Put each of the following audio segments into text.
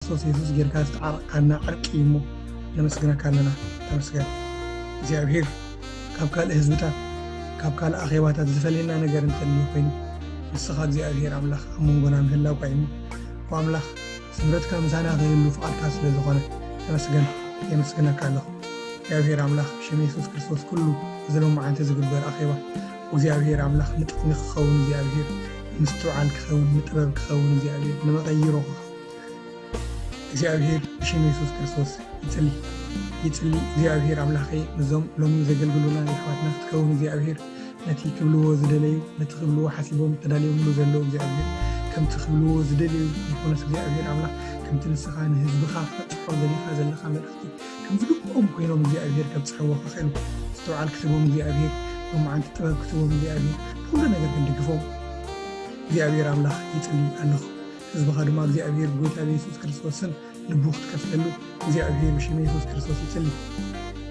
ክርስቶስ የሱስ ጌርካ ዝተዓረቕካልና ዕርቂ እዩ እሞ ነመስግነካ ኣለና። ተመስገን እግዚኣብሔር። ካብ ካልእ ህዝብታት ካብ ካልእ ኣኼባታት ዝፈልየና ነገር እንተልዩ ኮይኑ ንስኻ እግዚኣብሔር ኣምላኽ ኣብ መንጎና ምህላውካ እዩ እሞ ኣምላኽ ስምረትካ ምሳና ክህሉ ፍቓድካ ስለ ዝኾነ ተመስገን። የመስግነካ ኣለኹ እግዚኣብሔር ኣምላኽ ብሽም የሱስ ክርስቶስ ኩሉ እዚ ሎማዓንቲ ዝግበር ኣኼባ እግዚኣብሔር ኣምላኽ ንጥቕሚ ክኸውን እግዚኣብሔር ምስትውዓል ክኸውን ንጥበብ ክኸውን እግዚኣብሔር ንመቐይሮ ክኸውን እግዚኣብሔር ብሽም የሱስ ክርስቶስ ይጽሊ ይጽሊ እግዚኣብሔር ኣምላኸይ ነዞም ሎሚ ዘገልግሉና የሕዋትና ክትከውን እግዚኣብሔር ነቲ ክብልዎ ዝደለዩ ነቲ ክብልዎ ሓሲቦም ተዳልዮምሉ ዘለዉ እግዚኣብሔር ከምቲ ክብልዎ ዝደለዩ ይኮነስ እግዚኣብሔር ኣምላኽ ከምቲ ንስኻ ንህዝብኻ ክትበጽሖ ዘሊኻ ዘለኻ መልእኽቲ ከምቲ ልቦም ኮይኖም እግዚኣብሔር ከብጽሕዎ ክኽእሉ ምስትውዓል ክትቦም እግዚኣብሔር ሎማዓንቲ ጥበብ ክትቦም እግዚኣብሔር ብኩሉ ነገር ክንድግፎም እግዚኣብሔር ኣምላኽ ይጽሊ ኣለኹ ህዝብኻ ድማ እግዚኣብሔር ጎይታ ብየሱስ ክርስቶስን ልቡ ክትከፍተሉ እግዚኣብሔር ብሽም የሱስ ክርስቶስ ይጽሊ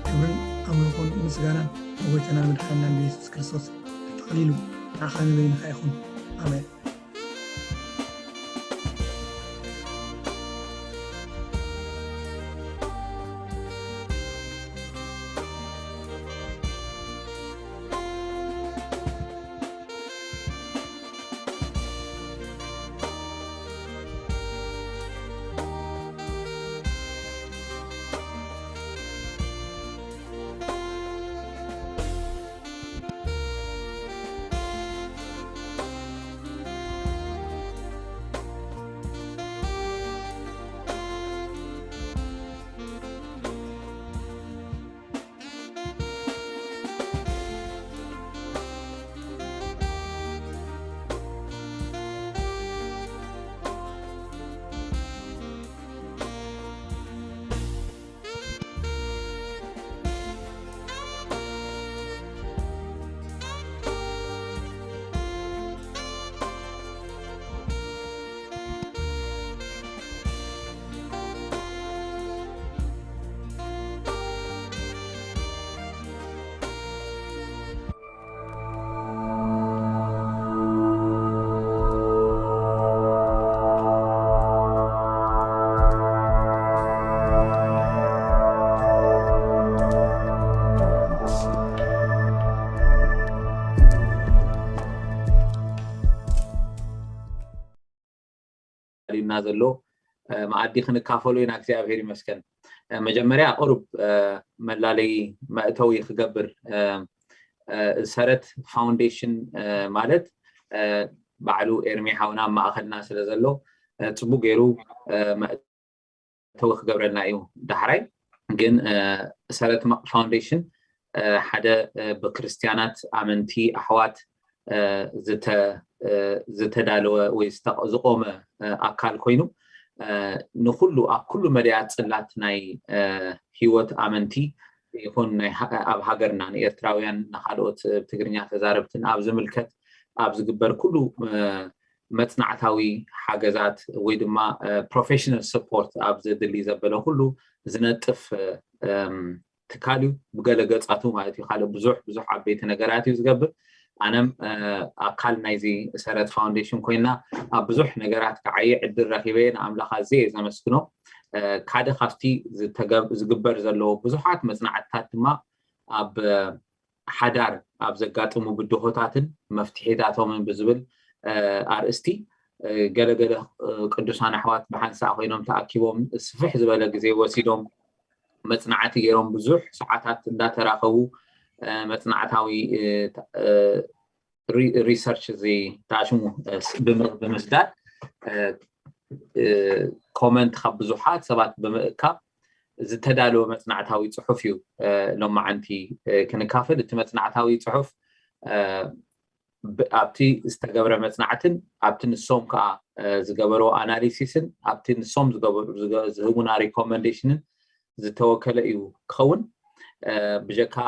ክብርን ኣምልኾን ምስጋናን ንጎይታና መድሓናን ብየሱስ ክርስቶስ ተጠቕሊሉ ንዓኻ ንበይንኻ ይኹን ኣሜን ልና ዘሎ መኣዲ ክንካፈሎ ኢና እግዚኣብሔር ይመስገን መጀመርያ ቁሩብ መላለይ መእተዊ ክገብር ሰረት ፋውንዴሽን ማለት ባዕሉ ኤርሚ ሓውና ኣብ ማእኸልና ስለ ዘሎ ፅቡቅ ገይሩ መእተዊ ክገብረልና እዩ ዳሕራይ ግን ሰረት ፋውንዴሽን ሓደ ብክርስትያናት ኣመንቲ ኣሕዋት ዝተዳለወ ወይ ዝቆመ ኣካል ኮይኑ ንኩሉ ኣብ ኩሉ መድያት ፅላት ናይ ህይወት ኣመንቲ ይኹን ኣብ ሃገርና ንኤርትራውያን ንካልኦት ትግርኛ ተዛረብትን ኣብ ዝምልከት ኣብ ዝግበር ኩሉ መፅናዕታዊ ሓገዛት ወይ ድማ professional support ኣብ ዘድሊ ዘበለ ኩሉ ዝነጥፍ ትካል እዩ ብገለ ገፃቱ ማለት እዩ ካልእ ብዙሕ ብዙሕ ዓበይቲ ነገራት እዩ ዝገብር ኣነም ኣካል ናይዚ ሰረት ፋውንዴሽን ኮይና ኣብ ብዙሕ ነገራት ክዓየ ዕድል ረኪበ ንኣምላኽ ኣዝየ ዘመስግኖ ሓደ ካብቲ ዝግበር ዘለዎ ብዙሓት መፅናዕትታት ድማ ኣብ ሓዳር ኣብ ዘጋጥሙ ብድሆታትን መፍትሒታቶምን ብዝብል ኣርእስቲ ገለገለ ቅዱሳን ኣሕዋት ብሓንሳእ ኮይኖም ተኣኪቦም ስፍሕ ዝበለ ግዜ ወሲዶም መፅናዕቲ ገይሮም ብዙሕ ሰዓታት እንዳተራኸቡ መፅናዕታዊ research እዚ ተኣሽሙ ብምስዳድ comment ካብ ብዙሓት ሰባት ብምእካብ ዝተዳለወ መፅናዕታዊ ፅሑፍ እዩ ሎማዓንቲ ክንካፈል እቲ መፅናዕታዊ ፅሑፍ ኣብቲ ዝተገብረ መፅናዕትን ኣብቲ ንሶም ከዓ ዝገበርዎ ኣናሊሲስን ኣብቲ ንሶም ዝህቡና ሪኮመንዴሽንን ዝተወከለ እዩ ክኸውን ብጀካ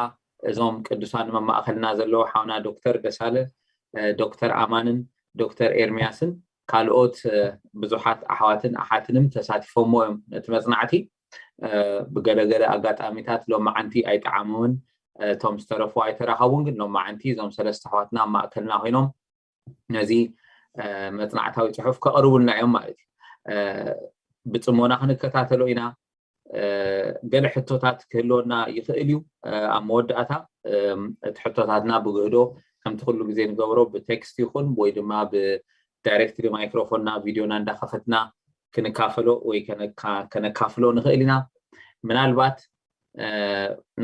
እዞም ቅዱሳን መማእኸልና ዘለዉ ሓውና ዶክተር ደሳለ ዶክተር ኣማንን ዶክተር ኤርሚያስን ካልኦት ብዙሓት ኣሕዋትን ኣሓትንም ተሳቲፎሞ እዮም ነቲ መፅናዕቲ ብገለገለ ኣጋጣሚታት ሎማዓንቲ ኣይጠዓመውን እቶም ዝተረፉ ኣይተራኸቡን ግን ሎማዓንቲ እዞም ሰለስተ ኣሕዋትና ኣብ ማእከልና ኮይኖም ነዚ መፅናዕታዊ ፅሑፍ ከቕርቡልና እዮም ማለት እዩ ብፅሞና ክንከታተሎ ኢና። ገለ ሕቶታት ክህልወና ይኽእል እዩ። ኣብ መወዳእታ እቲ ሕቶታትና ብግህዶ ከምቲ ኩሉ ግዜ ንገብሮ ብቴክስት ይኹን ወይ ድማ ብዳይሬክትሊ ማይክሮፎንና ቪድዮና እንዳኸፈትና ክንካፈሎ ወይ ከነካፍሎ ንኽእል ኢና። ምናልባት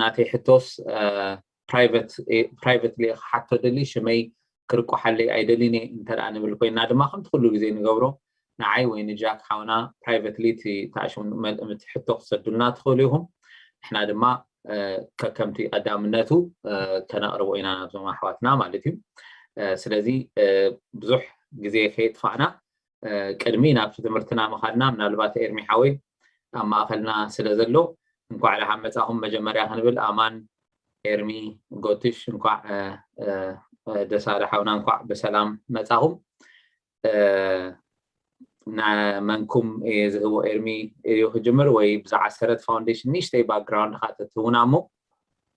ናተይ ሕቶስ ፕራይቨትሊ ክሓቶ ደሊ ሽመይ ክርቆሓለይ ኣይደሊን እየ እንተ ንብል ኮይና ድማ ከምቲ ኩሉ ግዜ ንገብሮ ንዓይ ወይ ንጃክ ሓውና ፕራይቨትሊ እቲ ተኣሽሙ ሕቶ ክሰዱልና ትኽእሉ ኢኹም። ንሕና ድማ ከከምቲ ቀዳምነቱ ከነቕርቦ ኢና ናብዞም ኣሕዋትና ማለት እዩ። ስለዚ ብዙሕ ግዜ ከየጥፋእና ቅድሚ ናብቲ ትምህርትና ምኻድና ምናልባት ኤርሚ ሓወይ ኣብ ማእኸልና ስለ ዘሎ እንኳዕ ደሓን መፃኹም መጀመርያ ክንብል ኣማን ኤርሚ ጎትሽ እንኳዕ ደሳለ ሓውና እንኳዕ ብሰላም መፃኹም። ንመንኩም እየ ዝህቦ ኤርሚ እዩ ክጅምር ወይ ብዛዕባ ሰረት ፋውንዴሽን ንእሽተይ ባክግራውንድ ካ ተትህቡና እሞ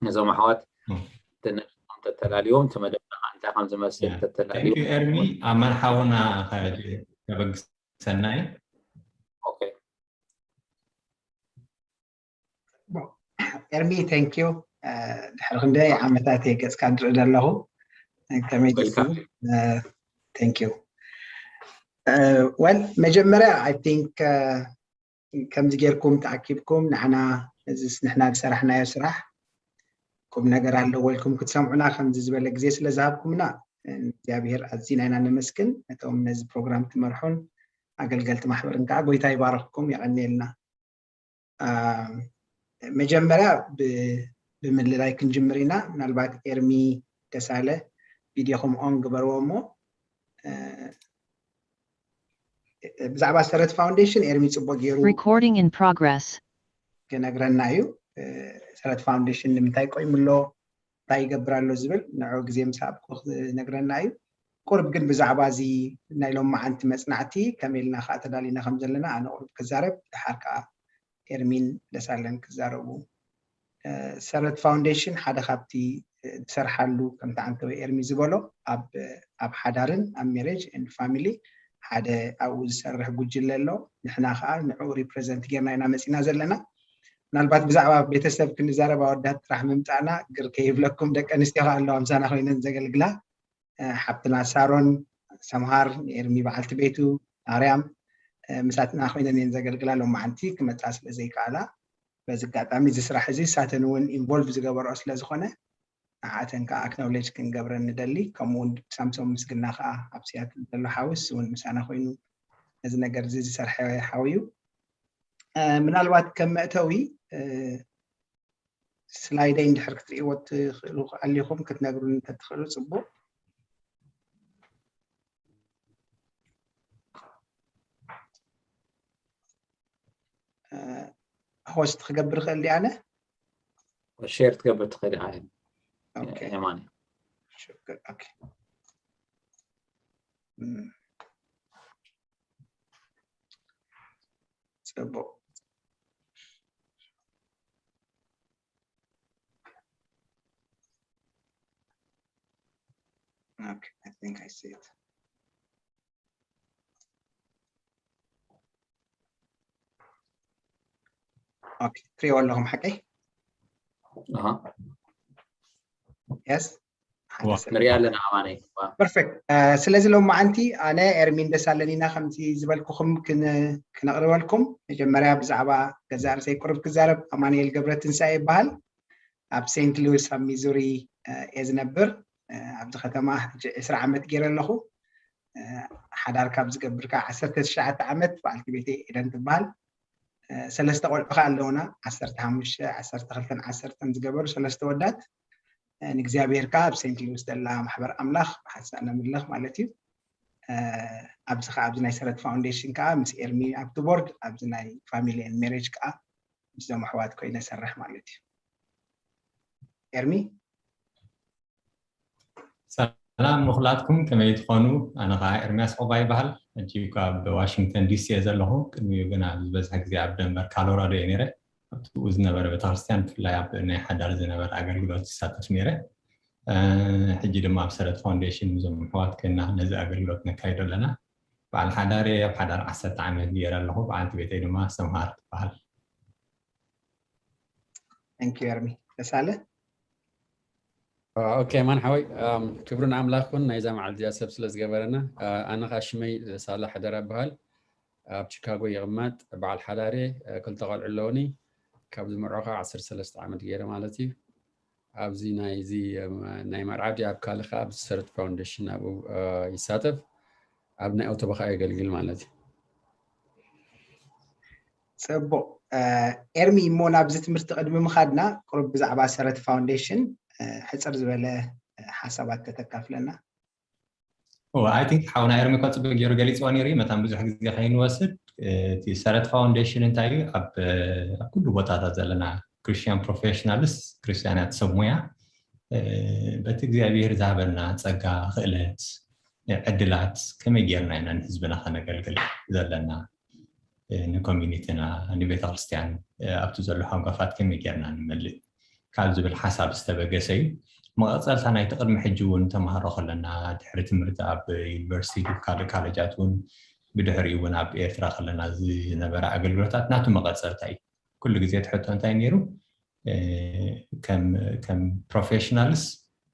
ነዞም ኣሕዋት ትንእም ተተላልዎም እቲ መደብና ከዓ እንታይ ከም ዝመስል ተተላልዎም ኤርሚ ኣማን ሓውና ከበግሰና እዩ። ኤርሚ ቴንኪዩ። ድሕሪ ክንደይ ዓመታት እየ ገፅካ ንርኢ ዘለኹ። ከመይ ቴንኪዩ። ወል መጀመርያ ኣይ ቲንክ ከምዚ ጌርኩም ተኣኪብኩም ንዓና እዚስ ንሕና ዝሰራሕናዮ ስራሕ ቁም ነገር ኣለዎ ኢልኩም ክትሰምዑና ከምዚ ዝበለ ግዜ ስለ ዝሃብኩምና እግዚኣብሔር ኣዚና ኢና ነመስግን። ነቶም ነዚ ፕሮግራም ትመርሑን ኣገልገልቲ ማሕበርን ከዓ ጎይታ ይባረኽኩም የቐንየልና። መጀመርያ ብምልላይ ክንጅምር ኢና። ምናልባት ኤርሚ ደሳለ ቪድዮኹም ኦን ግበርዎ እሞ ብዛዕባ ሰረት ፋውንዴሽን ኤርሚ ፅቡቅ ገይሩ Recording in progress. ክነግረና እዩ። ሰረት ፋውንዴሽን ንምንታይ ቆይሙ ኣሎ፣ እንታይ ይገብር ኣሎ ዝብል ንዑ ግዜ ምስ ሃብኩ ክነግረና እዩ። ቁርብ ግን ብዛዕባ እዚ ናይ ሎማዓንቲ መፅናዕቲ ከመይ ኢልና ከዓ ተዳሊና ከም ዘለና ኣነ ቁርብ ክዛረብ፣ ድሓር ከዓ ኤርሚን ደሳለን ክዛረቡ። ሰረት ፋውንዴሽን ሓደ ካብቲ ዝሰርሓሉ ከምቲ ዓንተወ ኤርሚ ዝበሎ ኣብ ሓዳርን ኣብ ሜሬጅ ኤንድ ፋሚሊ ሓደ ኣብኡ ዝሰርሕ ጉጅለ ኣሎ። ንሕና ከዓ ንዕኡ ሪፕሬዘንት ጌርና ኢና መፂና ዘለና። ምናልባት ብዛዕባ ቤተሰብ ክንዛረብ ኣወዳት ጥራሕ ምምፃእና ግር ከይብለኩም ደቂ ኣንስትዮ ከዓ ኣለዋ ምሳና ኮይነን ዘገልግላ። ሓብትና ሳሮን ሰምሃር ንኤርሚ በዓልቲ ቤቱ ማርያም ምሳትና ኮይነን እየን ዘገልግላ። ሎማዓንቲ ክመፃ ስለ ዘይከኣላ በዚ ኣጋጣሚ እዚ ስራሕ እዚ ሳተን እውን ኢንቮልቭ ዝገበርኦ ስለ ዝኾነ ንዓተን ከዓ ኣክኖሌጅ ክንገብረን ንደሊ። ከምኡ እውን ሳምሶም ምስግና ከዓ ኣብ ሲያትል ዘሎ ሓውስ እውን ምሳና ኮይኑ ነዚ ነገር እዚ ዝሰርሐ ሓው እዩ። ምናልባት ከም መእተዊ ስላይደይ እንድሕር ክትርእይዎ ትኽእሉ ኣሊኹም ክትነግሩኒ እንተትኽእሉ ፅቡቅ። ሆስት ክገብር ይኽእል ድኣነ? ሼር ትገብር ትኽእል ኢኻ። ኦኬ። የማነ። ሽግር ኦኬ። ጽቡቅ። Okay, I think I see it. Okay, ትሪእዎ ኣለኹም ሓቀይ? ኣሃ። Yes? ንሪኣ ኣለና ኣማነይ። ፐርፌክት። ስለዚ ሎማዓንቲ ኣነ ኤርሚን ደሳለን ኢና ከምዚ ዝበልኩኹም ክነቕርበልኩም። መጀመርያ ብዛዕባ ገዛእ ርእሰይ ቁሩብ ክዛረብ። ኣማኑኤል ገብረ ትንሳኤ ይበሃል። ኣብ ሴንት ሉዊስ ኣብ ሚዙሪ እየ ዝነብር። ኣብዚ ከተማ ሕጂ ዕስራ ዓመት ገይረ ኣለኹ። ሓዳር ካብ ዝገብር ከዓ ዓሰርተ ትሽዓተ ዓመት። በዓልቲ ቤተይ ኤደን ትበሃል። ሰለስተ ቆልዑ ከዓ ኣለውና። ዓሰርተ ሓሙሽተ፣ ዓሰርተ ክልተን ዓሰርተን ዝገበሩ ሰለስተ ወዳት። ንእግዚኣብሔር ከዓ ኣብ ሴንት ሉዊስ ዘላ ማሕበር ኣምላኽ ብሓንሳእ ነምልኽ ማለት እዩ። ኣብዚ ከዓ ኣብዚ ናይ ሰረት ፋውንዴሽን ከዓ ምስ ኤርሚ ኣብቲ ቦርድ ኣብዚ ናይ ፋሚሊ ን ሜሬጅ ከዓ ምስዞም ኣሕዋት ኮይነ ሰርሕ ማለት እዩ። ኤርሚ ሰላም ንኩላትኩም ከመይ ትኾኑ? ኣነ ከዓ ኤርሚያስ ዑቕባ ይበሃል። ሕጂ ካብ ዋሽንግተን ዲሲ እየ ዘለኹ። ቅድሚኡ ግን ኣብ ዝበዝሐ ግዜ ኣብ ደንቨር ኮሎራዶ እየ ነይረ። ኣብኡ ዝነበረ ቤተክርስትያን ብፍላይ ኣብ ናይ ሓዳር ዝነበረ ኣገልግሎት ይሳተፍ ነይረ። ሕጂ ድማ ኣብ ሰረት ፋውንዴሽን ምስዞም ኣሕዋት ኮይና ነዚ ኣገልግሎት ነካይዶ ኣለና። በዓል ሓዳር እየ። ኣብ ሓዳር ዓሰርተ ዓመት ገይረ ኣለኹ። በዓልቲ ቤተይ ድማ ሰምሃር ትበሃል። Thank you ኤርሚ። ደሳለ? ኦኬ ማን ሓወይ፣ ክብሪ ንኣምላኽ ኩን ናይዛ መዓልቲ እዚኣ ሰብ ስለ ዝገበረና። ኣነ ኸዓ ሽመይ ሳላ ሓደራ እበሃል። ኣብ ቺካጎ ይቕመጥ። በዓል ሓዳር እየ። ክልተ ቆልዑ ኣለውኒ። ካብ ዝመርዖ ከዓ ዓሰርተ ሰለስተ ዓመት ገይረ ማለት እዩ። ኣብዚ ናይዚ ናይ መርዓ ድዩ ኣብ ካልእ ከዓ ኣብዚ ሰረት ፋውንዴሽን ኣብኡ ይሳተፍ። ኣብ ናይ ኦቶባ ከዓ የገልግል ማለት እዩ። ፅቡቕ ኤርሚ፣ እሞ ናብዚ ትምህርቲ ቅድሚ ምኻድና ቁሩብ ብዛዕባ ሰረት ፋውንዴሽን ሕፅር ዝበለ ሓሳባት ተተካፍለና። I think ሓውና ኤርሚ እኮ ፅቡቅ ገይሩ ገሊፅዎ ነይሩ እዩ። መታን ብዙሕ ግዜ ከይንወስድ፣ እቲ ሰረት ፋውንዴሽን እንታይ እዩ? ኣብ ኩሉ ቦታታት ዘለና ክርስቲያን ፕሮፌሽናልስ፣ ክርስቲያናት ሰብ ሙያ፣ በቲ እግዚኣብሔር ዝሃበና ፀጋ፣ ክእለት፣ ዕድላት ከመይ ጌርና ኢና ንህዝብና ከነገልግል ዘለና፣ ንኮሚኒቲና፣ ንቤተክርስትያን፣ ኣብቲ ዘሎ ሃንጓፋት ከመይ ጌርና ንመልእ ካብ ዝብል ሓሳብ ዝተበገሰ እዩ። መቐፀልታ ናይቲ ቅድሚ ሕጂ እውን ተምሃሮ ከለና፣ ድሕሪ ትምህርቲ ኣብ ዩኒቨርሲቲ፣ ካልእ ካለጃት እውን፣ ብድሕሪኡ እውን ኣብ ኤርትራ ከለና ዝነበረ ኣገልግሎታት ናቱ መቐፀልታ እዩ። ኩሉ ግዜ ትሕቶ እንታይ ነይሩ? ከም ፕሮፌሽናልስ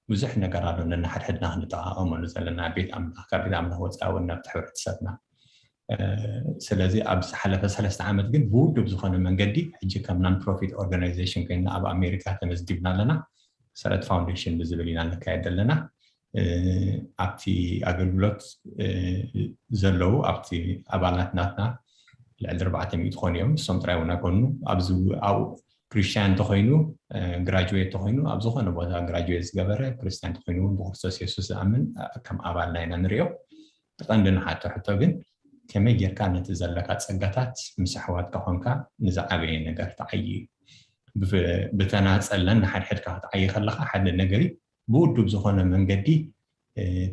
ብዙሕ ነገር ኣሎ ነንሓድሕድና ክንጠቓቐመሉ ዘለና፣ ቤት ኣምላኽ፣ ካብ ቤት ኣምላኽ ወፃኢ እውን ናብቲ ሕብረተሰብና። ስለዚ ኣብ ዝሓለፈ ሰለስተ ዓመት ግን ብውዱብ ዝኾነ መንገዲ ሕጂ ከም non profit organization ኮይና ኣብ ኣሜሪካ ተመዝጊብና ኣለና። ሰረት ፋውንዴሽን ብዝብል ኢና ንካየድ ዘለና። ኣብቲ ኣገልግሎት ዘለዉ ኣብቲ ኣባላት ናትና ልዕሊ ኣርባዕተ ሚእቲ ክኾኑ እዮም። ንሶም ጥራይ እውን ኣይኮኑ። ኣብዚ ኣብኡ ክርስቲያን እንተኾይኑ፣ ግራጁዌት እንተኾይኑ፣ ኣብ ዝኾነ ቦታ ግራጁዌት ዝገበረ ክርስቲያን እንተኾይኑ እውን ብክርስቶስ የሱስ ዝኣምን ከም ኣባልና ኢና ንሪኦ። እቲ ቀንዲ ንሓቶ ሕቶ ግን ከመይ ጌርካ ነቲ ዘለካ ጸጋታት ምስ ኣሕዋትካ ኮንካ ንዝዓበየ ነገር ትዓዪ እዩ። ብተናጸል ነንሓድሕድካ ክትዓዪ ከለኻ ሓደ ነገር እዩ። ብውዱብ ዝኾነ መንገዲ፣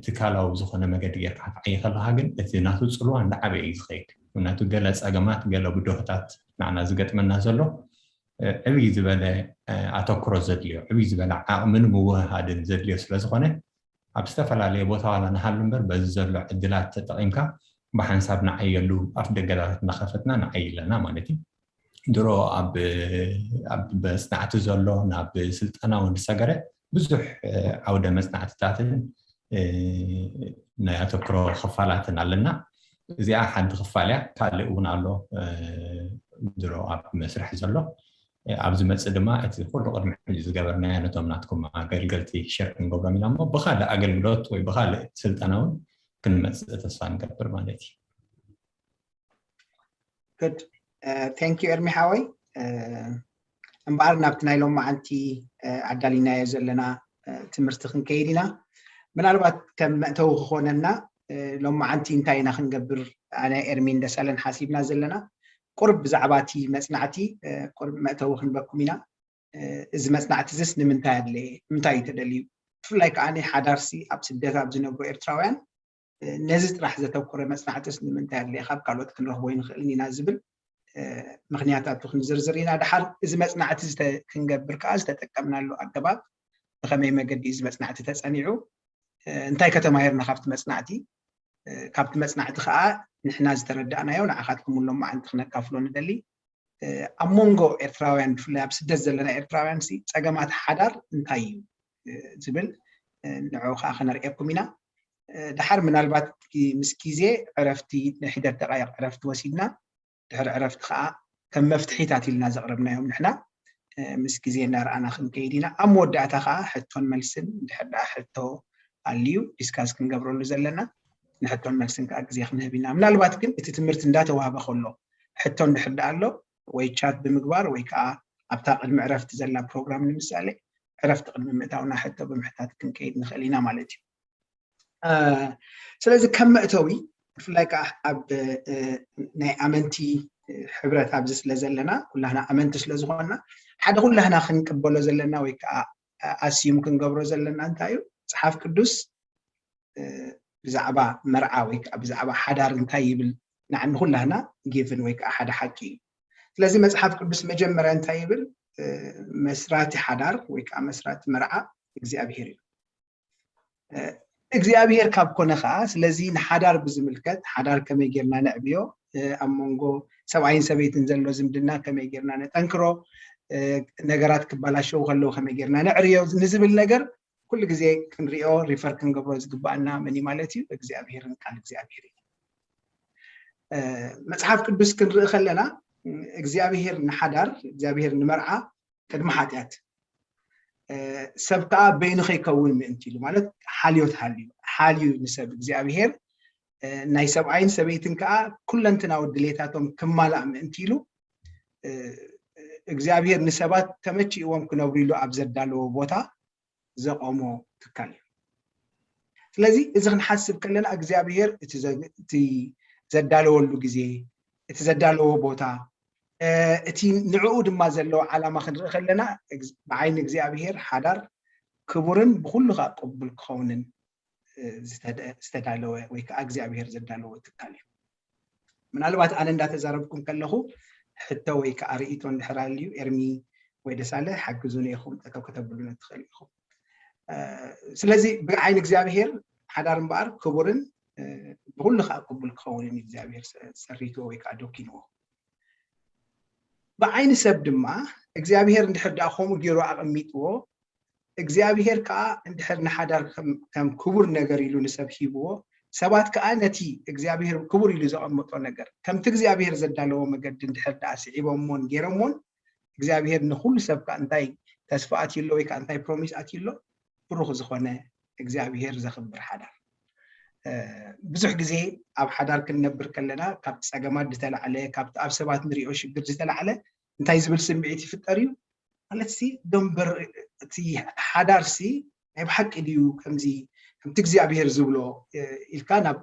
ትካላዊ ዝኾነ መገዲ ጌርካ ክትዓዪ ከለኻ ግን እቲ ናቱ ጽልዋ እንዳዓበየ እዩ ዝኸይድ። ምክንያቱ ገለ ጸገማት፣ ገለ ብድሆታት ንዓና ዝገጥመና ዘሎ ዕብይ ዝበለ ኣተኩሮ ዘድልዮ፣ ዕብይ ዝበለ ዓቕምን ምውህሃድን ዘድልዮ ስለ ዝኾነ ኣብ ዝተፈላለየ ቦታ ዋላ ንሃሉ እምበር በዚ ዘሎ ዕድላት ተጠቒምካ ብሓንሳብ ንዓየሉ ኣፍ ደገታት እናኸፈትና ንዓይ ኣለና ማለት እዩ። ድሮ ኣብ መጽናዕቲ ዘሎ ናብ ስልጠና እውን ዝሰገረ ብዙሕ ዓውደ መጽናዕትታትን ናይ ኣተኩሮ ክፋላትን ኣለና። እዚኣ ሓንቲ ክፋል እያ። ካልእ እውን ኣሎ ድሮ ኣብ መስርሕ ዘሎ። ኣብ ዝመፅእ ድማ እቲ ኩሉ ቅድሚ ሕጂ ዝገበርናዮ ነቶም ናትኩም ኣገልገልቲ ሸር ክንገብሮም ኢና እሞ ብካልእ ኣገልግሎት ወይ ብካልእ ስልጠና እውን ክንመፅእ ተስፋ ንገብር ማለት እዩ። Good. Thank you ኤርሚ ሓወይ። እምበኣር ናብቲ ናይ ሎማዓንቲ ኣዳሊናዮ ዘለና ትምህርቲ ክንከይድ ኢና። ምናልባት ከም መእተዊ ክኾነና ሎማዓንቲ እንታይ ኢና ክንገብር ኣነ ኤርሚን ደሳለን ሓሲብና ዘለና ቁርብ ብዛዕባ እቲ መፅናዕቲ ቁርብ መእተዊ ክንበኩም ኢና። እዚ መፅናዕቲ እዚስ ንምንታይ ኣድለየ? ንምንታይ እዩ ተደልዩ? ብፍላይ ከዓ ሓዳርሲ ኣብ ስደት ኣብ ዝነብሩ ኤርትራውያን ነዚ ጥራሕ ዘተኮረ መፅናዕትስ ንምንታይ ኣድለየ? ካብ ካልኦት ክንረኽቦ ይንኽእልን ኢና ዝብል ምክንያታቱ ክንዝርዝር ኢና። ድሓር እዚ መፅናዕቲ ክንገብር ከዓ ዝተጠቀምናሉ ኣገባብ ብኸመይ መገዲ እዚ መፅናዕቲ ተፀኒዑ፣ እንታይ ከተማሂርና ካብቲ መፅናዕቲ፣ ካብቲ መፅናዕቲ ከዓ ንሕና ዝተረዳእናዮ ንዓኻትኩም እውን ሎማዓንቲ ክነካፍሎ ንደሊ። ኣብ መንጎ ኤርትራውያን ብፍላይ ኣብ ስደት ዘለና ኤርትራውያን ሲ ፀገማት ሓዳር እንታይ እዩ ዝብል ንዕኡ ከዓ ከነርእየኩም ኢና። ድሓር ምናልባት ምስ ግዜ ዕረፍቲ ንሒደት ደቃይቕ ዕረፍቲ ወሲድና ድሕሪ ዕረፍቲ ከዓ ከም መፍትሒታት ኢልና ዘቕረብናዮም ንሕና ምስ ግዜ እናረኣና ክንከይድ ኢና። ኣብ መወዳእታ ከዓ ሕቶን መልስን እንድሕር ደኣ ሕቶ ኣልዩ ዲስካስ ክንገብረሉ ዘለና ንሕቶን መልስን ከዓ ግዜ ክንህብ ኢና። ምናልባት ግን እቲ ትምህርቲ እንዳተዋህበ ከሎ ሕቶ እንድሕር ደኣ ኣሎ ወይ ቻት ብምግባር ወይ ከዓ ኣብታ ቅድሚ ዕረፍቲ ዘላ ፕሮግራም ንምሳሌ ዕረፍቲ ቅድሚ ምእታውና ሕቶ ብምሕታት ክንከይድ ንኽእል ኢና ማለት እዩ። ስለዚ ከም መእተዊ ብፍላይ ከዓ ኣብ ናይ ኣመንቲ ሕብረት ኣብዚ ስለ ዘለና ኩላህና ኣመንቲ ስለ ዝኾንና ሓደ ኩላህና ክንቅበሎ ዘለና ወይ ከዓ ኣስዩም ክንገብሮ ዘለና እንታይ እዩ? መፅሓፍ ቅዱስ ብዛዕባ መርዓ ወይ ከዓ ብዛዕባ ሓዳር እንታይ ይብል ንዓኒ ኩላህና ጊቭን ወይ ከዓ ሓደ ሓቂ እዩ። ስለዚ መፅሓፍ ቅዱስ መጀመርያ እንታይ ይብል? መስራቲ ሓዳር ወይ ከዓ መስራቲ መርዓ እግዚኣብሄር እዩ። እግዚኣብሔር ካብ ኮነ ከዓ፣ ስለዚ ንሓዳር ብዝምልከት፣ ሓዳር ከመይ ጌርና ነዕብዮ፣ ኣብ መንጎ ሰብኣይን ሰበይትን ዘሎ ዝምድና ከመይ ጌርና ነጠንክሮ፣ ነገራት ክበላሸው ከለዉ ከመይ ጌርና ነዕርዮ ንዝብል ነገር ኩሉ ግዜ ክንሪኦ፣ ሪፈር ክንገብሮ ዝግባኣና መን እዩ ማለት እዩ? እግዚኣብሔርን ቃል እግዚኣብሔር እዩ። መፅሓፍ ቅዱስ ክንርኢ ከለና እግዚኣብሔር ንሓዳር፣ እግዚኣብሔር ንመርዓ ቅድሚ ሓጢኣት ሰብ ከዓ በይኑ ከይከውን ምእንቲ ኢሉ፣ ማለት ሓልዮት ሃልዩ ሓልዩ ንሰብ እግዚኣብሔር ናይ ሰብኣይን ሰበይትን ከዓ ኩለንትናዊ ድሌታቶም ክማላእ ምእንቲ ኢሉ እግዚኣብሔር ንሰባት ተመችእዎም ክነብሩ ኢሉ ኣብ ዘዳለዎ ቦታ ዘቆሞ ትካል እዩ። ስለዚ እዚ ክንሓስብ ከለና እግዚኣብሔር እቲ ዘዳለወሉ ግዜ፣ እቲ ዘዳለዎ ቦታ፣ እቲ ንዕኡ ድማ ዘለዎ ዓላማ ክንርኢ ከለና ብዓይኒ እግዚኣብሔር ሓዳር ክቡርን ብኩሉ ከዓ ቅቡል ክኸውንን ዝተዳለወ ወይ ከዓ እግዚኣብሔር ዘዳለወ ትካል እዩ። ምናልባት ኣነ እንዳተዛረብኩም ከለኹ ሕቶ ወይ ከዓ ርእይቶ እንድሕር ኣልዩ ኤርሚ ወይ ደሳለ ሓግዙን ኢኹም ጠጠው ከተብሉን እትኽእል ኢኹም። ስለዚ ብዓይኒ እግዚኣብሔር ሓዳር እምበኣር ክቡርን ብኩሉ ከዓ ቅቡል ክኸውንን እግዚኣብሔር ሰሪትዎ ወይ ከዓ ዶኪንዎ። ብዓይኒ ሰብ ድማ እግዚኣብሔር እንድሕር ደኣ ከምኡ ገይሩ ኣቐሚጥዎ እግዚኣብሔር ከዓ እንድሕር ንሓዳር ከም ክቡር ነገር ኢሉ ንሰብ ሂብዎ፣ ሰባት ከዓ ነቲ እግዚኣብሔር ክቡር ኢሉ ዘቐመጦ ነገር ከምቲ እግዚኣብሔር ዘዳለዎ መገዲ እንድሕር ደኣ ስዒቦሞን ገይሮሞን እግዚኣብሔር ንኩሉ ሰብ ከዓ እንታይ ተስፋ ኣትዩ ኣሎ ወይ ከዓ እንታይ ፕሮሚስ ኣትዩ ኣሎ? ብሩኽ ዝኾነ እግዚኣብሔር ዘኽብር ሓዳር። ብዙሕ ግዜ ኣብ ሓዳር ክንነብር ከለና ካብ ፀገማት ዝተላዕለ ካብቲ ኣብ ሰባት ንሪኦ ሽግር ዝተላዕለ እንታይ ዝብል ስምዒት ይፍጠር እዩ? ማለት ሲ ደንበር እቲ ሓዳር ሲ ናይ ብሓቂ ድዩ ከምዚ ከምቲ እግዚኣብሔር ዝብሎ ኢልካ ናብ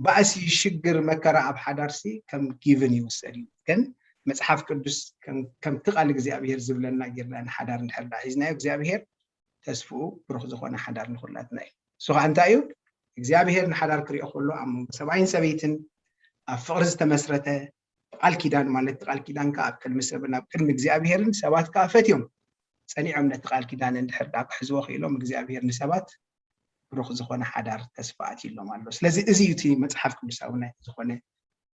ባእሲ ሽግር መከራ ኣብ ሓዳር ሲ ከም ጊቭን ይውሰድ እዩ። ግን መፅሓፍ ቅዱስ ከምቲ ቃል እግዚኣብሔር ዝብለና ጌርና ንሓዳር እንድሕር ሒዝናዮ እግዚኣብሔር ተስፍኡ ብሩኽ ዝኾነ ሓዳር ንኩላትና እዩ። እሱ ከዓ እንታይ እዩ? እግዚኣብሔር ንሓዳር ክሪኦ ከሎ ኣብ መንጎ ሰብኣይን ሰበይትን ኣብ ፍቕሪ ዝተመስረተ ቃል ኪዳን ማለት ቃል ኪዳን ከዓ ኣብ ቅድሚ ሰብን ኣብ ቅድሚ እግዚኣብሔርን ሰባት ከዓ ፈትዮም ፀኒዖም ነቲ ቃል ኪዳን እንድሕር ዳ ክሕዝዎ ክኢሎም እግዚኣብሔር ንሰባት ብሩኽ ዝኾነ ሓዳር ተስፋ ኣትይሎም ኣሎ። ስለዚ እዚ እዩ እቲ መፅሓፍ ቅዱሳዊ ዝኾነ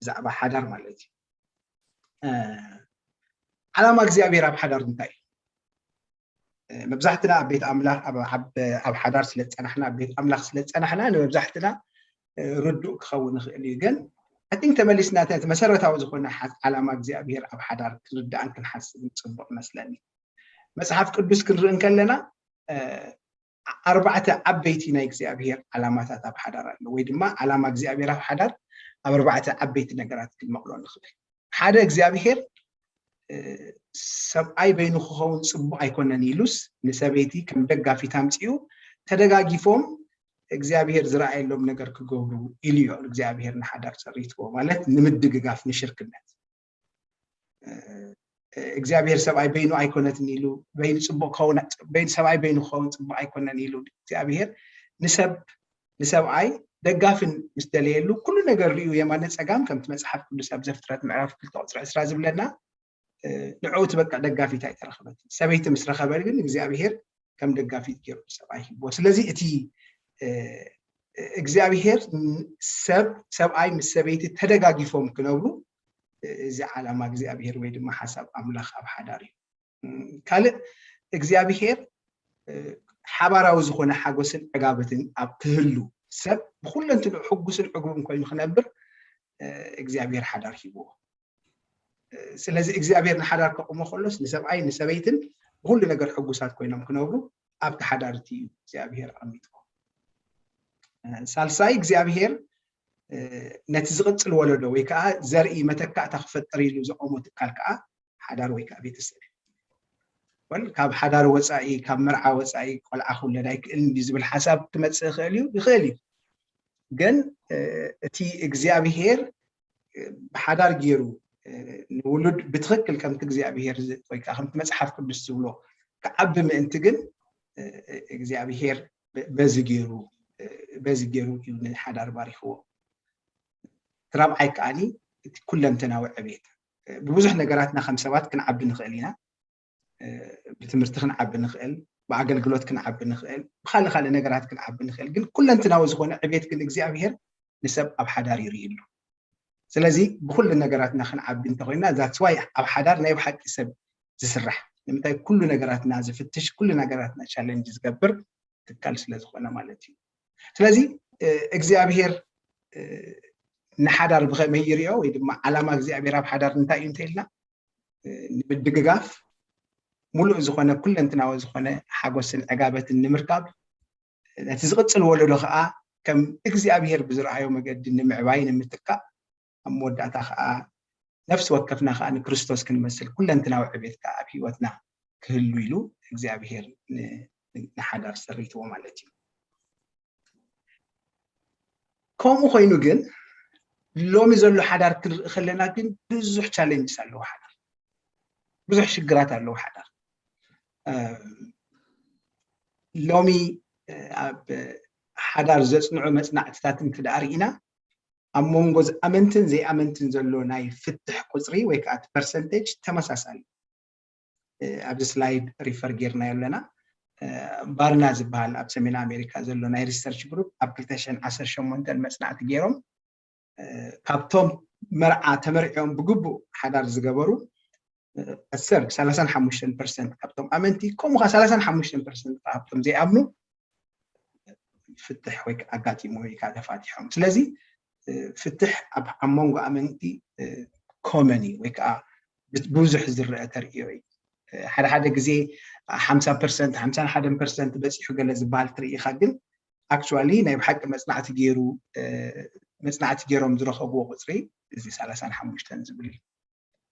ብዛዕባ ሓዳር ማለት እዩ። ዓላማ እግዚኣብሔር ኣብ ሓዳር እንታይ እዩ? መብዛሕትና ኣብ ቤት ኣምላኽ ኣብ ሓዳር ስለ ዝፀናሕና ኣብ ቤት ኣምላኽ ስለ ዝፀናሕና ንመብዛሕትና ርዱእ ክኸውን ይኽእል እዩ። ግን ኣቲንክ ተመሊስና እቲ መሰረታዊ ዝኾነ ዓላማ እግዚኣብሔር ኣብ ሓዳር ክንርዳእን ክንሓስብን ፅቡቅ መስለኒ። መፅሓፍ ቅዱስ ክንርኢ እንከለና ኣርባዕተ ዓበይቲ ናይ እግዚኣብሔር ዓላማታት ኣብ ሓዳር ኣሎ ወይ ድማ ዓላማ እግዚኣብሔር ኣብ ሓዳር ኣብ ኣርባዕተ ዓበይቲ ነገራት ክንመቕሎ ንኽእል። ሓደ እግዚኣብሔር ሰብኣይ በይኑ ክኸውን ፅቡቅ ኣይኮነን ኢሉስ ንሰበይቲ ከም ደጋፊት ኣምፅኡ ተደጋጊፎም እግዚኣብሔር ዝረኣየሎም ነገር ክገብሩ ኢሉ እዩ እግዚኣብሔር ንሓዳር ፀሪትዎ ማለት ንምድግጋፍ ንሽርክነት እግዚኣብሔር ሰብኣይ በይኑ ኣይኮነትን ኢሉ በይኑ ፅቡቅ ክኸውን በይኑ ሰብኣይ በይኑ ክኸውን ፅቡቅ ኣይኮነን ኢሉ እግዚኣብሔር ንሰብ ንሰብኣይ ደጋፍን ምስ ደለየሉ ኩሉ ነገር ሪኡ የማነ ፀጋም ከምቲ መፅሓፍ ቅዱስ ኣብ ዘፍጥረት ምዕራፍ ክልተ ቁፅሪ ዕስራ ዝብለና ንዕኡ ትበቅዕ ደጋፊት ኣይተረኸበትን። ሰበይቲ ምስ ረኸበ ግን እግዚኣብሔር ከም ደጋፊት ገይሩ ሰብኣይ ሂብዎ። ስለዚ እቲ እግዚኣብሔር ሰብ ሰብኣይ ምስ ሰበይቲ ተደጋጊፎም ክነብሩ እዚ ዓላማ እግዚኣብሔር ወይ ድማ ሓሳብ ኣምላኽ ኣብ ሓዳር እዩ። ካልእ እግዚኣብሔር ሓባራዊ ዝኾነ ሓጎስን ዕጋበትን ኣብ ክህሉ ሰብ ብኩለንትንኡ ሕጉስን ዕጉብን ኮይኑ ክነብር እግዚኣብሔር ሓዳር ሂብዎ። ስለዚ እግዚኣብሔር ንሓዳር ከቑሞ ከሎስ ንሰብኣይ ንሰበይትን ብኩሉ ነገር ሕጉሳት ኮይኖም ክነብሩ ኣብቲ ሓዳር እቲ እዩ እግዚኣብሔር ኣቐሚጥዎ። ሳልሳይ እግዚኣብሔር ነቲ ዝቕፅል ወለዶ ወይ ከዓ ዘርኢ መተካእታ ክፈጥር ኢሉ ዘቆሞ ትካል ከዓ ሓዳር ወይ ከዓ ቤተሰብ እዩ። ወል ካብ ሓዳር ወፃኢ ካብ መርዓ ወፃኢ ቆልዓ ክውለድ ኣይክእልን ድዩ ዝብል ሓሳብ ክመፅእ ይኽእል እዩ ይኽእል እዩ። ግን እቲ እግዚኣብሔር ብሓዳር ገይሩ ንውሉድ ብትኽክል ከምቲ እግዚኣብሔር ወይ ከዓ ከምቲ መፅሓፍ ቅዱስ ዝብሎ ክዓቢ ምእንቲ ግን እግዚኣብሔር በዚ ገይሩ በዚ ገይሩ እዩ ንሓዳር ባሪኽዎ። ትራብዓይ ከዓኒ እቲ ኩለንተናዊ ዕቤት ብብዙሕ ነገራትና ከም ሰባት ክንዓቢ ንኽእል ኢና። ብትምህርቲ ክንዓቢ ንኽእል፣ ብኣገልግሎት ክንዓቢ ንኽእል፣ ብካልእ ካልእ ነገራት ክንዓቢ ንኽእል። ግን ኩለንትናዊ ዝኾነ ዕቤት ግን እግዚኣብሄር ንሰብ ኣብ ሓዳር ይርእየሉ። ስለዚ ብኩሉ ነገራትና ክንዓቢ እንተኮይና that's why ኣብ ሓዳር ናይ ብሓቂ ሰብ ዝስራሕ ንምንታይ ኩሉ ነገራትና ዝፍትሽ ኩሉ ነገራትና ቻለንጅ ዝገብር ትካል ስለ ዝኾነ ማለት እዩ። ስለዚ እግዚኣብሄር ንሓዳር ብኸመይ ይሪኦ ወይ ድማ ዓላማ እግዚኣብሔር ኣብ ሓዳር እንታይ እዩ እንተኢልና ንምድግጋፍ ሙሉእ ዝኾነ ኩለንትናዊ ዝኾነ ሓጎስን ዕጋበትን ንምርካብ ነቲ ዝቕፅል ወለዶ ከዓ ከም እግዚኣብሔር ብዝረኣዮ መገዲ ንምዕባይ ንምትካእ ኣብ መወዳእታ ከዓ ነፍሲ ወከፍና ከዓ ንክርስቶስ ክንመስል ኩለንትናዊ ዕቤት ከዓ ኣብ ህይወትና ክህሉ ኢሉ እግዚኣብሔር ንሓዳር ሰሪትዎ ማለት እዩ። ከምኡ ኮይኑ ግን ሎሚ ዘሎ ሓዳር ክንርኢ ከለና ግን ብዙሕ ቻለንጅስ ኣለዎ ሓዳር ብዙሕ ሽግራት ኣለዎ ሓዳር ሎሚ ኣብ ሓዳር ዘፅንዑ መፅናዕትታት እንትደኣ ርኢና ኣብ መንጎ ኣመንትን ዘይኣመንትን ዘሎ ናይ ፍትሕ ቁፅሪ ወይ ከዓ ፐርሰንቴጅ ተመሳሳሊ ኣብዚ ስላይድ ሪፈር ጌርናዮ ኣለና ባርና ዝበሃል ኣብ ሰሜን ኣሜሪካ ዘሎ ናይ ሪሰርች ግሩፕ ኣብ ክልተ ሽሕን ዓሰርተ ሸሞንተን መፅናዕቲ ገይሮም ካብቶም መርዓ ተመርዕዮም ብግቡእ ሓዳር ዝገበሩ ኣሰር ሰላሳን ሓሙሽተን ፐርሰንት ካብቶም ኣመንቲ ከምኡ ከዓ ሰላሳን ሓሙሽተን ፐርሰንት ካብቶም ዘይኣምኑ ፍትሕ ወይ ከዓ ኣጋጢሞ ወይ ከዓ ተፋቲሖም ስለዚ ፍትሕ ኣብ ኣብ መንጎ ኣመንቲ ኮመን እዩ ወይ ከዓ ብዙሕ ዝረአ ተርእዮ እዩ ሓደ ሓደ ግዜ ሓምሳ ፐርሰንት ሓምሳን ሓደን ፐርሰንት በፂሑ ገለ ዝበሃል ትርኢኻ ግን ኣክቹዋሊ ናይ ብሓቂ መፅናዕቲ ገይሩ መፅናዕቲ ገይሮም ዝረኸብዎ ቁፅሪ እዚ ሰላሳን ሓሙሽተን ዝብል እዩ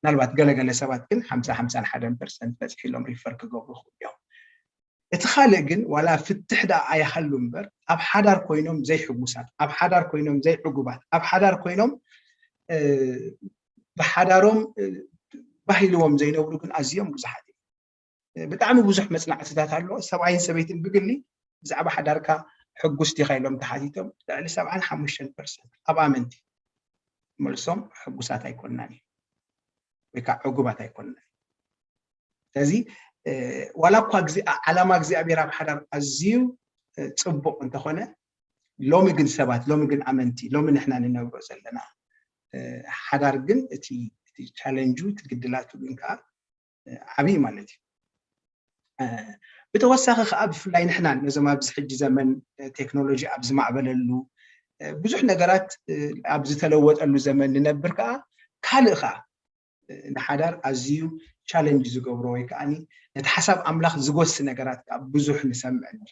ምናልባት ገለገለ ሰባት ግን ሓምሳ ሓምሳን ሓደን ፐርሰንት በፂሑ ኢሎም ሪፈር ክገብሩ ይኽእሉ እዮም እቲ ካልእ ግን ዋላ ፍትሕ ደኣ ኣይሃሉ እምበር ኣብ ሓዳር ኮይኖም ዘይሕጉሳት ኣብ ሓዳር ኮይኖም ዘይዕጉባት ኣብ ሓዳር ኮይኖም ብሓዳሮም ባህ ኢልዎም ዘይነብሩ ግን ኣዝዮም ብዙሓት እዮም ብጣዕሚ ብዙሕ መፅናዕትታት ኣሎ ሰብኣይን ሰበይትን ብግሊ ብዛዕባ ሓዳርካ ሕጉስ ዲኻ ኢሎም ተሓቲቶም ልዕሊ ሰብዓን ሓሙሽተን ፐርሰንት ኣብ ኣመንቲ መልሶም ሕጉሳት ኣይኮንናን እዩ ወይ ከዓ ዕጉባት ኣይኮንናን ስለዚ ዋላ እኳ ዓላማ እግዚኣብሔር ኣብ ሓዳር ኣዝዩ ፅቡቕ እንተኾነ ሎሚ ግን ሰባት ሎሚ ግን ኣመንቲ ሎሚ ንሕና ንነብሮ ዘለና ሓዳር ግን እቲ ቻለንጁ እቲ ግድላቱ ግን ከዓ ዓብዪ ማለት እዩ ብተወሳኺ ከዓ ብፍላይ ንሕና ነዞም ኣብዚ ሕጂ ዘመን ቴክኖሎጂ ኣብ ዝማዕበለሉ ብዙሕ ነገራት ኣብ ዝተለወጠሉ ዘመን ንነብር ከዓ ካልእ ከዓ ንሓዳር ኣዝዩ ቻለንጅ ዝገብሮ ወይ ከዓ ነቲ ሓሳብ ኣምላኽ ዝጎሲ ነገራት ከዓ ብዙሕ ንሰምዕ ንርኢ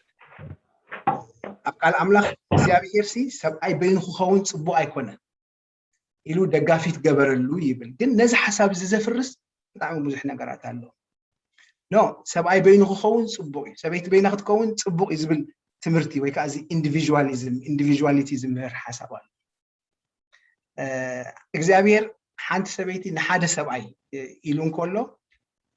ኣብ ቃል ኣምላኽ እግዚኣብሔር ሲ ሰብኣይ በይኑ ክኸውን ፅቡቅ ኣይኮነን ኢሉ ደጋፊት ገበረሉ ይብል ግን ነዚ ሓሳብ እዚ ዘፍርስ ብጣዕሚ ብዙሕ ነገራት ኣሎ ኖ ሰብኣይ በይኑ ክኸውን ፅቡቅ እዩ ሰበይቲ በይና ክትከውን ፅቡቅ እዩ ዝብል ትምህርቲ ወይ ከዓ እዚ ኢንዲቪዥዋሊዝም ኢንዲቪዥዋሊቲ ዝምህር ሓሳብ ኣሎ እግዚኣብሔር ሓንቲ ሰበይቲ ንሓደ ሰብኣይ ኢሉ እንከሎ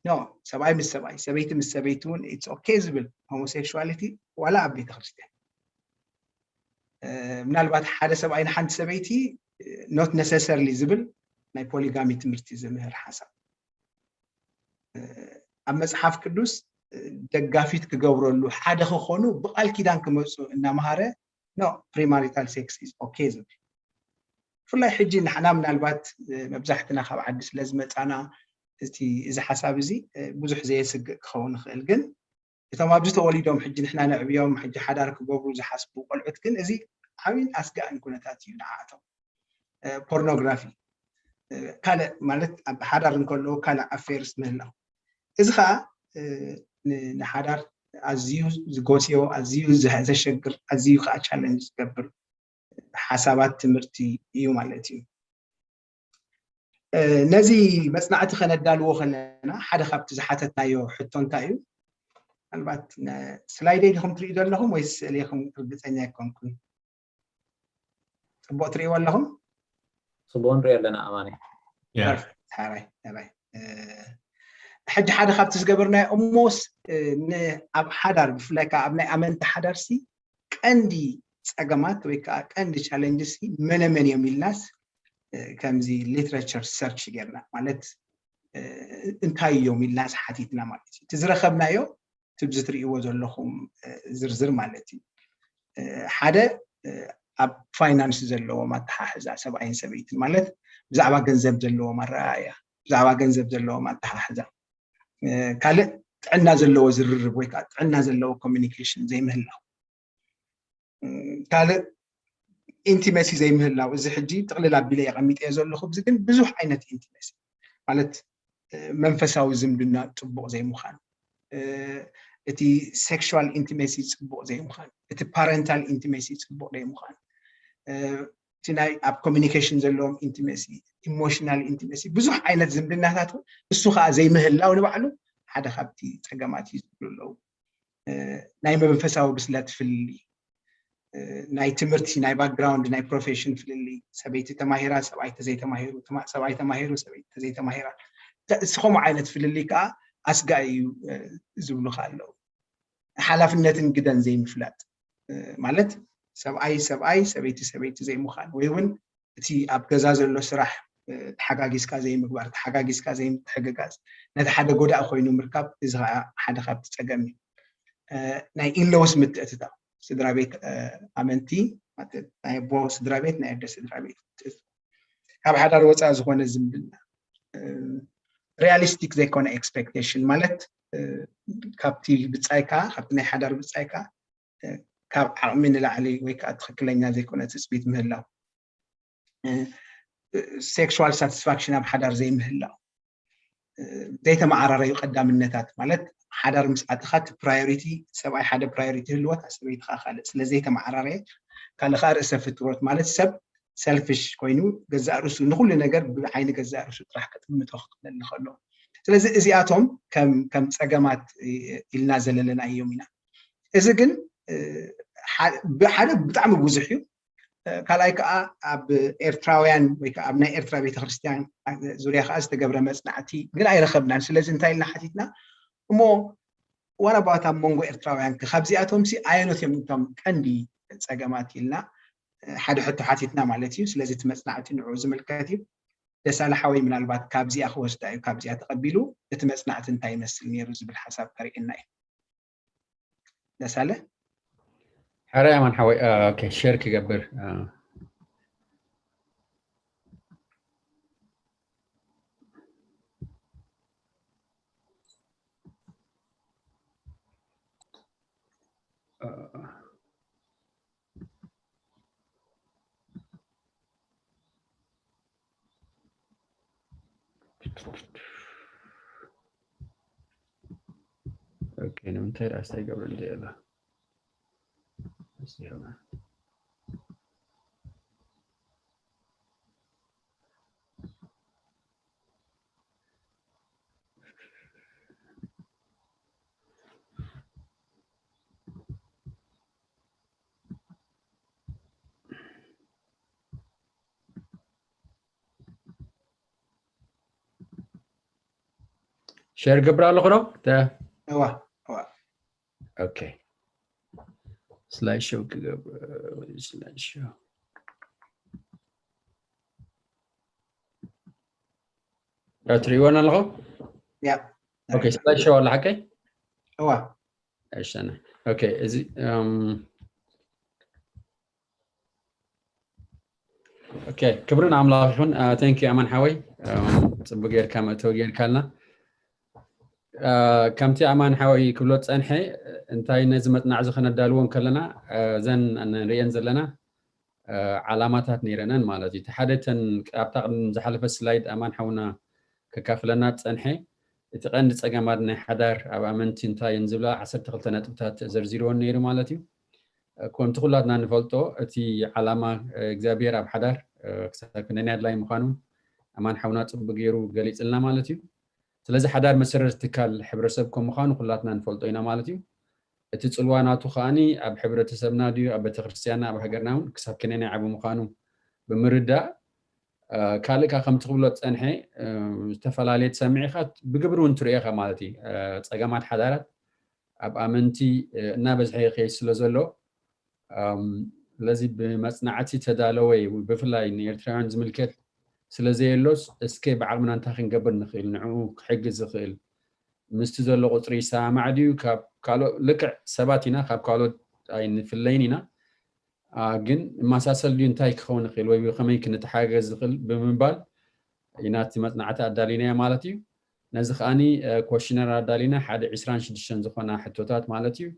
ኖ ሰብኣይ ምስ ሰብኣይ ሰበይቲ ምስ ሰበይቲ እውን ኢትስ ኦኬ ዝብል ሆሞሴክሹዋሊቲ ዋላ ኣብ ቤተክርስትያን ምናልባት ሓደ ሰብኣይ ንሓንቲ ሰበይቲ ኖት ነሰሰርሊ ዝብል ናይ ፖሊጋሚ ትምህርቲ ዝምህር ሓሳብ ኣብ መፅሓፍ ቅዱስ ደጋፊት ክገብረሉ ሓደ ክኾኑ ብቃል ኪዳን ክመፁ እናምሃረ ኖ ፕሪማሪታል ሴክስ ኢዝ ኦኬ ዝብል ብፍላይ ሕጂ ንሕና ምናልባት መብዛሕትና ካብ ዓዲ ስለ ዝመፃና እቲ እዚ ሓሳብ እዚ ብዙሕ ዘየስግእ ክኸውን ይኽእል ግን እቶም ኣብዚ ተወሊዶም ሕጂ ንሕና ነዕብዮም ሕጂ ሓዳር ክገብሩ ዝሓስቡ ቆልዑት ግን እዚ ዓብይን ኣስጋእን ኩነታት እዩ ንዓኣቶም ፖርኖግራፊ ካልእ ማለት ኣብ ሓዳር እንከለዉ ካልእ ኣፌርስ ምህላው እዚ ከዓ ንሓዳር ኣዝዩ ዝጎስዮ ኣዝዩ ዘሸግር ኣዝዩ ከዓ ቻለንጅ ዝገብር ሓሳባት ትምህርቲ እዩ ማለት እዩ ነዚ መፅናዕቲ ከነዳልዎ ከለና ሓደ ካብቲ ዝሓተትናዮ ሕቶ እንታይ እዩ ምናልባት ስላይደይ ዲኹም ትሪኢ ዘለኹም ወይ ስእሌኹም ርግፀኛ ኣይኮንኩን ፅቡቅ ትሪእዎ ኣለኹም ፅቡቅ ንሪኦ ኣለና ኣማኒ ሕጂ ሓደ ካብቲ ዝገበርናዮ እሞስ ኣብ ሓዳር ብፍላይ ከዓ ኣብ ናይ ኣመንቲ ሓዳር ሲ ቀንዲ ፀገማት ወይ ከዓ ቀንዲ ቻለንጅ ሲ መነመን እዮም ኢልናስ ከምዚ ሊትሬቸር ሰርች ጌርና ማለት እንታይ እዮም ኢልናስ ሓቲትና ማለት እዩ እቲ ዝረከብናዮ ትብዚ ትርእይዎ ዘለኹም ዝርዝር ማለት እዩ። ሓደ ኣብ ፋይናንስ ዘለዎም ኣተሓሕዛ ሰብኣይን ሰበይትን ማለት ብዛዕባ ገንዘብ ዘለዎም ኣረኣእያ፣ ብዛዕባ ገንዘብ ዘለዎም ኣተሓሕዛ። ካልእ ጥዕና ዘለዎ ዝርርብ ወይ ከዓ ጥዕና ዘለዎ ኮሚኒኬሽን ዘይምህላው። ካልእ ኢንቲመሲ ዘይምህላው። እዚ ሕጂ ጥቕልል ኣቢለ የቐሚጠዮ ዘለኹ። እዚ ግን ብዙሕ ዓይነት ኢንቲመሲ ማለት መንፈሳዊ ዝምድና ፅቡቕ ዘይምዃን፣ እቲ ሴክሹዋል ኢንቲመሲ ፅቡቕ ዘይምዃን፣ እቲ ፓረንታል ኢንቲመሲ ፅቡቕ ዘይምዃን፣ እቲ ናይ ኣብ ኮሚኒኬሽን ዘለዎም ኢንቲመሲ፣ ኢሞሽናል ኢንቲመሲ፣ ብዙሕ ዓይነት ዝምድናታት እውን እሱ ከዓ ዘይምህላው ንባዕሉ ሓደ ካብቲ ፀገማት እዩ ዝብሉ ኣለዉ። ናይ መንፈሳዊ ብስለት ፍልልይ፣ ናይ ትምህርቲ፣ ናይ ባክግራውንድ፣ ናይ ፕሮፌሽን ፍልልይ፣ ሰበይቲ ተማሂራ ሰብኣይ ተዘይተማሂሩ፣ ሰብኣይ ተማሂሩ ሰበይቲ ተዘይተማሂራ፣ እስኸምኡ ዓይነት ፍልልይ ከዓ ኣስጋኢ እዩ ዝብሉካ ኣለዉ። ሓላፍነትን ግደን ዘይምፍላጥ ማለት ሰብኣይ ሰብኣይ ሰበይቲ ሰበይቲ ዘይምዃን ወይ እውን እቲ ኣብ ገዛ ዘሎ ስራሕ ተሓጋጊዝካ ዘይምግባር፣ ተሓጋጊዝካ ዘይምትሕግጋዝ ነቲ ሓደ ጎዳኢ ኮይኑ ምርካብ፣ እዚ ከዓ ሓደ ካብቲ ፀገም እዩ። ናይ ኢንሎውስ ምትእትታው፣ ስድራ ቤት ኣመንቲ፣ ናይ ኣቦ ስድራ ቤት፣ ናይ ኣደ ስድራ ቤት፣ ካብ ሓዳር ወፃኢ ዝኾነ ዝምድና፣ ሪያሊስቲክ ዘይኮነ ኤክስፔክቴሽን ማለት ካብቲ ብፃይካ፣ ካብቲ ናይ ሓዳር ብፃይካ ካብ ዓቕሚ ንላዕሊ ወይ ከዓ ትኽክለኛ ዘይኮነ ትፅቢት ምህላው፣ ሴክሹዋል ሳቲስፋክሽን ኣብ ሓዳር ዘይምህላው፣ ዘይተመዓራረዩ ቀዳምነታት ማለት ሓዳር ምስ ኣተኻ እቲ ፕራዮሪቲ ሰብኣይ ሓደ ፕራዮሪቲ ህልዎ እታ ሰበይቲ ከዓ ካልእ ስለ ዘይተመዓራረየ ካልእ ከዓ ርእሰ ፍትሮት ማለት ሰብ ሰልፊሽ ኮይኑ ገዛእ ርእሱ ንኩሉ ነገር ብዓይኒ ገዛእ ርእሱ ጥራሕ ክጥምቶ ክኽእል ከሎ ስለዚ እዚኣቶም ከም ከም ፀገማት ኢልና ዘለለና እዮም ኢና። እዚ ግን ሓደ ብጣዕሚ ብዙሕ እዩ። ካልኣይ ከዓ ኣብ ኤርትራውያን ወይ ከዓ ኣብ ናይ ኤርትራ ቤተክርስትያን ዙርያ ከዓ ዝተገብረ መፅናዕቲ ግን ኣይረኸብናን። ስለዚ እንታይ ኢልና ሓቲትና እሞ ዋላ ባት ኣብ መንጎ ኤርትራውያን ከ ካብዚኣቶም ሲ ኣየኖት እዮም እቶም ቀንዲ ፀገማት ኢልና ሓደ ሕቶ ሓቲትና ማለት እዩ። ስለዚ እቲ መፅናዕቲ ንዕኡ ዝምልከት እዩ። ደሳለ ሓወይ ምናልባት ካብዚኣ ክወስዳ እዩ፣ ካብዚኣ ተቐቢሉ እቲ መፅናዕቲ እንታይ ይመስል ነይሩ ዝብል ሓሳብ ከርእየና እዩ። ደሳለ? ሕራይ ኣማን ሓወይ፣ ኦኬ፣ ሼር ክገብር። ኦኬ፣ ንምንታይ ደኣ ስታይ ገብረ እንደ ያለ? እስቲ ይሆናል። ሸር ገብር ኣለኹ ዶ? እዋ፣ እዋ። ኦኬ። ስላይድ ሾው ክገብር፣ ስላይድ ሾው። ትሪእዎን ኣለኹ? ያ። ኦኬ፣ ስላይድ ሾው ኣላ ሓቀይ? እዋ። እሺ፣ ኦኬ፣ እዚ ኦኬ፣ ክብሪ ንኣምላኽ ይኹን። Thank you ኣማን ሓወይ፣ ጽቡቅ ጌርካ መእተዊ ጌርካልና። ከምቲ ኣማን ሓወይ ክብሎ ዝጸንሐ፣ እንታይ ነዚ መጽናዕዚ ከነዳልዎ እንከለና፣ እዘን ንርእየን ዘለና ዓላማታት ነይረነን ማለት እዩ። እቲ ሓደ፣ እተን ኣብታ ቅድም ዝሓለፈ ስላይድ ኣማን ሓውና ከካፍለና ዝጸንሐ፣ እቲ ቀንዲ ጸገማት ናይ ሓዳር ኣብ ኣመንቲ እንታይ እየን ዝብላ ዓሰርተ ክልተ ነጥብታት ዘርዚርወን ነይሩ ማለት እዩ። ከምቲ ኩላትና ንፈልጦ፣ እቲ ዓላማ እግዚኣብሔር ኣብ ሓዳር ክሳብ ክንደይ ኣድላይ ምዃኑ ኣማን ሓውና ጽቡቅ ገይሩ ገሊጽልና ማለት እዩ። ስለዚ ሓዳር መሰረት ትካል ሕብረተሰብ ከም ምዃኑ ኩላትና ንፈልጦ ኢና ማለት እዩ። እቲ ጽልዋ ናቱ ከኣኒ ኣብ ሕብረተሰብና ድዩ፣ ኣብ ቤተክርስትያንና፣ ኣብ ሃገርና እውን ክሳብ ክንደይ ዓቢ ምዃኑ ብምርዳእ፣ ካልእ ከኣ ከምቲ ክብሎ ዝጸንሐ፣ ዝተፈላለየ ትሰምዕ ኢኻ፣ ብግብሪ እውን ትሪኦ ኢኻ ማለት እዩ። ጸገማት ሓዳራት ኣብ ኣመንቲ እናበዝሐ ይኸይድ ስለ ዘሎ፣ ስለዚ ብመጽናዕቲ ተዳለወ፣ ብፍላይ ንኤርትራውያን ዝምልከት ስለ ዘየሎስ፣ እስከ ብዓቕምና እንታይ ክንገብር ንኽእል፣ ንዕኡ ክሕግዝ ዝኽእል፣ ምስቲ ዘሎ ቁጽሪ ይሰማማዕ ድዩ፣ ካብ ካልኦ ልክዕ ሰባት ኢና፣ ካብ ካልኦት ኣይንፍለይን ኢና። ግን መሳሰል ድዩ እንታይ ክኸውን ይኽእል ወይ ብኸመይ ክንተሓገዝ ዝኽእል ብምባል ኢና እቲ መፅናዕቲ ኣዳሊናዮ ማለት እዩ። ነዚ ከዓኒ ኮሽነር ኣዳሊና ሓደ ዕስራን ሽዱሽተን ዝኾና ሕቶታት ማለት እዩ።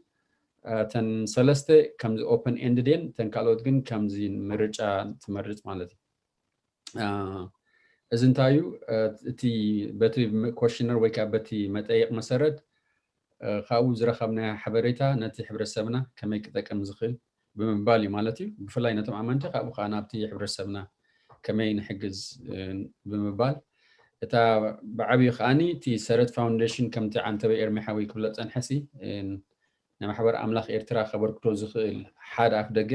ተን ሰለስተ ከምዚ ኦፕን ኤንድድ እየን፣ ተን ካልኦት ግን ከምዚ ምርጫ ትመርፅ ማለት እዩ። እዚ እንታይ እዩ? እቲ በቲ ኮሽነር ወይ ከዓ በቲ መጠየቕ መሰረት ካብኡ ዝረኸብናዮ ሓበሬታ ነቲ ሕብረተሰብና ከመይ ክጠቅም ዝኽእል ብምባል እዩ ማለት እዩ። ብፍላይ ነቶም ኣመንቲ ካብኡ ከዓ ናብቲ ሕብረተሰብና ከመይ ንሕግዝ ብምባል፣ እታ ብዓብዩ ከዓኒ እቲ ሰረት ፋውንዴሽን ከምቲ ዓንተበ ኤርሚ ሓወይ ክብሎ ዝፀንሐሲ ንማሕበር ኣምላኽ ኤርትራ ከበርክቶ ዝኽእል ሓደ ኣፍ ደገ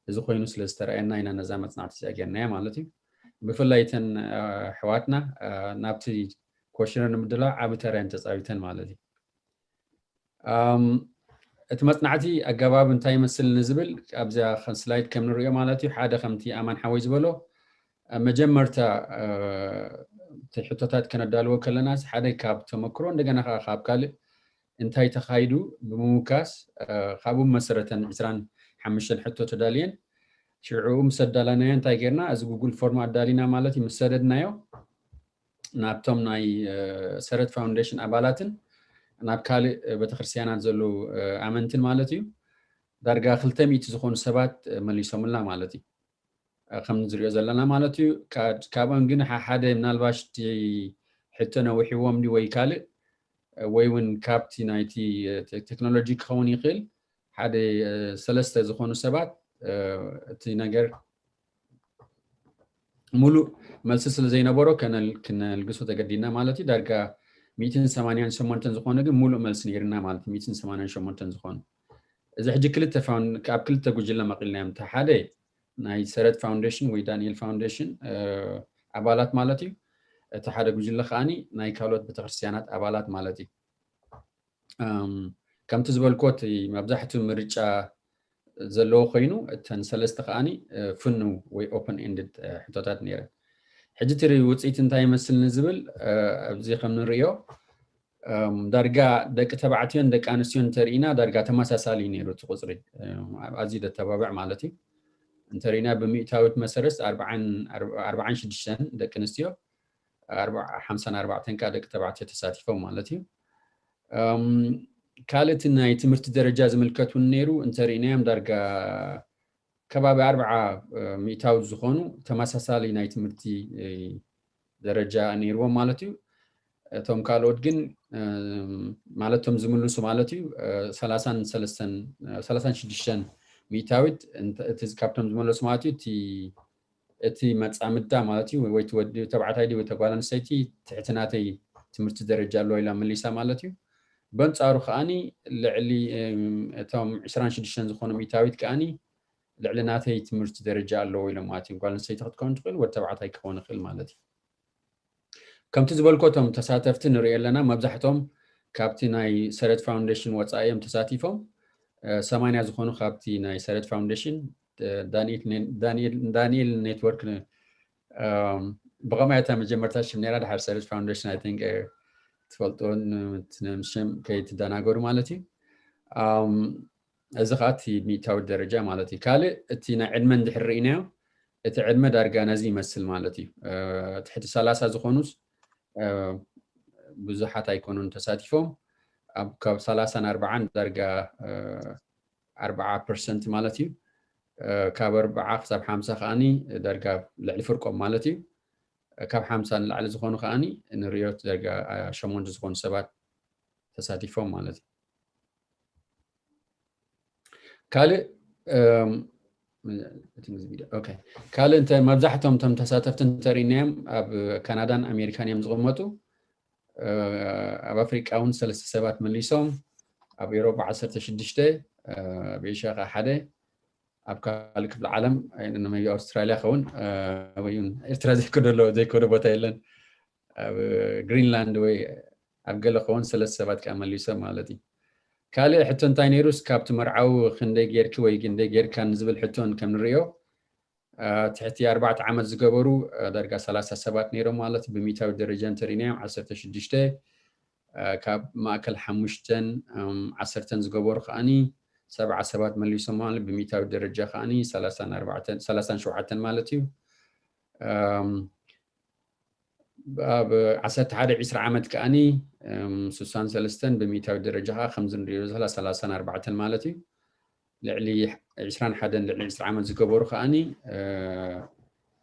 እዚ ኮይኑ ስለ ዝተረኣየና ኢና ነዛ መፅናዕቲ እዚኣ ጌርናያ ማለት እዩ። ብፍላይ እተን ኣሕዋትና ናብቲ ኮሽነር ንምድላው ዓቢ ተራ እየን ተፃዊተን ማለት እዩ። እቲ መፅናዕቲ ኣገባብ እንታይ ይመስል ንዝብል ኣብዚኣ ስላይድ ከም ንሪኦ ማለት እዩ። ሓደ ከምቲ ኣማን ሓወይ ዝበሎ መጀመርታ እቲ ሕቶታት ከነዳልዎ ከለና ሓደ ካብ ተመክሮ እንደገና ከዓ ካብ ካልእ እንታይ ተኻይዱ ብምውካስ ካብኡ መሰረተን ዕስራን ሓሙሽተን ሕቶ ተዳልየን ሽዑ ምስ ኣዳላናዮ እንታይ ጌርና እዚ ጉግል ፎርም ኣዳሊና ማለት እዩ ምስ ሰደድናዮ ናብቶም ናይ ሰረት ፋውንዴሽን ኣባላትን ናብ ካልእ ቤተክርስትያናት ዘለዉ ኣመንትን ማለት እዩ ዳርጋ ክልተ ሚእቲ ዝኾኑ ሰባት መሊሶምልና ማለት እዩ። ከም ዝሪኦ ዘለና ማለት እዩ። ካብኦም ግን ሓደ ምናልባሽ እቲ ሕቶ ነዊሕዎም ድዩ ወይ ካልእ ወይ እውን ካብቲ ናይቲ ቴክኖሎጂ ክኸውን ይኽእል ሓደ ሰለስተ ዝኾኑ ሰባት እቲ ነገር ሙሉእ መልሲ ስለ ዘይነበሮ ክነልግሶ ተገዲና ማለት እዩ። ዳርጋ ሚእትን ሰማንያን ሸሞንተን ዝኾነ ግን ሙሉእ መልሲ ነይርና ማለት እዩ። ሚእትን ሰማንያን ሸሞንተን ዝኾኑ እዚ ሕጂ ክልተ ኣብ ክልተ ጉጅለ መቒልናዮም። እቲ ሓደ ናይ ሰረት ፋውንዴሽን ወይ ዳንኤል ፋውንዴሽን ኣባላት ማለት እዩ። እቲ ሓደ ጉጅለ ከዓኒ ናይ ካልኦት ቤተክርስትያናት ኣባላት ማለት እዩ። ከምቲ ዝበልኮ እቲ መብዛሕትኡ ምርጫ ዘለዎ ኮይኑ እተን ሰለስተ ከዓኒ ፍንው ወይ ኦፕን ኤንድድ ሕቶታት ነይረን። ሕጂ እቲ ውፅኢት እንታይ ይመስል ንዝብል ኣብዚ ከም ንርእዮ ዳርጋ ደቂ ተባዕትዮን ደቂ ኣንስትዮን እንተርኢና ዳርጋ ተመሳሳሊ ነይሩ እቲ ቁፅሪ ኣዝዩ ደተባብዕ ማለት እዩ። እንተርኢና ብሚእታዊት መሰረት ኣርባዓን ሽዱሽተን ደቂ ኣንስትዮ ሓምሳን ኣርባዕተን ከዓ ደቂ ተባዕትዮ ተሳቲፎም ማለት እዩ። ካልእ እቲ ናይ ትምህርቲ ደረጃ ዝምልከት እውን ነይሩ እንተርኢናዮም ዳርጋ ከባቢ ኣርብዓ ሚእታዊ ዝኾኑ ተመሳሳሊ ናይ ትምህርቲ ደረጃ ነይርዎም ማለት እዩ። እቶም ካልኦት ግን ማለት እቶም ዝምልሱ ማለት እዩ ሰላሳን ሽዱሽተን ሚእታዊት ካብቶም ዝመለሱ ማለት እዩ እቲ መፃምድታ ማለት እዩ ወይ ወዲ ተባዕታይ ወይ ተጓል ኣንስተይቲ ትሕቲ ናተይ ትምህርቲ ደረጃ ኣለዎ ኢላ መሊሳ ማለት እዩ። በንፃሩ ከዓኒ ልዕሊ እቶም ዕስራን ሽዱሽተን ዝኾኑ ሚእታዊት ከዓኒ ልዕሊ ናተይ ትምህርቲ ደረጃ ኣለዎ ኢሎም ማለት እዩ። ጓል ኣንስተይቲ ክትከውን ትኽእል ወዲ ተባዕታይ ክኸውን ይኽእል ማለት እዩ። ከምቲ ዝበልኮ እቶም ተሳተፍቲ ንሪኦ ኣለና መብዛሕቶም ካብቲ ናይ ሰረት ፋውንዴሽን ወፃኢ እዮም ተሳቲፎም። ሰማንያ ዝኾኑ ካብቲ ናይ ሰረት ፋውንዴሽን ዳንኤል ኔትወርክ ብኸምያ እታ መጀመርታ ሽም ነራ ድሓር ሰረት ፋውንዴሽን ኣይ ቲንክ ትፈልጥዎን ሽም ከይትደናገሩ ማለት እዩ። እዚ ከዓ እቲ ሚእታዊ ደረጃ ማለት እዩ። ካልእ እቲ ናይ ዕድመ እንድሕር ርኢናዮ እቲ ዕድመ ዳርጋ ነዚ ይመስል ማለት እዩ። ትሕቲ ሰላሳ ዝኾኑስ ብዙሓት ኣይኮኑን ተሳቲፎም። ካብ ሰላሳን ኣርባዓን ዳርጋ ኣርባዓ ፐርሰንት ማለት እዩ። ካብ ኣርባዓ ክሳብ ሓምሳ ከዓኒ ዳርጋ ልዕሊ ፍርቆም ማለት እዩ። ካብ ሓምሳ ንላዕሊ ዝኾኑ ከዓኒ ንሪኦ ዳርጋ ሸሞንተ ዝኾኑ ሰባት ተሳቲፎም ማለት እዩ። ካልእ ካልእ እንተ መብዛሕቶም ቶም ተሳተፍቲ እንተርኢናዮም ኣብ ካናዳን ኣሜሪካን እዮም ዝቕመጡ። ኣብ ኣፍሪቃ እውን ሰለስተ ሰባት መሊሶም፣ ኣብ ኤሮጳ ዓሰርተ ሽዱሽተ፣ ኣብ ኤሽያ ከዓ ሓደ፣ ኣብ ካልእ ክፍሊ ዓለም ኣውስትራልያ ኸውን ወይ ኤርትራ ዘይከደሎ ዘይከዶ ቦታ የለን። ኣብ ግሪንላንድ ወይ ኣብ ገለ ኸውን ሰለስተ ሰባት ከዓ መሊሶም ማለት እዩ። ካልእ ሕቶ እንታይ ነይሩስ ካብቲ መርዓዊ ክንደይ ጌርኪ ወይ ክንደይ ጌርካ ንዝብል ሕቶን ከም ንርእዮ ትሕቲ ኣርባዕተ ዓመት ዝገበሩ ዳርጋ ሰላሳ ሰባት ነይሮም ማለት ብሚእታዊ ደረጃ እንተርኢናዮም ዓሰርተ ሽዱሽተ ካብ ማእከል ሓሙሽተን ዓሰርተን ዝገበሩ ከዓኒ ሰብዓ ሰባት መሊሶም ማለት ብሚእታዊ ደረጃ ከዓኒ ሰላሳን ኣርባዕተን ሰላሳን ሸውዓተን ማለት እዩ። ኣብ ዓሰርተ ሓደ ዕስራ ዓመት ከዓኒ ስሳን ሰለስተን ብሚእታዊ ደረጃ ከዓ ከምዚ ንሪኦ ዘለና ሰላሳን ኣርባዕተን ማለት እዩ። ልዕሊ ዕስራን ሓደን ልዕሊ ዕስራ ዓመት ዝገበሩ ከዓኒ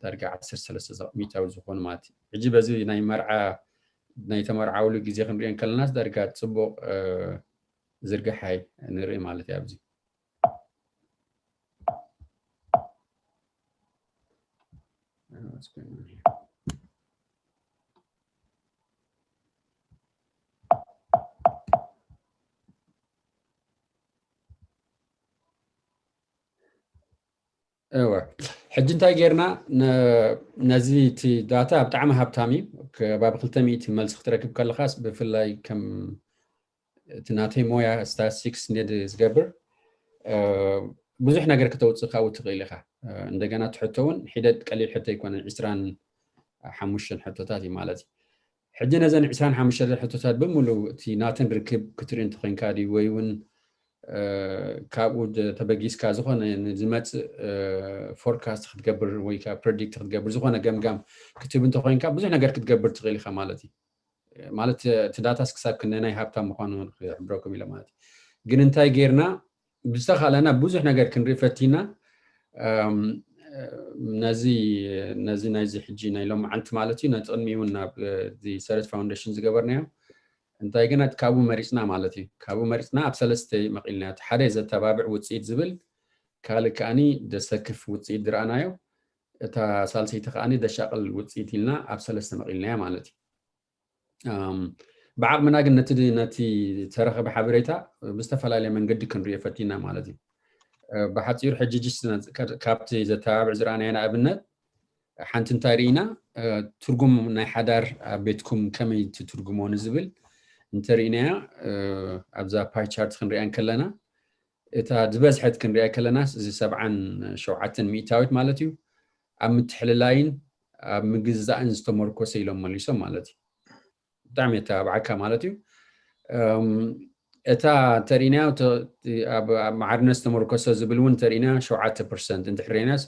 ዳርጋ ዓሰርተ ሰለስተ ሚእታዊ ዝኾኑ ማለት እዩ። ሕጂ በዚ ናይ መርዓ ናይ ተመርዓውሉ ግዜ ክንሪኦ ከለናስ ዳርጋ ፅቡቕ ዝርግሓይ ንርኢ ማለት እዩ ኣብዚ። እወ፣ ሕጂ እንታይ ጌርና? ነዚ እቲ ዳታ ብጣዕሚ ሃብታም እዩ። ከባቢ ክልተ ሚእቲ መልሲ ክትረክብ ከለኻስ ብፍላይ ከም እቲ ናተይ ሞያ ስታቲስቲክስ ነድ ዝገብር ብዙሕ ነገር ከተውፅእ ካብኡ ትኽእል ኢኻ። እንደገና ትሕቶ እውን ሒደት ቀሊል ሕቶ ኣይኮነን፣ ዕስራን ሓሙሽተን ሕቶታት እዩ ማለት እዩ። ሕጂ ነዘን ዕስራን ሓሙሽተን ሕቶታት ብምሉ እቲ ናተን ርክብ ክትርኢ እንተኮይንካ ድዩ ወይ እውን ካብኡ ተበጊስካ ዝኾነ ንዝመፅእ ፎርካስት ክትገብር ወይ ከዓ ፕረዲክት ክትገብር ዝኾነ ገምጋም ክትህብ እንተኮይንካ ብዙሕ ነገር ክትገብር ትኽእል ኢኻ ማለት እዩ። ማለት እቲ ዳታስ ክሳብ ክንደናይ ሃብታም ምዃኑ ክሕብረኩም ኢለ ማለት እዩ። ግን እንታይ ጌርና ብዝተኻለና ብዙሕ ነገር ክንርኢ ፈቲና ነዚ ነዚ ናይዚ ሕጂ ናይ ሎም መዓልቲ ማለት እዩ ነቲ ቅድሚ እውን ናብ ሰረት ፋውንዴሽን ዝገበርናዮ እንታይ ግን ካብኡ መሪፅና ማለት እዩ። ካብኡ መሪፅና ኣብ ሰለስተ መቂልና እቲ ሓደ ዘተባብዕ ውፅኢት ዝብል ካልእ ከዓኒ ደሰክፍ ውፅኢት ዝረኣናዮ እታ ሳልሰይቲ ከዓኒ ደሻቅል ውፅኢት ኢልና ኣብ ሰለስተ መቂልናያ ማለት እዩ። ብዓቕምና ግን ነቲ ነቲ ተረኸበ ሓበሬታ ብዝተፈላለየ መንገዲ ክንሪኦ ፈቲና ማለት እዩ። ብሓፂሩ ሕጂ ጅስ ካብቲ ዘተባብዕ ዝረኣናዮ ንኣብነት ሓንቲ እንታይ ርኢና ትርጉም ናይ ሓዳር ኣብ ቤትኩም ከመይ ትትርጉሞ ንዝብል እንተርኢናያ ኣብዛ ፓይ ቻርት ክንሪኣ እንከለና እታ ዝበዝሐት ክንሪኣ ከለናስ እዚ ሰብዓን ሸውዓተን ሚእታዊት ማለት እዩ ኣብ ምትሕልላይን ኣብ ምግዛእን ዝተመርኮሰ ኢሎም መሊሶም ማለት እዩ። ብጣዕሚ የተባብዓካ ማለት እዩ። እታ ተርእናዮ ኣብ ማዕርነት ዝተመርኮሰ ዝብል እውን ተርእና ሸውዓተ ፐርሰንት እንድሕር ርኢናስ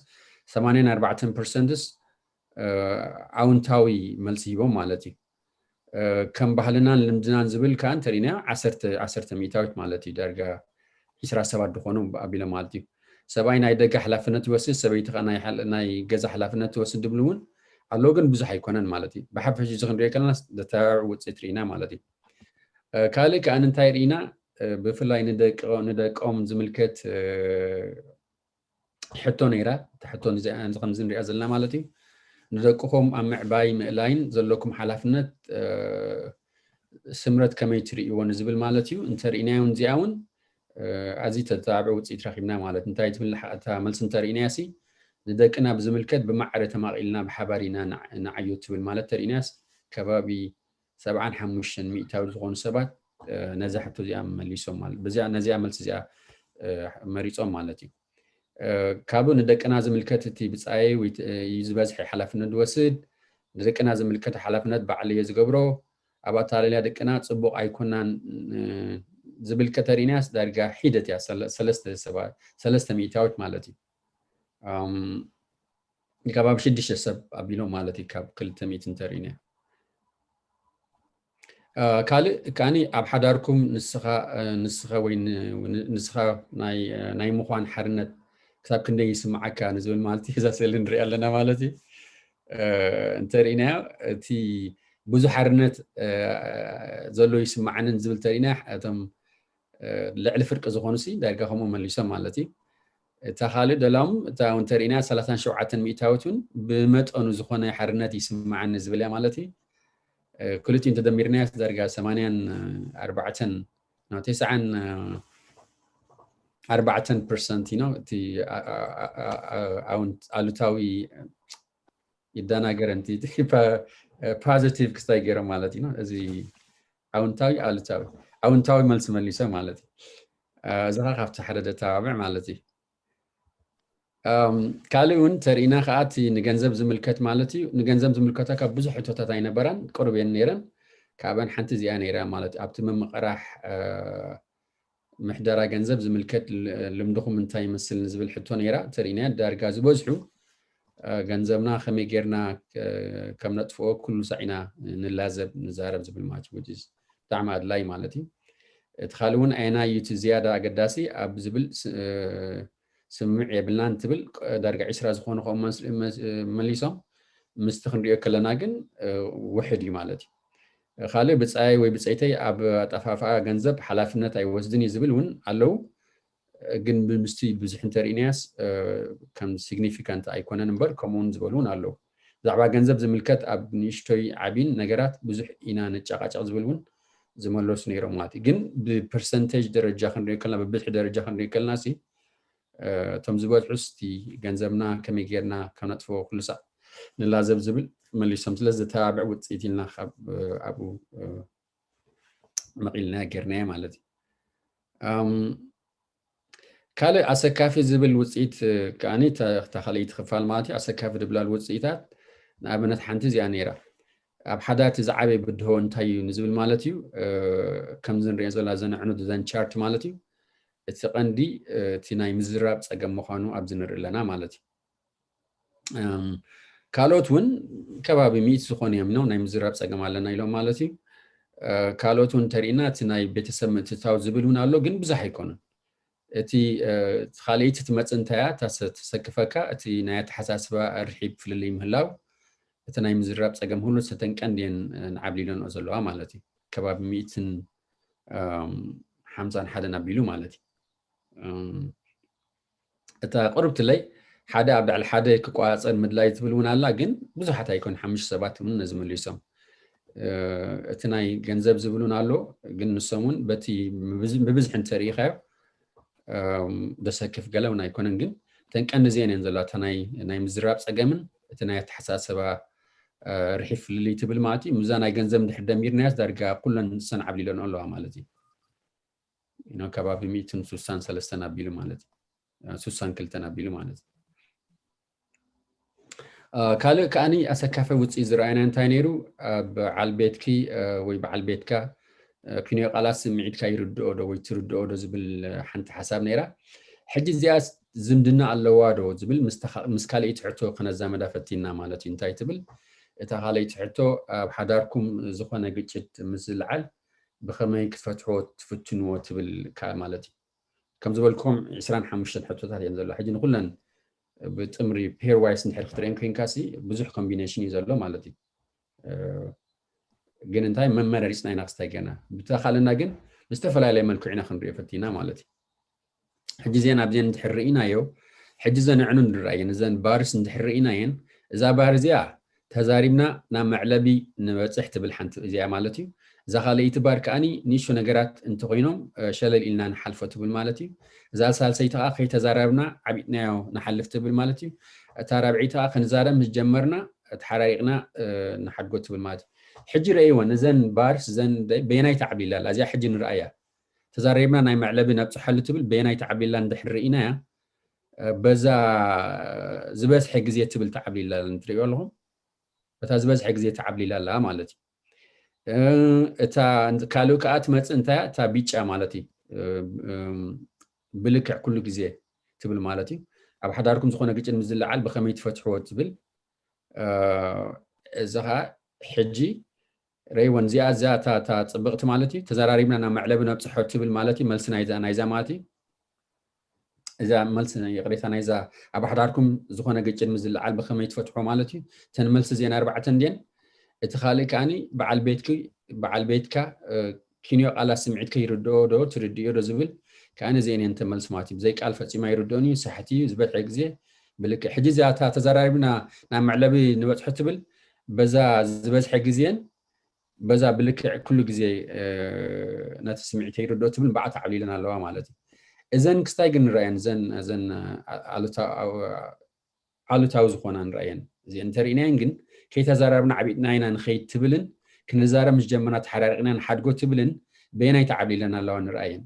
ሰማንያን ኣርባዕተን ፐርሰንትስ ኣውንታዊ መልሲ ሂቦም ማለት እዩ። ከም ባህልናን ልምድናን ዝብል ከዓ እንተሪእናዮ ዓሰርተ ዓሰርተ ሚእታዊት ማለት እዩ። ዳርጋ ዒስራ ሰባት ዝኾኑ ኣቢሎም ማለት እዩ። ሰብኣይ ናይ ደገ ሓላፍነት ይወስድ፣ ሰበይቲ ከዓ ናይ ሓል- ናይ ገዛ ሓላፍነት ትወስድ ድብል እውን ኣለዉ፣ ግን ብዙሕ ኣይኮነን ማለት እዩ። ብሓፈሽ እዚ ክንሪኦ ከለና ዘተባብዕ ውፅኢት ርኢና ማለት እዩ። ካልእ ከዓ እንታይ ርኢና? ብፍላይ ንደቂ ንደቆም ዝምልከት ሕቶ ነይራ። እታ ሕቶ ከምዚ ንሪኣ ዘለና ማለት እዩ። ንደቅኹም ኣብ ምዕባይ ምእላይን ዘለኩም ሓላፍነት ስምረት ከመይ ትርእይዎ ንዝብል ማለት እዩ። እንተርኢናዮ እውን እዚኣ እውን ኣዚ ተተባብዒ ውፅኢት ረኪብና ማለት እንታይ ትብል እታ መልሲ እንተርኢናያ ሲ ንደቅና ብዝምልከት ብማዕረ ተማቒልና ብሓባር ኢና ንዓዮ ትብል ማለት ተርኢናያስ ከባቢ ሰብዓን ሓሙሽተን ሚእታዊ ዝኾኑ ሰባት ነዛ ሕቶ እዚኣ መሊሶም ማለት በዚኣ ነዚኣ መልሲ እዚኣ መሪፆም ማለት እዩ። ካብኡ ንደቅና ዝምልከት እቲ ብፃየይ እዩ ዝበዝሐ ሓላፍነት ዝወስድ፣ ንደቅና ዝምልከት ሓላፍነት ባዕለየ ዝገብሮ፣ ኣብ ኣተሃለልያ ደቅና ፅቡቕ ኣይኮናን ዝብል ከተሪእናያስ ዳርጋ ሒደት እያ። ሰለስተ ሰባት ሰለስተ ሚእታዊት ማለት እዩ። ከባቢ ሽዱሽተ ሰብ ኣቢሎም ማለት እዩ ካብ ክልተ ሚእቲ እንተሪእናዮ። ካልእ ከዓኒ ኣብ ሓዳርኩም ንስኻ ንስኻ ወይ ንስኻ ናይ ምዃን ሓርነት ክሳብ ክንደይ ይስምዓካ ንዝብል ማለት እዩ። እዛ ስእሊ ንሪኣ ኣለና ማለት እዩ። እንተሪእናዮ እቲ ብዙሕ ሓርነት ዘሎ ይስምዓንን ዝብል ተሪእና እቶም ልዕሊ ፍርቂ ዝኾኑ ሲ ዳርጋ ከምኡ መሊሶም ማለት እዩ። እታ ካልእ ደላም እታ እውን ተሪእና ሰላሳን ሸውዓተን ሚእታዊት እውን ብመጠኑ ዝኾነ ሓርነት ይስምዓኒ ዝብል እያ ማለት እዩ። ክልቲኡ እንተደሚርናዮ ዳርጋ ሰማንያን ኣርባዕተን ናብ ተስዓን ኣርባዕተን ፐርሰንት ነው እቲ ኣሉታዊ ይደናገረ እንቲ ፖዚቲቭ ክስታይ ገይሮም ማለት እዩ። እዚ ኣውንታዊ ኣሉታዊ ኣውንታዊ መልሲ መሊሶ ማለት እዩ። እዚ ከዓ ካብቲ ሓደ ደተባብዕ ማለት እዩ። ካልእ እውን ተርእና ከዓ እቲ ንገንዘብ ዝምልከት ማለት እዩ። ንገንዘብ ዝምልከታ ካብ ብዙሕ ሕቶታት ኣይነበራን፣ ቅሩብ እየን ነይረን። ካብን ሓንቲ እዚኣ ነይራ ማለት ኣብቲ ምምቕራሕ ምሕደራ ገንዘብ ዝምልከት ልምድኹም እንታይ ይመስል ንዝብል ሕቶ ነይራ ተርእናያ። ዳርጋ ዝበዝሑ ገንዘብና ከመይ ጌርና ከም ነጥፍኦ ኩሉ ሳዕ ኢና ንላዘብ ንዛረብ ዝብል ማለት እዩ። ብጣዕሚ ኣድላይ ማለት እዩ። እቲ ካልእ እውን ኣየናይ እዩ እቲ ዝያዳ ኣገዳሲ ኣብ ዝብል ስምምዕ የብልናን ትብል ዳርጋ ዒስራ ዝኾኑ ከምኡ መሊሶም። ምስቲ ክንሪኦ ከለና ግን ውሕድ እዩ ማለት እዩ። ካልእ ብጻይ ወይ ብጸይተይ ኣብ ኣጠፋፍኣ ገንዘብ ሓላፍነት ኣይወስድን እዩ ዝብል እውን ኣለዉ። ግን ምስቲ ብዙሕ እንተርእናያስ ከም ሲግኒፊካንት ኣይኮነን እምበር ከምኡውን ዝበሉ እውን ኣለዉ። ብዛዕባ ገንዘብ ዝምልከት ኣብ ንእሽቶይ ዓቢን ነገራት ብዙሕ ኢና ንጨቃጨቅ ዝብል እውን ዝመለሱ ነይሮም ማለት እዩ። ግን ብፐርሰንቴጅ ደረጃ ክንሪኦ ከለና ብብዝሒ ደረጃ ክንሪኦ ከለና ሲ እቶም ዝበዝሑ ስቲ ገንዘብና ከመይ ጌርና ከነጥፍኦ ኩሉ ሳዕ ንላዘብ ዝብል መሊሶም ስለ ዝተባብዕ ውፅኢት ኢልና ኣብኡ መቒልና ጌርናዮ ማለት እዩ። ካልእ ኣሰካፊ ዝብል ውፅኢት ከዓኒ ተኻልኢቲ ክፋል ማለት እዩ። ኣሰካፊ ድብላል ውፅኢታት ንኣብነት ሓንቲ እዚኣ ነይራ። ኣብ ሓዳር እቲ ዝዓበየ ብድሆ እንታይ እዩ ንዝብል ማለት እዩ። ከምዚ ንሪኦ ዘለና ዘንዕኑ ዘን ቻርት ማለት እዩ። እቲ ቀንዲ እቲ ናይ ምዝራብ ፀገም ምዃኑ ኣብዚ ንርኢ ኣለና ማለት እዩ። ካልኦት እውን ከባቢ ሚእቲ ዝኾኑ እዮም ነው ናይ ምዝራብ ፀገም ኣለና ኢሎም ማለት እዩ። ካልኦት እውን እንተሪእና እቲ ናይ ቤተሰብ ምእትታው ዝብል እውን ኣሎ፣ ግን ብዙሕ ኣይኮነን። እቲ ካልኣይቲ ትመፅእ እንታያ ተሰክፈካ እቲ ናይ ኣተሓሳስባ ርሒብ ፍልልይ ምህላው እቲ ናይ ምዝራብ ፀገም ሁሉ ሰተን ቀንድ እየን ንዓብሊለንኦ ዘለዋ ማለት እዩ። ከባቢ ሚእትን ሓምሳን ሓደን ኣቢሉ ማለት እዩ። እታ ቅርብትለይ ሓደ ኣብ ልዕሊ ሓደ ክቆፃፀር ምድላይ ትብል እውን ኣላ፣ ግን ብዙሓት ኣይኮን ሓሙሽተ ሰባት እውን ነዚ መሊሶም። እቲ ናይ ገንዘብ ዝብል እውን ኣሎ፣ ግን ንሶም እውን በቲ ብብዝሒ እንተርኢኻዮ ደሰክፍ ገለ እውን ኣይኮነን። ግን ተን ቀንዲ እዚአን እየን ዘለዋ፣ እታ ናይ ምዝራብ ፀገምን እቲ ናይ ኣተሓሳሰባ ርሒ ፍልልይ ትብል ማለት እዩ። ምዛ ናይ ገንዘብ እንድሕር ደሚርናያስ ዳርጋ ኩለን ንሰን ዓብሊለን ኣለዋ ማለት እዩ። ከባቢ ሚእትን ሱሳን ሰለስተን ኣቢሉ ማለት እዩ። ሱሳን ክልተን ኣቢሉ ማለት እዩ። ካልእ ከዓኒ ኣሰካፈ ውፅኢት ዝረኣየና እንታይ ነይሩ? በዓል ቤትኪ ወይ በዓል ቤትካ ኪንዮ ቃላት ስምዒትካ ይርድኦ ዶ ወይ ትርድኦ ዶ ዝብል ሓንቲ ሓሳብ ነይራ። ሕጂ እዚኣ ዝምድና ኣለዋ ዶ ዝብል ምስ ካልኣይቲ ሕቶ ክነዛመዳ ፈቲና ማለት እዩ። እንታይ ትብል እታ ካልኣይቲ ሕቶ? ኣብ ሓዳርኩም ዝኾነ ግጭት ምስ ዝለዓል ብኸመይ ክትፈትሕዎ ትፍትንዎ ትብል ማለት እዩ። ከም ዝበልኩም ዕስራን ሓሙሽተን ሕቶታት እየን ዘሎ። ሕጂ ንኩለን ብጥምሪ ፔር ዋይስ እንድሕር ክትርእየን ኮይንካ ሲ ብዙሕ ኮምቢኔሽን እዩ ዘሎ ማለት እዩ። ግን እንታይ መመረሪፅና ኢና ክስታይ ገና ብተኻለና ግን ብዝተፈላለየ መልክዕ ኢና ክንሪኦ ፈቲና ማለት እዩ። ሕጂ እዚአን ኣብዚአን እንድሕር ርኢናዮ ሕጂ ዘንዕኑ እንድረኣየን እዘን ባርስ እንድሕር ርኢናየን እዛ ባር እዚኣ ተዛሪብና ናብ መዕለቢ ንበፅሕ ትብል ሓንቲ እዚኣ ማለት እዩ። እዛ ካልኣይቲ ባር ከዓኒ ንእሽቶ ነገራት እንተኮይኖም ሸለል ኢልና ንሓልፎ ትብል ማለት እዩ። እዛ ሳልሰይቲ ከዓ ከይተዛራብና ዓቢጥናዮ ንሓልፍ ትብል ማለት እዩ። እታ ራብዒይቲ ከዓ ክንዛረብ ምስ ጀመርና ተሓራሪቅና ንሓድጎ ትብል ማለት እዩ። ሕጂ ረእይወን እዘን ባርስ እዘን በየናይ ተዓብሊላ ኣላ እዚኣ ሕጂ ንርኣያ። ተዛሪብና ናይ መዕለቢ ነብፅሐሉ ትብል በየናይ ተዓብሊላ እንድሕር ርኢናያ በዛ ዝበዝሐ ግዜ ትብል ተዓብሊላ ንትሪኦ ኣለኹም። በታ ዝበዝሐ ግዜ ተዓብሊላ ኣላ ማለት እዩ። እታ ካልእ ከዓ ትመፅእ እንታይ እታ ቢጫ ማለት እዩ። ብልክዕ ኩሉ ግዜ ትብል ማለት እዩ። ኣብ ሓዳርኩም ዝኾነ ግጭት ምስ ዝለዓል ብኸመይ ትፈትሕዎ ትብል። እዚ ከዓ ሕጂ ረይወን እዚኣ እዛ እታ እታ ፅብቕቲ ማለት እዩ። ተዘራሪብና ናብ መዕለቢ ነብፅሖ ትብል ማለት እዩ። መልሲ ናይዛ ናይዛ ማለት እዩ። እዛ መልሲ ይቕሬታ ናይዛ ኣብ ሓዳርኩም ዝኾነ ግጭት ምስ ዝለዓል ብኸመይ ትፈትሖ ማለት እዩ። እተን መልሲ እዚአን ኣርባዕተ እንድየን። እቲ ካልእ ከዓኒ በዓል ቤትኪ በዓል ቤትካ ኪንዮ ቃላት ስምዒትካ ይርድኦ ዶ ትርድዮ ዶ ዝብል ከዓኒ እዚአን እየን እተን መልሲ ማለት እዩ። ብዘይ ቃል ፈፂሙ ኣይርድኦን እዩ። ሳሕቲ እዩ ዝበዝሐ ግዜ ብልክዕ ሕጂ እዚኣ እታ ተዘራሪብና ናብ መዕለቢ ንበፅሖ ትብል በዛ ዝበዝሐ ግዜን በዛ ብልክዕ ኩሉ ግዜ ነቲ ስምዒተይ ይርድኦ ትብል ብዓት ዓብሊለን ኣለዋ ማለት እዩ። እዘን ክስታይ ግን ንረኣየን እዘን እዘን ኣሉታዊ ዝኾና ንረኣየን እዚአን እንተርኢናየን ግን ከይተዛራርብና ዓቢጥና ኢና ንኸይድ ትብልን ክንዛረብ ምስ ጀመርና ተሓራሪቕና ንሓድጎ ትብልን በየናይ ተዓብሊለን ኣለዋ ንረኣየን።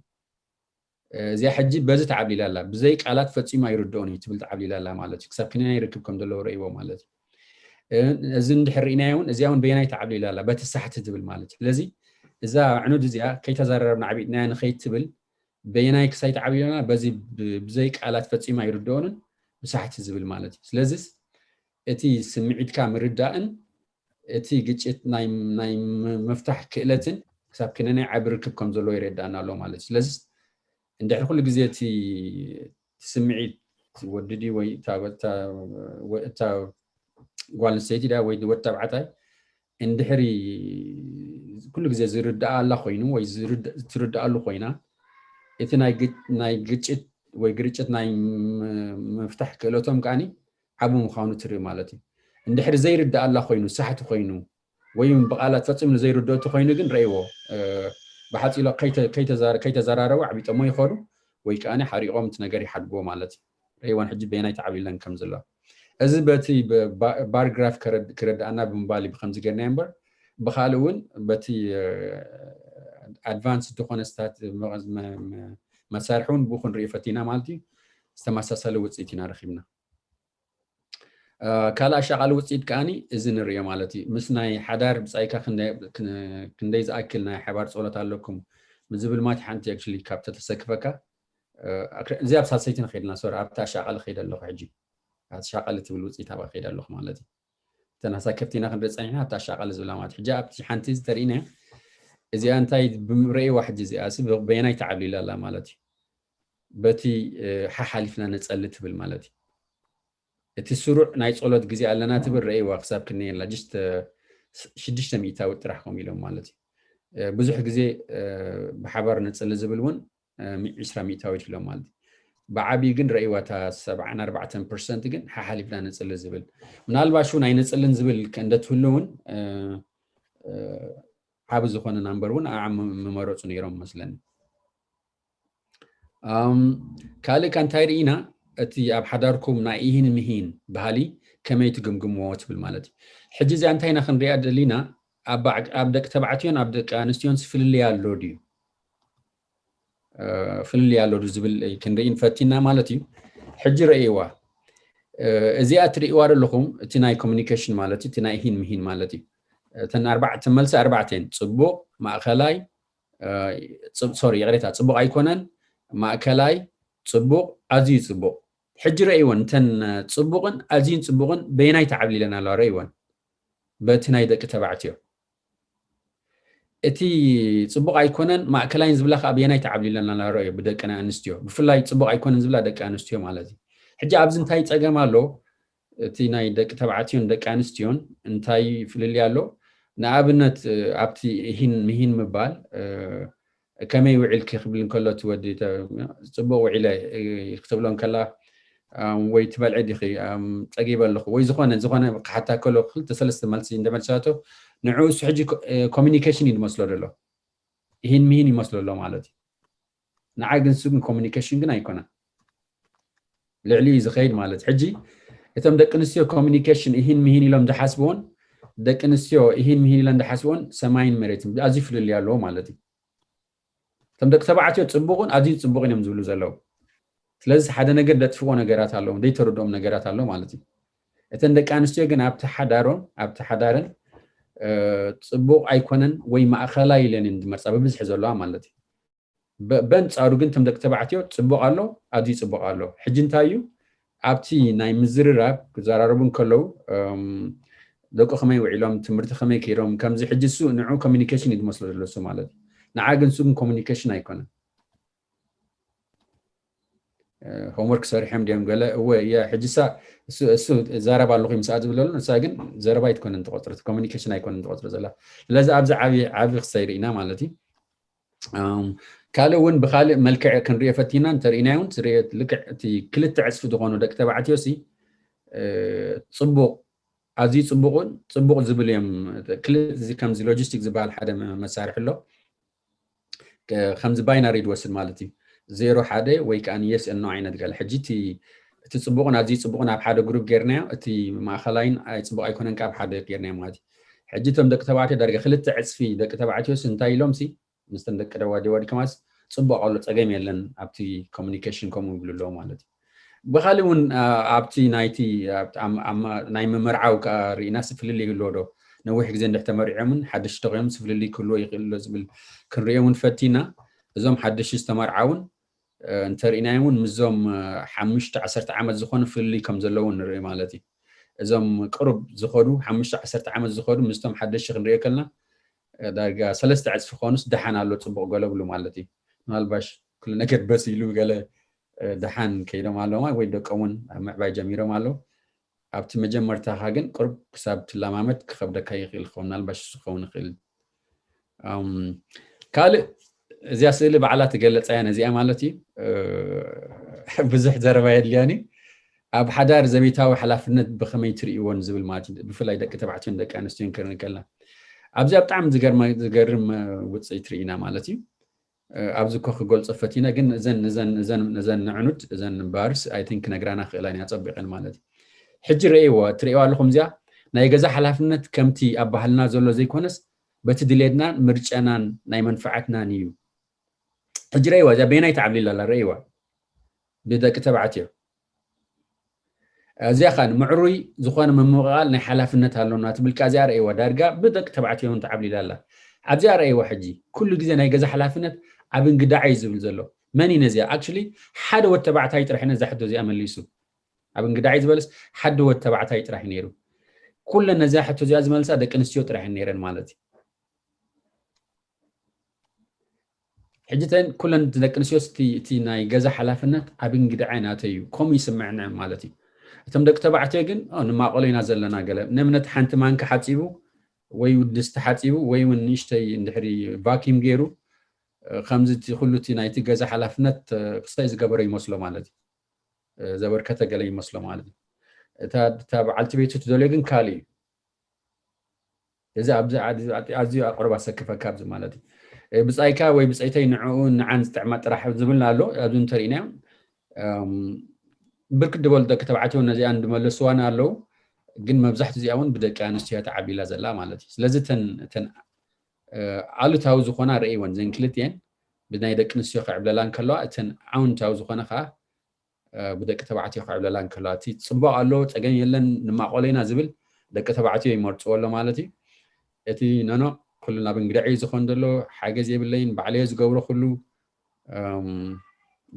እዚኣ ሕጂ በዚ ተዓብሊላ ኣላ። ብዘይ ቃላት ፈጺሙ ኣይርድኦን እዩ ትብል ተዓብሊላ ኣላ ማለት እዩ። ክሳብ ክንያይ ይርክብ ከም ዘለዎ ረእይዎ ማለት እዩ። እዚ እንድሕር ርኢናዮ እውን እዚኣ እውን በየናይ ተዓብሊላ ኣላ? በቲ ሳሕቲ ትብል ማለት እዩ። ስለዚ እዛ ዕኑድ እዚኣ ከይተዘራረብና ዓቢጥናያ ንኸይድ ትብል በየናይ ክሳይ ተዓብሊላና በዚ ብዘይ ቃላት ፈጺማ ይርድኦንን ብሳሕቲ ዝብል ማለት እዩ። ስለዚስ እቲ ስምዒትካ ምርዳእን እቲ ግጭት ናይ ምፍታሕ ክእለትን ክሳብ ክንደይ ዓቢ ርክብ ከም ዘለዎ ይረዳእና ኣሎ ማለት እዩ። ስለዚ እንድሕር ኩሉ ግዜ እቲ ስምዒት ወዲ ድዩ ወይ እታ ጓል ኣንስተይቲ ድያ ወይ ወዲ ተባዕታይ እንድሕሪ ኩሉ ግዜ ዝርዳእ ኣላ ኮይኑ ወይ ትርዳእሉ ኮይና እቲ ናይ ግጭት ወይ ግርጭት ናይ ምፍታሕ ክእለቶም ከዓኒ ዓቢ ምዃኑ ትርኢ ማለት እዩ። እንድሕሪ ዘይርዳእ ኣላ ኮይኑ ሳሕቲ ኮይኑ ወይ ብቃላት ፈጺሙ ዘይርድኦ እቲ ኮይኑ ግን ረእይዎ ብሓፂሎ ከይተዘራረቡ ዓቢጦሞ ይኸዱ ወይ ከዓኒ ሓሪቆም እቲ ነገር ይሓድግዎ ማለት እዩ። ረእይዋን ሕጂ በየናይ ተዓብሊለን ከም ዘሎ እዚ በቲ ባርግራፍ ክረዳእና ብምባል ብከምዚ ገርና እምበር ብካልእ እውን በቲ ኣድቫንስ ዝኾነ ስታት መሳርሒ እውን ብኡ ክንርኢ ፈቲና ማለት እዩ። ዝተመሳሰለ ውፅኢት ኢና ረኪብና። ካልእ ኣሻቓሊ ውፅኢት ከዓኒ እዚ ንሪኦ ማለት እዩ። ምስ ናይ ሓዳር ብፃይካ ክንደይ ዝኣክል ናይ ሓባር ፀሎት ኣለኩም ዝብል ማት ሓንቲ actually ካብ ተተሰክፈካ እዚ ኣብ ሳልሰይቲ ንኸይድና ሶሪ ኣብቲ ኣሻቓሊ ከይደ ኣለኹ ሕጂ ኣሻቓሊ ትብል ውፅኢት ኣብኣ ከይደ ኣለኹ ማለት እዩ። እተን ኣሳከፍቲና ክንርኢ ፀኒሕና ኣብቲ ኣሻቓሊ ዝብላ ማለት ሕጂ ኣብቲ ሓንቲ ዝተርእና እዚኣ እንታይ ብምርእይዋ ሕጂ እዚኣ በየናይ ተዓብሊላ ኣላ ማለት እዩ። በቲ ሓሓሊፍና ነፀሊ ትብል ማለት እዩ። እቲ ስሩዕ ናይ ጸሎት ግዜ ኣለና ትብል ረእይዋ ክሳብ ክንየላ just ሽዱሽተ ሚእታዊ ጥራሕ ከም ኢሎም ማለት እዩ። ብዙሕ ግዜ ብሓባር ንጽሊ ዝብል እውን ዕስራ ሚእታዊት ኢሎም ማለት እዩ። ብዓብዩ ግን ረእይዋ እታ ሰብዓን ኣርባዕተን ፐርሰንት ግን ሓሓሊፍና ንጽሊ ዝብል ምናልባሽ እውን ኣይንጽልን ዝብል እንደትህሉ እውን ዓቢ ዝኾነ ናምበር እውን ኣዓ ምመረፁ ነይሮም መስለኒ። ካልእ ከ እንታይ ርኢና እቲ ኣብ ሓዳርኩም ናይ ኢሂን ምሂን ባህሊ ከመይ ትግምግምዎ ትብል ማለት እዩ። ሕጂ እዚኣ እንታይ ኢና ክንሪኣ ደሊና ኣብ ደቂ ተባዕትዮን ኣብ ደቂ ኣንስትዮን ፍልልይ ኣሎ ድዩ ፍልልይ ኣሎ ድዩ ዝብል ክንርኢ ንፈቲና ማለት እዩ። ሕጂ ረእይዋ እዚኣ ትርእይዋ ዘለኹም እቲ ናይ ኮሚኒኬሽን ማለት እዩ እቲ ናይ ኢሂን ምሂን ማለት እዩ። እተን ኣርባዕተ መልሲ ኣርባዕተን ጽቡቕ ማእኸላይ ሶሪ ይቕሬታ ጽቡቕ ኣይኮነን ማእከላይ ጽቡቕ ኣዝዩ ጽቡቕ ሕጂ ረእይወን እተን ጽቡቕን ኣዝዩን ጽቡቕን በየናይ ተዓብሊለን ኣለዋ ረእይወን በቲ ናይ ደቂ ተባዕትዮ እቲ ጽቡቕ ኣይኮነን ማእከላይን ዝብላ ከዓ በየናይ ተዓብሊለን ኣለዋ ረእዮ ብደቂ ኣንስትዮ ብፍላይ ጽቡቕ ኣይኮነን ዝብላ ደቂ ኣንስትዮ ማለት እዩ። ሕጂ ኣብዚ እንታይ ጸገም ኣሎ እቲ ናይ ደቂ ተባዕትዮን ደቂ ኣንስትዮን እንታይ ፍልልይ ኣሎ? ንኣብነት ኣብቲ ኢሂን ምሂን ምባል ከመይ ውዒልኪ ክብል እንከሎ እቲ ወዲ ጽቡቕ ውዒለ ክትብሎ እንከላ ወይ ትበልዒ ዲኺ ጸጊበ ኣለኹ ወይ ዝኾነ ዝኾነ ክሓታ ከሎ ክልተ ሰለስተ መልሲ እንደመልሳቶ ንዕኡ እሱ ሕጂ ኮሚኒኬሽን እዩ ዝመስሎ ዘሎ ኢሂን ምሂን ይመስሎ ኣሎ ማለት እዩ። ንዓይ ግን እሱ ግን ኮሚኒኬሽን ግን ኣይኮነን ልዕሊ እዩ ዝኸይድ ማለት ሕጂ እቶም ደቂ ኣንስትዮ ኮሚኒኬሽን ኢሂን ምሂን ኢሎም ዝሓስብዎን ደቂ ኣንስትዮ ኢሂን ምሂን ኢለን ዝሓስብዎን ሰማይን መሬትን ኣዝዩ ፍልልይ ኣለዎ ማለት እዩ። እቶም ደቂ ተባዕትዮ ፅቡቕን ኣዝዩ ፅቡቕን እዮም ዝብሉ ዘለዉ። ስለዚ ሓደ ነገር ደጥፍዎ ነገራት ኣለዎም ዘይተረድኦም ነገራት ኣሎ ማለት እዩ። እተን ደቂ ኣንስትዮ ግን ኣብቲ ሓዳሮን ኣብቲ ሓዳርን ፅቡቕ ኣይኮነን ወይ ማእኸላይ ኢለን እየን ዝመርፃ ብብዝሒ ዘለዋ ማለት እዩ። በንፃሩ ግን እቶም ደቂ ተባዕትዮ ፅቡቕ ኣሎ ኣዝዩ ፅቡቕ ኣሎ። ሕጂ እንታይ እዩ ኣብቲ ናይ ምዝርራብ ክዘራረቡ እንከለዉ ደቁ ከመይ ውዒሎም ትምህርቲ ከመይ ከይዶም ከምዚ ሕጂ እሱ ንዑ ኮሚኒኬሽን እዩ ዝመስሎ ዘሎ እሱ ማለት እዩ። ንዓ ግን እሱ ግን ኮሚኒኬሽን ኣይኮነን። ሆምወርክ ሰሪሖም ድዮም ገለ እወ እያ ሕጂ እሳ እሱ እሱ ዘረባ ኣለኹ ምስኣ ዝብለሉ ንሳ ግን ዘረባ ኣይትኮነን ትቆፅሮ ኮሚኒኬሽን ኣይኮነን ትቆፅሮ ዘላ። ስለዚ ኣብዚ ዓብዪ ዓብዪ ክሳይ ርኢና ማለት እዩ። ካልእ እውን ብካልእ መልክዕ ክንሪኦ ፈቲና እንተርኢናዮ እውን ልክዕ እቲ ክልተ ዕፅፊ ዝኾኑ ደቂ ተባዕትዮ ሲ ፅቡቕ ኣዝዩ ፅቡቕን ፅቡቕ ዝብል እዮም። ክልዚ ከምዚ ሎጂስቲክ ዝበሃል ሓደ መሳርሒ ኣሎ ከምዚ ባይናሪ ዝወስድ ማለት እዩ። ዜሮ ሓደ ወይ ከዓ የስ ኖ ዓይነት ገለ ሕጂ እቲ ፅቡቕን ኣዝዩ ፅቡቕን ኣብ ሓደ ግሩፕ ጌርናዮ እቲ ማእኸላይን ኣይ ፅቡቕ ኣይኮነን ካብ ሓደ ጌርናዮ ማለት እዩ። ሕጂ እቶም ደቂ ተባዕትዮ ዳርጋ ክልተ ዕፅፊ ደቂ ተባዕትዮ ሲ እንታይ ኢሎም ሲ ምስተን ደቂ ደዋዲ ዋዲ ከማስ ፅቡቕ ኣሎ ፀገም የለን ኣብቲ ኮሚኒኬሽን ከምኡ ይብሉ ኣለዉ ማለት እዩ። ብኻልእ እውን ኣብቲ ናይቲ ናይ ምምርዓው ከዓ ርኢና ስፍልል ይህልዎ ዶ? ነዊሕ ግዜ እንድሕ ተመሪዖምን ሓደሽ ተኮዮም ስፍልል ክህልዎ ይኽእል ዶ ዝብል ክንሪኦ እውን ፈቲና። እዞም ሓደሽ ዝተመርዓውን እንተርኢናዮም እውን ምስዞም ሓሙሽተ ዓሰርተ ዓመት ዝኾኑ ፍልልይ ከም ዘለዉ ንርኢ ማለት እዩ። እዞም ቅሩብ ዝኸዱ ሓሙሽተ ዓሰርተ ዓመት ዝኸዱ ምስቶም ሓደሽ ክንሪኦ ከልና ዳርጋ ሰለስተ ዕፅፊ ኮኑስ ደሓን ኣሎ፣ ፅቡቕ ገለ ብሉ ማለት እዩ። ምናልባሽ ኩሉ ነገር በሲሉ ገለ ደሓን ከይዶም ኣለማ ወይ ደቀሙን ኣብ ምዕባይ ጀሚሮም ኣለዉ። ኣብቲ መጀመርታኻ ግን ቅሩብ ክሳብ ትለማመድ ክኸብደካ ይኽእል ክኸውን፣ ምናልባሽ እሱ ክኸውን ይኽእል። ካልእ እዚኣ ስእሊ ባዕላ ትገልፃ እያ ነዚኣ ማለት እዩ። ብዙሕ ዘረባ የድልያን እዩ። ኣብ ሓዳር ዘቤታዊ ሓላፍነት ብኸመይ ትርእይዎን ዝብል ማለት እዩ። ብፍላይ ደቂ ተባዕትዮን ደቂ ኣንስትዮን ክርኢ ከለና ኣብዚኣ ብጣዕሚ ዝገርም ውፅኢት ርኢና ማለት እዩ። ኣብዚ እኮ ክገልፆ ፈቲነ ግን እዘን እዘን እዘን እዘን ንዕኑድ እዘን ባርስ ኣይቲንክ ክነግራና ክእላን እያ ፀቢቐን ማለት እዩ። ሕጂ ረእይዎ ትርእይዋ ኣለኹም እዚኣ ናይ ገዛ ሓላፍነት ከምቲ ኣብ ባህልና ዘሎ ዘይኮነስ በቲ ድሌትናን ምርጨናን ናይ መንፈዓትናን እዩ። ሕጂ ረእይዋ እዚኣ በየናይ ተዓብሊላ ኣላ ረእይዋ ብደቂ ተባዕትዮ እዚኣ ኸን ምዕሩይ ዝኾነ ምምቕቓል ናይ ሓላፍነት ኣሎና ትብል ካ እዚኣ ረእይዋ ዳርጋ ብደቂ ተባዕትዮ እውን ተዓብሊላ ኣላ። ኣብዚኣ ረእይዋ ሕጂ ኩሉ ግዜ ናይ ገዛ ሓላፍነት ኣብ እንግዳዕ እዩ ዝብል ዘሎ። መን እዩ ነዚኣ ኣክቹሊ ሓደ ወድ ተባዕታይ ጥራሕ ነዛ ሕቶ እዚኣ መሊሱ። ኣብ እንግዳዕ እዩ ዝበለስ ሓደ ወድ ተባዕታይ ጥራሕ እዩ ነይሩ። ኩለን ነዚኣ ሕቶ እዚኣ ዝመልሳ ደቂ ኣንስትዮ ጥራሕ እየን ነይረን ማለት እዩ። ሕጂ ተን ኩለን ደቂ ኣንስትዮ እቲ ናይ ገዛ ሓላፍነት ኣብ እንግድዐ ናተይ እዩ ከምኡ ይስምዕንዐን ማለት እዩ። እቶም ደቂ ተባዕትዮ ግን ንማቆሎ ኢና ዘለና ገለ ንእምነት ሓንቲ ማንካ ሓፂቡ ወይ ድስቲ ሓፂቡ ወይ እውን ንእሽተይ እንድሕሪ ቫኪም ገይሩ ከምዚ እቲ ኩሉ እቲ ናይቲ ገዛ ሓላፍነት ክስታይ ዝገበረ ይመስሎ ማለት እዩ። ዘበርከተ ገለ ይመስሎ ማለት እዩ። እታ በዓልቲ ቤቱ ትደልዮ ግን ካልእ እዩ። እዚ ኣብዚ ኣዝዩ ኣቅርባ ሰክፈካ ኣብዚ ማለት እዩ። ብፃይካ ወይ ብፀይተይ ንዕኡ ንዓን ዝጥዕማ ጥራሕ ዝብልና ኣሎ ኣብዚ እንተርኢናዮ ብርክት ዝበሉ ደቂ ተባዕትዮ ነዚኣን ዝመለስዋን ኣለዉ። ግን መብዛሕቲ እዚኣ እውን ብደቂ ኣንስትዮ ተዓቢላ ዘላ ማለት እዩ። ስለዚ እተን ኣሉታዊ ዝኾና ርእይወን ዘን ክልትኤን ብናይ ደቂ ኣንስትዮ ክዕብለላ እንከለዋ እተን ኣውንታዊ ዝኾነ ከዓ ብደቂ ተባዕትዮ ክዕብለላ እንከለዋ እቲ ፅቡቅ ኣሎ ፀገም የለን ንማቆለይና ዝብል ደቂ ተባዕትዮ ይመርፅዎ ኣሎ ማለት እዩ። እቲ ነኖ ኩሉ ናብ እንግዳዕ እዩ ዝኾን ዘሎ ሓገዝ የብለይን ባዕለዮ ዝገብሮ ኩሉ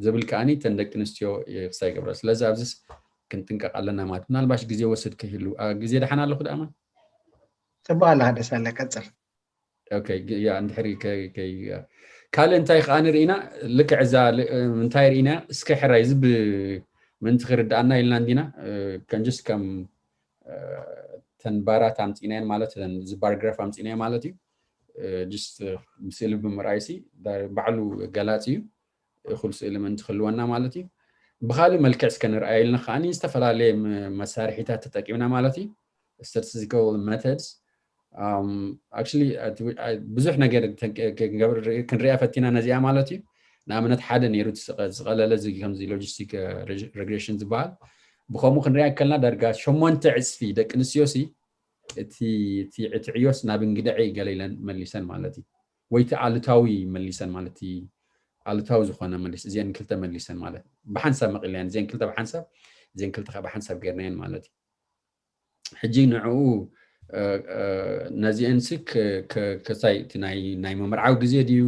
ዝብል ከዓኒ እተን ደቂ ኣንስትዮ ክሳይ ገብረ ስለዚ ኣብዚስ ክንጥንቀቅ ኣለና ማለት ምናልባሽ ግዜ ወስድ ከይህሉ ግዜ ደሓን ኣለኹ ደኣማ ፅቡቅ ኣለካ ደሳለ ቀፅል ያ እንድሕሪ ካልእ እንታይ ከዓ ንርኢና ልክዕ እዛ እንታይ ርኢና እስከ ሕራይ እዚ ምንቲ ክርድኣና ኢልና እንዲና ከንጅስ ከም ተን ባራት ኣምፂናየን ማለት እዚ ባርግራፍ ኣምፂናዮ ማለት እዩ ጅስት ብስእሊ ብምርኣይሲ ባዕሉ ገላፂ እዩ እኩል ስእሊ ምንቲ ክህልወና ማለት እዩ ብካልእ መልክዕ እስከ ንርኣየልና ከዓኒ ዝተፈላለየ መሳርሒታት ተጠቂምና ማለት እዩ statistical methods actually ብዙሕ ነገር ክንሪኣ ፈቲና ነዚኣ ማለት እዩ ንኣብነት ሓደ ነይሩ ዝቀለለ ከምዚ logistic regression ዝበሃል ብከምኡ ክንሪኣ ከልና ዳርጋ ሸሞንተ ዕፅፊ ደቂ ኣንስትዮ ሲ እቲ ዕዮስ ናብ እንግድዐ ገለ ኢለን መሊሰን ማለት እዩ ወይ እቲ ኣሉታዊ መሊሰን ማለት ኣሉታዊ ዝኾነ መሊስ እዚአን ክልተ መሊሰን ማለት ብሓንሳብ መቂልናየን እዚአን ክልተ ብሓንሳብ እዚአን ክልተ ብሓንሳብ ገይርናየን ማለት እዩ ሕጂ ንዕኡ ነዚአንሲ ክሳይ ናይ ምምርዓው ግዜ ድዩ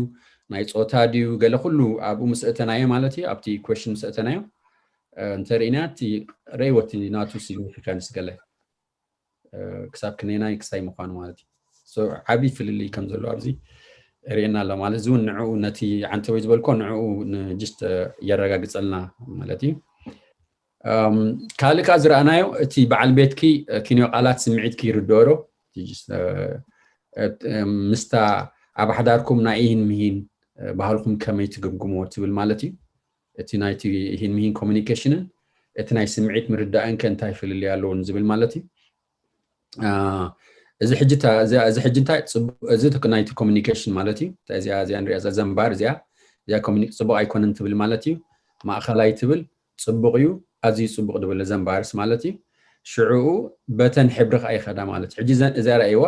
ናይ ፆታ ድዩ ገለ ኩሉ ኣብኡ ምስ እተናዮ ማለት እዩ ኣብቲ ኢኩዌሽን ምስ እተናዮ እንተርኢና እቲ ረእይወቲ ናቱ ሲግኒፊካንስ ገለ ክሳብ ክነናይ ክሳይ ምኳኑ ማለት እዩ ዓብይ ፍልልይ ከም ዘሎ ኣብዚ ርእየና ኣሎ ማለት እዚ እውን ንዕኡ ነቲ ዓንተወይ ዝበልኮ ንዕኡ ንጅስት የረጋግፀልና ማለት እዩ ካልእ ከዓ ዝረኣናዮ እቲ በዓል ቤትኪ ኪንዮ ቃላት ስምዒትኪ ይርድኦ ዶ ምስታ ኣብ ሓዳርኩም ናይ ኢሂን ምሂን ባህልኩም ከመይ ትግምግሞ ትብል ማለት እዩ እቲ ናይቲ ኢሂን ምሂን ኮሚኒኬሽንን እቲ ናይ ስምዒት ምርዳእን ከ እንታይ ፍልልይ ኣለዎ ዝብል ማለት እዩ እዚ ሕጂ እዚ ሕጂ እንታይ እዚ ናይቲ ኮሚኒኬሽን ማለት እዩ እዚኣ እዚኣ ንሪኣ ዘዘንባር እዚኣ እዚኣ ኮሚኒክ ፅቡቅ ኣይኮነን ትብል ማለት እዩ ማእኸላይ ትብል ፅቡቅ እዩ ኣዝዩ ፅቡቅ ድብል ዘንባርስ ማለት እዩ ሽዕኡ በተን ሕብሪ ከዓ ይኸዳ ማለት ሕጂ እዚኣ ረእይዋ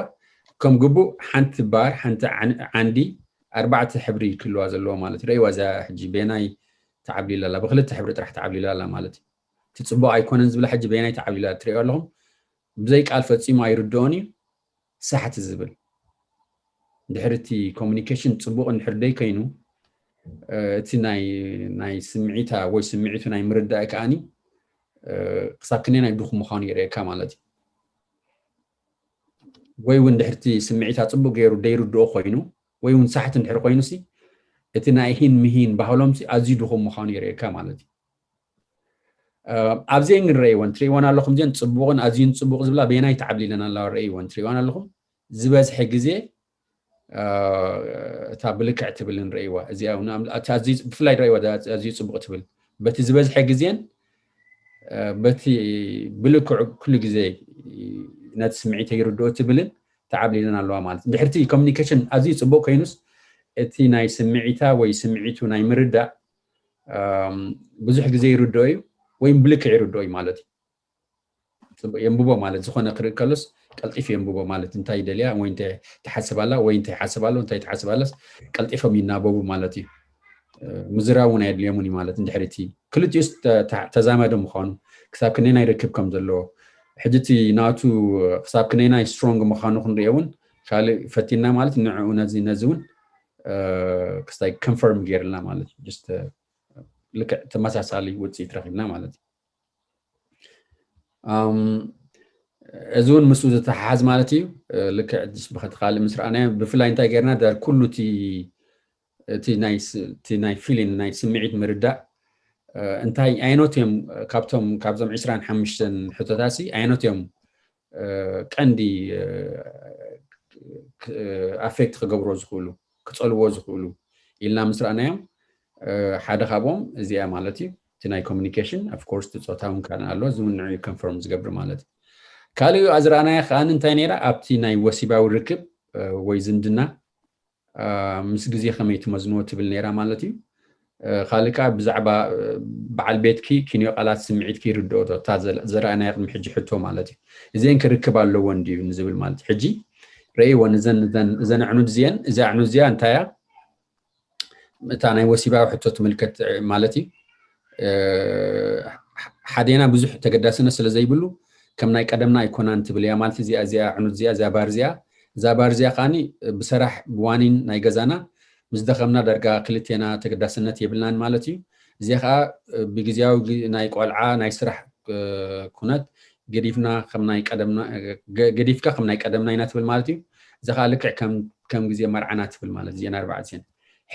ከም ግቡእ ሓንቲ ባር ሓንቲ ዓንዲ ኣርባዕተ ሕብሪ ክህልዋ ዘለዎ ማለት ረእይዋ እዚኣ ሕጂ ቤናይ ተዓብሊላ ኣላ ብክልተ ሕብሪ ጥራሕ ተዓብሊላ ኣላ ማለት እዩ እቲ ጽቡቕ ኣይኮነን ዝብላ ሕጂ በየናይ ተዓብሊላ ትሪኦ ኣለኹም? ብዘይ ቃል ፈጺሙ ኣይርድኦን እዩ፣ ሳሕቲ ዝብል። ድሕሪ እቲ ኮሚኒኬሽን ጽቡቕ እንድሕር ደይ ከይኑ፣ እቲ ናይ ናይ ስምዒታ ወይ ስምዒቱ ናይ ምርዳእ ከኣኒ ክሳብ ክንደይ ናይ ድኹም ምዃኑ የርእየካ ማለት እዩ። ወይ እውን ድሕርቲ ስምዒታ ጽቡቕ ገይሩ ደይርድኦ ኮይኑ ወይ እውን ሳሕቲ እንድሕር ኮይኑ ሲ እቲ ናይ ሂን ምሂን ባህሎም ሲ ኣዝዩ ድኹም ምዃኑ የርእየካ ማለት እዩ። ኣብዚአን ግን ረእይወን ትርእይወን ኣለኹም እዚአን ጽቡቕን ኣዝዩን ጽቡቕ ዝብላ በየናይ ተዓብሊለን ኣለዋ ረእይወን ትርእይወን ኣለኹም። ዝበዝሐ ግዜ እታ ብልክዕ ትብል ንርእይዋ እዚኣ ብፍላይ ረእይዋ ኣዝዩ ጽቡቕ ትብል በቲ ዝበዝሐ ግዜን በቲ ብልክዕ ኩሉ ግዜ ነቲ ስምዒት ይርድኦ ትብልን ተዓብሊለን ኣለዋ ማለት ድሕርቲ ኮሚኒኬሽን ኣዝዩ ጽቡቕ ኮይኑስ እቲ ናይ ስምዒታ ወይ ስምዒቱ ናይ ምርዳእ ብዙሕ ግዜ ይርድኦ እዩ ወይም ብልክዕ ይርድኦ እዩ ማለት እዩ። የንብቦ ማለት ዝኾነ ክርኢ ከሎስ ቀልጢፍ የንብቦ ማለት እንታይ ይደልያ ወይ እንታይ ትሓስብ ኣላ ወይ እንታይ ይሓስብ ኣሎ እንታይ ትሓስብ ኣላስ ቀልጢፎም ይናበቡ ማለት እዩ። ምዝራብ እውን ኣየድልዮምን እዩ ማለት እንድሕር እቲ ክልቲኡስ ተዛመደ ምዃኑ ክሳብ ክንደይ ናይ ርክብ ከም ዘለዎ ሕጂ እቲ ናቱ ክሳብ ክንደይ ናይ ስትሮንግ ምዃኑ ክንሪኦ እውን ካልእ ፈቲና ማለት ንዕኡ ነዚ ነዚ እውን ክስታይ ኮንፈርም ገይርልና ማለት ልክዕ ተመሳሳሊ ውፅኢት ረኪብና ማለት እዩ። እዚ እውን ምስኡ ዝተሓሓዝ ማለት እዩ። ልክዕ ብከቲ ካልእ ምስ ረኣናዮ ብፍላይ እንታይ ገይርና ዳር ኩሉ እቲ ናይ ፊሊን ናይ ስምዒት ምርዳእ እንታይ ኣይኖት እዮም ካብቶም ካብዞም ዕስራን ሓሙሽተን ሕቶታሲ ኣይኖት እዮም ቀንዲ ኣፌክት ክገብሮ ዝኽእሉ ክፀልዎ ዝኽእሉ ኢልና ምስ ረኣናዮም ሓደ ካብኦም እዚኣ ማለት እዩ እቲ ናይ ኮሚኒኬሽን ኣፍኮርስ እቲ ፆታ እውን ካልእ ኣሎ እዚ እውን ንዕኡ ኮንፈርም ዝገብር ማለት እዩ። ካልእ ዝረኣናዮ ከዓ እንታይ ነይራ ኣብቲ ናይ ወሲባዊ ርክብ ወይ ዝምድና ምስ ግዜ ከመይ ትመዝንዎ ትብል ነይራ ማለት እዩ። ካልእ ከዓ ብዛዕባ በዓል ቤትኪ ኪንዮ ቃላት ስምዒትኪ ይርድኦ ዶ እታ ዘረኣናያ ቅድሚ ሕጂ ሕቶ ማለት እዩ። እዚአን ክርክብ ኣለዎ እንድዩ ንዝብል ማለት ሕጂ ረእይዎ እዘን ኣዕኑድ እዚአን እዛ ኣዕኑድ እዚኣ እንታያ እታ ናይ ወሲባዊ ሕቶ ትምልከት ማለት እዩ። ሓዴና ብዙሕ ተገዳስነት ስለ ዘይብሉ ከም ናይ ቀደምና ኣይኮናን ትብል እያ ማለት እዚኣ እዚኣ ዕኑድ እዚኣ እዚኣ ባር እዚኣ እዛ ባር እዚኣ ከዓኒ ብሰራሕ ብዋኒን ናይ ገዛና ምስ ደኸምና ዳርጋ ክልቴና ተገዳስነት የብልናን ማለት እዩ። እዚኣ ከዓ ብግዜያዊ ናይ ቆልዓ ናይ ስራሕ ኩነት ገዲፍና ከም ናይ ቀደምና ገዲፍካ ከም ናይ ቀደምና ኢና ትብል ማለት እዩ። እዚ ከዓ ልክዕ ከም ግዜ መርዓና ትብል ማለት እዚአን ኣርባዕቲአን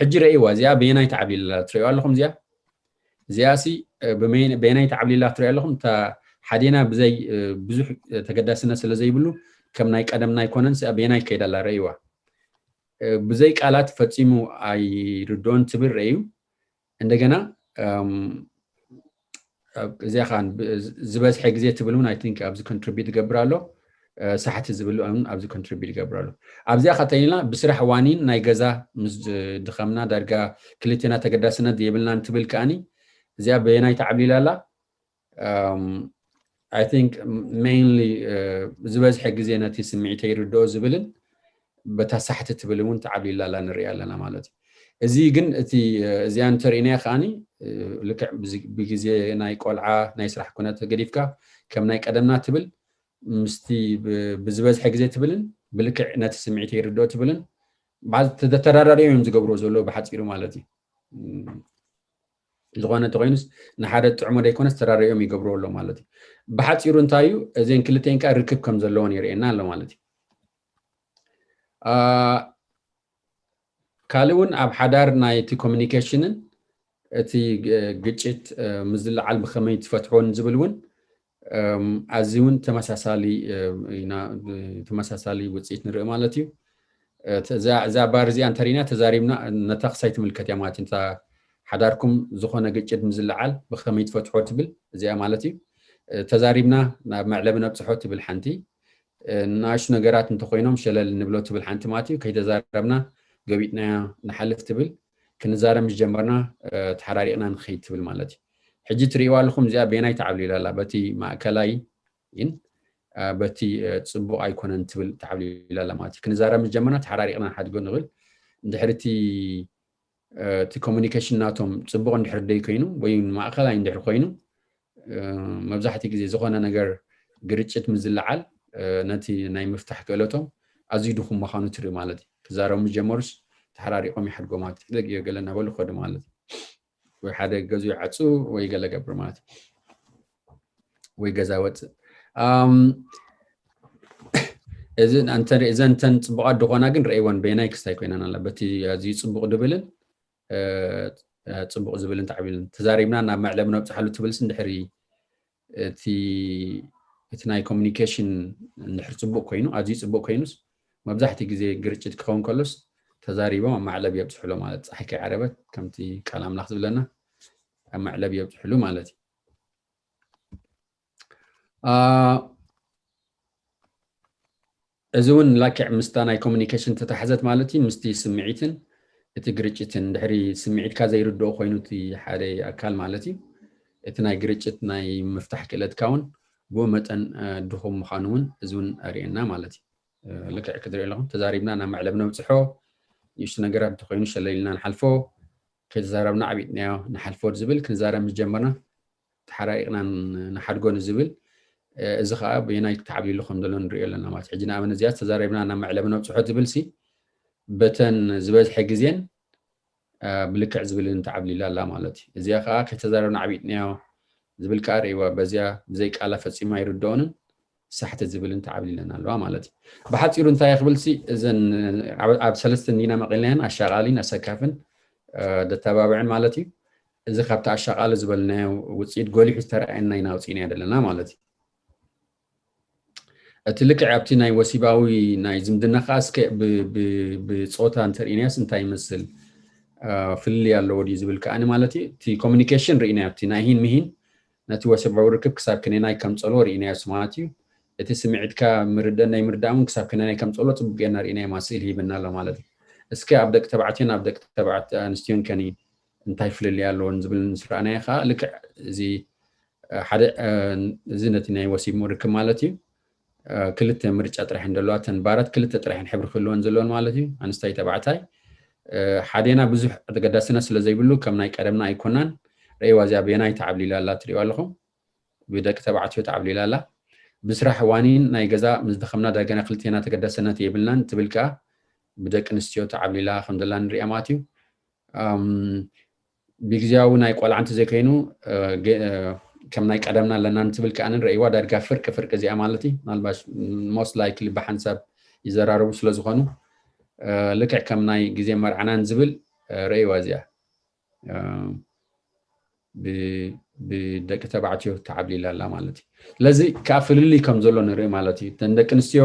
ሕጂ ረእይዋ እዚኣ በየናይ ተዓብሊላ ትርእዩ ኣለኹም እዚኣ እዚኣ ሲ በየናይ ተዓብሊላ ትርእዩ ኣለኹም እታ ሓዴና ብዘይ ብዙሕ ተገዳስነት ስለ ዘይብሉ ከም ናይ ቀደምና ኣይኮነን በየናይ ከይዳ ኣላ ረእይዋ ብዘይ ቃላት ፈጺሙ ኣይርድኦን ትብል ረእዩ እንደገና እዚኣ ከዓ ዝበዝሐ ግዜ ትብል እውን ኣይ ቲንክ ኣብዚ ኮንትሪቢዩት ይገብር ኣሎ ሳሕቲ ዝብል እውን ኣብዚ ኮንትሪቢዩት ይገብር ኣሎ ኣብዚኣ ከተይልና ብስራሕ ዋኒን ናይ ገዛ ምስ ድኸምና ዳርጋ ክልቴና ተገዳስነት የብልናን ትብል ከዓኒ እዚኣ በየናይ ተዓብሊላ ኣላ ኣይ ቲንክ ሜይንሊ ዝበዝሐ ግዜ ነቲ ስምዒተይ ይርድኦ ዝብልን በታ ሳሕቲ ትብል እውን ተዓብሊላ ኣላ ንሪኣ ኣለና ማለት እዩ። እዚ ግን እቲ እዚኣ እንተርኢናዮ ከዓኒ ልክዕ ብግዜ ናይ ቆልዓ ናይ ስራሕ ኩነት ገዲፍካ ከም ናይ ቀደምና ትብል ምስቲ ብዝበዝሐ ግዜ ትብልን ብልክዕ ነቲ ስምዒተይ ይርድኦ ትብልን ተደተራዳሪኦም እዮም ዝገብርዎ ዘለዉ ብሓፂሩ ማለት እዩ። ዝኾነ እንተኮይኑስ ንሓደ ጥዕሞ ደይኮነስ ተራሪኦም ይገብርዎ ኣሎ ማለት እዩ። ብሓፂሩ እንታይ እዩ እዚን ክልተን ከዓ ርክብ ከም ዘለዎን የርእየና ኣሎ ማለት እዩ። ካልእ እውን ኣብ ሓዳር ናይቲ ኮሚኒኬሽንን እቲ ግጭት ምዝልዓል ብከመይ ትፈትሖን ዝብል እውን ኣዚ እውን ተመሳሳሊ ተመሳሳሊ ውፅኢት ንርኢ ማለት እዩ። እዛ ባር እዚኣ እንተሪና ተዛሪብና ነታ ክሳይ ትምልከት እያ ማለት እዩ። ሓዳርኩም ዝኾነ ግጭት ምዝልዓል ብከመይ ትፈትሖ ትብል እዚኣ ማለት እዩ። ተዛሪብና ናብ መዕለቢ ነብፅሖ ትብል ሓንቲ ንኣሽቱ ነገራት እንተኮይኖም ሸለል ንብሎ ትብል ሓንቲ ማለት እዩ። ከይተዛረብና ገቢጥናያ ንሓልፍ ትብል ክንዛረብ ምስ ጀመርና ተሓራሪቕና ንኸይድ ትብል ማለት እዩ። ሕጂ ትርእይዋ ኣለኹም እዚኣ በየናይ ተዓብሊላ ኣላ በቲ ማእከላይ ግን በቲ ፅቡቕ ኣይኮነን ትብል ተዓብሊላ ኣላ ማለት እዩ። ክንዛረብ ምስ ጀመርና ተሓራሪቕና ንሓድጎ ንብል እንድሕር እቲ እቲ ኮሚኒኬሽን ናቶም ፅቡቕ እንድሕር ደይ ኮይኑ ወይ ማእከላይ እንድሕር ኮይኑ መብዛሕትኡ ግዜ ዝኾነ ነገር ግርጭት ምስ ዝለዓል ነቲ ናይ ምፍታሕ ክእለቶም ኣዝዩ ድኹም ምዃኑ ትርኢ ማለት እዩ። ክዛረቡ ምስ ጀመሩስ ተሓራሪቖም ይሓድጎ ማለት እዩ። ሕደግ እዮ ገለ እናበሉ ክኸዱ ማለት እዩ። ወይ ሓደ ገዙ ይዓፁ ወይ ገለ ገብር ማለት እዩ። ወይ ገዛ ወፅእ እዚ እዘን እንተን ፅቡቓት ድኾና ግን ረእይወን በየናይ ክስታይ ኮይነን ኣላ። በቲ ኣዝዩ ፅቡቕ ድብልን ፅቡቕ ዝብልን ተዓቢልን ተዛሪብና ናብ መዕለቢ ነብፅሓሉ ትብልስ እንድሕሪ እቲ እቲ ናይ ኮሚኒኬሽን እንድሕር ፅቡቕ ኮይኑ ኣዝዩ ፅቡቕ ኮይኑስ መብዛሕትኡ ግዜ ግርጭት ክኸውን ከሎስ ተዛሪቦም ኣብ መዕለቢ የብፅሕሎ ማለት ፀሓይ ከይዓረበት ከምቲ ቃል ኣምላኽ ዝብለና ኣብ መዕለቢ የብፅሕሉ ማለት እዩ። እዚ እውን ላክዕ ምስታ ናይ ኮሚኒኬሽን ተታሕዘት ማለት እዩ። ምስቲ ስምዒትን እቲ ግርጭትን ድሕሪ ስምዒትካ ዘይርድኦ ኮይኑ እቲ ሓደ ኣካል ማለት እዩ እቲ ናይ ግርጭት ናይ ምፍታሕ ክእለትካ እውን ብኡ መጠን ድኹም ምዃኑ እውን እዚ እውን ኣርእየና ማለት እዩ። ልክዕ ክትርኢ ኣለኹም ተዛሪብና ናብ መዕለብ ነብፅሖ ንእሽቱ ነገራት እንተኮይኑ ሸለሊልና ንሓልፎ ከይተዛረብና ዓቢጥናዮ ንሓልፎ ዝብል ክንዛረብ ምስ ጀመርና ተሓራሪቕና ንሓድጎ ንዝብል እዚ ከዓ በየናይ ተዓብሊሉ ከም ዘሎ ንሪኦ ኣለና ማለት ሕጂ ንኣብነት እዚኣ ተዛሪብና ናብ መዕለቢ ነብፅሖ ትብል ሲ በተን ዝበዝሐ ግዜን ብልክዕ ዝብልን ተዓብሊላ ኣላ ማለት እዩ። እዚኣ ከዓ ከይተዛረብና ዓቢጥናዮ ዝብል ከዓ ርእይዋ በዚኣ ብዘይ ቃላ ፈፂማ ኣይርድኦንን ሳሕቲ ዝብልን ተዓብሊለን ኣለዋ ማለት እዩ። ብሓፂሩ እንታይ ክብል ሲ እዘን ኣብ ሰለስተ እንዲና መቒልናየን ኣሻቓሊን ኣሰካፍን ደተባብዕን ማለት እዩ። እዚ ካብቲ ኣሻቓሊ ዝበልናዮ ውፅኢት ጎሊሑ ዝተረኣየና ኢና ውፅኢናዮ ዘለና ማለት እዩ። እቲ ልክዕ ኣብቲ ናይ ወሲባዊ ናይ ዝምድና ከዓ እስከ ብፆታ እንተርኢናዮስ እንታይ ይመስል ፍልልይ ኣለዎ ድዩ ዝብል ከዓኒ ማለት እዩ። እቲ ኮሚኒኬሽን ርኢናዮ ኣብቲ ናይ ሂን ምሂን ነቲ ወሲባዊ ርክብ ክሳብ ክንደየናይ ከምፀልዎ ርኢናዮስ ማለት እዩ። እቲ ስምዒትካ ምርዳእ ናይ ምርዳእ እውን ክሳብ ክንደየናይ ከምፀልዎ ፅቡቅ ጌርና ርኢናዮ ማለት ስእሊ ሂብና ኣሎ ማለት እዩ። እስከ ኣብ ደቂ ተባዕትዮን ኣብ ደቂ ተባዕት ኣንስትዮን ከኒ እንታይ ፍልልይ ኣለዎን ዝብል ምስ ረኣናዮ ከዓ ልክዕ እዚ ሓደ እዚ ነቲ ናይ ወሲብ ርክብ ማለት እዩ። ክልተ ምርጫ ጥራሕ እንደለዋ ተን ባራት ክልተ ጥራሕ ሕብሪ ክህልወን ዘለወን ማለት እዩ። ኣንስታይ ተባዕታይ ሓዴና ብዙሕ ተገዳስነት ስለ ዘይብሉ ከም ናይ ቀደምና ኣይኮናን። ረእይዋ እዚኣ በየናይ ተዓብሊላ ኣላ ትሪእዋ ኣለኹም። ብደቂ ተባዕትዮ ተዓብሊላ ኣላ። ብስራሕ ዋኒን ናይ ገዛ ምስ ደኸምና ዳገና ክልቴና ተገዳስነት የብልናን ትብል ከዓ ብደቂ ኣንስትዮ ተዓብሊላ ከም ዘላ ንሪኣ ማለት እዩ። ብግዜያዊ ናይ ቆልዓ እንተዘይኮይኑ ከም ናይ ቀደምና ኣለና እንትብል ከዓ ንረእይዋ ዳርጋ ፍርቂ ፍርቂ እዚኣ ማለት እዩ። ምናልባሽ most likely ብሓንሳብ ይዘራረቡ ስለ ዝኾኑ ልክዕ ከም ናይ ግዜ መርዓናን ዝብል ረእይዋ እዚኣ ብደቂ ተባዕትዮ ተዓብሊላ ኣላ ማለት እዩ። ስለዚ ከዓ ፍልልይ ከም ዘሎ ንርኢ ማለት እዩ። እተን ደቂ ኣንስትዮ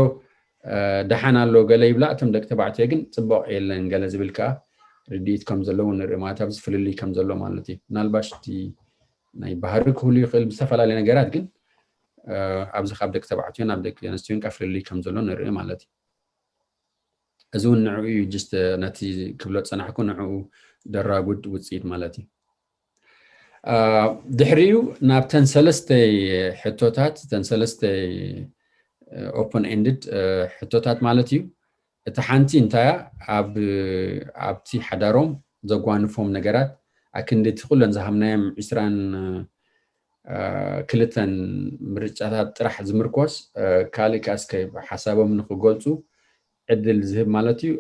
ደሓን ኣሎ ገለ ይብላ፣ እቶም ደቂ ተባዕትዮ ግን ፅቡቕ የለን ገለ ዝብል ከዓ ርድኢት ከም ዘለዎ ንርኢ ማለት ኣብዚ ፍልልይ ከም ዘሎ ማለት እዩ። ምናልባሽ እቲ ናይ ባህሪ ክህሉ ይኽእል ብዝተፈላለዩ ነገራት ግን ኣብዚ ካብ ደቂ ተባዕትዮን ኣብ ደቂ ኣንስትዮን ከዓ ፍልልይ ከም ዘሎ ንርኢ ማለት እዩ። እዚ እውን ንዕኡ እዩ just ነቲ ክብሎ ዝፀናሕኩ ንዕኡ ደራጉድ ውፅኢት ማለት እዩ። ድሕሪኡ ናብተን ሰለስተ ሕቶታት እተን ሰለስተ open ended ሕቶታት ማለት እዩ። እቲ ሓንቲ እንታያ ኣብቲ ሓዳሮም ዘጓንፎም ነገራት ኣክንዲ እቲ ኩለን ዝሃምናዮም ዕስራን ክልተን ምርጫታት ጥራሕ ዝምርኮስ ካልእ ከኣ እስከ ሓሳቦም ንክገልፁ ዕድል ዝህብ ማለት እዩ።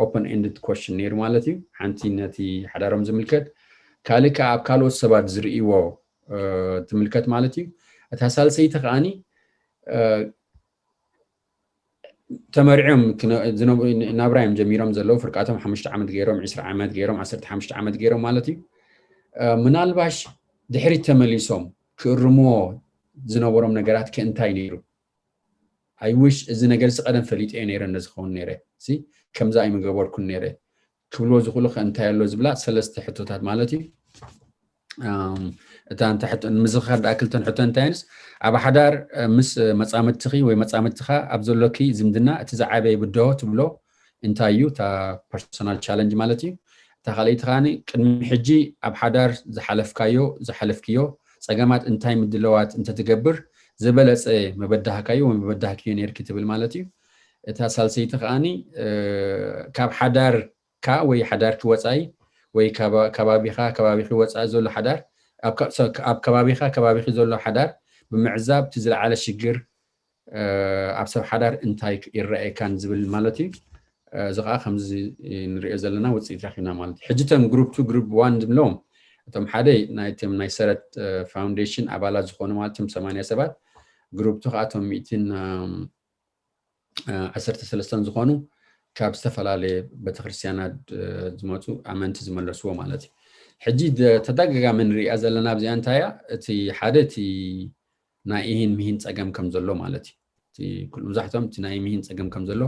Open ended question ነይሩ ማለት እዩ። ሓንቲ ነቲ ሓዳሮም ዝምልከት ካልእ ከኣ ኣብ ካልኦት ሰባት ዝርእይዎ ትምልከት ማለት እዩ። እታ ሳልሰይቲ ከኣኒ ተመርዕዮም ናብራ እዮም ጀሚሮም ዘለዉ ፍርቃቶም ሓሙሽተ ዓመት ገይሮም ዕስራ ዓመት ገይሮም ዓሰርተ ሓሙሽተ ዓመት ገይሮም ማለት እዩ። ምናልባሽ ድሕሪት ተመሊሶም ክእርምዎ ዝነበሮም ነገራት ከ እንታይ ነይሩ? I wish እዚ ነገር እዚ ቀደም ፈሊጠዮ ነይረ እንተዝኸውን ነይረ ሲ ከምዚ ኣይምገበርኩን ነይረ ክብልዎ ዝኽእሉ ከ እንታይ ኣሎ ዝብላ ሰለስተ ሕቶታት ማለት እዩ። እታ እንተ ሕቶ ንምዝኽኻር ደኣ ክልተን ሕቶ እንታየንስ ኣብ ሓዳር ምስ መጻምድትኺ ወይ መጻምድትኻ ኣብ ዘሎኪ ዝምድና እቲ ዝዓበየ ብድሆ ትብሎ እንታይ እዩ? እታ personal challenge ማለት እዩ። እታ ካልኣይቲ ከኣ ቅድሚ ሕጂ ኣብ ሓዳር ዝሓለፍካዮ ዝሓለፍክዮ ጸገማት እንታይ ምድለዋት እንተትገብር ዝበለጸ መበዳህካዮ ወይ መበዳህክዮ ነይርኪ ትብል ማለት እዩ። እታ ሳልሰይቲ ከኣ ካብ ሓዳርካ ወይ ሓዳርኪ ወጻኢ ወይ ከባቢኻ ከባቢኺ ወጻኢ ዘሎ ሓዳር ኣብ ከባቢኻ ከባቢኺ ዘሎ ሓዳር ብምዕዛብ እቲ ዝለዓለ ሽግር ኣብ ሰብ ሓዳር እንታይ ይረኣየካን ዝብል ማለት እዩ። እዚ ከዓ ከምዚ ንሪኦ ዘለና ውፅኢት ረኪብና ማለት እዩ። ሕጂ እቶም ግሩፕ ቱ ግሩፕ ዋን ዝብሎም እቶም ሓደ ናይቶም ናይ ሰረት ፋውንዴሽን ኣባላት ዝኾኑ ማለት እዮም ሰማንያ ሰባት፣ ግሩፕ ቱ ከዓ እቶም ሚእትን ዓሰርተ ሰለስተን ዝኾኑ ካብ ዝተፈላለየ ቤተክርስትያናት ዝመፁ ኣመንቲ ዝመለስዎ ማለት እዩ። ሕጂ ተደጋጋሚ ንሪኣ ዘለና ኣብዚኣ እንታይ እያ? እቲ ሓደ እቲ ናይ ኢሂን ሚሂን ፀገም ከም ዘሎ ማለት እዩ። መብዛሕትኦም እቲ ናይ ሚሂን ፀገም ከም ዘሎ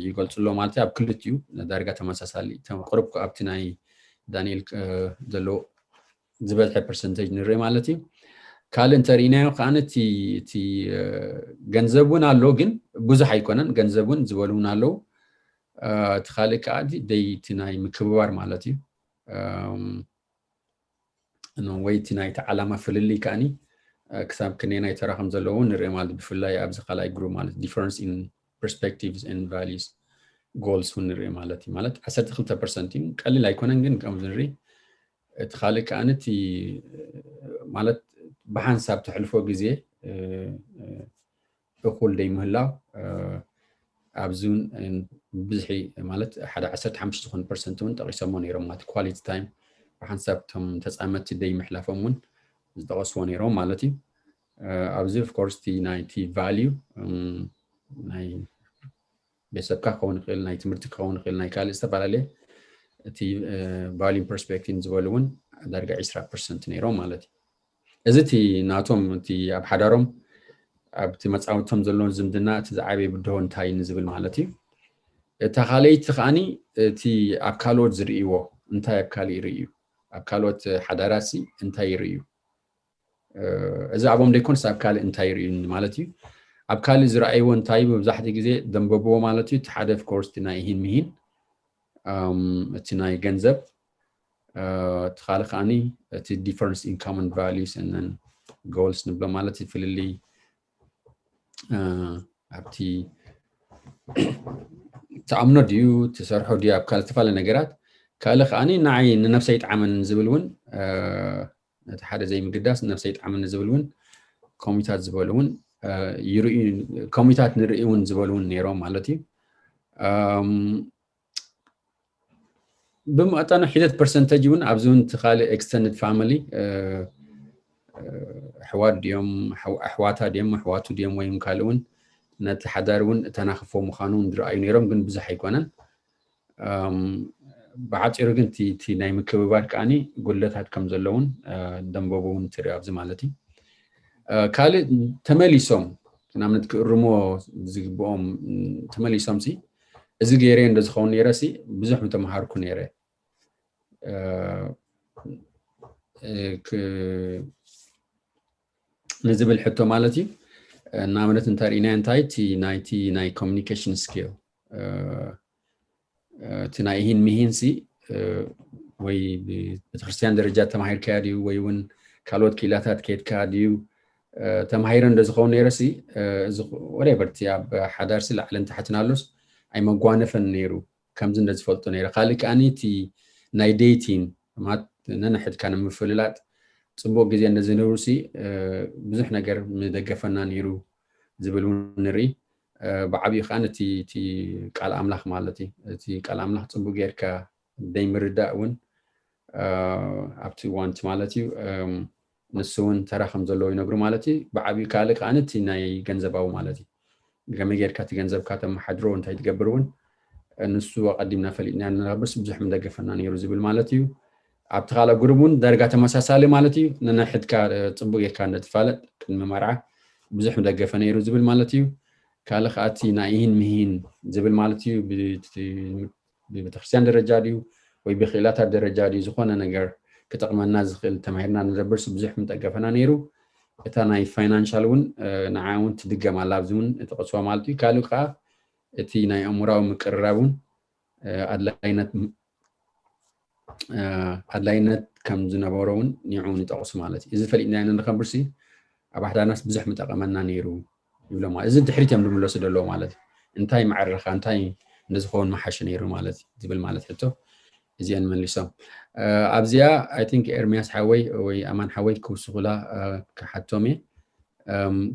ይገልፁ ኣሎ ማለት እዩ። ኣብ ክልቲኡ ዳርጋ ተመሳሳሊ ቁርብ ኣብቲ ናይ ዳንኤል ዘሎ ዝበዝሐ ፐርሰንቴጅ ንርኢ ማለት እዩ። ካልእ እንተርኢናዮ ከዓ እቲ ገንዘብ እውን ኣሎ፣ ግን ብዙሕ ኣይኮነን። ገንዘብ እውን ዝበሉ እውን ኣለዉ። እቲ ካልእ ከዓ ደይ እቲ ናይ ምክብባር ማለት እዩ ወይ እቲ ናይቲ ዓላማ ፍልልይ ከዓኒ ክሳብ ክንደየናይ ተራ ከም ዘለዎ ንርኢ ማለት፣ ብፍላይ ኣብዚ ካልኣይ ግሩፕ ማለት difference in perspectives and values goals እውን ንርኢ ማለት እዩ። ማለት ዓሰርተ ክልተ ፐርሰንት እዩ፣ ቀሊል ኣይኮነን፣ ግን ከምዚ ንርኢ እቲ ካልእ ከዓኒ እቲ ማለት ብሓንሳብ ተሕልፎ ግዜ እኹል ደይ ምህላው ኣብዚ እውን ብዝሒ ማለት ሓደ ዓሰርተ ሓሙሽተ ዝኾኑ ፐርሰንት እውን ጠቂሶሞ ነይሮም ማለት ኳሊቲ ታይም ብሓንሳብ እቶም ተፃመቲ ደይ ምሕላፎም እውን ዝጠቀስዎ ነይሮም ማለት እዩ። ኣብዚ ኦፍኮርስ እቲ ናይቲ ቫልዩ ናይ ቤተሰብካ ክኸውን ይኽእል፣ ናይ ትምህርቲ ክኸውን ይኽእል፣ ናይ ካልእ ዝተፈላለየ እቲ ቫልዩ ፐርስፔክቲቭ ዝበሉ እውን ዳርጋ ዕስራ ፐርሰንት ነይሮም ማለት እዩ። እዚ እቲ ናቶም እቲ ኣብ ሓዳሮም ኣብቲ መፃውቶም ዘለዎም ዝምድና እቲ ዝዓበየ ብድሆ እንታይ ንዝብል ማለት እዩ። እታ ካልኣይቲ ከዓኒ እቲ ኣብ ካልኦት ዝርእይዎ እንታይ ኣብ ካልእ ይርእዩ፣ ኣብ ካልኦት ሓዳራሲ እንታይ ይርእዩ። እዚ ኣብኦም ደይኮንስ ኣብ ካልእ እንታይ ይርእዩ ማለት እዩ። ኣብ ካልእ ዝረኣይዎ እንታይ መብዛሕትኡ ግዜ ደንበብዎ ማለት እዩ። እቲ ሓደ ኦፍኮርስ እቲ ናይ ኢሂን ሚሂን እቲ ናይ ገንዘብ እቲ ካልእ ከዓኒ እቲ difference in common values and goals ንብሎ ማለት ፍልልይ ኣብቲ ትኣምኖ ድዩ ትሰርሖ ድዩ ኣብ ካልእ ዝተፈላለዩ ነገራት። ካልእ ከዓኒ ንዓይ ንነብሰይ ይጥዓመኒ ዝብል እውን ነቲ ሓደ ዘይምግዳስ ነብሰይ ይጥዓመኒ ዝብል እውን ከምኡታት ዝበሉ እውን ከምኡታት ንርኢ እውን ዝበሉ እውን ነይሮም ማለት እዩ። ብመጠኑ ሒደት ፐርሰንተጅ እውን ኣብዚ እውን እቲ ካልእ extended family ኣሕዋት ድዮም ኣሕዋታ ድዮም ኣሕዋቱ ድዮም ወይ ካልእ እውን ነቲ ሓዳር እውን እተናኽፎ ምዃኑ እውን ዝረኣዩ ነይሮም፣ ግን ብዙሕ ኣይኮነን። ብሓፂሩ ግን እቲ ናይ ምክብባር ከዓኒ ጉድለታት ከም ዘለውን ደንበቡ እውን ትርኢ ኣብዚ ማለት እዩ። ካልእ ተመሊሶም ናብነት ክእርሞ ዝግብኦም ተመሊሶም ሲ እዚ ገይረ እንደ ዝኸውን ነይረ ሲ ብዙሕ ምተምሃርኩ ነይረ ንዝብል ሕቶ ማለት እዩ። ንኣብነት እንተርኢና እንታይ እቲ ናይቲ ናይ ኮሚኒኬሽን ስኪል እቲ ናይ ኢሂን ሚሂን ሲ ወይ ቤተክርስትያን ደረጃ ተማሂርካያ ድዩ ወይ እውን ካልኦት ክኢላታት ከየድካ ድዩ ተማሂረ እንደ ዝኸውን ነይረ ሲ ወደቨር እቲ ኣብ ሓዳር ሲ ላዕልን ታሕትን ኣሎስ ኣይመጓነፈን ነይሩ። ከምዚ እንደ ዝፈልጦ ነይረ። ካልእ ከዓኒ እቲ ናይ ዴቲን ማለት ነንሕድካ ንምፍልላጥ ፅቡቅ ግዜ እንደ ዝነብሩ ሲ ብዙሕ ነገር ምደገፈና ነይሩ ዝብል እውን ንርኢ። ብዓብዩ ከዓ ነቲ እቲ ቃል ኣምላኽ ማለት እዩ። እቲ ቃል ኣምላኽ ፅቡቅ ጌርካ ደይምርዳእ እውን ኣብቲ ዋንት ማለት እዩ ንሱ እውን ተራ ከም ዘለዎ ይነግሩ ማለት እዩ። ብዓብዩ ካልእ ከዓ እቲ ናይ ገንዘባዊ ማለት እዩ። ከመይ ጌርካ እቲ ገንዘብካ ተመሓድሮ እንታይ ትገብር እውን ንሱ ኣቐዲምና ፈሊጥና ንነብርስ ብዙሕ ምደገፈና ነይሩ ዝብል ማለት እዩ። ኣብቲ ካልእ ግሩብ እውን ዳርጋ ተመሳሳሊ ማለት እዩ። ነናይ ሕድካ ፅቡቅ ጌርካ እንደትፋለጥ ቅድሚ መርዓ ብዙሕ ምደገፈ ነይሩ ዝብል ማለት እዩ። ካልእ ከዓ እቲ ናይ ኢሂን ምሂን ዝብል ማለት እዩ። ብቤተክርስትያን ደረጃ ድዩ ወይ ብክእላታት ደረጃ ድዩ ዝኾነ ነገር ክጠቕመና ዝኽእል ተማሂርና ንነብርስ ብዙሕ ምጠገፈና ነይሩ። እታ ናይ ፋይናንሻል እውን ንዓ እውን ትድገም ኣላ ኣብዚ እውን እጠቐስዋ ማለት እዩ። ካልእ ከዓ እቲ ናይ ኣእምራዊ ምቅርራብ እውን ኣድላይነት ኣድላይነት ከም ዝነበሮ እውን ንዑ እውን ይጠቕሱ ማለት እዩ። እዚ ፈሊጥና ንኸብርሲ ኣብ ኣሕዳርናስ ብዙሕ ምጠቐመና ነይሩ ይብሎ ማለት እዚ ድሕሪት እዮም ዝምለሱ ዘለዎ ማለት እዩ። እንታይ መዕረኻ እንታይ ንዝኸውን መሓሸ ነይሩ ማለት ዝብል ማለት ሕቶ እዚአን መሊሶም ኣብዚኣ I think ኤርሚያስ ሓወይ ወይ ኣማን ሓወይ ክውስኹላ ክሓቶም እየ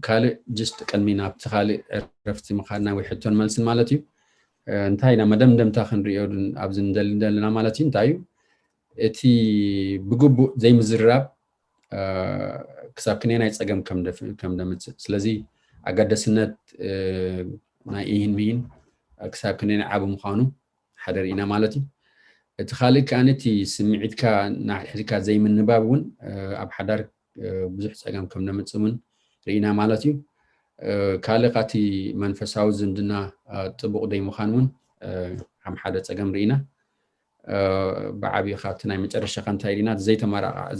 ካልእ just ቅድሚ ናብቲ ካልእ ዕረፍቲ ምኻድና ወይ ሕቶን መልስን ማለት እዩ እንታይ ኢና መደምደምታ ክንሪኦ ኣብዚ ንደሊ ዘለና ማለት እዩ እንታይ እዩ እቲ ብግቡእ ዘይምዝርራብ ክሳብ ክንደየናይ ፀገም ከም ደምፅእ ስለዚ ኣገደስነት ናይ ኢሂን ሚሂን ክሳብ ክንደየናይ ዓቢ ምዃኑ ሓደ ርኢና ማለት እዩ እቲ ካልእ ከኣ እቲ ስምዒትካ ናሕድሕድካ ዘይምንባብ እውን ኣብ ሓዳር ብዙሕ ፀገም ከም ደምፅእ እውን ርኢና ማለት እዩ ካልእ ካቲ መንፈሳዊ ዝምድና ጥቡቕ ደይ ምዃን እውን ከም ሓደ ፀገም ርኢና ብዓብዩ ካብቲ ናይ መጨረሻ ከምታይ ርኢና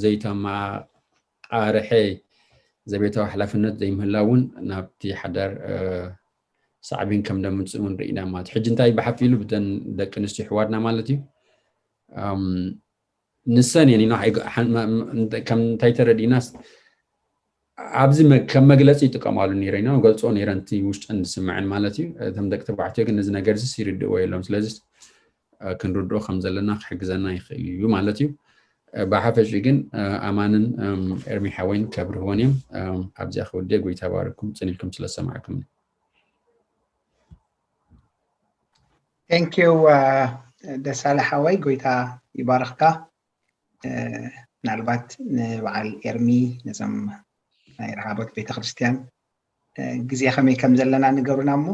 ዘይተመቃርሐ ዘቤታዊ ሓላፍነት ዘይምህላ እውን ናብቲ ሓዳር ሳዕቢን ከም ደምፅእ እውን ርኢና ማለት ሕጂ እንታይ ብሓፊሉ ብተን ደቂ ኣንስትዮ ሕዋትና ማለት እዩ ንሰን እየን ኢና ከምታይ ተረዲእናስ ኣብዚ ከም መግለፂ ይጥቀማሉ ነረ ኢና ገልፅኦ ነረን እቲ ውሽጠን ዝስምዐን ማለት እዩ እቶም ደቂ ተባዕትዮ ግን እዚ ነገር ዚስ ይርድእዎ የሎም ስለዚ ክንርድኦ ከም ዘለና ክሕግዘና ይኽእል እዩ ማለት እዩ ብሓፈሽ ግን ኣማንን ኤርሚ ሓወይን ከብርህወን እዮም ኣብዚኣ ክውድየ ጎይታ ባርኩም ፅኒልኩም ስለሰማዕኩም Thank you ደሳለ ሓወይ ጎይታ ይባርኽካ ምናልባት ንበዓል ኤርሚ ነዞም ናይ ረሃቦት ቤተክርስትያን ግዜ ከመይ ከም ዘለና ንገብሩና እሞ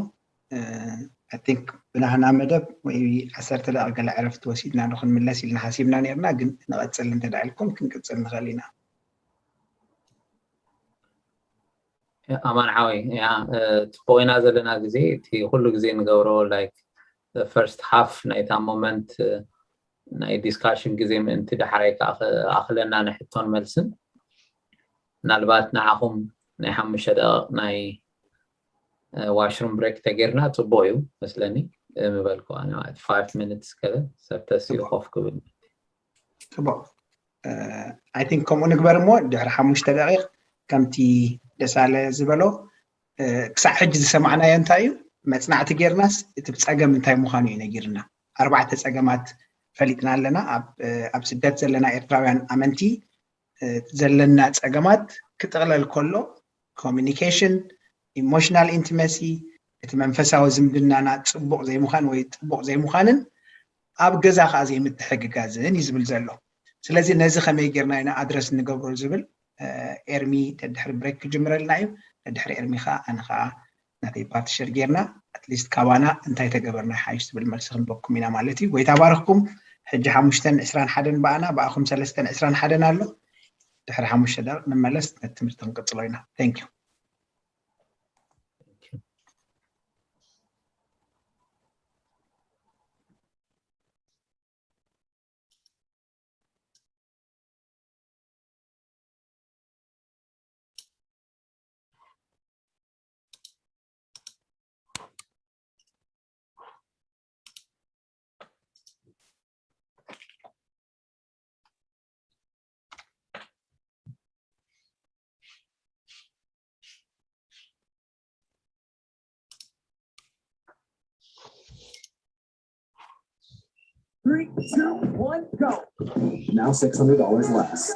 I think ብናህና መደብ ወይ ዓሰርተ ደቂቕ ገለ ዕረፍቲ ወሲድና ዶ ክንምለስ ኢልና ሓሲብና ነርና ግን ንቐጽል እንተድኣ ኢልኩም ክንቅጽል ንኽእል ኢና ኣማን ሓወይ ያ ጽቡቕ ኢና ዘለና ግዜ እቲ ኩሉ ግዜ ንገብሮ like first half ናይታ moment ናይ discussion ግዜ ምእንቲ ዳሕራይ ኣኽለና ንሕቶን መልስን ምናልባት ንዓኹም ናይ ሓሙሽተ ደቂቕ ናይ washroom break ተጌርና ጽቡቕ እዩ መስለኒ ምበልኩ ኣነ ማለት five minutes ከለ ሰብ ተሲኡ ኮፍ ክብል ጽቡቕ I think ከምኡ ንግበር እሞ ድሕሪ ሓሙሽተ ደቂቕ ከምቲ ደሳለ ዝበሎ ክሳዕ ሕጂ ዝሰማዕናዮ እንታይ እዩ መፅናዕቲ ጌርናስ እቲ ፀገም እንታይ ምዃኑ እዩ ነጊርና ኣርባዕተ ፀገማት ፈሊጥና ኣለና ኣብ ስደት ዘለና ኤርትራውያን ኣመንቲ ዘለና ፀገማት ክጥቕለል ከሎ communication emotional intimacy እቲ መንፈሳዊ ዝምድናና ፅቡቕ ዘይምዃን ወይ ጥቡቕ ዘይምዃንን ኣብ ገዛ ከዓ ዘይምትሕግጋዝን እዩ ዝብል ዘሎ ስለዚ ነዚ ከመይ ጌርና ኢና ኣድረስ ንገብሮ ዝብል ኤርሚ ደድሕሪ break ክጅምረልና እዩ ደድሕሪ ኤርሚ ከዓ ኣነ ከዓ ናተይ part share ጌርና at least ካባና እንታይ ተገበርና ሓይሽ ዝብል መልሲ ክንበኩም ኢና ማለት እዩ ጎይታ ባርኽኩም ሕጂ ሓሙሽተን ዕስራን ሓደን ብኣና ብኣኹም ሰለስተን ዕስራን ሓደን ኣሎ ድሕሪ ሓሙሽተ ደቂቕ ንመለስ ነቲ ትምህርቲ ክንቅፅሎ ኢና thank you Three, two, one, go. Now six hundred dollars less.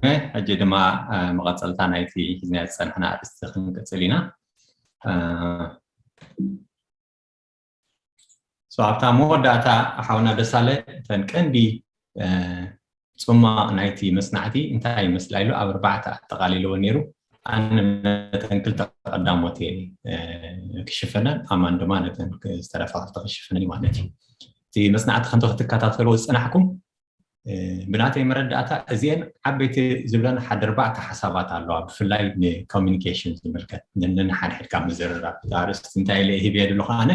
ሕጂ ድማ መቐፀልታ ናይቲ ሒዝና ዝፀንሕና ኣርእስቲ ክንቅፅል ኢና። ኣብታ መወዳእታ ሓውና ደሳለ እተን ቀንዲ ፅማቕ ናይቲ መፅናዕቲ እንታይ ይመስላ ኢሉ ኣብ ኣርባዕተ ኣጠቓሊልዎ ነይሩ። ኣነ ነተን ክልተ ቀዳሞት ክሽፈነን፣ ኣማን ድማ ነተን ዝተረፋ ክልተ ክሽፈነን ማለት እዩ። እቲ መፅናዕቲ ከምቲ ክትከታተልዎ ዝፅናሕኩም ብናተይ መረዳእታ እዚአን ዓበይቲ ዝብለን ሓደ ኣርባዕተ ሓሳባት ኣለዋ፣ ብፍላይ ንኮሚኒኬሽን ዝምልከት፣ ንንሓድሕድካ ምዝርራብ። ኣርእስቲ እንታይ ኢለ ሂበ ድሎ ከዓነ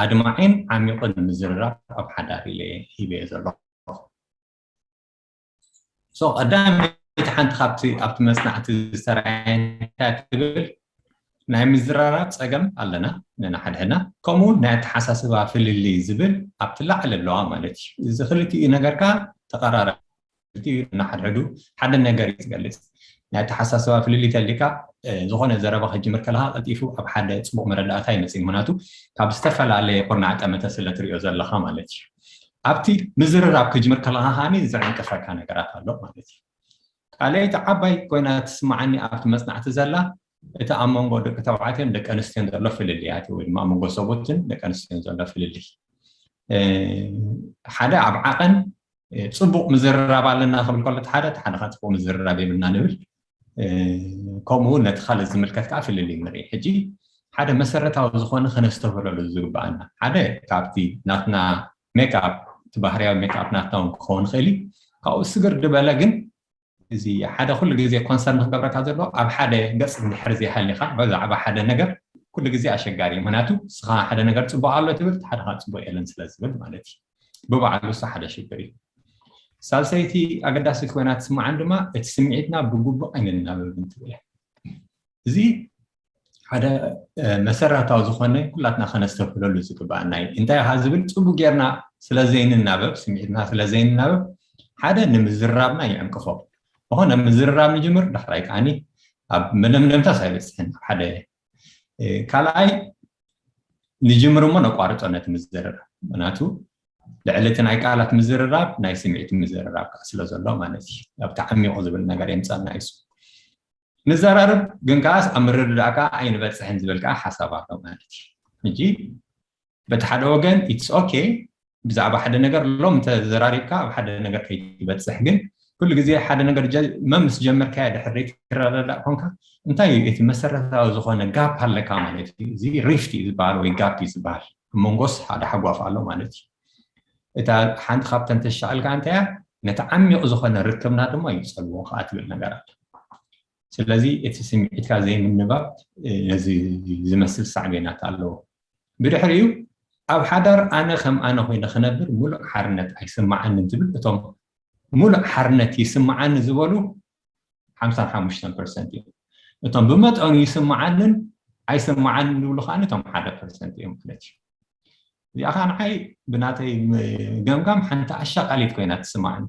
ኣድማዒን ዓሚቕን ምዝርራብ ኣብ ሓዳር ኢለ ሂበ ዘሎ። ሶ ቀዳመይቲ ሓንቲ ካብቲ ኣብቲ መፅናዕቲ ዝተረኣየ እንታይ ትብል፣ ናይ ምዝራራብ ፀገም ኣለና ነናሓድሕድና፣ ከምኡ ናይ ኣተሓሳስባ ፍልልይ ዝብል ኣብቲ ላዕሊ ኣለዋ ማለት እዩ። እዚ ክልቲኡ ነገርካ ተቐራረ፣ ክልቲኡ ነናሓድሕዱ ሓደ ነገር እዩ ዝገልፅ። ናይ ኣተሓሳስባ ፍልልይ ተሊካ ዝኾነ ዘረባ ክጅምር ከለካ ቀልጢፉ ኣብ ሓደ ፅቡቅ መረዳእታ ይመፅእ፣ ምክንያቱ ካብ ዝተፈላለየ ኩርናዕ ጠመተ ስለ ትሪኦ ዘለካ ማለት እዩ። ኣብቲ ምዝርራብ ክጅምር ከለካ ከዓኒ ዝዕንቅፈካ ነገራት ኣሎ ማለት እዩ። ካልኣይቲ ዓባይ ኮይና ትስማዓኒ ኣብቲ መፅናዕቲ ዘላ፣ እቲ ኣብ መንጎ ደቂ ተባዕትዮን ደቂ ኣንስትዮን ዘሎ ፍልልያት ወይ ድማ ኣብ መንጎ ሰብኡትን ደቂ ኣንስትዮን ዘሎ ፍልልይ፣ ሓደ ኣብ ዓቐን ፅቡቅ ምዝርራብ ኣለና ክብል ከሎ፣ ሓደ ሓደ ፅቡቅ ምዝርራብ የብልና ንብል። ከምኡ እውን ነቲ ካልእ ዝምልከት ከዓ ፍልልይ ንርኢ። ሕጂ ሓደ መሰረታዊ ዝኾነ ከነስተብህለሉ ዝግባኣና፣ ሓደ ካብቲ ናትና ሜክኣፕ፣ እቲ ባህርያዊ ሜክኣፕ ናትና እውን ክኸውን ይኽእል እዩ። ካብኡ ስግር ዝበለ ግን እዚ ሓደ ኩሉ ግዜ ኮንሰርን ክገብረካ ዘሎ ኣብ ሓደ ገፅ እንድሕር ዘይሃሊኻ፣ ብዛዕባ ሓደ ነገር ኩሉ ግዜ ኣሸጋሪ እዩ። ምክንያቱ ንስኻ ሓደ ነገር ፅቡቅ ኣሎ ትብል፣ እቲ ሓደ ከዓ ፅቡቅ የለን ስለ ዝብል ማለት እዩ። ብባዕሉ እሱ ሓደ ሽግር እዩ። ሳልሰይቲ ኣገዳሲት ኮይና ትስምዓን ድማ እቲ ስምዒትና ብግቡእ ኣይንናበብን ትብል እያ። እዚ ሓደ መሰረታዊ ዝኾነ ኩላትና ከነስተብህለሉ ዝግባኣና እዩ። እንታይ ኢኻ ዝብል ፅቡቅ ጌርና ስለ ዘይንናበብ፣ ስምዒትና ስለ ዘይንናበብ ሓደ ንምዝርራብና ይዕንቅፎ። ዝኾነ ምዝርራብ ንጅምር፣ ዳሕራይ ከዓኒ ኣብ መደምደምታስ ኣይበፅሕን። ኣብ ሓደ ካልኣይ ንጅምር እሞ ነቋርጦ ነቲ ምዝርራብ፣ ምክንያቱ ልዕሊ እቲ ናይ ቃላት ምዝርራብ ናይ ስምዒት ምዝርራብ ከዓ ስለ ዘሎ ማለት እዩ። ኣብቲ ዓሚቑ ዝብል ነገር የምፀና እዩ። ንዘራርብ ግን ከዓስ ኣብ ምርድዳእ ከዓ ኣይንበፅሕን ዝብል ከዓ ሓሳብ ኣሎ ማለት እዩ። ሕጂ በቲ ሓደ ወገን ኢትስ ኦኬ፣ ብዛዕባ ሓደ ነገር ሎም እንተዘራሪብካ ኣብ ሓደ ነገር ከይትበፅሕ፣ ግን ኩሉ ግዜ ሓደ ነገር መ ምስ ጀመርካዮ ድሕር ዘይትረዳዳእ ኮንካ እንታይ እዩ እቲ መሰረታዊ ዝኾነ ጋፕ ኣለካ ማለት እዩ። እዚ ሪፍት እዩ ዝበሃል ወይ ጋፕ እዩ ዝበሃል፣ መንጎስ ሓደ ሓጓፍ ኣሎ ማለት እዩ። እታ ሓንቲ ካብተን ተሻቐልካ እንታይ እያ፣ ነቲ ዓሚቕ ዝኾነ ርክብና ድማ ይፀልዎ ከዓ ትብል ነገር ኣለ። ስለዚ እቲ ስምዒትካ ዘይምንባብ ነዚ ዝመስል ሳዕቤናት ኣለዎ። ብድሕሪኡ ኣብ ሓዳር ኣነ ከም ኣነ ኮይነ ክነብር ሙሉእ ሓርነት ኣይስምዓንን ትብል። እቶም ሙሉእ ሓርነት ይስምዓኒ ዝበሉ ሓምሳን ሓሙሽተን ፐርሰንት እዮም። እቶም ብመጠኑ ይስምዓንን ኣይስምዓንን ዝብሉ ከዓ እቶም ሓደ ፐርሰንት እዮም ማለት እዩ። እዚኣ ከዓ ንዓይ ብናተይ ገምጋም ሓንቲ ኣሻቃሊት ኮይና ትስምዓኒ።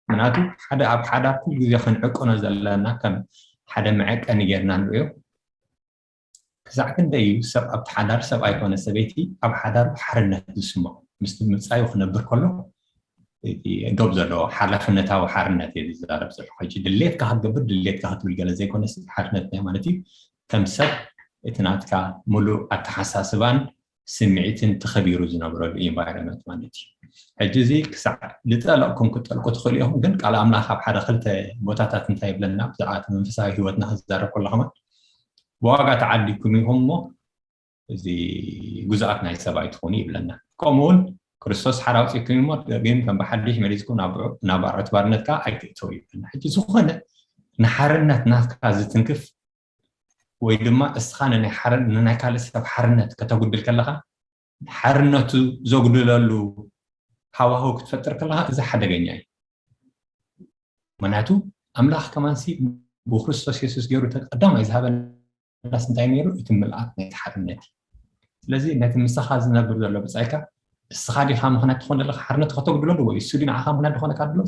ምክንያቱ ሓደ ኣብ ሓዳር ኩሉ ግዜ ክንዕቅኖ ዘለና ከም ሓደ መዐቀኒ ጌርና ንሪኦ። ክሳዕ ክንደይ እዩ ሰብ ኣብቲ ሓዳር፣ ሰብኣይ ኮነ ሰበይቲ ኣብ ሓዳሩ ሓርነት ዝስምዖ? ምስቲ ምጻዩ ክነብር ከሎ እቲ ዶብ ዘለዎ ሓላፍነታዊ ሓርነት እየ ዝዛረብ ዘለኹ። ሕጂ ድሌትካ ክትገብር ድሌትካ ክትብል ገለ ዘይኮነስ ሓርነት እንታይ ማለት እዩ? ከም ሰብ እቲ ናትካ ሙሉእ ኣተሓሳስባን ስምዒትን ተኸቢሩ ዝነብረሉ ኢንቫይሮንመንት ማለት እዩ። ሕጂ እዚ ክሳዕ ዝጠለቕኩም ክትጠልቁ ትኽእሉ ኢኹም፣ ግን ቃል ኣምላኽ ኣብ ሓደ ክልተ ቦታታት እንታይ ይብለና? ብዛዕባ እቲ መንፈሳዊ ህይወትና ክዛረብ ከሎ ከማን ብዋጋ ተዓዲግኩም ኢኹም እሞ እዚ ግዙኣት ናይ ሰብ ኣይትኹኑ ይብለና። ከምኡ እውን ክርስቶስ ሓራ ኣውፂእኩም እሞ ግን ከም ብሓድሽ መሊስኩም ናብ ናብ ኣዕሩት ባርነት ከዓ ኣይትእተው ይብለና። ሕጂ ዝኾነ ንሓርነት ናትካ ዝትንክፍ ወይ ድማ እስኻ ንናይ ሓረ- ንናይ ካልእ ሰብ ሓርነት ከተጉድል ከለኻ፣ ሓርነቱ ዘጉድለሉ ሃዋህው ክትፈጥር ከለኻ፣ እዚ ሓደገኛ እዩ። ምክንያቱ ኣምላኽ ከማንሲ ብክርስቶስ የሱስ ገይሩ እቲ ቀዳማይ ዝሃበናስ እንታይ ነይሩ? እቲ ምልኣት ናይቲ ሓርነት እዩ። ስለዚ ነቲ ምሳኻ ዝነብር ዘሎ ብጻይካ፣ እስኻ ዲኻ ምኽንያት ትኾን ዘለኻ ሓርነት ከተጉድለሉ ወይ እሱ ድዩ ንዓኻ ምኽንያት ዝኾነካ ኣሎ?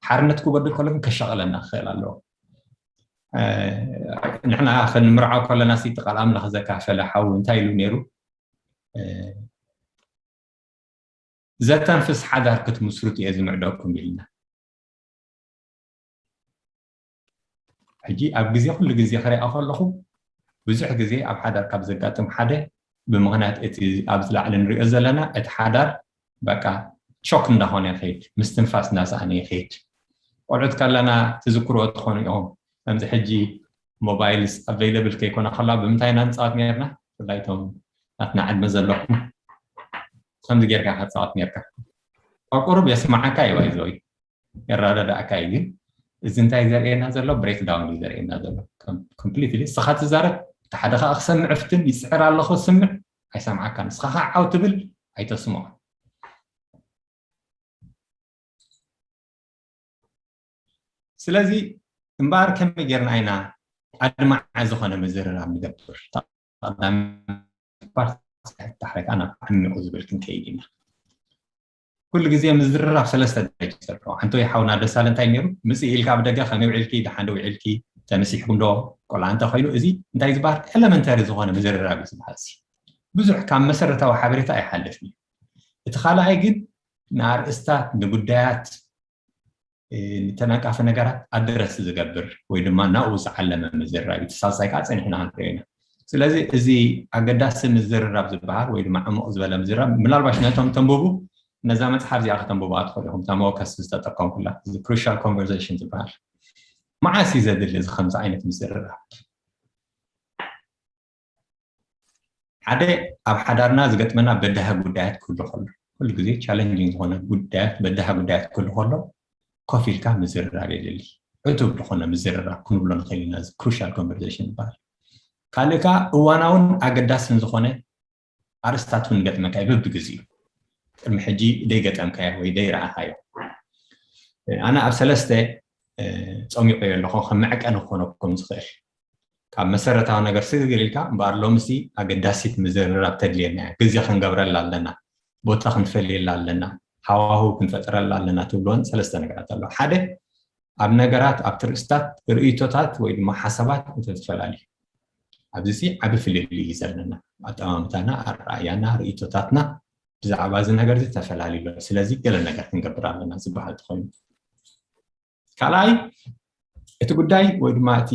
ሓርነት ክጎድል ከሎ ግን ከሻቕለና ክኽእል ኣለዎ። ንሕና ክንምርዓው ከለና ሲ ቃል ኣምላኽ ዘካፈለ ሓው እንታይ ኢሉ ነይሩ? ዘተንፍስ ሓዳር ክትምስርቱ እየ ዝምዕደኩም ኢልና። ሕጂ ኣብ ግዜ ኩሉ ግዜ ክሪኣ ከለኹ ብዙሕ ግዜ ኣብ ሓዳር ካብ ዘጋጥም ሓደ ብምኽንያት እቲ ኣብዚ ላዕሊ ንሪኦ ዘለና እቲ ሓዳር በቃ ሾክ እንዳኾነ ይኸይድ፣ ምስትንፋስ እንዳሰኣነ ይኸይድ። ቆልዑት ከለና ትዝክርዎ ትኾኑ ኢኹም። ከምዚ ሕጂ ሞባይልስ ኣቬይለብል ከይኮነ ከላ ብምንታይ ኢና ንፃወት ነርና? ብፍላይ እቶም ናትና ዕድመ ዘለኹም ከምዚ ጌርካ ከፃወት ነርካ። ቁሩብ የስማዓካ እዩ ባይዘወይ የረዳዳእካ እዩ። ግን እዚ እንታይ ዘርእየና ዘሎ ብሬክዳውን እዩ ዘርእየና ዘሎ። ኮምፕሊትሊ ንስኻ ትዛረብ እቲ ሓደ ከዓ ክሰምዕ ፍትን ይፅዕር ኣለኹ ስምዕ ኣይሰምዓካን። ንስኻ ከዓ ዓው ትብል ኣይተስምዖ። ስለዚ እምበኣር ከመይ ጌርና ኢና ኣድማዒ ዝኾነ ምዝርራብ ንገብር? ዳሕረካ ናብ ዓሚቑ ዝብል ክንከይድ ኢና። ኩሉ ግዜ ምዝርራብ ሰለስተ ደረጃ ዘለዎ። ሓንቲ ወይ ሓውና ደሳለ እንታይ ነይሩ? ምጽእ ኢልካ ኣብ ደገ ከመይ ውዒልኪ፣ ደሓን ዶ ውዒልኪ፣ ተነሲሕኩም ዶ፣ ቆልዓ እንተ ኮይኑ፣ እዚ እንታይ ዝበሃል ኤለመንተሪ ዝኾነ ምዝርራብ እዩ ዝበሃል። እዚ ብዙሕ ካብ መሰረታዊ ሓበሬታ ኣይሓልፍን እዩ። እቲ ካልኣይ ግን ንኣርእስታት፣ ንጉዳያት፣ ንተናቃፊ ነገራት ኣድረስ ዝገብር ወይ ድማ ናብኡ ዝዓለመ ምዝርራብ እዩ። እቲ ሳልሳይ ከዓ ጸኒሕና ክንሪኦ ኢና። ስለዚ እዚ ኣገዳሲ ምዝርራብ ዝበሃል ወይ ድማ ዕሙቕ ዝበለ ምዝርራብ ምናልባሽ ነቶም ተንብቡ ነዛ መጽሓፍ እዚኣ ከተንብቡዋ ትኽእሉ ኢኹም። እታ መወከሲ ዝተጠቀምኩላ እዚ ክሩሻል ኮንቨርሴሽን ዝበሃል መዓስ እዩ ዘድሊ እዚ ከምዚ ዓይነት ምዝርራብ? ሓደ ኣብ ሓዳርና ዝገጥመና በዳሂ ጉዳያት ክህሉ ከሎ ኩሉ ግዜ ቻለንጂንግ ዝኾነ ጉዳያት በዳሂ ጉዳያት ክህሉ ከሎ ኮፍ ኢልካ ምዝርራብ የድሊ። ዕቱብ ዝኾነ ምዝርራብ ክንብሎ ንኽእል ኢና። እዚ ክሩሻል ኮንቨርሴሽን ይበሃል። ካልእ ከዓ እዋናውን ኣገዳስን ዝኾነ ኣርስታት እውን ይገጥመካ እዩ በብግዜኡ። ቅድሚ ሕጂ ደይገጠምካዮ ወይ ደይረኣኻዮ። ኣነ ኣብ ሰለስተ ፀሚቑ ኣለኹ ከም መዕቀኒ ክኾነኩም ዝኽእል ካብ መሰረታዊ ነገር ስግግር ኢልካ እምበኣር ሎምሲ ኣገዳሲት ምዝርራብ ተድልየና እያ። ግዜ ክንገብረላ ኣለና፣ ቦታ ክንፈልየላ ኣለና፣ ሃዋህው ክንፈጥረላ ኣለና ትብልዎን ሰለስተ ነገራት ኣለዋ። ሓደ ኣብ ነገራት ኣብቲ ርእስታት ርእይቶታት ወይ ድማ ሓሳባት እንተዝፈላለዩ ኣብዚ ሲ ዓቢ ፍልልይ እዩ ዘለና። ኣጠማምታና፣ ኣረኣያና፣ ርእይቶታትና ብዛዕባ እዚ ነገር እዚ ተፈላለዩ ኣሎ። ስለዚ ገለ ነገር ክንገብር ኣለና ዝበሃል ተኾይኑ ካልኣይ እቲ ጉዳይ ወይ ድማ እቲ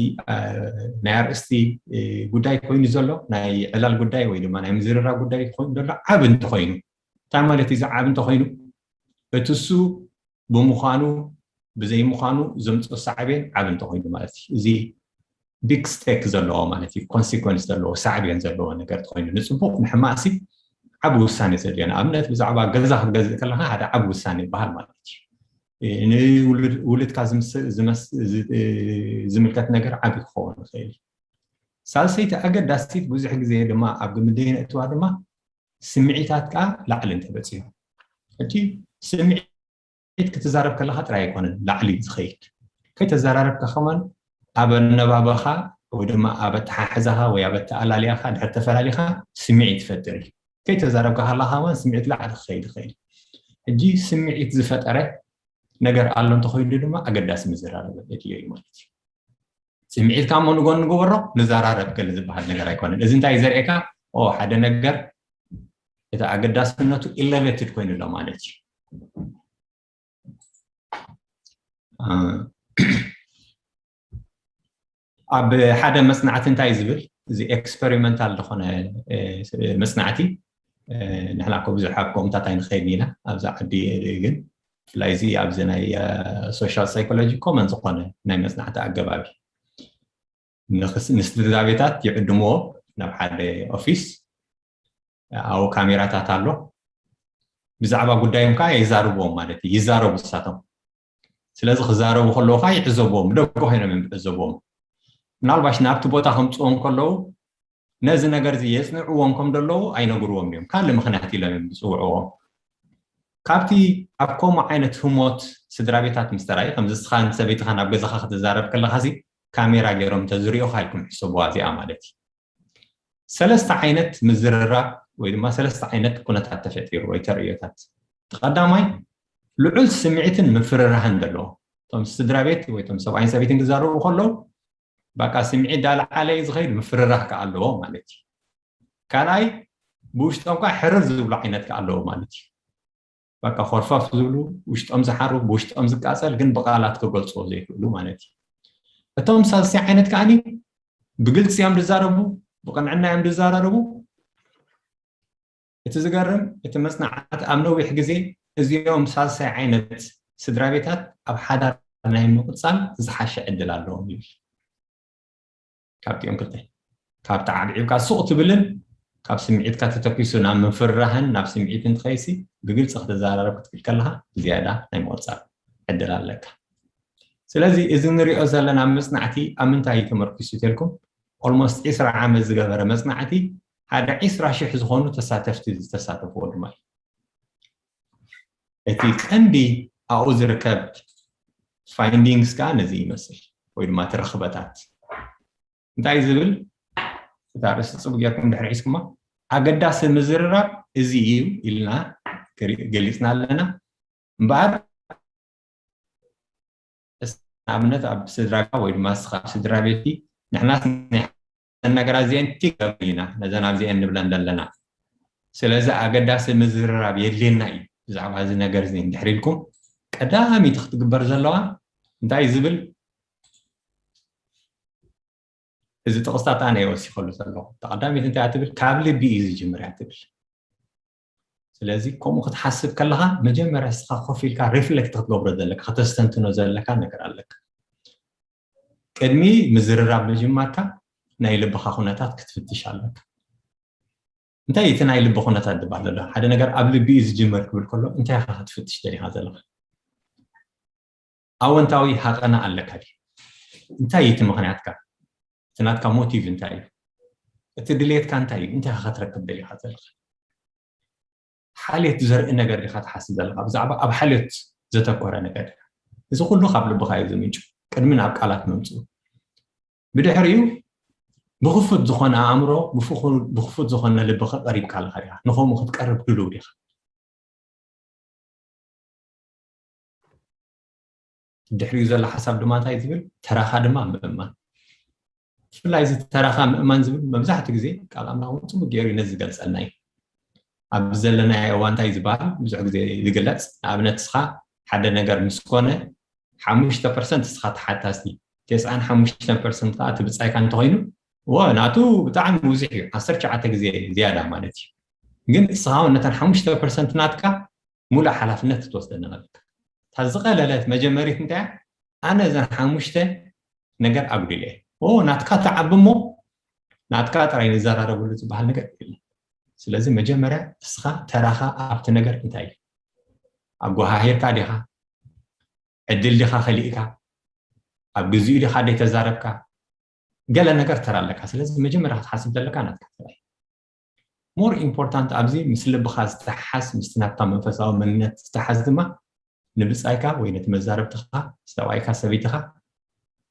ናይ ኣርእስቲ ጉዳይ ኮይኑ ዘሎ ናይ ዕላል ጉዳይ ወይ ድማ ናይ ምዝርራብ ጉዳይ ኮይኑ ዘሎ ዓብ እንተኮይኑ እንታይ ማለት እዩ? ዓብ እንተኮይኑ እቲ እሱ ብምዃኑ ብዘይምዃኑ ዘምፅኦ ሳዕቤን ዓብ እንተኮይኑ ማለት እዩ። እዚ ቢግ ስቴክ ዘለዎ ማለት እዩ ኮንሲኮንስ ዘለዎ ሳዕቤን ዘለዎ ነገር ተኮይኑ ንፅቡቅ ንሕማቅሲ ዓብ ውሳኔ ዘድልዮ ንኣብነት ብዛዕባ ገዛ ክትገዝእ ከለካ ሓደ ዓብ ውሳኔ ይበሃል ማለት እዩ። ንውልድካ ዝምልከት ነገር ዓብ ክኸውን ይኽእል እዩ። ሳልሰይቲ ኣገዳሲት ብዙሕ ግዜ ድማ ኣብ ግምት ነእትዋ ድማ ስምዒታት ከዓ ላዕሊ እንተበፂሑ ሕጂ ስምዒት ክትዛረብ ከለካ ጥራይ ኣይኮነን ላዕሊ ዝኸይድ ከይተዘራረብካ ከማን ኣብ ኣነባበኻ ወይ ድማ ኣብ ኣተሓሕዛኻ ወይ ኣብ ኣተኣላልያኻ ድሕር ተፈላሊኻ ስምዒት ይፈጥር እዩ። ከይተዛረብካ ከለካ ከማን ስምዒት ላዕሊ ክኸይድ ይኽእል። ሕጂ ስምዒት ዝፈጠረ ነገር ኣሎ እንተኮይኑ ድማ ኣገዳሲ ምዝራረብ የድልዮ እዩ ማለት እዩ። ስምዒትካ እሞ ንጎን ንግበሮ ንዘራረብ ገለ ዝበሃል ነገር ኣይኮነን። እዚ እንታይ ዘርእየካ ሓደ ነገር እቲ ኣገዳስነቱ ኢለቬትድ ኮይኑ ኣሎ ማለት እዩ። ኣብ ሓደ መፅናዕቲ እንታይ ዝብል እዚ ኤክስፐሪመንታል ዝኾነ መፅናዕቲ ንሕና ኮ ብዙሕ ኣብ ከምኡታት ኣይንኸይድን ኢና ኣብዛ ዓዲ ግን ብፍላይ እዚ ኣብዚ ናይ ሶሻል ሳይኮሎጂ ኮመን ዝኾነ ናይ መፅናዕቲ ኣገባብ እዩ። ንስድራቤታት ይዕድምዎ ናብ ሓደ ኦፊስ ኣብኡ ካሜራታት ኣሎ ብዛዕባ ጉዳዮም ከዓ የዛርብዎም ማለት እዩ ይዛረቡ ንሳቶም ስለዚ ክዛረቡ ከለዉ ከዓ ይዕዘብዎም ብደገ ኮይኖም እዮም ዝዕዘብዎም ምናልባሽ ናብቲ ቦታ ከምፅዎም ከለዉ ነዚ ነገር እዚ የፅንዕዎም ከም ዘለዉ ኣይነግርዎም እዮም ካልእ ምክንያት ኢሎም እዮም ዝፅውዕዎም ካብቲ ኣብ ከምኡ ዓይነት ህሞት ስድራ ቤታት ምስ ተራእዩ ከምዚ ንስኻን ሰበይትኻን ኣብ ገዛኻ ክትዛረብ ከለኻ ሲ ካሜራ ገይሮም እንተዝሪኦኻ ኢልኩም ሕሰብዋ እዚኣ ማለት እዩ ሰለስተ ዓይነት ምዝርራብ ወይ ድማ ሰለስተ ዓይነት ኩነታት ተፈጢሩ ወይ ተርእዮታት እቲ ቀዳማይ ልዑል ስምዒትን ምፍርራህን ዘለዎ እቶም ስድራ ቤት ወይ እቶም ሰብኣይን ሰበይትን ክዛረቡ ከለዉ በቃ ስምዒት ዳለዓለ እዩ ዝኸይድ ምፍርራህ ከዓ ኣለዎ ማለት እዩ ካልኣይ ብውሽጦም ከዓ ሕርር ዝብሉ ዓይነት ከዓ ኣለዎ ማለት እዩ በቃ ኮርፈፍ ዝብሉ ውሽጦም ዝሓሩ ብውሽጦም ዝቃፀል ግን ብቃላት ክገልፅዎ ዘይክእሉ ማለት እዩ እቶም ሳልሳይ ዓይነት ከዓኒ ብግልፂ እዮም ዝዛረቡ፣ ብቕንዕና እዮም ዝዛራረቡ። እቲ ዝገርም፣ እቲ መፅናዕቲ ኣብ ነዊሕ ግዜ እዚኦም ሳልሳይ ዓይነት ስድራ ቤታት ኣብ ሓዳር ናይ ምቕፃል ዝሓሸ ዕድል ኣለዎም ይብል። ካብቲኦም ክልተ፣ ካብ ተዓብዒብካ ሱቕ ትብልን ካብ ስምዒትካ ተተኪሱ ናብ ምፍርራህን ናብ ስምዒትን ትኸይሲ ብግልፂ ክትዘራረብ ክትክእል ከለኻ ዝያዳ ናይ ምቕፃል ዕድል ኣለካ። ስለዚ እዚ ንሪኦ ዘለና መፅናዕቲ ኣብ ምንታይ እዩ ተመርኪሱ ተልኩም? Almost ዒስራ ዓመት ዝገበረ መፅናዕቲ፣ ሓደ ዒስራ ሽሕ ዝኾኑ ተሳተፍቲ ዝተሳተፍዎ ድማ እዩ። እቲ ቀንዲ ኣብኡ ዝርከብ findings ከዓ ነዚ ይመስል፣ ወይ ድማ እቲ ረኽበታት እንታይ ዝብል፣ እታ ርእሲ ፅቡ ጌርኩም ድሕሪ ሒዝኩማ፣ ኣገዳሲ ምዝርራብ እዚ እዩ ኢልና ገሊፅና ኣለና። እምበኣር ንኣብነት ኣብ ስድራካ ወይ ድማ ንስኻ ኣብ ስድራ ቤትኪ፣ ንሕናስ ናይ ሓዘን ነገራት እዚአን ቲክ ኢና፣ ነዘን ኣብዚአን ንብለን ዘለና። ስለዚ ኣገዳሲ ምዝርራብ የድልየና እዩ ብዛዕባ እዚ ነገር እዚ እንድሕር ኢልኩም፣ ቀዳሚቲ ክትግበር ዘለዋ እንታይ ዝብል፣ እዚ ጥቕስታት ኣነ እየ ወሲኸሉ ዘለኹ። እታ ቀዳሚት እንታይ እያ ትብል? ካብ ልቢ እዩ ዝጅምር እያ ትብል። ስለዚ ከምኡ ክትሓስብ ከለኻ መጀመርያ ንስኻ ኮፍ ኢልካ ሪፍሌክት ክትገብሮ ዘለካ፣ ከተስተንትኖ ዘለካ ነገር ኣለካ። ቅድሚ ምዝርራብ ምጅማርካ ናይ ልብኻ ኩነታት ክትፍትሽ ኣለካ። እንታይ እቲ ናይ ልቢ ኩነታት ዝበሃል ዘሎ? ሓደ ነገር ኣብ ልቢ እዩ ዝጅመር ክብል ከሎ እንታይ ኢኻ ክትፍትሽ ደሊኻ ዘለኻ? ኣወንታዊ ሃቐና ኣለካ ድዩ? እንታይ እዩ እቲ ምኽንያትካ? እቲ ናትካ ሞቲቭ እንታይ እዩ? እቲ ድሌትካ እንታይ እዩ? እንታይ ኢኻ ክትረክብ ደሊኻ ዘለኻ? ሓልዮት ዘርኢ ነገር ዲኻ ትሓስብ ዘለኻ? ብዛዕባ ኣብ ሓልዮት ዘተኮረ ነገር ዲኻ? እዚ ኩሉ ካብ ልብኻ እዩ ዝምንጩ፣ ቅድሚ ናብ ቃላት ምምፅኡ። ብድሕሪኡ ብኽፉት ዝኾነ ኣእምሮ፣ ብፍኹ-፣ ብኽፉት ዝኾነ ልብኻ ቀሪብካ ኣለኻ ዲኻ? ንኸምኡ ክትቀርብ ድሉው ዲኻ? ድሕሪኡ ዘሎ ሓሳብ ድማ እንታይ ዝብል? ተራኻ ድማ ምእማን። ብፍላይ እዚ ተራኻ ምእማን ዝብል መብዛሕትኡ ግዜ ቃል ኣምላኽ እውን ጽቡቅ ገይሩ እዩ ነዚ ዝገልጸልና እዩ። ኣብ ዘለናዮ እዋን እንታይ ዝበሃል ብዙሕ ግዜ ዝግለጽ፣ ንኣብነት ንስኻ ሓደ ነገር ምስ ኮነ ሓሙሽተ ፐርሰንት ንስኻ ተሓታሲ፣ ተስዓን ሓሙሽተን ፐርሰንት ከዓ እቲ ብጻይካ እንተኾይኑ፣ ወ ናቱ ብጣዕሚ ብዙሕ እዩ፣ ዓሰርተ ትሽዓተ ግዜ ዝያዳ ማለት እዩ። ግን ንስኻ እውን ነተን ሓሙሽተ ፐርሰንት ናትካ ሙሉእ ሓላፍነት ክትወስደለን ኣለካ። እታ ዝቐለለት መጀመሪት እንታይ እያ? ኣነ እዘን ሓሙሽተ ነገር ኣጉዲለ እየ። ኦ ናትካ ተዓቢ እሞ ናትካ ጥራይ ንዘራረበሉ ዝበሃል ነገር የለን። ስለዚ መጀመርያ እስኻ ተራኻ ኣብቲ ነገር እንታይ እዩ? ኣጓሃሂርካ ዲኻ? ዕድል ዲኻ ከሊእካ? ኣብ ግዚኡ ዲኻ ደይተዛረብካ? ገለ ነገር ተራ ኣለካ። ስለዚ መጀመርያ ክትሓስብ ዘለካ ናትካ ተራ እዩ። ሞር ኢምፖርታንት ኣብዚ ምስ ልብኻ ዝተሓዝ፣ ምስቲ ናትካ መንፈሳዊ መንነት ዝተሓዝ ድማ ንብጻይካ ወይ ነቲ መዛረብትኻ፣ ሰብኣይካ፣ ሰበይትኻ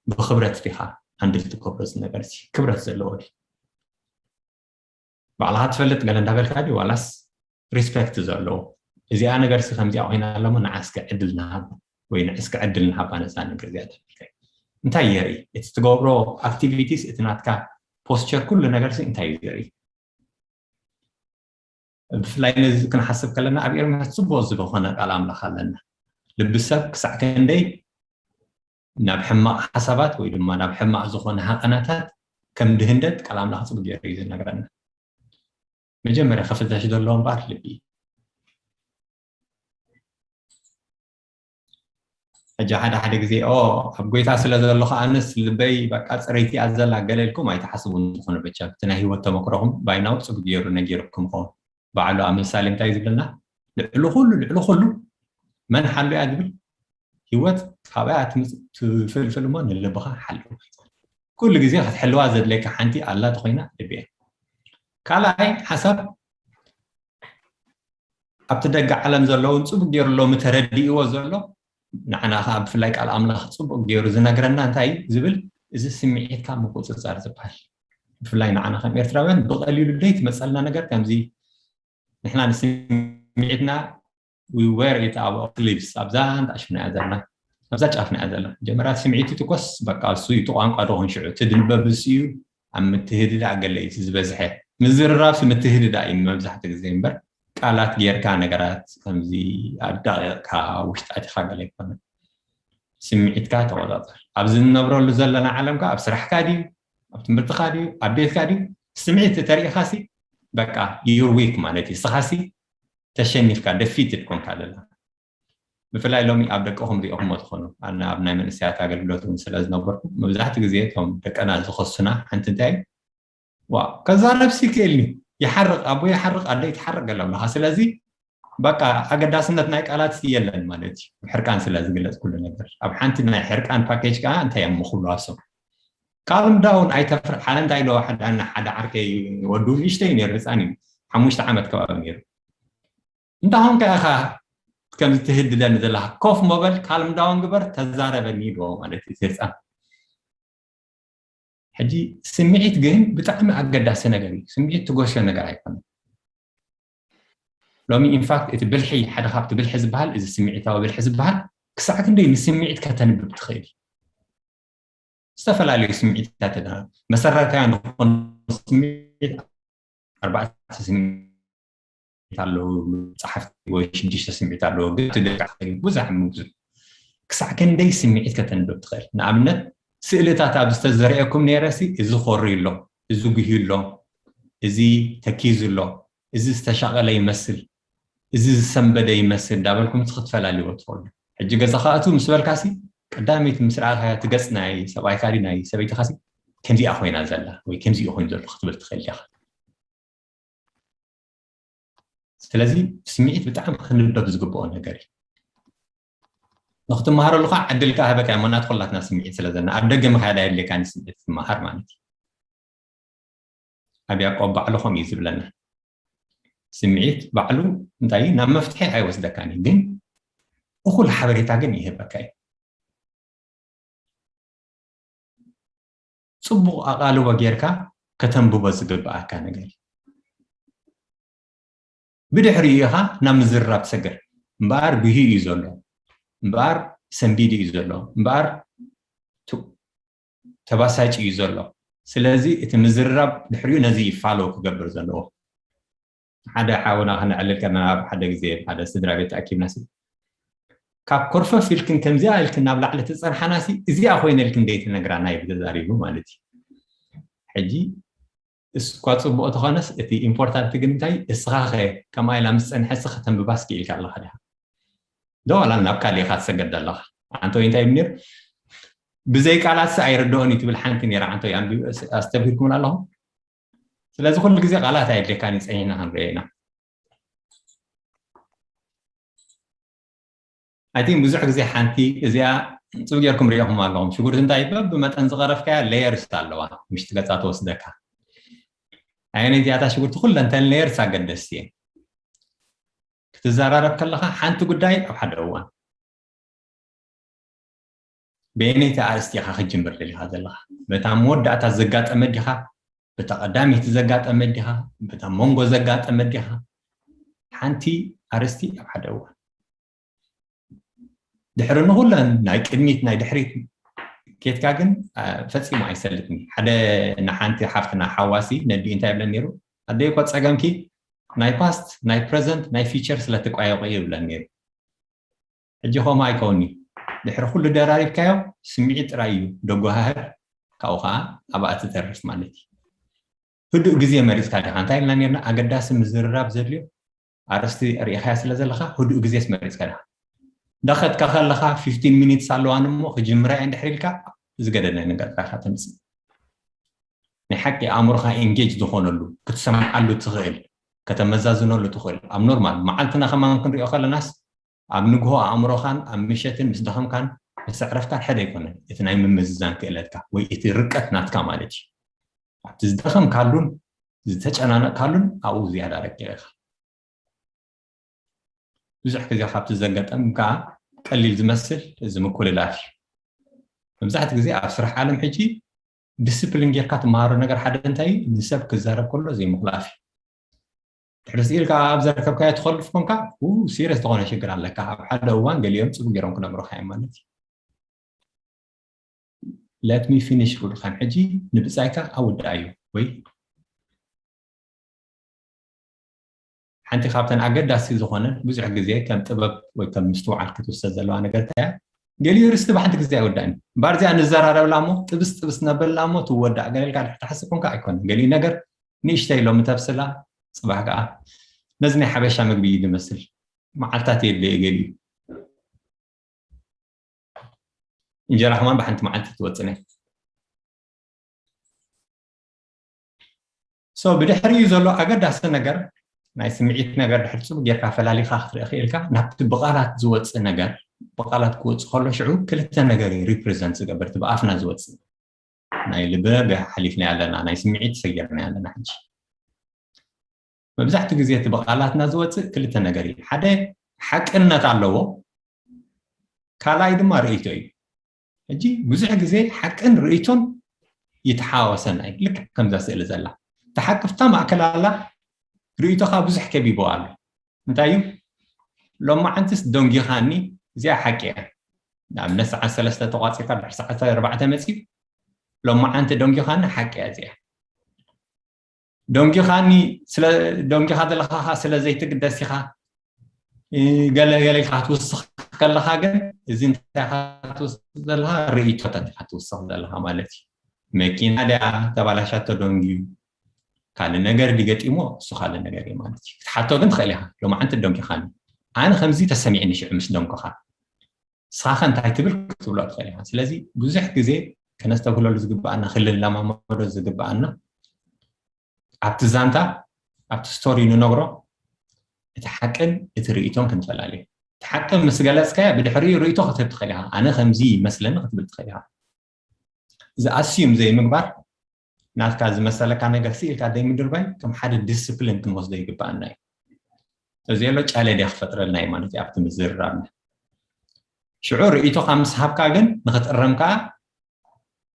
ብኽብረት ዲኻ ሃንድል ትገብሮ? እዚ ነገር እዚ ክብረት ዘለዎ ድዩ? ባዕልኻ ትፈልጥ ገለ እንዳበልካ ድዩ ዋላስ ሪስፔክት ዘለዎ? እዚኣ ነገር ሲ ከምዚኣ ኮይና ኣለሞ ንዓስከ ዕድል ንሃባ ወይ ንዕስከ ዕድል ንሃባ ነዛ ነገር እዚኣ ተበልካ እንታይ የርኢ? እቲ ትገብሮ ኣክቲቪቲስ፣ እቲ ናትካ ፖስቸር፣ ኩሉ ነገር ሲ እንታይ እዩ ዘርኢ? ብፍላይ ነዚ ክንሓስብ ከለና ኣብ ኤርምያስ ጽቡቕ ዝኾነ ቃል ኣምላኽ ኣለና። ልቢ ሰብ ክሳዕ ክንደይ ናብ ሕማቕ ሓሳባት ወይ ድማ ናብ ሕማቕ ዝኾነ ሃቐናታት ከም ድህንደት ቃል ኣምላኽ ጽቡቕ ገይሩ እዩ ዝነግረና። መጀመርያ ክፍተሽ ዘለዎ እምበኣር ልቢ እዩ። ሕጂ ሓደ ሓደ ግዜ ኦ ኣብ ጎይታ ስለ ዘለኹ ኣነስ ልበይ በቃ ፅረይቲ እያ ዘላ ገለ ኢልኩም ኣይትሓስቡ። ዝኾነ በቻ እቲ ናይ ህይወት ተመክሮኹም ባይናው ፅቡቅ ገይሩ ነጊርኩም ይኸውን። ባዕሉ ኣብ ምሳሌ እንታይ ዝብለና? ልዕሊ ኩሉ ልዕሊ ኩሉ መን ሓሉ እያ ዝብል? ህይወት ካባያ ትምፅ- ትፍልፍል እሞ ንልብኻ ሓሉ። ኩሉ ግዜ ክትሕልዋ ዘድለካ ሓንቲ ኣላ ተኮይና ልቢ እያ። ካልኣይ ሓሳብ ኣብቲ ደገ ዓለም ዘለውን ጽቡቅ ገይሩ ሎሚ ተረዲእዎ ዘሎ ንዓና ከዓ ብፍላይ ቃል ኣምላኽ ጽቡቅ ገይሩ ዝነግረና እንታይ እዩ ዝብል እዚ ስምዒትካ ምቁፅፃር ዝበሃል ብፍላይ ንዓና ከም ኤርትራውያን ብቀሊሉ ደይ ትመፀልና ነገር ከምዚ ንሕና ንስምዒትና we wear it ኣብ sleeves ኣብዛ እንዳሽፍና እያ ዘለና ኣብዛ ጫፍና እያ ዘለና መጀመርያ ስምዒት ትኮስ በቃ እሱ እዩ ቋንቋ ዶ ክንሽዑ እቲ ድንበብ እሱ እዩ ኣብ ምትህድዳእ ገለ እዩ ዝበዝሐ ምዝርራብ ምትህድዳእ እዩ መብዛሕትኡ ግዜ እምበር ቃላት ጌርካ ነገራት ከምዚ ኣዳቂቕካ ውሽጢ ኣቲኻ ገለ ኣይኮነን ስምዒትካ ተቆጻጸር። ኣብዚ እንነብረሉ ዘለና ዓለም ከኣ ኣብ ስራሕካ ድዩ፣ ኣብ ትምህርትካ ድዩ፣ ኣብ ቤትካ ድዩ፣ ስምዒት ተሪኢኻሲ በቃ you're weak ማለት እዩ። ንስኻሲ ተሸኒፍካ፣ defeated ኮንካ ኣለና። ብፍላይ ሎሚ ኣብ ደቅኹም ሪኦኹሞ ትኾኑ። ኣነ ኣብ ናይ መንእሰያት ኣገልግሎት እውን ስለ ዝነበርኩ፣ መብዛሕትኡ ግዜ እቶም ደቀና ዝኸሱና ሓንቲ እንታይ፣ ዋ፣ ከዛረብ ሲ ክእልኒ፣ ይሓርቕ፣ ኣቦ ይሓርቕ፣ ኣደ ይትሓርቕ ገለ ኣለኻ። ስለዚ በቃ ኣገዳስነት ናይ ቃላት የለን ማለት እዩ። ሕርቃን ስለ ዝግለጽ ኩሉ ነገር። ኣብ ሓንቲ ናይ ሕርቃን ፓኬጅ ከኣ እንታይ እዮም ክብሉ ኣብሶም? ካልም ዳውን ኣይተፍርሕ። ሓደ እንታይ ኢለዎ፣ ሓደ፣ ሓደ ዓርከይ ወዱ ንእሽተይ ነይሩ፣ ህፃን እዩ። ሓሙሽተ ዓመት ከባቢ ነይሩ። "እንታይ ኾንካ ኢኻ ከምዚ ትህድደኒ ዘለኻ? ኮፍ ሞ በል፣ ካልም ዳውን ግበር፣ ተዛረበኒ" ኢልዎ ማለት እዩ፣ እቲ ህፃን። ሕጂ ስምዒት ግን ብጣዕሚ ኣገዳሲ ነገር እዩ። ስምዒት ትጎሾ ነገር ኣይኮነን። ሎሚ ኢንፋክት እቲ ብልሒ፣ ሓደ ካብቲ ብልሒ ዝበሃል፣ እዚ ስምዒታዊ ብልሒ ዝበሃል፣ ክሳዕ ክንደይ ንስምዒት ከተንብብ ትኽእል? ዝተፈላለዩ ስምዒታት ኣለና። መሰረታውያን ዝኾኑ ስምዒት፣ ኣርባዕተ ስምዒት ኣለዉ፣ ጸሓፍቲ ወይ ሽዱሽተ ስምዒት ኣለዉ፣ ግን እቲ ደቂ ብዙሕ፣ ብዙሕ። ክሳዕ ክንደይ ስምዒት ከተንብብ ትኽእል? ንኣብነት፣ ስእልታት ኣብ ዝተዘርኤኩም ነይረሲ፣ እዚ ኮሪ ኣሎ፣ እዚ ጉሂ ኣሎ፣ እዚ ተኪዙ ኣሎ፣ እዚ ዝተሻቐለ ይመስል፣ እዚ ዝሰንበደ ይመስል እንዳበልኩም እቲ ክትፈላልይዎ ትኽእሉ። ሕጂ ገዛ ከኣቱ ምስ በልካሲ፣ ቀዳመይቲ ምስ ረኣኻያ እቲ ገጽ ናይ ሰብኣይካ ድዩ ናይ ሰበይትኻሲ፣ ከምዚኣ ኮይና ዘላ ወይ ከምዚኡ ኮይኑ ዘሎ ክትብል ትኽእል ኢኻ። ስለዚ ስምዒት ብጣዕሚ ክንበብ ዝግብኦ ነገር እዩ። ንክትመሃረሉ ከዓ ዕድል ከዓ ህበካ እሞ፣ ናት ኩላትና ስምዒት ስለ ዘለና፣ ኣብ ደገ ምኻድ ኣየድልየካን ስምዒት ትመሃር ማለት እዩ። ኣብ ያዕቆብ ባዕሉ ከምኡ እዩ ዝብለና። ስምዒት ባዕሉ እንታይ እዩ? ናብ መፍትሒ ኣይወስደካን እዩ፣ ግን እኹል ሓበሬታ ግን ይህበካ እዩ። ጽቡቕ ኣቓልቦ ጌርካ ከተንብቦ ዝግብኣካ ነገር እዩ። ብድሕሪኡ ኢኻ ናብ ምዝርራብ ትሰግር። እምበኣር ጉሂ እዩ ዘሎ፣ እምበኣር ሰንቢዲ እዩ ዘሎ፣ እምበኣር ቱ-፣ ተባሳጭ እዩ ዘሎ። ስለዚ እቲ ምዝርራብ ድሕሪኡ ነዚ እዩ ፋሎ ክገብር ዘለዎ። ሓደ ሓውና ክነዕልል ከለና፣ ኣብ ሓደ ግዜ ኣብ ሓደ ስድራ ቤት ተኣኪብና ሲ፣ "ካብ ኮርፈፍ ኢልክን ከምዚኣ ኢልክን ናብ ላዕሊ ትጸንሓና ሲ፣ እዚኣ ኮይነ ኢልክን ደይ ትነግራና?" እዩ ተዛሪቡ ማለት እዩ። ሕጂ እሱ እኳ ጽቡቕ ተኾነስ፣ እቲ ኢምፖርታንት ግን እንታይ፣ እስኻ ኸ ከምኣ ኢላ ምስ ጸንሐ፣ እስኻ ከተንብባስ ክኢልካ ኣለኻ ዲኻ? ዶ ዋላ ናብ ካልእ ኢኻ ትሰገድ ዘለኻ? ኣንቶይ እንታይ ይብል ነይሩ? "ብዘይ ቃላት ሲ ኣይርድኦን እዩ" ትብል ሓንቲ ነይራ። ኣንቶይ ኣንቢብ-፣ ኣስተብሂልኩም ኣለኹም? ስለዚ ኩሉ ግዜ ቃላት ኣየድልየካን እዩ፣ ጸኒሕና ክንሪኦ ኢና። ኣይ ቲንክ ብዙሕ ግዜ ሓንቲ እዚኣ ጽቡቅ ጌርኩም ሪኢኹም ኣለኹም። ሽጉርቲ እንታይ ይበል ብመጠን ዝቐረፍካያ ሌየርስ ኣለዋ፣ ምሽቲ ገጻ ትወስደካ። ኣየነይቲ እያ እታ ሽጉርቲ? ኩለን እተን ሌየርስ ኣገደስቲ እየን። ክትዘራረብ ከለኻ ሓንቲ ጉዳይ ኣብ ሓደ እዋን። በየነይቲ ኣርእስቲ ኢኻ ክትጅምር ደሊኻ ዘለኻ? በታ መወዳእታ ዘጋጠመ ዲኻ? በታ ቀዳመይቲ ዘጋጠመ ዲኻ? በታ መንጎ ዘጋጠመ ዲኻ? ሓንቲ ኣርእስቲ ኣብ ሓደ እዋን። ድሕሪ ንኹለን ናይ ቅድሚት ናይ ድሕሪት ኬድካ ግን፣ አ፣ ፈጺሙ ኣይሰልጥን። ሓደ ንሓንቲ ሓፍትና ሓዋሲ ነዲኡ እንታይ ይብለን ነይሩ? "ኣደይ እኮ ጸገምኪ ናይ ፓስት፣ ናይ ፕረዘንት፣ ናይ ፊቸር ስለ ትቋየቑ" እዩ ይብለን ነይሩ። ሕጂ ከምኡ ኣይከውን'ዩ። ድሕሪ ኩሉ ደራሪብካዮ ስምዒት ጥራይ እዩ ደጓሃህር፣ ካብኡ ኸዓ ኣብኣ ትተርፍ ማለት እዩ። ህዱእ ግዜ መሪጽካ ዲኻ? እንታይ ኢልና ነርና? ኣገዳሲ ምዝርራብ ዘድልዮ ኣርእስቲ ርኢኻያ ስለ ዘለኻ፣ ህዱእ ግዜስ መሪጽካ ዲኻ? ዳኸድካ ከለኻ ፊፍቲን ሚኒትስ ኣለዋን እሞ ክጅምራ እየ እንድሕር ኢልካ፣ ዝገደደ ነገር ጥራይ ኢኻ ተምጽእ። ናይ ሓቂ ኣእምሮኻ ኤንጌጅ ዝኾነሉ፣ ክትሰምዓሉ ትኽእል፣ ከተመዛዝነሉ ትኽእል። ኣብ ኖርማል መዓልትና ከማን ክንሪኦ ከለናስ፣ ኣብ ንግሆ ኣእምሮኻን ኣብ ምሸትን ምስ ደኸምካን ምስ ኣዕረፍካን ሓደ ኣይኮነን። እቲ ናይ ምምዝዛን ክእለትካ ወይ እቲ ርቀት ናትካ ማለት እዩ። ኣብቲ ዝደኸምካሉን ዝተጨናነቕካሉን ኣብኡ ዝያዳ ረቂቕ ኢኻ። ብዙሕ ግዜ ካብቲ ዘጋጠም ከዓ ቀሊል ዝመስል እዚ ምኩልላፍ እዩ። መብዛሕትኡ ግዜ ኣብ ስራሕ ዓለም ሕጂ ዲስፕሊን ጌርካ ትመሃሮ ነገር ሓደ እንታይ እዩ? ንሰብ ክዛረብ ከሎ ዘይምኹላፍ እዩ። ድሕሪ ስኢልካ ኣብ ዘርከብካዮ ትኸልፍ ኮንካ፣ ው፣ ሲሪየስ ዝኾነ ሽግር ኣለካ። ኣብ ሓደ እዋን ገሊኦም ጽቡቅ ገይሮም ክነግሩኻ እዮም ማለት እዩ። ለት ሚ ፊኒሽ ክብሉኻን ሕጂ ንብጻይካ ኣውድኣዮ ወይ ሓንቲ ካብተን ኣገዳሲ ዝኾነ ብዙሕ ግዜ ከም ጥበብ ወይ ከም ምስትውዓል ክትውሰድ ዘለዋ ነገር እንታይ እያ? ገሊኡ ርስቲ ብሓንቲ ግዜ ኣይወዳእን። ባርዚኣ ንዘራረብላ እሞ ጥብስ ጥብስ ነበላ እሞ ትወዳእ ገለልካ ድሕር ትሓስብ ኮንካ ኣይኮነ። ገሊኡ ነገር ንእሽተይ ሎሚ ተብስላ፣ ጽባሕ ከኣ ነዚ ናይ ሓበሻ ምግቢ እዩ ዝመስል። መዓልታት የድልየ ገሊኡ። እንጀራ ከማን ብሓንቲ መዓልቲ ትወጽነ። So ብድሕሪኡ ዘሎ ኣገዳሲ ነገር ናይ ስምዒት ነገር ድሕር ጽቡቅ ጌርካ ፈላሊኻ ክትርኢ ክኢልካ ናብቲ ብቓላት ዝወጽእ ነገር፣ ብቓላት ክወጽእ ከሎ ሽዑ ክልተ ነገር እዩ ሪፕሬዘንት ዝገብር። እቲ ብኣፍና ዝወጽእ ናይ ልቢ ሓሊፍና ኣለና፣ ናይ ስምዒት ሰጊርና ኣለና። ሕጂ መብዛሕትኡ ግዜ እቲ ብቓላትና ዝወጽእ ክልተ ነገር እዩ። ሓደ ሓቅነት ኣለዎ፣ ካልኣይ ድማ ርእይቶ እዩ። ሕጂ ብዙሕ ግዜ ሓቅን ርእይቶን ይተሓዋወሰን ኣይ ልክ ከምዛ ስእሊ ዘላ። እቲ ሓቂ ፍታ ማእከል ኣላ፣ ርእይቶኻ ብዙሕ ከቢቦ ኣሎ። እንታይ እዩ? ሎማዓንትስ ደንጊኻኒ፣ እዚኣ ሓቂ እያ። ንኣብነት ሰዓት ሰለስተ ተቋጺርካ ድሕሪ ሰዓት ኣርባዕተ መጺኡ ሎማዓንቲ ደንጊኻኒ ሓቂ እያ እዚኣ። ደንጊኻኒ ስለ ደንጊኻ ዘለኻ ስለ ዘይትግደስ ኢኻ ገለ ገለ ኢኻ ትውስኽ ከለኻ ግን እዚ እንታይ ኢኻ ትውስኽ ዘለኻ ርእይቶታት ኢኻ ትውስኽ ዘለኻ ማለት እዩ። መኪና ድያ ተባላሻቶ ደንጊዩ ካልእ ነገር ድገጢሞ እሱ ካልእ ነገር እዩ ማለት እዩ። ክትሓቶ ግን ትኽእል ኢኻ። ሎማዓንቲ ደንጊኻኒ ኣነ ከምዚ ተሰሚዕኒ ሽዑ ምስ ደንጎኻ ንስኻኸ እንታይ ትብል ክትብሎ ትኽእል ኢኻ። ስለዚ ብዙሕ ግዜ ከነስተብህለሉ ዝግብኣና ክልለማመዶ ዝግብኣና ኣብቲ ዛንታ ኣብቲ ስቶሪ ንነግሮ እቲ ሓቅን እቲ ርእይቶን ክንፈላለዩ። እቲ ሓቂ ምስ ገለጽካዮ ብድሕሪኡ ርእይቶ ክትህብ ትኽእል ኢኻ። ኣነ ከምዚ ይመስለኒ ክትብል ትኽእል ኢኻ። እዚ ኣስዩም ዘይምግባር ናትካ ዝመሰለካ ነገር ስኢልካ ዘይምድርባይ ከም ሓደ ዲስፕሊን ክንወስዶ ይግብኣና እዩ። እዚ የሎ ጫለ ድያ ክፈጥረልና እዩ ማለት እዩ ኣብቲ ምዝርራብና። ሽዑ ርእይቶኻ ምስ ሃብካ ግን ንክትእረም ከዓ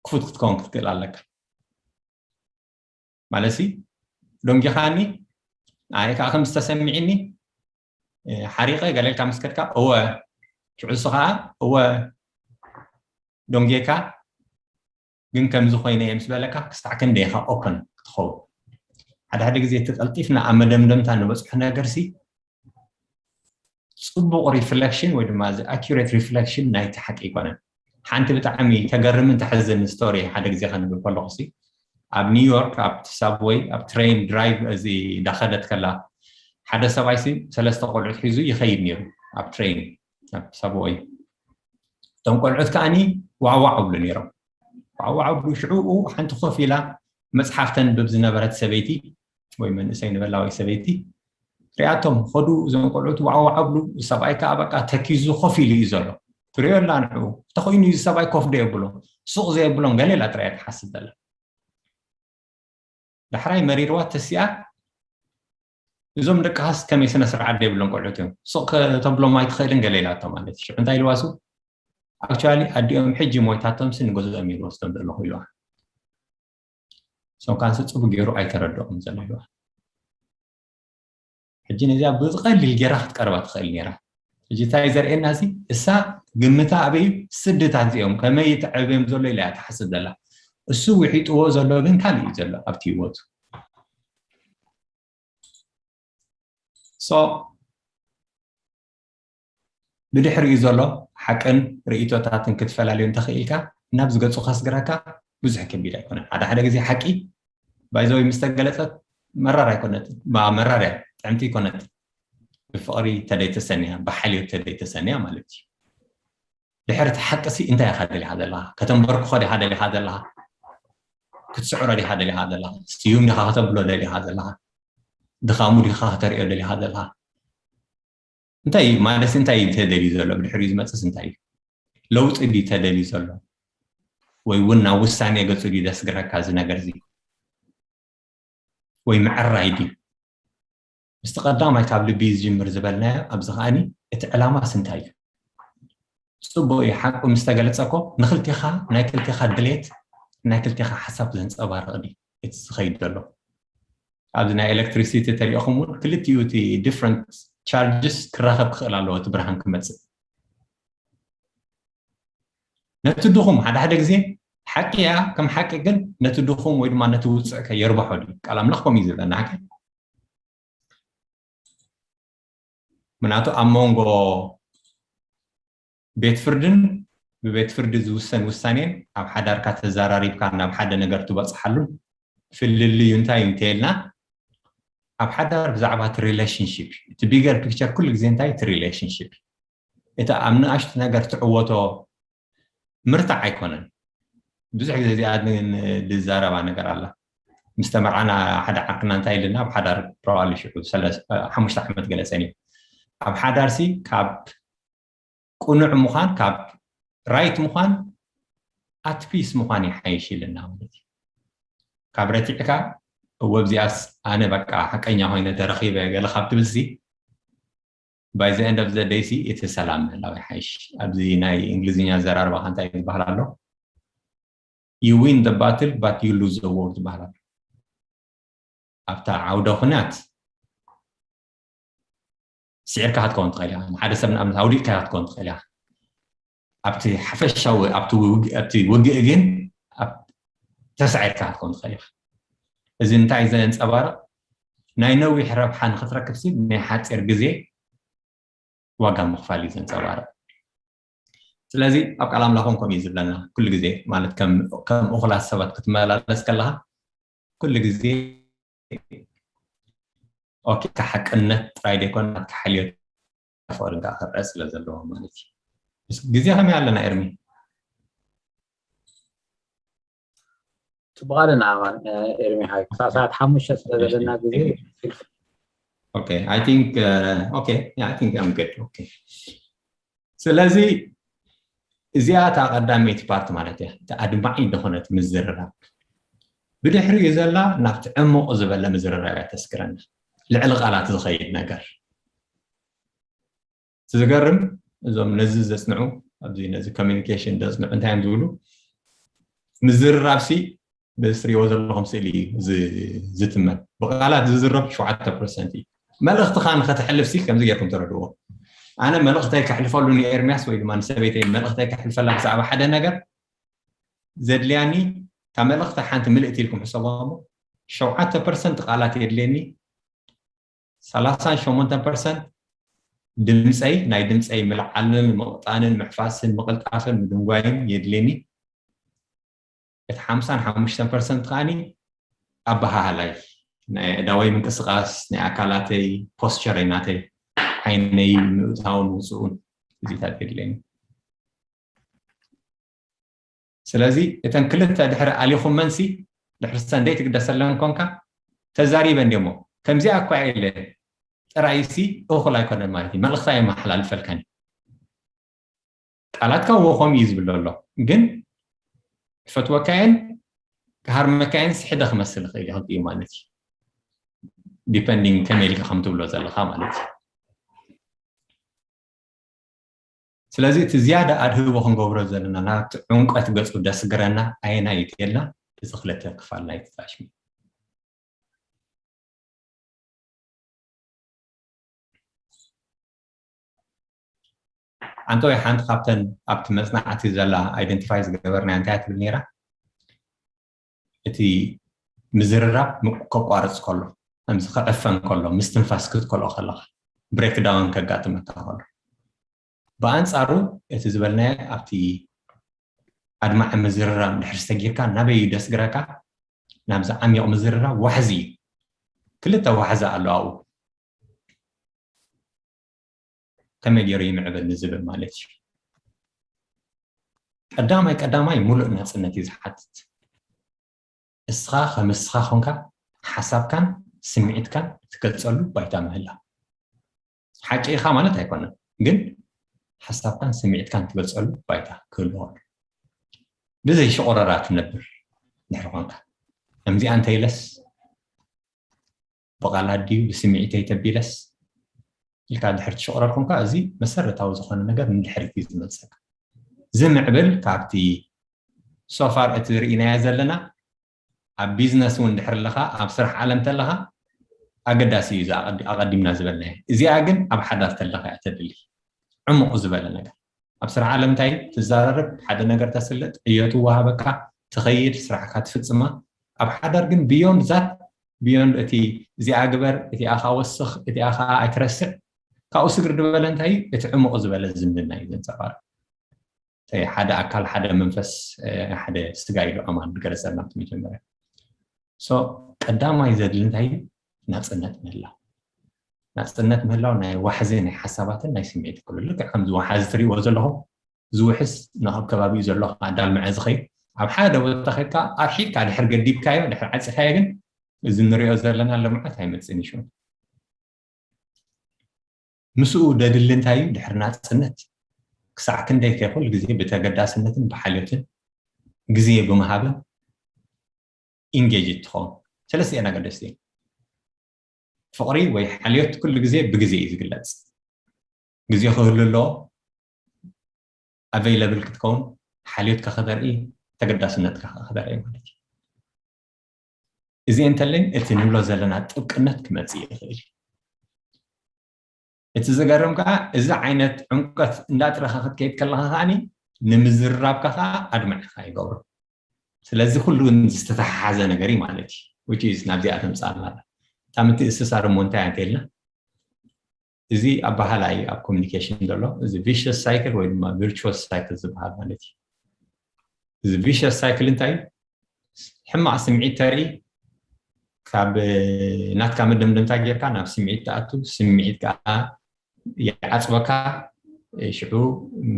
ክፉት ክትከውን ክትክእል ኣለካ። ማለት ሲ ደንጊኻኒ ኣይ ከዓ ከም ዝተሰሚዕኒ ሓሪቐ ገለልካ ምስ ከድካ እወ ሽዑ እሱ ከዓ እወ ደንጌካ ግን ከምዚ ኮይነ እየ ምስ በለካ ክስታዕ ክንደይ ኢኻ ኦፕን ክትኸውን። ሓደ ሓደ ግዜ እቲ ቀልጢፍና ኣብ መደምደምታ ንበፅሖ ነገር ሲ ፅቡቕ ሪፍሌክሽን ወይ ድማ እዚ ኣኪሬት ሪፍሌክሽን ናይቲ ሓቂ ኣይኮነን። ሓንቲ ብጣዕሚ ተገርምን ተሕዝን ስቶሪ ሓደ ግዜ ከንብል ከለኹ ሲ ኣብ ኒውዮርክ ኣብቲ ሳብወይ ኣብ ትሬን ድራይቭ እዚ እንዳኸደት ከላ ሓደ ሰብኣይ ሲ ሰለስተ ቆልዑት ሒዙ ይኸይድ ነይሩ ኣብ ትሬን ኣብ ሳብወይ። እቶም ቆልዑት ከዓኒ ዋዕዋዕ ኣብሉ ነይሮም። ዋዕዋዕ ኣብሉ ሽዑ ሓንቲ ኮፍ ኢላ መፅሓፍ ተንብብ ዝነበረት ሰበይቲ ወይ መንእሰይ ንበላ ወይ ሰበይቲ ሪኣቶም ኸዱ እዞም ቆልዑት ዋዕዋዕ ኣብሉ ሰብኣይ ከዓ በቃ ተኪዙ ኮፍ ኢሉ እዩ ዘሎ ትሪኦ ኣላ ንዕኡ ተኮይኑ እዚ ሰብኣይ ኮፍ ዶ የብሎ ሱቕ ዘየብሎም ገለ ኢላ ጥራይ ትሓስብ ዘላ ዳሕራይ መሪርዋ ተሲኣ እዞም ደቅኻስ ከመይ ስነ ስርዓት ዘይብሎም ቆልዑት እዮም ሱቕ ከተብሎም ኣይትኽእልን ገለ ኢላቶ ማለት እዩ እንታይ ኢልዋ ሱ ኣክቹዋሊ ኣዲኦም ሕጂ ሞይታቶም ሲ ንገዝኦም እዩ ዝወስዶም ዘለኹ ኢልዋ ሶም ካንሲ ፅቡቅ ገይሩ ኣይተረድኦም ዘሎ ኢልዋ ሕጂ ነዚኣ ብቐሊል ገይራ ክትቀርባ ትኽእል ነይራ ሕጂ እንታይ ዘርእየና እዚ እሳ ግምታ ኣበይ ስድታት እዚኦም ከመይ ተዕብዮም ዘሎ ኢላ እያ ትሓስብ ዘላ እሱ ውሒጥዎ ዘሎ ግን ካልእ እዩ ዘሎ ኣብቲ ህይወቱ so ብድሕሪኡ ዘሎ ሓቅን ርእይቶታትን ክትፈላለዩ እንተኽኢልካ ናብ ዝገጹ ከስግረካ ብዙሕ ከቢድ ኣይኮነን ሓደ ሓደ ግዜ ሓቂ ባይዘወይ ምስ ተገለጸት መራር ኣይኮነትን መራር እያ ጥዕምቲ ኣይኮነትን ብፍቕሪ ተደይተሰንያ ብሓልዮት ተደይተሰንያ ማለት እዩ ድሕሪ እቲ ሓቂ ሲ እንታይ ኢኻ ደሊኻ ዘለኻ ከተንበርክኾ ዲኻ ደሊኻ ዘለኻ ክትስዕሮ ዲኻ ደሊኻ ዘለኻ ስዩም ዲኻ ከተብሎ ደሊኻ ዘለኻ ድኻሙ ዲኻ ከተርእዮ ደሊኻ ዘለኻ እንታይ ማለት እንታይ እዩ ተደልዩ ዘሎ ብድሕሪኡ ዝመፅስ እንታይ እዩ ለውጢ ድዩ ተደልዩ ዘሎ ወይ እውን ናብ ውሳኔ ገፁ ድዩ ደስግረካ እዚ ነገር እዚ ወይ ምዕራይ ድዩ ምስቲ ቀዳማይ ካብ ልቢ ዝጅምር ዝበልናዮ ኣብዚ ከዓኒ እቲ ዕላማስ እንታይ እዩ ፅቡቅ እዩ ሓቁ ምስ ተገለፀ እኮ ንክልቴኻ ናይ ክልቴኻ ድሌት ናይ ክልቴኻ ሓሳብ ዘንፀባርቕ ድዩ እቲ ዝኸይድ ዘሎ ኣብዚ ናይ ኤሌክትሪሲቲ ተሪእኹም እውን ክልቲኡ እቲ ዲፍረንት ቻርጅስ ክራኸብ ክኽእል ኣለዎ እቲ ብርሃን ክመፅእ ነቲ ድኹም ሓደ ሓደ ግዜ ሓቂ እያ ከም ሓቂ ግን ነቲ ድኹም ወይ ድማ ነቲ ውፅዕ ከየርብሖ ድዩ ቃል ኣምላኽ ከምኡ እዩ ዝብለና ሓቂ ምክንያቱ ኣብ መንጎ ቤት ፍርድን ብቤት ፍርዲ ዝውሰን ውሳኔን ኣብ ሓዳርካ ተዘራሪብካ ናብ ሓደ ነገር ትበፅሓሉን ፍልልዩ እንታይ እዩ እንተልና፣ ኣብ ሓዳር ብዛዕባ እቲ ሪሌሽንሽፕ፣ እቲ ቢገር ፒክቸር ኩሉ ግዜ እንታይ እቲ ሪሌሽንሽፕ፣ እቲ ኣብ ንኣሽቱ ነገር ትዕወቶ ምርታዕ ኣይኮነን። ብዙሕ ግዜ እዚኣ ግን ዝዛረባ ነገር ኣላ። ምስ ተመርዓና ሓደ ዓርክና እንታይ ኢልና ኣብ ሓዳር ፕሮባብሊ ሽዑ ሓሙሽተ ዓመት ገለፀን እዩ። ኣብ ሓዳርሲ ካብ ቅኑዕ ምዃን፣ ካብ ራይት ምዃን ኣት ፒስ ምዃን ይሓይሽ ኢልና ማለት እዩ። ካብ ረቲዕካ እወ ኣብዚኣስ ኣነ በቃ ሓቀኛ ኮይነ ተረኺበ ገለ ካብ ትብልሲ by the end of the day ሲ እቲ ሰላም ምህላው ይሓይሽ። ኣብዚ ናይ እንግሊዝኛ ኣዘራርባ እንታይ ዝበሃል ኣሎ? You win the battle but you lose the war ዝበሃል ኣሎ። ኣብታ ዓውደ ኩናት ስዒርካ ክትከውን ትኽእል ኢኻ። ሓደ ሰብ ንኣብነት ኣውዲቕካ ክትከውን ትኽእል ኢኻ። ኣብቲ ሓፈሻዊ ኣብቲ ውግ- ኣብቲ ውግእ ግን ኣብ ተሳዒርካ ክትከውን ትኽእል ኢኻ። እዚ እንታይ ዘንፀባርቕ? ናይ ነዊሕ ረብሓ ንክትረክብ ሲ ናይ ሓፂር ግዜ ዋጋ ምኽፋል እዩ ዘንፀባርቕ። ስለዚ ኣብ ቃል ኣምላኾም ከምኡ እዩ ዝብለና ኩሉ ግዜ፣ ማለት ከም ከም እኹላት ሰባት ክትመላለስ ከለኻ ኩሉ ግዜ ኦኬ፣ ሓቅነት ጥራይ ዘይኮነ ናትካ ሓልዮት ፍቕርን ከዓ ክረአ ስለ ዘለዎ ማለት እዩ። ግዜ ከመይ ኣለና ኤርሚ? ፅቡቕ ኣለና ኣማን ኤርሚ ሓይ ክሳብ ሰዓት ሓሙሽተ ስለ ዘለና ግዜ Okay, I think uh, okay, yeah, I think I'm good. Okay. ስለዚ እዚኣ እታ ቀዳመይቲ ፓርት ማለት እያ፣ እታ ኣድማዒ ዝኾነት ምዝርራብ። ብድሕሪኡ ዘላ ናብቲ ዕሙቕ ዝበለ ምዝርራብ እያ ተስግረና፣ ልዕሊ ቃላት ዝኸይድ ነገር። ዝገርም እዞም ነዚ ዘፅንዑ ኣብዚ ነዚ ኮሚኒኬሽን ዘፅንዑ እንታይ እዮም ዝብሉ? ምዝርራብ ሲ በዚ ትሪእዎ ዘለኹም ስእሊ እዩ ዝትመን። ብቃላት ዝዝረብ ሸውዓተ ፐርሰንት እዩ። መልእኽትኻ ንኸተሕልፍ ሲ ከምዚ ጌርኩም ተረድዎ። ኣነ መልእኽተይ ከሕልፈሉ ንኤርሚያስ ወይ ድማ ንሰበይተይ መልእኽተይ ከሕልፈላ ብዛዕባ ሓደ ነገር ዘድልያኒ እታ መልእኽቲ ሓንቲ ምልእቲ ኢልኩም ሕሰቦ። ሸውዓተ ፐርሰንት ቃላት የድልየኒ፣ ሰላሳን ሸሞንተን ፐርሰንት ድምፀይ፣ ናይ ድምፀይ ምልዓልን ምቕጣንን ምሕፋስን ምቕልጣፍን ምድንጓይን የድልየኒ። እቲ ሓምሳን ሓሙሽተን ፐርሰንት ከዓኒ ኣበሃህላይ፣ ናይ ኣእዳወይ ምንቅስቃስ፣ ናይ ኣካላተይ ፖስቸረይ፣ ናተይ ዓይነይ ምእታውን ውፅኡን እዚታት የድልየኒ። ስለዚ እተን ክልተ ድሕሪ ኣሊኹመንሲ ድሕሪ ሰንደይ ትግደሰለን ኮንካ ተዛሪበ እንዲሞ ከምዚኣ እኳ ኢለ ጥራይሲ እኹል ኣይኮነን ማለት እዩ። መልእኽቲ ኣየመሓላልፈልካን እዩ። ቃላትካ እዎ ከምኡ እዩ ዝብል ዘሎ፣ ግን ክፈትወካየን ክሃርመካየን ስሕደ ክመስል ይኽእል እዩ ክልቲኡ ማለት እዩ። ዲፐንዲንግ ከመይ ኢልካ ከም ትብሎ ዘለኻ ማለት እዩ። ስለዚ እቲ ዝያዳ ኣድህቦ ክንገብሮ ዘለና ናብቲ ዕምቆት ገፁ ደስግረና ኣየናይ እዩ ተልና፣ እዚ ክልተ ክፋል ናይቲ ጣሽሚ። ኣንተ ወይ ሓንቲ ካብተን ኣብቲ መፅናዕቲ ዘላ ኣይደንቲፋይ ዝገበርናያ እንታይ እያ ትብል ነይራ? እቲ ምዝርራብ ምቅ- ከቋርፅ ከሎ፣ ከምዚ ክዕፈን ከሎ፣ ምስትንፋስ ክትከልኦ ከለኻ፣ ብሬክዳውን ከጋጥመካ ከሎ። ብኣንፃሩ እቲ ዝበልናዮ ኣብቲ ኣድማዒ ምዝርራብ ድሕሪ ዝተጊርካ ናበይ እዩ ደስግረካ? ናብዚ ዓሚቕ ምዝርራብ ዋሕዚ እዩ። ክልተ ዋሕዚ ኣሎ ኣብኡ። ከመይ ገይሩ ይምዕብል ንዝብል ማለት እዩ። ቀዳማይ ቀዳማይ ሙሉእ ናፅነት እዩ ዝሓትት። እስኻ ከም እስኻ ኮንካ ሓሳብካን ስምዒትካን ትገልፀሉ ባይታ ምህላው። ሓቂ ኢኻ ማለት ኣይኮነን፣ ግን ሓሳብካን ስምዒትካን ትገልፀሉ ባይታ ክህልዎ ኣለዎ። ብዘይ ሸቆረራ ትነብር ድሕሪ ኮንካ፣ ከምዚኣ እንተኢለስ፣ ብቓላት ድዩ ብስምዒተይ ተቢለስ ኢልካ ድሕሪ ትሽቆረር ኮንካ፣ እዚ መሰረታዊ ዝኾነ ነገር ንድሕሪት እዩ ዝመልሰካ። ዝምዕብል ካብቲ ሶፋር እቲ ርኢናዮ ዘለና ኣብ ቢዝነስ እውን ድሕሪ ኣለኻ፣ ኣብ ስራሕ ዓለም ተለኻ ኣገዳሲ እዩ እዚ ኣቐዲ- ኣቐዲምና ዝበልናዮ። እዚኣ ግን ኣብ ሓዳር ተለኻ እያ ተድሊ። ዕሙቕ ዝበለ ነገር ኣብ ስራሕ ዓለም እንታይ ትዘራረብ፣ ሓደ ነገር ተስልጥ፣ ዕዮ ትወሃበካ፣ ትኸይድ፣ ስራሕካ ትፍፅማ። ኣብ ሓዳር ግን ብዮንድ ዛት፣ ብዮንድ እቲ እዚኣ ግበር፣ እቲኣ ኻ ወስኽ፣ እቲኣ ኻ ኣይትረስዕ፣ ካብኡ ስግር ዝበለ እንታይ እዩ? እቲ ዕሙቕ ዝበለ ዝምድና እዩ ዘንፀባርቕ። ሓደ ኣካል፣ ሓደ መንፈስ፣ ሓደ ስጋ ኢሉ ኣማን ዝገለጸልና እቲ መጀመርያ። ቀዳማይ ዘድሊ እንታይ እዩ? ናፅነት ምህላው። ናፅነት ምህላው ናይ ዋሕዚ ናይ ሓሳባትን ናይ ስምዒት ኩሉ ልክዕ ከምዚ ዋሓዚ ትሪእዎ ዘለኹም ዝውሕስ ናብ ከባቢኡ ዘሎ ኣዳልምዐ ዝኸይድ ኣብ ሓደ ቦታ ከድካ ኣርሒድካ ድሕር ገዲብካዮ ድሕር ዓፂኻዮ ግን እዚ ንሪኦ ዘለና ልምዓት ኣይመፅን እዩ። ምስኡ ደድሊ እንታይ እዩ? ድሕሪ ናፅነት ክሳዕ ክንደይ ከይኩል ግዜ ብተገዳስነትን ብሓልዮትን ግዜ ብምሃብን ኢንጌጅ ትኸውን። ሰለስተ ኣገደስቲ ፍቕሪ ወይ ሓልዮት ኩሉ ግዜ ብግዜ እዩ ዝግለፅ። ግዜ ክህሉ ኣለዎ፣ ኣቨይለብል ክትከውን፣ ሓልዮትካ ከተርኢ፣ ተገዳስነትካ ከተርኢ ማለት እዩ። እዚ እንተለይ እቲ ንብሎ ዘለና ጥብቅነት ክመፅእ ይኽእል እዩ። እቲ ዝገርም ከዓ እዚ ዓይነት ዕምቀት እንዳጥረኻ ክትከይድ ከለኻ ከዓኒ ንምዝርራብካ ከዓ ኣድማዕካ ይገብሮ። ስለዚ ኩሉ ዝተተሓሓዘ ነገር እዩ ማለት እዩ። ናብዚኣ ተምፃልና እታ ምትእስሳር እሞ እንታይ እንተልና እዚ ኣባሃላ እዩ ኣብ ኮሚኒኬሽን ዘሎ። እዚ ቪሸስ ሳይክል ወይ ድማ ቪርቹስ ሳይክል ዝበሃል ማለት እዩ። እዚ ቪሸስ ሳይክል እንታይ እዩ? ሕማቕ ስምዒት ተርኢ፣ ካብ ናትካ መደምደምታ ጌርካ ናብ ስምዒት ትኣቱ፣ ስምዒት ከዓ ይዓፅበካ፣ ሽዑ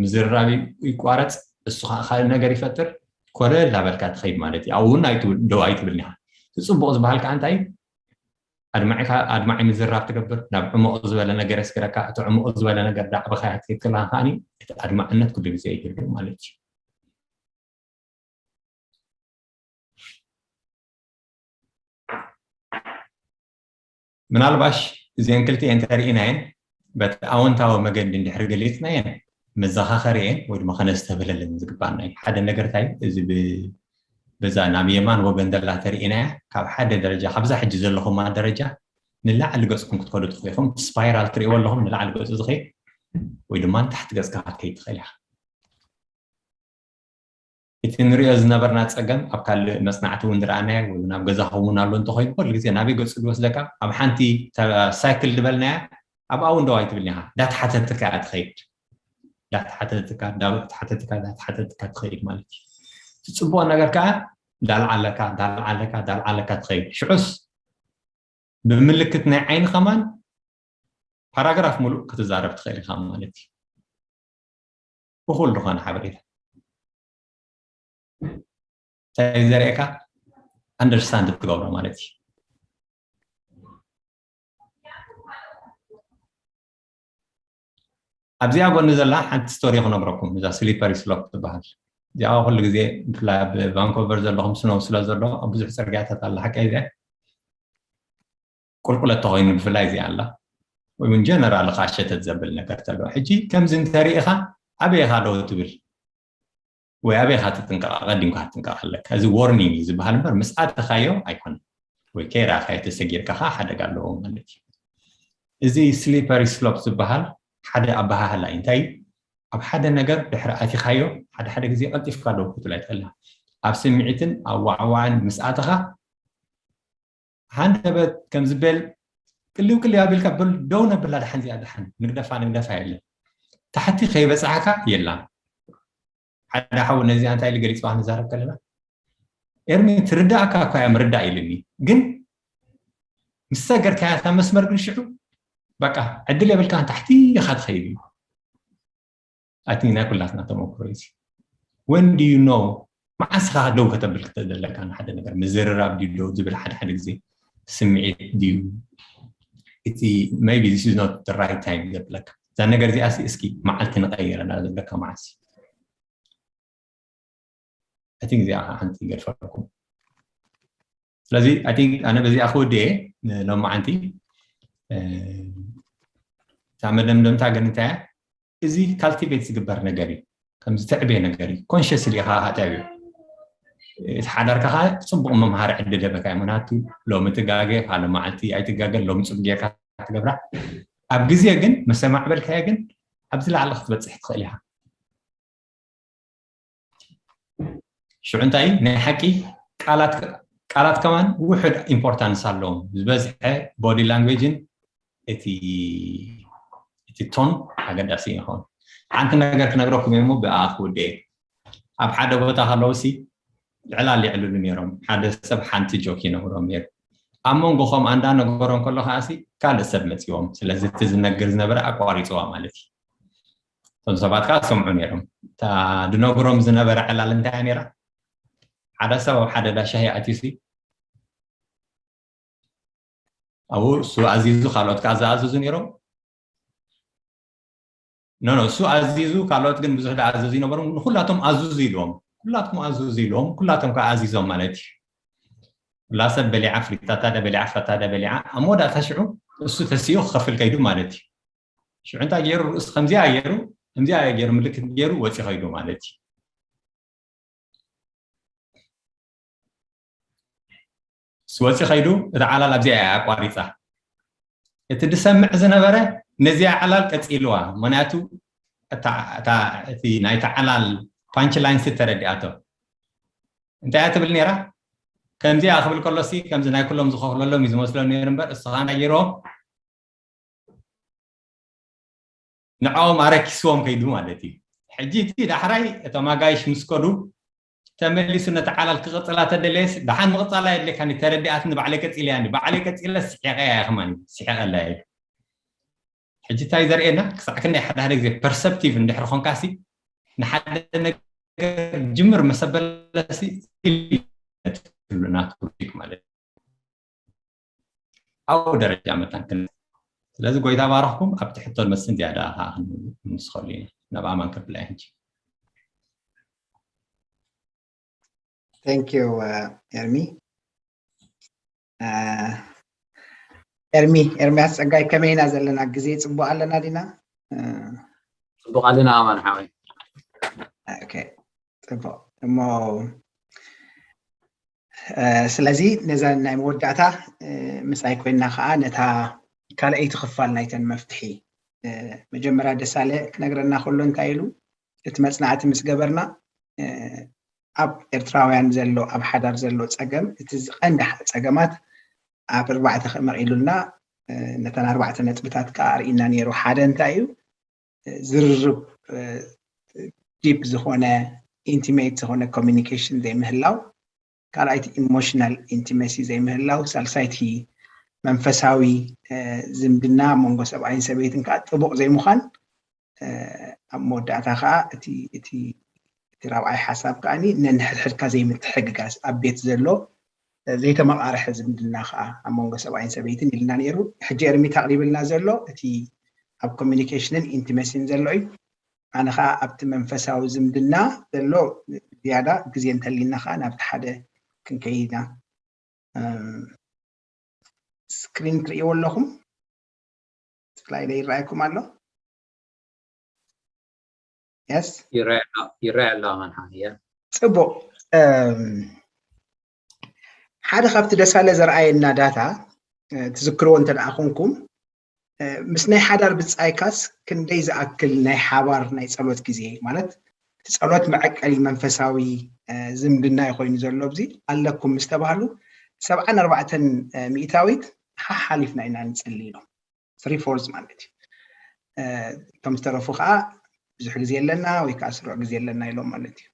ምዝርራብ ይቋረፅ፣ እሱ ከዓ ካልእ ነገር ይፈጥር፣ ኮለል ላበልካ ትኸይድ ማለት እዩ። ኣብኡ እውን ደው ኣይትብል ኒኻ። እቲ ፅቡቕ ዝበሃል ከዓ እንታይ እዩ? ኣድማዒ ምዝራብ ትገብር፣ ናብ ዕሙቕ ዝበለ ነገር የስግረካ። እቲ ዕሙቕ ዝበለ ነገር ዳዕበኻ ክትከይድ ከለኻ ከዓኒ እቲ ኣድማዕነት ኩሉ ግዜ ይህሉ ማለት እዩ። ምናልባሽ እዚአን ክልቲኤን እንተርኢናየን በቲ ኣወንታዊ መገዲ እንድሕር ገሊፅናየን መዘኻኸሪ እየን ወይ ድማ ከነስተብህለለን ዝግባና እዩ። ሓደ ነገር እንታይ እዚ በዛ ናብ የማን ወገን ዘላ ተርኢናያ ካብ ሓደ ደረጃ ካብዛ ሕጂ ዘለኹማ ደረጃ ንላዕሊ ገፅኩም ክትከዱ ትኽእሉ ኢኹም። ስፓይራል ትሪእዎ ኣለኹም ንላዕሊ ገፁ ዝኸይድ ወይ ድማ ንታሕቲ ገፅካ ክትከይድ ትኽእል ኢኻ። እቲ ንሪኦ ዝነበርና ፀገም ኣብ ካልእ መፅናዕቲ እውን ዝረኣናዮ ወይ ናብ ገዛኹም እውን ኣሎ እንተኮይኑ ኩሉ ግዜ ናበይ ገፁ ዝወስደካ ኣብ ሓንቲ ሳይክል ዝበልናያ ኣብኣ እውን ደው ኣይትብልን ኢኻ። እንዳተሓተትካ እያ ትኸይድ። እንዳተሓተትካ እንዳተሓተትካ እንዳተሓተትካ ትኸይድ ማለት እዩ። እቲ ፅቡቕ ነገር ከዓ እንዳልዓለካ እንዳልዓለካ እንዳልዓለካ ትኸይድ። ሽዑስ ብምልክት ናይ ዓይኒ ከማን ፓራግራፍ ሙሉእ ክትዛረብ ትኽእል ኢኻ ማለት እዩ። እኹል ዝኾነ ሓበሬታ እንታይ ዘርእየካ ኣንደርስታንድ ትገብሮ ማለት እዩ። ኣብዚኣ ጎኒ ዘላ ሓንቲ ስቶሪ ክነግረኩም እዛ ስሊፐሪ ስሎፕ ትበሃል። እዚኣ ኩሉ ግዜ ብፍላይ ኣብ ቫንኮቨር ዘለኹም ስኖው ስለ ዘሎ ኣብ ብዙሕ ፅርግያታት ኣላ ሓቀይ እዚኣ ቁልቁለት ተኮይኑ ብፍላይ እዚኣ ኣላ ወይ እውን ጀነራል ከዓ ሸተት ዘብል ነገር ተለዎ ሕጂ ከምዚ እንተሪኢኻ ኣበይ ኢኻ ደው ትብል ወይ ኣበይ ኢኻ ትጥንቀቕ ኣቐዲምካ ክትጥንቀቕ ኣለካ እዚ ዎርኒንግ እዩ ዝበሃል እምበር ምስ ኣተኻዮ ኣይኮነን ወይ ከይረኣኻዮ ተሰጊርካ ከዓ ሓደጋ ኣለዎ ማለት እዩ እዚ ስሊፐሪ ስሎፕ ዝበሃል ሓደ ኣበሃህላ እዩ እንታይ ኣብ ሓደ ነገር ድሕሪ ኣቲኻዮ ሓደ ሓደ ግዜ ቀልጢፍካ ደው ክትብል ኣይትኽእልን ኣብ ስምዒትን ኣዋዕዋዕን ምስ ኣተኻ ሃንደበት ከም ዝበል ቅልው ቅልው ኣቢልካ በል ደው ነብላ ድሓን እዚኣ ድሓን ንግደፋ ንግደፋ የለን ታሕቲ ከይበፃሕካ የላን ሓደ ሓው ነዚኣ እንታይ ኢሉ ገሊፅዋ ንዛረብ ከለና ኤርሚ ትርዳእካ እኳ እያ ምርዳእ ኢሉኒ ግን ምስ ሰገርካያ እታ መስመር ግን ሽዑ በቃ ዕድል የብልካን ታሕቲ ኢኻ ትኸይድ እዩ ኣቲ ናይ ኩላትና ተመክሮ እዩ when do you know መዓስ ኢኻ ደው ከተብል ክትደለካ ንሓደ ነገር ምዝርራብ ድዩ ደው ዝብል ሓደ ሓደ ግዜ ስምዒት ድዩ እቲ maybe this is not the right time ዘብለካ እዛ ነገር እዚኣ እስኪ መዓልቲ ንቀይረና ዝብለካ መዓስ እዩ I think እዚኣ ከዓ ሓንቲ ይገድፈልኩም ስለዚ I think ኣነ በዚኣ ክውድእ እየ ንሎማዓንቲ እታ መደምደምታ ግን እንታይ እያ እዚ ካልቲቬት ዝግበር ነገር እዩ ከምዚ ትዕቤ ነገር እዩ ኮንሽስ ኢኻ ትዕብዮ እቲ ሓዳርካ ከዓ ፅቡቅ መምሃሪ ዕድል የበካ እዩ ምክንያቱ ሎሚ ትጋገ ካልእ መዓልቲ ኣይትጋገ ሎሚ ፅቡቅ ጌርካ ትገብራ ኣብ ግዜ ግን መሰማዕበልካዮ ግን ኣብዚ ላዕሊ ክትበፅሕ ትኽእል ኢኻ ሽዑ እንታይ ናይ ሓቂ ቃላት ከማን ውሑድ ኢምፖርታንስ ኣለዎም ዝበዝሐ ቦዲ ላንጉጅን እቲ እቲ ቶን ኣገዳሲ ይኸውን ሓንቲ ነገር ክነግረኩም እየ እሞ ብኣ ክውድእ እየ። ኣብ ሓደ ቦታ ከለውሲ ዕላል የዕልሉ ነይሮም። ሓደ ሰብ ሓንቲ ጆክ ይነግሮም ነይሩ። ኣብ መንጎ ከምኣ እንዳነገሮም ከሎ ከዓሲ ካልእ ሰብ መፂዎም። ስለዚ እቲ ዝነግር ዝነበረ ኣቋሪፅዋ ማለት እዩ። እቶም ሰባት ከዓ ሰምዑ ነይሮም። እታ ድነግሮም ዝነበረ ዕላል እንታይ እያ ነይራ? ሓደ ሰብ ኣብ ሓደ ዳሻሂ ኣትዩሲ ኣብኡ እሱ ኣዚዙ ካልኦት ከዓ ዝኣዘዙ ነይሮም። ኖ ኖ እሱ ኣዚዙ ካልኦት ግን ብዙሕ ዝኣዘዙ ይነበሩ። ንኩላቶም ኣዝዙ ኢልዎም፣ ኩላትኩም ኣዝዙ ኢልዎም፣ ኩላቶም ከዓ ኣዚዞም ማለት እዩ። ኩላ ሰብ በሊዓ፣ ፍሪታታ ደ በሊዓ፣ ፋታ ደ በሊዓ። ኣብ መወዳእታ ሽዑ እሱ ተሲኡ ክኸፍል ከይዱ ማለት እዩ። ሽዑ እንታይ ገይሩ? ርእሱ ከምዚኣ ገይሩ፣ ከምዚኣ ገይሩ ምልክት ገይሩ ወፂ ከይዱ ማለት እዩ። ስወፂ ከይዱ እታ ዓላል ኣብዚኣ እያ ኣቋሪፃ። እቲ ዝሰምዕ ዝነበረ ነዚኣ ዓላል ቀፂልዋ። ምክንያቱ እታ- እታ- እቲ ናይታ ዓላል ፓንች ላይንስ ተረዲኣቶ። እንታይ እያ ትብል ነይራ? ከምዚኣ ክብል ከሎሲ ከምዚ ናይ ኩሎም ዝኸፍለሎም እዩ ዝመስሎም ነይሩ እምበር እሱ ከዓ እንታይ ገይርዎም ንዕኦም ኣረኪስዎም ከይዱ ማለት እዩ። ሕጂ እቲ ዳሕራይ እቶም ኣጋይሽ ምስ ከዱ ተመሊሱ ነቲ ዓላል ክቕጽላ ተደለየስ ደሓን ምቕጻላ የድልየካኒ ተረዲኣትኒ ባዕለይ ቀጺለያ ባዕለይ ቀጺለ ስሒቐያ እየ ከማን ስሒቐላ እየ። ሕጂ እንታይ ዘርእየና ክሳዕ ክንደይ ሓደ ሓደ ግዜ ፐርሰፕቲቭ እንድሕር ኾንካሲ ንሓደ ነገር ጅምር መሰበለሲ ናቱ ሎጂክ ማለት እዩ። ኣብኡ ደረጃ መታን ክን ስለዚ ጎይታ ባረኽኩም። ኣብቲ ሕቶን መስን ዝያዳ ከዓ ክንምስኸሉ ኢና። ናብ ኣማን ከብላ ሕጂ። Thank you ኤርሚ። ኤርሚ ኤርሚያስ ጸጋይ ከመይ ኢና ዘለና? ግዜ ጽቡቅ ኣለና ዲና? ጽቡቅ ኣለና ኣማን ሓወይ። ጽቡቅ እሞ ስለዚ ነዛ ናይ መወዳእታ ምሳይ ኮይና ከዓ ነታ ካልኣይቲ ክፋል ናይተን መፍትሒ መጀመርያ ደሳለ ክነግረና ከሎ እንታይ ኢሉ እቲ መፅናዕቲ ምስ ገበርና ኣብ ኤርትራውያን ዘሎ ኣብ ሓዳር ዘሎ ፀገም እቲ ዝቀንዲ ፀገማት ኣብ ኣርባዕተ ከመቂሉልና ነተን ኣርባዕተ ነጥብታት ከዓ ርኢና ነይሩ ሓደ እንታይ እዩ ዝርርብ ዲፕ ዝኾነ ኢንቲሜት ዝኾነ ኮሚኒኬሽን ዘይምህላው ካልኣይቲ ኢሞሽናል ኢንቲመሲ ዘይምህላው ሳልሳይቲ መንፈሳዊ ዝምድና መንጎ ሰብኣይን ሰበይትን ከዓ ጥቡቕ ዘይምዃን ኣብ መወዳእታ ከዓ እቲ እቲ እቲ ራብዓይ ሓሳብ ከዓ ነንሕድሕድካ ዘይምትሕግጋዝ ኣብ ቤት ዘሎ ዘይተመቃርሐ ዝምድና ከዓ ኣብ መንጎ ሰብኣይን ሰበይትን ኢልና ነይሩ ሕጂ ኤርሚት ኣቅሪብልና ዘሎ እቲ ኣብ ኮሚኒኬሽንን ኢንቲመሲን ዘሎ እዩ ኣነ ከዓ ኣብቲ መንፈሳዊ ዝምድና ዘሎ ዝያዳ ግዜ እንተሊና ከዓ ናብቲ ሓደ ክንከይድ ኢና ስክሪን ትርእይዎ ኣለኹም ስላይደ ይረኣየኩም ኣሎ የስ ይረአ ኣሎ ኣማን ሓየ ፅቡቅ ሓደ ካብቲ ደሳለ ዘርኣየና ዳታ ትዝክርዎ እንተ ደኣ ኮንኩም ምስ ናይ ሓዳር ብጻይካስ ክንደይ ዝኣክል ናይ ሓባር ናይ ጸሎት ግዜ ማለት እቲ ጸሎት መዐቀሊ መንፈሳዊ ዝምድና እዩ ኮይኑ ዘሎ ኣብዚ ኣለኩም ምስ ተባህሉ ሰብዓን ኣርባዕተን ሚእታዊት ሓሓሊፍና ኢና ንጽሊ ኢሎም ስሪ ፎርዝ ማለት እዩ እቶም ዝተረፉ ከዓ ብዙሕ ግዜ ኣለና ወይ ከዓ ስሩዕ ግዜ ኣለና ኢሎም ማለት እዩ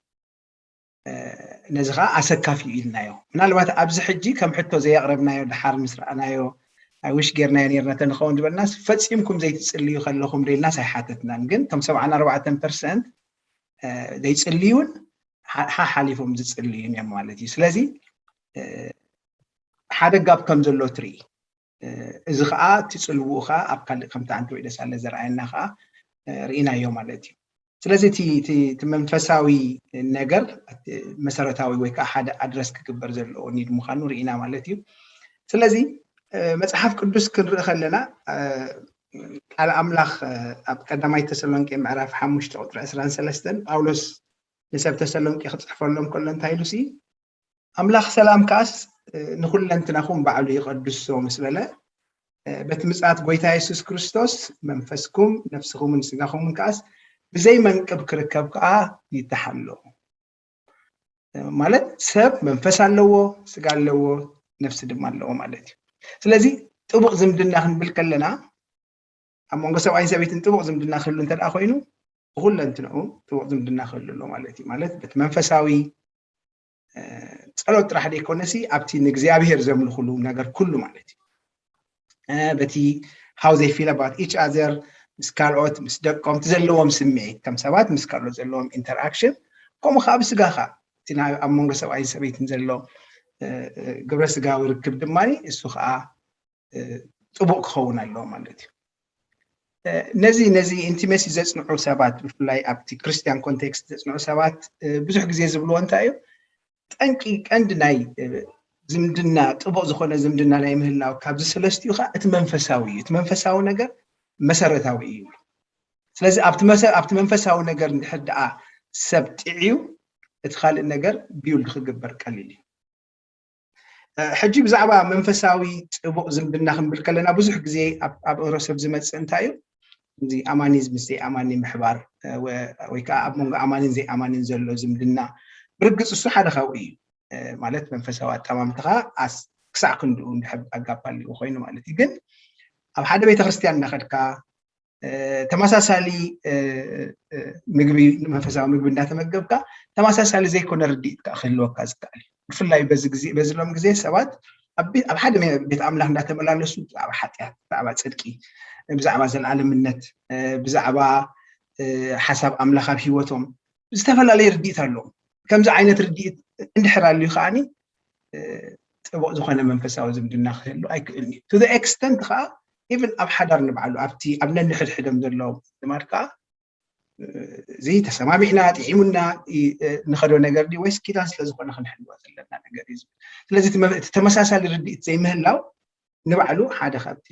ነዚ ከዓ ኣሰካፊ እዩ ኢልናዮ ምናልባት ኣብዚ ሕጂ ከም ሕቶ ዘየቅረብናዮ ድሓር ምስ ረኣናዮ ኣይውሽ ጌርናዮ ነርና ተንኸውን ዝበልናስ ፈፂምኩም ዘይትፅልዩ ከለኹም ዶ ኢልናስ ኣይሓተትናን ግን እቶም ሰብዓን ኣርባዕተን ፐርሰንት ዘይፅልዩን ሓሓሊፎም ዝፅልዩን እዮም ማለት እዩ ስለዚ ሓደ ጋብ ከም ዘሎ ትርኢ እዚ ከዓ እቲ ፅልውኡ ከዓ ኣብ ካልእ ከምቲ ኣንተ ወይ ደሳለ ዘርኣየና ከዓ ርኢናዮ ማለት እዩ ስለዚ እቲ መንፈሳዊ ነገር መሰረታዊ ወይ ከዓ ሓደ ኣድረስ ክግበር ዘለዎ ኒድ ምዃኑ ርኢና ማለት እዩ ስለዚ መፅሓፍ ቅዱስ ክንርኢ ከለና ቃል ኣምላኽ ኣብ ቀዳማይ ተሰሎንቄ ምዕራፍ ሓሙሽተ ቁፅሪ ዕስራን ሰለስተን ጳውሎስ ንሰብ ተሰሎንቄ ክፅሕፈሎም ከሎ እንታይ ኢሉ ሲ ኣምላኽ ሰላም ከኣስ ንኹለንትናኹም ባዕሉ ይቐድሶ ምስ በለ በቲ ምጽኣት ጎይታ የሱስ ክርስቶስ መንፈስኩም ነፍስኹምን ስጋኹምን ከኣስ ብዘይ መንቅብ ክርከብ ከኣ ይተሓሎ ማለት ሰብ መንፈስ ኣለዎ ስጋ ኣለዎ ነፍሲ ድማ ኣለዎ ማለት እዩ ስለዚ ጥቡቕ ዝምድና ክንብል ከለና ኣብ መንጎ ሰብኣይን ሰበይትን ጥቡቕ ዝምድና ክህሉ እንተ ኮይኑ ብኩለንትንኡ ጥቡቕ ዝምድና ክህሉ ኣሎ ማለት እዩ። ማለት በቲ መንፈሳዊ ጸሎት ጥራሕ ዘይኮነሲ ኣብቲ ንእግዚኣብሔር ዘምልኹሉ ነገር ኩሉ ማለት እዩ። በቲ how they feel about each other፣ ምስ ካልኦት፣ ምስ ደቆም፣ እቲ ዘለዎም ስምዒት ከም ሰባት፣ ምስ ካልኦት ዘለዎም ኢንተርኣክሽን፣ ከምኡ ከዓ ብስጋኻ እቲ ኣብ መንጎ ሰብኣይን ሰበይትን ዘሎ ግብረ ስጋዊ ርክብ ድማ እሱ ከዓ ጥቡቕ ክኸውን ኣለዎ ማለት እዩ። ነዚ ነዚ ኢንቲመሲ ዘፅንዑ ሰባት፣ ብፍላይ ኣብቲ ክርስቲያን ኮንቴክስት ዘፅንዑ ሰባት ብዙሕ ግዜ ዝብልዎ እንታይ እዩ? ጠንቂ ቀንዲ ናይ ዝምድና፣ ጥቡቕ ዝኾነ ዝምድና ናይ ምህላው ካብዚ ሰለስቲኡ ከዓ እቲ መንፈሳዊ እዩ። እቲ መንፈሳዊ ነገር መሰረታዊ እዩ። ስለዚ ኣብቲ መንፈሳዊ ነገር እንድሕር ደኣ ሰብ ጥዕዩ፣ እቲ ካልእ ነገር ቢውልድ ክግበር ቀሊል እዩ። ሕጂ ብዛዕባ መንፈሳዊ ጥቡቕ ዝምድና ክንብል ከለና ብዙሕ ግዜ ኣብ ኣእምሮ ሰብ ዝመፅእ እንታይ እዩ? እዚ ኣማኒ ምስ ዘይኣማኒ ምሕባር ወይ ከዓ ኣብ መንጎ ኣማንን ዘይኣማንን ዘሎ ዝምድና፣ ብርግፅ እሱ ሓደ ካብኡ እዩ። ማለት መንፈሳዊ ኣጠማምትኻ ክሳዕ ክንድኡ እንድሕር ኣጋብ ሃልዩ ኮይኑ ማለት እዩ። ግን ኣብ ሓደ ቤተክርስትያን እናኸድካ ተመሳሳሊ ምግቢ፣ መንፈሳዊ ምግቢ እንዳተመገብካ ተመሳሳሊ ዘይኮነ ርድኢት ከዓ ክህልወካ ዝከኣል እዩ። ብፍላይ በዚ ሎም ግዜ ሰባት ኣብ ሓደ ቤት ኣምላኽ እንዳተመላለሱ ብዛዕባ ሓጢኣት፣ ብዛዕባ ፅድቂ፣ ብዛዕባ ዘለኣለምነት፣ ብዛዕባ ሓሳብ ኣምላኽ ኣብ ሂወቶም ዝተፈላለየ ርድኢት ኣለዎም። ከምዚ ዓይነት ርድኢት እንድሕር ኣልዩ ከዓኒ ጥቡቕ ዝኾነ መንፈሳዊ ዝምድና ክህሉ ኣይክእልን እዩ። ቱ ኤክስተንት ከዓ ኢቭን ኣብ ሓዳር ንባዕሉ ኣብቲ ኣብ ነንሕድሕዶም ዘለዎም ልማድ ከዓ እዚ ተሰማሚዕና ጥዒሙና ንኸዶ ነገር ድዩ ወይስ ኪዳን ስለ ዝኾነ ክንሕልዋ ዘለና ነገር እዩ ዝብል። ስለዚ እቲ ተመሳሳሊ ርድኢት ዘይምህላው ንባዕሉ ሓደ ካብቲ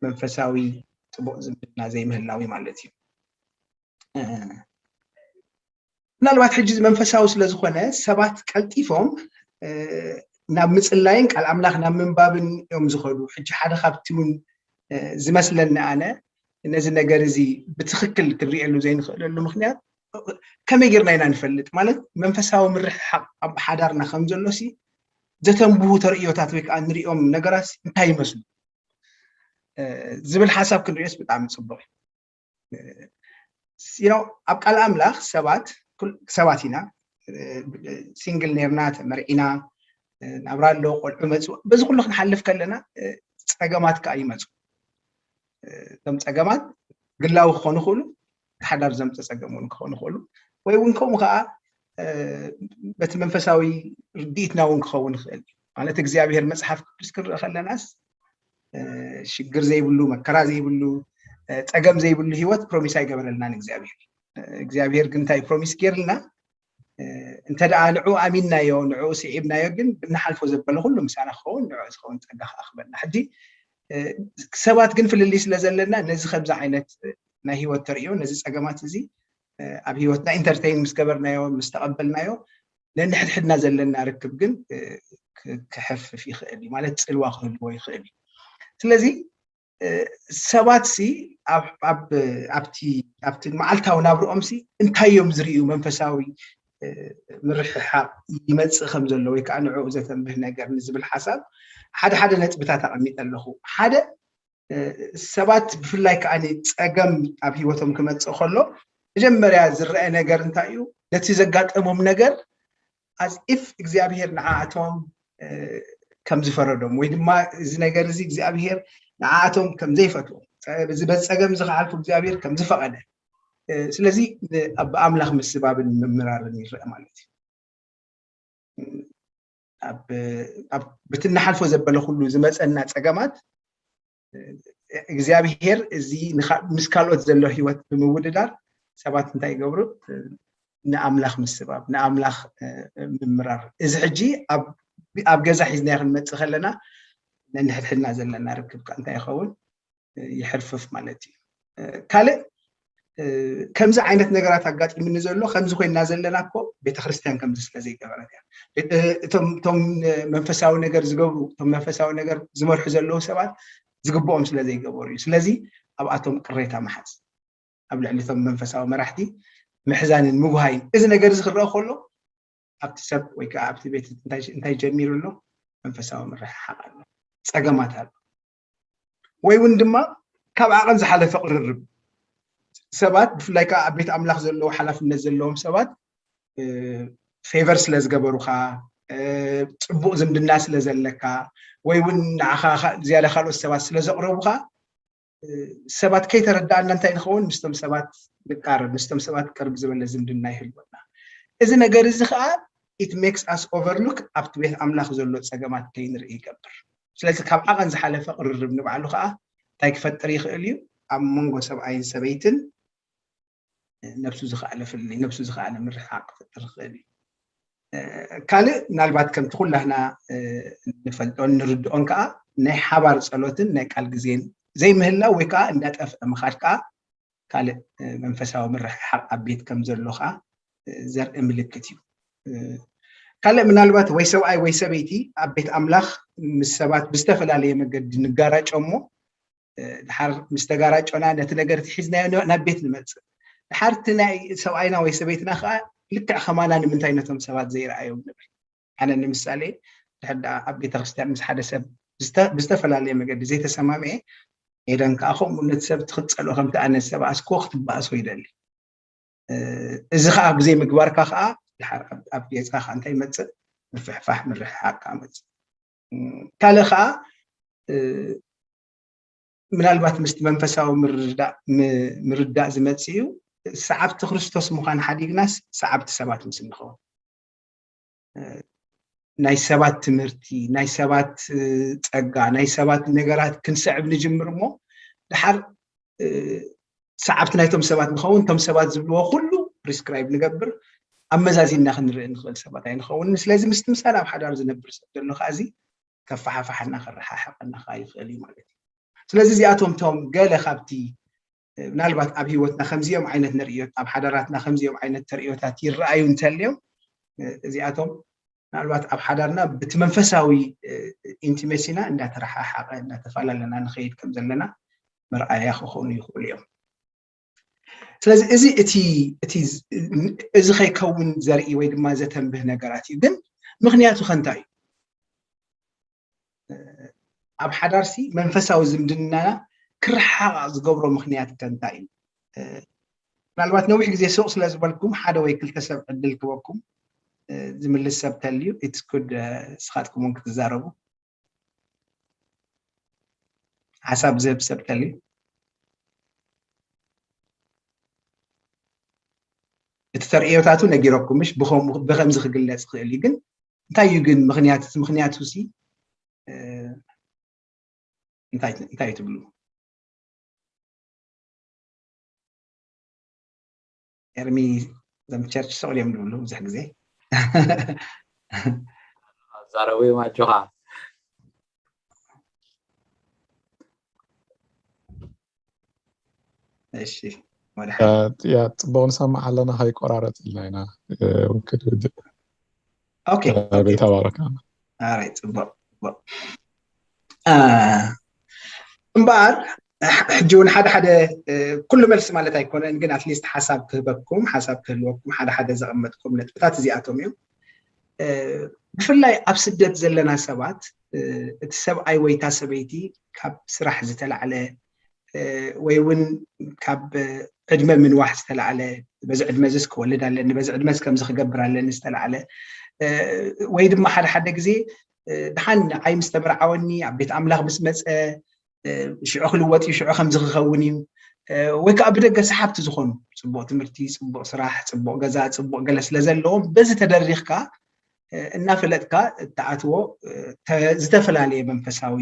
መንፈሳዊ ጥቡቕ ዝምድና ዘይምህላው እዩ ማለት እዩ። ምናልባት ሕጂ መንፈሳዊ ስለ ዝኾነ ሰባት ቀልጢፎም ናብ ምፅላይን ቃል ኣምላኽ ናብ ምንባብን እዮም ዝኸዱ። ሕጂ ሓደ ካብቲ እውን ዝመስለኒ ኣነ ነዚ ነገር እዚ ብትኽክል ክንሪኤሉ ዘይንኽእለሉ ምኽንያት ከመይ ጌርና ኢና ንፈልጥ? ማለት መንፈሳዊ ምርሕሓቕ ኣብ ሓዳርና ከም ዘሎ ሲ ዘተንብሁ ተርእዮታት ወይ ከዓ ንሪኦም ነገራት እንታይ ይመስሉ ዝብል ሓሳብ ክንሪኦስ ብጣዕሚ ፅቡቕ እዩ። you know ኣብ ቃል ኣምላኽ ሰባት ሰባት ኢና፣ ሲንግል ነርና፣ ተመርዒና፣ ናብራ ኣሎ፣ ቆልዑ መፁ፣ በዚ ኩሉ ክንሓልፍ ከለና ፀገማት ከዓ ይመፁ። እቶም ፀገማት ግላዊ ክኾኑ ይኽእሉ፣ ሓዳር ዘምፀ ፀገም እውን ክኾኑ ይኽእሉ፣ ወይ እውን ከምኡ ከዓ በቲ መንፈሳዊ ርድኢትና እውን ክኸውን ይኽእል። ማለት እግዚኣብሔር መፅሓፍ ቅዱስ ክንርኢ ከለናስ ሽግር ዘይብሉ፣ መከራ ዘይብሉ፣ ፀገም ዘይብሉ ህይወት ፕሮሚስ ኣይገበረልናን እግዚኣብሔር። እግዚኣብሔር ግን እንታይ ፕሮሚስ ገይርልና? እንተ ደኣ ንዕኡ ኣሚንናዮ፣ ንዕኡ ስዒብናዮ ግን ብንሓልፎ ዘበለ ኩሉ ምሳና ክኸውን፣ ንዕኡ ዝኸውን ጸጋ ክኣኽበና። ሕጂ ሰባት ግን ፍልልይ ስለ ዘለና ነዚ ከምዚ ዓይነት ናይ ህይወት ተርእዮ፣ ነዚ ጸገማት እዚ ኣብ ህይወትና ኢንተርቴይን ምስ ገበርናዮ፣ ምስ ተቐበልናዮ፣ ነንሕድሕድና ዘለና ርክብ ግን ክሕፍፍ ይኽእል እዩ፣ ማለት ጽልዋ ክህልዎ ይኽእል እዩ። ስለዚ ሰባት ሲ ኣብቲ ኣብቲ መዓልታዊ ናብርኦም ሲ እንታይ እዮም ዝርእዩ? መንፈሳዊ ምርሕሓቕ ይመጽእ ከም ዘሎ ወይ ከዓ ንዕኡ ዘተንብህ ነገር ንዝብል ሓሳብ ሓደ ሓደ ነጥብታት ኣቐሚጠ ኣለኹ። ሓደ ሰባት ብፍላይ ከዓ ጸገም ኣብ ህይወቶም ክመጽእ ከሎ መጀመርያ ዝረአ ነገር እንታይ እዩ? ነቲ ዘጋጠሞም ነገር as if እግዚኣብሔር ንዓኣቶም ከም ዝፈረዶም ወይ ድማ እዚ ነገር እዚ እግዚኣብሔር ንዓኣቶም ከም ዘይፈትዎም፣ እዚ በዚ ጸገም እዚ ክሓልፉ እግዚኣብሔር ከም ዝፈቐደ፣ ስለዚ ብኣምላኽ ምስባብን ምምራርን ይረአ ማለት እዩ። በቲ እናሓልፎ ዘበለ ኩሉ ዝመፀና ፀገማት እግዚኣብሔር እዚ ምስ ካልኦት ዘሎ ህይወት ብምውድዳር ሰባት እንታይ ይገብሩ? ንኣምላኽ ምስባብ፣ ንኣምላኽ ምምራር። እዚ ሕጂ ኣብ ገዛ ሒዝናዮ ክንመፅእ ከለና ነንሕድሕድና ዘለና ርክብ ከዓ እንታይ ይኸውን? ይሕርፍፍ ማለት እዩ። ካልእ ከምዚ ዓይነት ነገራት ኣጋጢምኒ ዘሎ ከምዚ ኮይና ዘለና እኮ ቤተክርስትያን ከምዚ ስለ ዘይገበረት እያ። እቶም መንፈሳዊ ነገር ዝገብሩ፣ እቶም መንፈሳዊ ነገር ዝመርሑ ዘለዉ ሰባት ዝግብኦም ስለ ዘይገበሩ እዩ። ስለዚ ኣብኣቶም ቅሬታ ምሓዝ፣ ኣብ ልዕሊ እቶም መንፈሳዊ መራሕቲ ምሕዛንን ምጉሃይን። እዚ ነገር እዚ ክረአ ከሎ ኣብቲ ሰብ ወይ ከዓ ኣብቲ ቤት እንታይ ጀሚሩ ኣሎ? መንፈሳዊ ምርሕሓቕ ኣሎ፣ ፀገማት ኣሎ። ወይ እውን ድማ ካብ ዓቐን ዝሓለፈ ቅርርብ፣ ሰባት ብፍላይ ከዓ ኣብ ቤት ኣምላኽ ዘለዉ ሓላፍነት ዘለዎም ሰባት ፌቨር ስለ ዝገበሩኻ፣ ጽቡቕ ዝምድና ስለ ዘለካ፣ ወይ እውን ንዓኻ ዝያዳ ካልኦት ሰባት ስለ ዘቕረቡኻ፣ ሰባት ከይተረዳእና እንታይ ንኸውን? ምስቶም ሰባት ንቃረብ፣ ምስቶም ሰባት ቅርብ ዝበለ ዝምድና ይህልወና። እዚ ነገር እዚ ከዓ it makes us overlook ኣብቲ ቤት ኣምላኽ ዘሎ ፀገማት ከይንርኢ ይገብር። ስለዚ ካብ ዓቐን ዝሓለፈ ቅርርብ ንባዕሉ ከዓ እንታይ ክፈጥር ይኽእል እዩ? ኣብ መንጎ ሰብኣይን ሰበይትን ነብሱ ዝኸኣለ ፍልልይ፣ ነብሱ ዝኸኣለ ምርሕሓቕ ክፈጥር ይኽእል እዩ። ካልእ ምናልባት ከምቲ ኩላህና ንፈልጦን ንርድኦን ከዓ ናይ ሓባር ጸሎትን ናይ ቃል ግዜን ዘይምህላው ወይ ከዓ እንዳጠፍአ ምኻድ ከዓ ካልእ መንፈሳዊ ምርሕሓቕ ኣብ ቤት ከም ዘሎ ከዓ ዘርኢ ምልክት እዩ። ካልእ ምናልባት ወይ ሰብኣይ ወይ ሰበይቲ ኣብ ቤት ኣምላኽ ምስ ሰባት ብዝተፈላለየ መገዲ ንጋራጮ እሞ ድሓር ምስ ተጋራጮና ነቲ ነገር እቲ ሒዝናዮ ናብ ቤት ንመፅእ። ድሓር እቲ ናይ ሰብኣይና ወይ ሰበይትና ከዓ ልክዕ ከማና ንምንታይ ነቶም ሰባት ዘይረኣዮም ንብል። ኣነ ንምሳሌ ድሕር ደኣ ኣብ ቤተክርስትያን ምስ ሓደ ሰብ ብዝተፈላለየ መገዲ ዘይተሰማምዐ ኤደን ከዓ ከምኡ ነቲ ሰብ ትክፀሎ ከምቲ ኣነ ሰብ ኣስኮ ክትበኣሶ ይደሊ። እዚ ከዓ ብዘይ ምግባርካ ከዓ ድሓር ኣብ ገፅካ ከዓ እንታይ ይመፅእ? ምፍሕፋሕ ምርሕሓቅ ከዓ መፅእ። ካልእ ከዓ ምናልባት ምስቲ መንፈሳዊ ምርዳእ ዝመፅእ እዩ። ሰዓብቲ ክርስቶስ ምዃን ሓዲግናስ ሰዓብቲ ሰባት ምስ እንኸውን ናይ ሰባት ትምህርቲ፣ ናይ ሰባት ፀጋ፣ ናይ ሰባት ነገራት ክንስዕብ ንጅምር እሞ ድሓር ሰዓብቲ ናይቶም ሰባት ንኸውን፣ እቶም ሰባት ዝብልዎ ኩሉ ፕሪስክራይብ ንገብር፣ ኣመዛዚንና ክንርኢ ንኽእል ሰባት ኣይንኸውንን። ስለዚ ምስቲ ምሳና ኣብ ሓዳር ዝነብር ሰብ ዘሎ ከዓ እዚ ከፈሓፍሓና ክረሓሓቐና ከዓ ይኽእል እዩ ማለት እዩ። ስለዚ እዚኣቶም እቶም ገለ ካብቲ ምናልባት ኣብ ህይወትና ከምዚኦም ዓይነት ንርእዮት ኣብ ሓዳራትና ከምዚኦም ዓይነት ተርእዮታት ይረኣዩ እንተልዮም እዚኣቶም ምናልባት ኣብ ሓዳርና ብቲ መንፈሳዊ ኢንቲሜሲና እንዳተረሓሓቐ እንዳተፈላለና ንኸይድ ከም ዘለና መርኣያ ክኾኑ ይኽእሉ እዮም። ስለዚ እዚ እቲ እቲ እዚ ከይከውን ዘርኢ ወይ ድማ ዘተንብህ ነገራት እዩ። ግን ምክንያቱ ከንታይ እዩ? ኣብ ሓዳርሲ መንፈሳዊ ዝምድናና ክረሓቕ ዝገብሮ ምክንያት ከንታይ እዩ? ምናልባት ነዊሕ ግዜ ሱቕ ስለ ዝበልኩም ሓደ ወይ ክልተ ሰብ ዕድል ክበኩም ዝምልስ ሰብ ተልዩ ኢትስ ኩድ ስኻትኩም እውን ክትዛረቡ ሓሳብ ዝህብ ሰብ ተልዩ እቲ ተርእዮታቱ ነጊረኩም ምሽ ብኸምዚ ክግለፅ ይኽእል እዩ ግን እንታይ እዩ ግን ምክንያት እቲ ምክንያቱ ሲ እንታይ ትብሉ? ኤርሚ ዘም ቸርች ስቕ እዮም ዝብሉ ብዙሕ ግዜ ዛረቡ እዮም ኣጆኻ እሺ ያ ጽቡቕ ንሰምዕ ኣለና ከይቆራረፅ ኢልና ኢና ውክድ ውድእ ኦኬ ቤት ኣባረካ ኣራይ ጽቡቕ ጽቡቕ እምበኣር ሕጂ እውን ሓደ ሓደ ኩሉ መልሲ ማለት ኣይኮነን ግን ኣትሊስት ሓሳብ ክህበኩም ሓሳብ ክህልወኩም ሓደ ሓደ ዘቐመጥኩም ነጥብታት እዚኣቶም እዮም ብፍላይ ኣብ ስደት ዘለና ሰባት እቲ ሰብኣይ ወይ እታ ሰበይቲ ካብ ስራሕ ዝተላዕለ ወይ እውን ካብ ዕድመ ምንዋሕ ዝተላዕለ በዚ ዕድመ ዝስ ክወልድ ኣለኒ በዚ ዕድመ ከምዚ ክገብር ኣለኒ ዝተላዕለ ወይ ድማ ሓደ ሓደ ግዜ ድሓን ንዓይ ምስ ተመርዓወኒ ኣብ ቤት ኣምላኽ ምስ መፀ ሽዑ ክልወጥ እዩ ሽዑ ከምዚ ክኸውን እዩ ወይ ከዓ ብደገ ሰሓብቲ ዝኾኑ ፅቡቕ ትምህርቲ ፅቡቕ ስራሕ ፅቡቕ ገዛ ፅቡቕ ገለ ስለ ዘለዎም በዚ ተደሪኽካ እናፈለጥካ እትኣትዎ ዝተፈላለየ መንፈሳዊ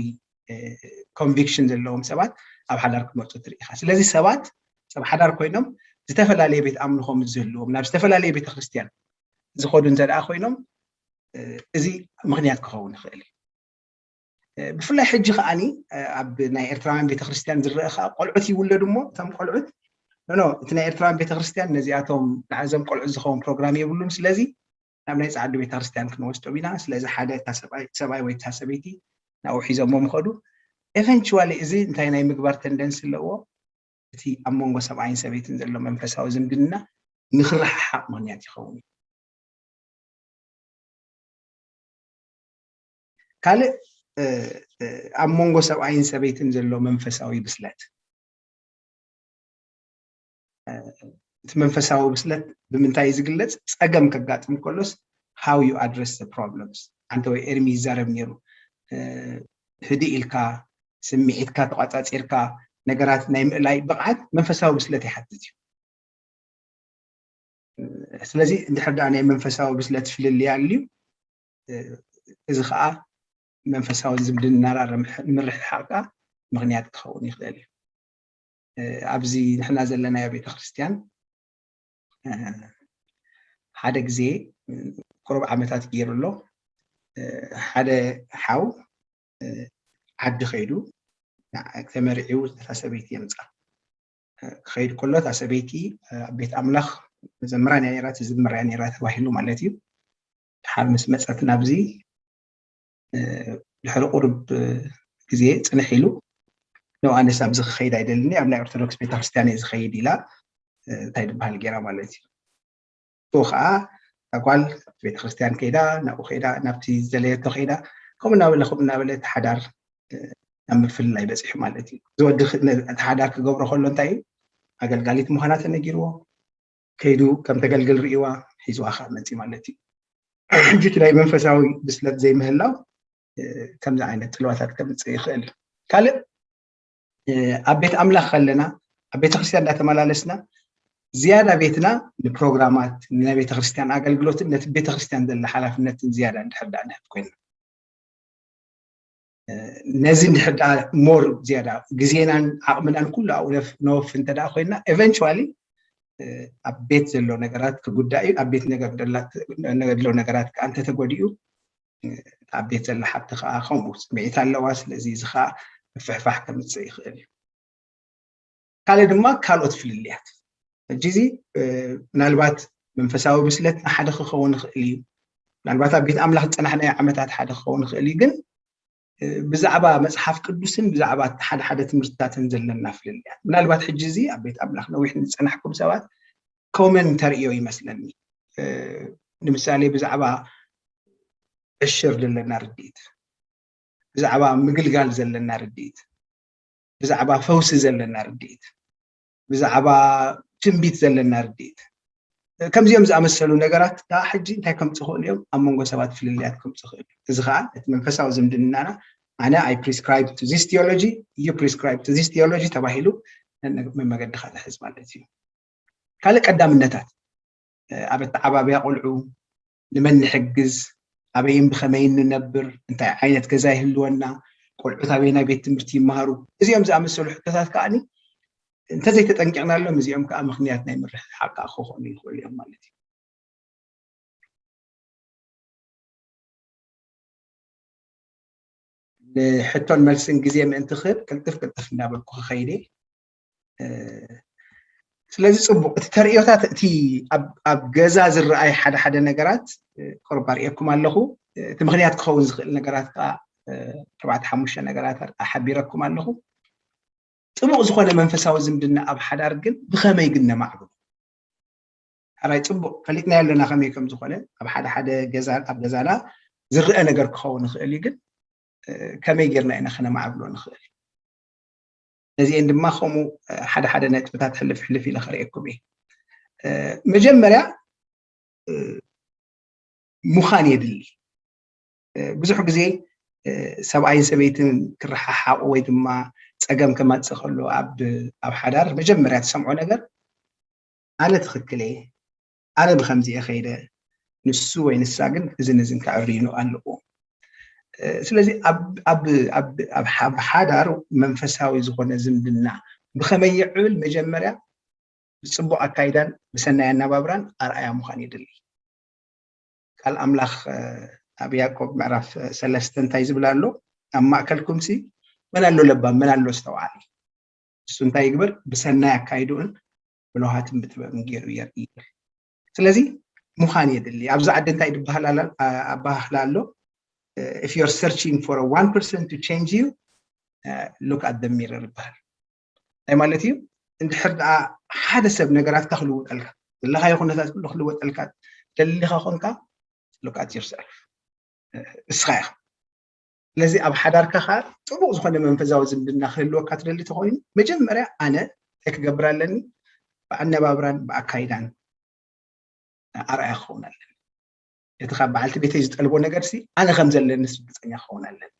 ኮንቪክሽን ዘለዎም ሰባት ኣብ ሓዳር ክመፁ ትርኢ ኢኻ ስለዚ ሰባት ሰብ ሓዳር ኮይኖም ዝተፈላለየ ቤት ኣምልኾ ምስ ዝህልዎም ናብ ዝተፈላለየ ቤተክርስትያን ዝኸዱ እንተ ደኣ ኮይኖም እዚ ምኽንያት ክኸውን ይኽእል እዩ ብፍላይ ሕጂ ከዓኒ ኣብ ናይ ኤርትራውያን ቤተክርስትያን ዝረአ ከዓ ቆልዑት ይውለዱ እሞ እቶም ቆልዑት ኖ እቲ ናይ ኤርትራውያን ቤተክርስትያን ነዚኣቶም ንዓዞም ቆልዑት ዝኸውን ፕሮግራም የብሉን ስለዚ ናብ ናይ ፃዕዱ ቤተክርስትያን ክንወስዶም ኢና ስለዚ ሓደ ሰብኣይ ወይ እታ ሰበይቲ ናብኡ ሒዞሞ ምኸዱ ኤቨንቹዋሊ እዚ እንታይ ናይ ምግባር ተንደንስ ኣለዎ እቲ ኣብ መንጎ ሰብኣይን ሰበይትን ዘሎ መንፈሳዊ ዝምድና ንክረሓሓቕ ምክንያት ይኸውን እዩ ካልእ ኣብ መንጎ ሰብኣይን ሰበይትን ዘሎ መንፈሳዊ ብስለት እቲ መንፈሳዊ ብስለት ብምንታይ እዩ ዝግለጽ? ጸገም ከጋጥም ከሎስ how you address the problems። ኣንተ ወይ ኤርሚ ይዛረብ ነይሩ። ህድእ ኢልካ፣ ስምዒትካ ተቋጻጺርካ፣ ነገራት ናይ ምእላይ ብቕዓት መንፈሳዊ ብስለት ይሓትት እዩ። ስለዚ እንድሕር ደኣ ናይ መንፈሳዊ ብስለት ፍልልይ ኣልዩ፣ እዚ ከዓ መንፈሳዊ ዝምድናና ንምርሕሓቕ ከዓ ምኽንያት ክኸውን ይኽእል እዩ። ኣብዚ ንሕና ዘለናዮ ቤተክርስትያን ሓደ ግዜ ቁሩብ ዓመታት ገይሩ ኣሎ። ሓደ ሓው ዓዲ ከይዱ ተመርዒው ነታ ሰበይቲ የምፃ። ክኸይድ ከሎ እታ ሰበይቲ ኣብ ቤት ኣምላኽ መዘምራን እያ ነይራ፣ ትዝምር እያ ነይራ ተባሂሉ ማለት እዩ። ድሓር ምስ መፀት ናብዚ ድሕሪ ቁሩብ ግዜ ፅንሕ ኢሉ፣ ኖ፣ ኣነስ ኣብዚ ክኸይድ ኣይደልኒ፣ ኣብ ናይ ኦርቶዶክስ ቤተክርስትያን እየ ዝኸይድ ኢላ እንታይ ዝበሃል ገይራ ማለት እዩ። ብኡ ከዓ እታ ጓል ቤተክርስትያን ከይዳ፣ ናብኡ ከይዳ፣ ናብቲ ዝደለየቶ ከይዳ፣ ከምኡ እናበለ ከምኡ እናበለ እቲ ሓዳር ናብ ምፍልላይ በፂሑ ማለት እዩ። እዚ ወዲ እቲ ሓዳር ክገብሮ ከሎ እንታይ እዩ? ኣገልጋሊት ምዃና ተነጊርዎ፣ ከይዱ ከም ተገልግል ርእይዋ ሒዝዋ ከዓ መፂ ማለት እዩ። ሕጂ እቲ ናይ መንፈሳዊ ብስለት ዘይምህላው ከምዚ ዓይነት ፅልዋታት ከምፅእ ይኽእል። ካልእ ኣብ ቤት ኣምላኽ ከለና ኣብ ቤተክርስትያን እንዳተመላለስና ዝያዳ ቤትና ንፕሮግራማት ናይ ቤተክርስትያን ኣገልግሎትን ነቲ ቤተክርስትያን ዘለ ሓላፍነትን ዝያዳ እንድሕር ዳ ንህብ ኮይና ነዚ እንድሕር ዳ ሞር ዝያዳ ግዜናን ዓቕምናን ኩሉ ኣብኡ ነፍ- ነወፍ እንተ ደኣ ኮይና ኤቨንቹዋሊ ኣብ ቤት ዘሎ ነገራት ክጉዳእ እዩ። ኣብ ቤት ነገር ደላ- ነገር ነገራት ከዓ እንተተጎዲኡ ኣብ ቤት ዘላ ሓብቲ ከዓ ከምኡ ስምዒት ኣለዋ። ስለዚ እዚ ከዓ ምፍሕፋሕ ከምፅእ ይኽእል እዩ። ካልእ ድማ ካልኦት ፍልልያት ሕጂ እዚ ምናልባት መንፈሳዊ ብስለትና ሓደ ክኸውን ይኽእል እዩ። ምናልባት ኣብ ቤት ኣምላኽ ዝፀናሕናዮ ዓመታት ሓደ ክኸውን ይኽእል እዩ። ግን ብዛዕባ መፅሓፍ ቅዱስን ብዛዕባ ሓደ ሓደ ትምህርትታትን ዘለና ፍልልያት ምናልባት ሕጂ እዚ ኣብ ቤት ኣምላኽ ነዊሕ ዝፀናሕኩም ሰባት ኮመን ተርእዮ ይመስለኒ። ንምሳሌ ብዛዕባ ዕሽር ዘለና ርድኢት፣ ብዛዕባ ምግልጋል ዘለና ርድኢት፣ ብዛዕባ ፈውሲ ዘለና ርድኢት፣ ብዛዕባ ትንቢት ዘለና ርድኢት፣ ከምዚኦም ዝኣመሰሉ ነገራት ከዓ ሕጂ እንታይ ከምፅእ ክእሉ እዮም? ኣብ መንጎ ሰባት ፍልልያት ከምፅእ ክእሉ። እዚ ከዓ እቲ መንፈሳዊ ዝምድናና ኣነ I prescribe to this theology, you prescribe to this theology ተባሂሉ መመገዲ ከትሕዝ ማለት እዩ። ካልእ ቀዳምነታት ኣብ ኣተዓባብያ ቆልዑ ንመን ንሕግዝ፣ ኣበይን ብኸመይን ንነብር፣ እንታይ ዓይነት ገዛ ይህልወና፣ ቆልዑት ኣበይናይ ቤት ትምህርቲ ይመሃሩ፣ እዚኦም ዝኣመሰሉ ሕቶታት ከዓኒ እንተዘይተጠንቂቕናሎም እዚኦም ከዓ ምኽንያት ናይ ምርሕሓቕ ከዓ ክኾኑ ይኽእሉ እዮም ማለት እዩ። ንሕቶን መልስን ግዜ ምእንቲ ክህብ ቅልጥፍ ቅልጥፍ እናበልኩ ክኸይድ እየ። ስለዚ ፅቡቅ እቲ ተርእዮታት እቲ ኣብ ገዛ ዝረኣይ ሓደ ሓደ ነገራት ቁርብ ኣርእየኩም ኣለኹ። እቲ ምክንያት ክኸውን ዝኽእል ነገራት ከዓ ኣርባዕተ ሓሙሽተ ነገራት ሓቢረኩም ኣለኹ። ጥቡቕ ዝኾነ መንፈሳዊ ዝምድና ኣብ ሓዳር ግን ብኸመይ ግን ነማዕብሎ? ሕራይ ፅቡቕ ፈሊጥናዮ ኣለና ከመይ ከም ዝኾነ ኣብ ሓደ ሓደ ገዛ ኣብ ገዛና ዝረአ ነገር ክኸውን ይኽእል እዩ። ግን ከመይ ጌርና ኢና ከነማዕብሎ ንኽእል? ነዚአን ድማ ከምኡ ሓደ ሓደ ነጥብታት ሕልፍ ሕልፍ ኢለ ከርእየኩም እየ። መጀመርያ ምዃን የድሊ። ብዙሕ ግዜ ሰብኣይን ሰበይትን ክረሓሓቑ ወይ ድማ ፀገም ከማፅእ ከሎ ኣብ ኣብ ሓዳር መጀመርያ ትሰምዖ ነገር ኣነ ትኽክል እየ፣ ኣነ ብከምዚ እየ ከይደ፣ ንሱ ወይ ንሳ ግን እዝን እዝን ከዕርዩኑ ኣለዎ። ስለዚ ኣብ ሓዳር መንፈሳዊ ዝኾነ ዝምድና ብኸመይ ይዕብል መጀመርያ ብፅቡቕ ኣካይዳን ብሰናይ ኣነባብራን ኣርኣያ ምዃን የድሊ። ቃል ኣምላኽ ኣብ ያዕቆብ ምዕራፍ ሰለስተ እንታይ ዝብል ኣሎ? ኣብ ማእከልኩምሲ መን ኣሎ ለባም፣ መን ኣሎ ኣስተውዓሊ? እሱ እንታይ ይግበር? ብሰናይ ኣካይድኡን ብልውሃትን ብጥበብን ገይሩ የርኢ ይብል። ስለዚ ምዃን የድሊ። ኣብዚ ዓዲ እንታይ ዝበሃል ኣባህላ ኣሎ? If you're searching for a one person to change you, look at the mirror ይበሃል። እንታይ ማለት እዩ? እንድሕር ደኣ ሓደ ሰብ ነገራትካ ክልውጠልካ፣ ዘለኻዮ ኩነታት ኩሉ ክልወጠልካ ደሊኻ ኮንካ፣ look at yourself፣ እስኻ ኢኻ። ስለዚ ኣብ ሓዳርካ ከዓ ጥቡቕ ዝኾነ መንፈሳዊ ዝምድና ክህልወካ ትደሊ ተኮይኑ መጀመርያ ኣነ እንታይ ክገብር ኣለኒ? ብኣነባብራን ብኣካይዳን ኣርኣያ ክኸውን ኣለኒ። እቲ ካብ በዓልቲ ቤተይ ዝጠልቦ ነገርሲ ኣነ ከም ዘለኒ ርግፀኛ ክኸውን ኣለኒ።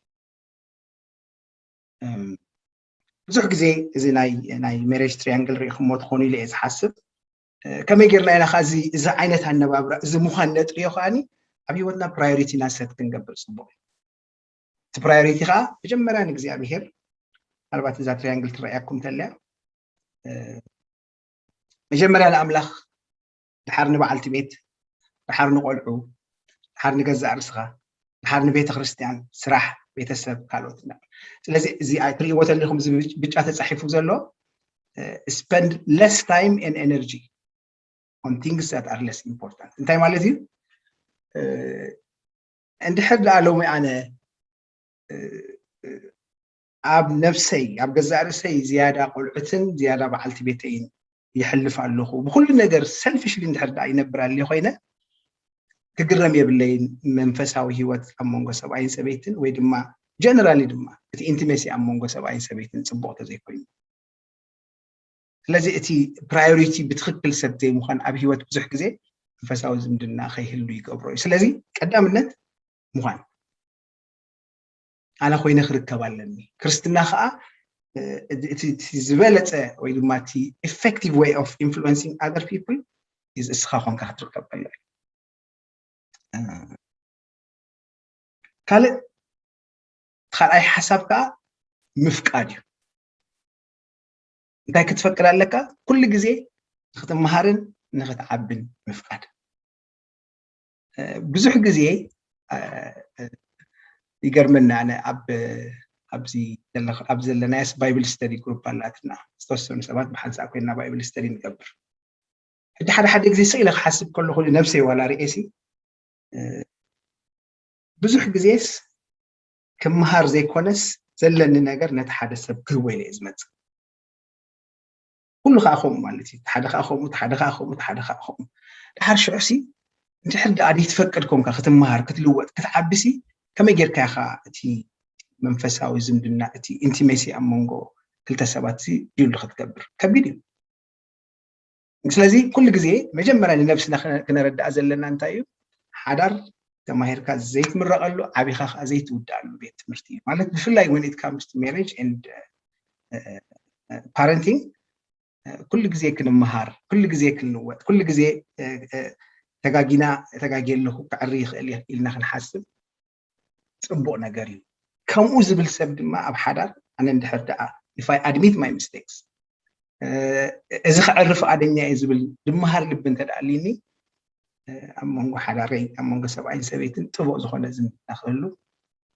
ብዙሕ ግዜ እዚ ናይ ናይ ሜሬጅ ትሪያንግል ሪኢኹሞ ትኾኑ ኢለ እየ ዝሓስብ። ከመይ ጌርና ኢና እዚ እዚ ዓይነት ኣነባብራ እዚ ምዃን ነጥርዮ ከዓኒ ኣብ ህይወትና ፕራዮሪቲና ሰት ክንገብር ፅቡቅ እዩ። እቲ ፕራዮሪቲ ከዓ መጀመርያ ንእግዚኣብሄር፣ ምናልባት እዛ ትሪያንግል ትረኣየኩም ተለያ መጀመርያ ንኣምላኽ፣ ድሓር ንበዓልቲ ቤት፣ ድሓር ንቆልዑ፣ ድሓር ንገዛእ ርስኻ፣ ድሓር ንቤተ ክርስትያን፣ ስራሕ፣ ቤተሰብ፣ ካልኦት። ስለዚ እዚ ትሪእዎ ተለኹም እዚ ብጫ ተፃሒፉ ዘሎ spend less time and energy on things that are less important እንታይ ማለት እዩ? እንድሕር ደኣ ሎሚ ኣነ ኣብ ነብሰይ ኣብ ገዛእ ርእሰይ ዝያዳ ቆልዑትን ዝያዳ በዓልቲ ቤተይን ይሕልፍ ኣለኹ፣ ብኩሉ ነገር ሰልፊሽሊ እንድሕር ደኣ ይነብር ኣልየ ኮይነ ክግረም የብለይን። መንፈሳዊ ህይወት ኣብ መንጎ ሰብኣይን ሰበይትን ወይ ድማ ጀነራሊ ድማ እቲ ኢንቲሜሲ ኣብ መንጎ ሰብኣይን ሰበይትን ፅቡቅ ተዘይኮይኑ ስለዚ እቲ ፕራዮሪቲ ብትኽክል ሰብ ዘይምዃን ኣብ ህይወት ብዙሕ ግዜ መንፈሳዊ ዝምድና ከይህሉ ይገብሮ እዩ። ስለዚ ቀዳምነት ምዃን ኣነ ኮይነ ክርከብ ኣለኒ። ክርስትና ከዓ እቲ ዝበለፀ ወይ ድማ እቲ effective way of influencing other people is እስኻ ኮንካ ክትርከብ ከሎ እዩ። ካልእ ካልኣይ ሓሳብ ከዓ ምፍቃድ እዩ። እንታይ ክትፈቅድ ኣለካ? ኩሉ ግዜ ንክትመሃርን ንክትዓብን ምፍቃድ። ብዙሕ ግዜ ይገርመና ኣነ ኣብ ኣብዚ ዘለናያስ ባይብል ስተዲ ግሩፕ ኣላትና ዝተወሰኑ ሰባት ብሓንሳእ ኮይና ባይብል ስተዲ ንገብር ሕጂ ሓደ ሓደ ግዜ ስኢለ ክሓስብ ከለኹ ነብሰይ ዋላ ርእሲ ብዙሕ ግዜስ ክምሃር ዘይኮነስ ዘለኒ ነገር ነቲ ሓደ ሰብ ክህቦ ኢለ እየ ዝመፅእ ኩሉ ከዓ ከምኡ ማለት እዩ ሓደ ከዓ ከምኡ ሓደ ከዓ ከምኡ ሓደ ከዓ ከምኡ ድሓር ሽዑሲ እንድሕር ደኣ ዘይትፈቅድ ኮንካ ክትምሃር ክትልወጥ ክትዓብሲ ከመይ ጌርካ ኢኻ እቲ መንፈሳዊ ዝምድና እቲ ኢንቲሜሲ ኣብ መንጎ ክልተ ሰባት ቢልድ ክትገብር ከቢድ እዩ ስለዚ ኩሉ ግዜ መጀመርያ ንነብስና ክነረዳኣ ዘለና እንታይ እዩ ሓዳር ተማሂርካ ዘይትምረቀሉ ዓቢኻ ከዓ ዘይትውዳኣሉ ቤት ትምህርቲ እዩ ማለት ብፍላይ when it comes to marriage and parenting ኩሉ ግዜ ክንመሃር ኩሉ ግዜ ክንወጥ ኩሉ ግዜ ተጋጊና ተጋጊ ኣለኹ ክዕሪ ይኽእል ኢልና ክንሓስብ ፅቡቕ ነገር እዩ ከምኡ ዝብል ሰብ ድማ ኣብ ሓዳር ኣነ እንድሕር ደኣ if I admit my mistakes እዚ ክዕሪ ፍቓደኛ እየ ዝብል ድመሃር ልቢ እንተ ደኣ ኣልዩኒ ኣብ መንጎ ሓዳረይ ኣብ መንጎ ሰብኣይን ሰበይትን ጥቡቕ ዝኾነ ዝምድና ክህሉ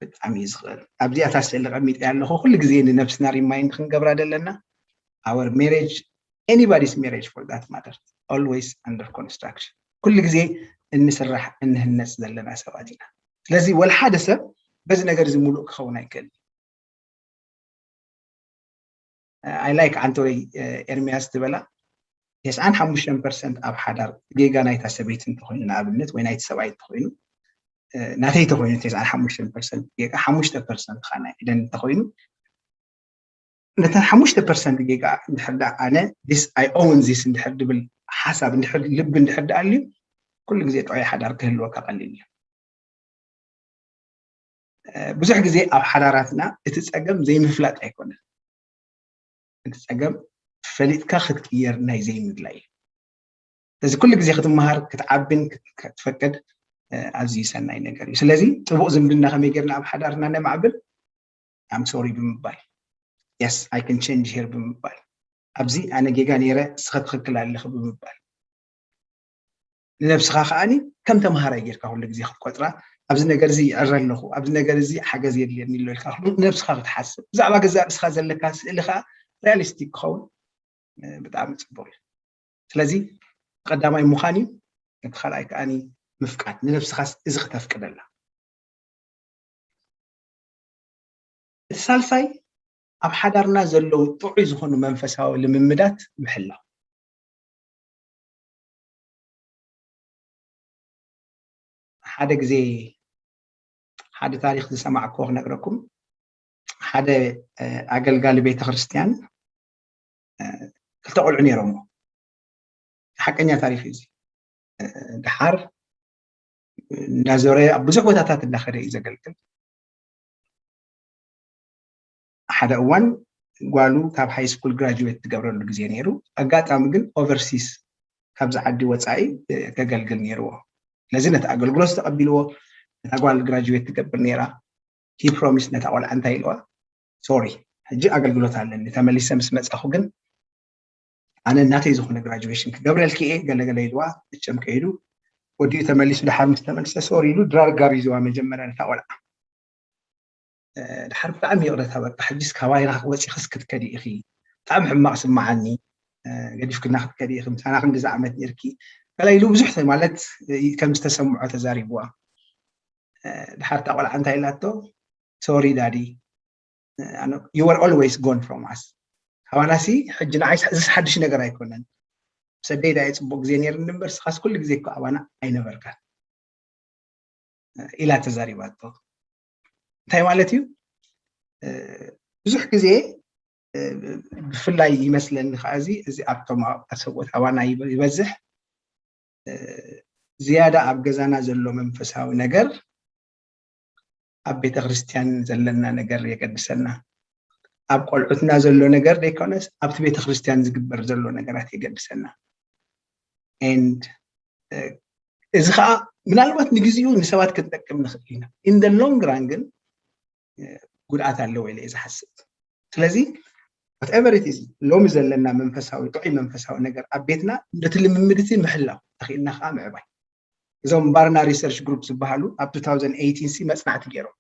ብጣዕሚ እዩ ዝኽእል ኣብዚኣ እታ ስእሊ ቀሚጠ ኣለኹ ኩሉ ግዜ ንነብስና remind ክንገብራ ዘለና our marriage anybody's marriage for that matter always under construction ኩሉ ግዜ እንስራሕ እንህነፅ ዘለና ሰባት ኢና ስለዚ ወላ ሓደ ሰብ በዚ ነገር እዚ ሙሉእ ክኸውን ኣይክእል I like ኣንቶይ ኤርሚያስ ትበላ ተስዓን ሓሙሽተን ፐርሰንት ኣብ ሓዳር ጌጋ ናይታ ሰበይቲ እንተኮይኑ ንኣብነት ወይ ናይቲ ሰብኣይ እንተኮይኑ ናተይ ተኮይኑ ተስዓን ሓሙሽተን ፐርሰንት ጌጋ ሓሙሽተ ፐርሰንት ከዓ ናይ ዕደን እንተኮይኑ ነተን ሓሙሽተ ፐርሰንት ጌጋ እንድሕር ደኣ ኣነ this I own this እንድሕር ድብል ሓሳብ እንድሕር ልቢ እንድሕር ደኣ ኣልዩ ኩሉ ግዜ ጥዑይ ሓዳር ክህልወካ ቀሊል እዩ ብዙሕ ግዜ ኣብ ሓዳራትና እቲ ፀገም ዘይምፍላጥ ኣይኮነን እቲ ፀገም ፈሊጥካ ክትቅየር ናይ ዘይምድላይ እዩ ስለዚ ኩሉ ግዜ ክትመሃር ክትዓብን ክትፈቅድ ኣዝዩ ሰናይ ነገር እዩ ስለዚ ጥቡቅ ዝምድና ከመይ ጌርና ኣብ ሓዳርና ነማዕብል I'm sorry ብምባል yes I can change here ብምባል ኣብዚ ኣነ ጌጋ ነይረ ንስኸ ትኽክል ኣለኺ ብምባል ንነብስኻ ከዓኒ ከም ተምሃራይ ጌርካ ኩሉ ግዜ ክትቆፅራ ኣብዚ ነገር እዚ ይዕረ ኣለኹ ኣብዚ ነገር እዚ ሓገዝ የድልየኒ ኣሎ ኢልካ ነብስኻ ክትሓስብ ብዛዕባ ገዛእ ርእስኻ ዘለካ ስእሊ ከዓ ሪያሊስቲክ ክኸውን ብጣዕሚ ፅቡቅ እዩ ስለዚ ቀዳማይ ምዃን እዩ እቲ ካልኣይ ከዓኒ ምፍቃድ ንነብስኻስ እዚ ክተፍቅደላ እቲ ሳልሳይ ኣብ ሓዳርና ዘለዉ ጥዑይ ዝኾኑ መንፈሳዊ ልምምዳት ምሕላው ሓደ ግዜ ሓደ ታሪክ ዝሰማዕክዎ ክነግረኩም ሓደ ኣገልጋሊ ቤተክርስትያን ክልተ ቆልዑ ነይሮሞ ሓቀኛ ታሪኽ እዩ እዚ። ድሓር እናዞረ ኣብ ብዙሕ ቦታታት እናኸደ እዩ ዘገልግል። ሓደ እዋን ጓሉ ካብ ሃይ ስኩል ግራጁዌት ትገብረሉ ግዜ ነይሩ። ኣጋጣሚ ግን ኦቨርሲስ ካብዚ ዓዲ ወፃኢ ከገልግል ነይርዎ። ስለዚ ነቲ ኣገልግሎት ተቐቢልዎ፣ ነታ ጓል ግራጁዌት ትገብር ነይራ። ሂ ፕሮሚስ ነታ ቆልዓ እንታይ ኢልዋ? ሶሪ፣ ሕጂ ኣገልግሎት ኣለኒ፣ ተመሊሰ ምስ መፃኹ ግን ኣነ እናተይ ዝኾነ ግራጁዌሽን ክገብረልኪ እየ ገለገለ ኢልዋ። እቸም ከይዱ ወዲኡ ተመሊሱ። ድሓር ምስ ተመልሰ ሶሪ ኢሉ ድራር ጋቢዝዋ መጀመርያ ነታ ቆልዓ። ድሓር ብጣዕሚ ይቕረታ፣ በቃ ሕጂስ ካባይና ወፂኽስ ክትከዲ ኢኺ፣ ብጣዕሚ ሕማቕ ስምዓኒ፣ ገዲፍክና ክትከዲ ኢኺ፣ ምሳና ክንድዚ ዓመት ነርኪ፣ ገለ ኢሉ ብዙሕ ማለት ከም ዝተሰምዖ ተዛሪብዋ። ድሓር እታ ቆልዓ እንታይ ኢላቶ? ሶሪ ዳዲ፣ you were always gone from us። ካባናሲ ሕጂ ንዓይ እዚ ሓድሽ ነገር ኣይኮነን። ምስ ኣደይ ዳኣ ጽቡቕ ግዜ ነይርኒ እምበር፣ ስኻስ ኩሉ ግዜ እኮ ኣባና ኣይነበርካን ኢላ ተዛሪባቶ። እንታይ ማለት እዩ? ብዙሕ ግዜ ብፍላይ ይመስለኒ ከዓ እዚ ኣብዚ ኣብቶም ሰብኦት ኣባና ይበዝሕ። ዝያዳ ኣብ ገዛና ዘሎ መንፈሳዊ ነገር ኣብ ቤተ ክርስቲያን ዘለና ነገር የገድሰና። ኣብ ቆልዑትና ዘሎ ነገር ዘይኮነስ ኣብቲ ቤተ ክርስቲያን ዝግበር ዘሎ ነገራት የገድሰና። And እዚ ከዓ ምናልባት ንግዚኡ ንሰባት ክንጠቅም ንኽእል ኢና። In the long run ግን ጉድኣት ኣለዎ ኢለ እየ ዝሓስብ። ስለዚ whatever it is፣ ሎሚ ዘለና መንፈሳዊ ጥዑይ መንፈሳዊ ነገር ኣብ ቤትና ነቲ ልምምድ እቲ ምሕላው ተኽኢልና ከዓ ምዕባይ። እዞም ባርና ሪሰርች ግሩፕ ዝበሃሉ ኣብ two thousand eighteen ሲ መፅናዕቲ ገይሮም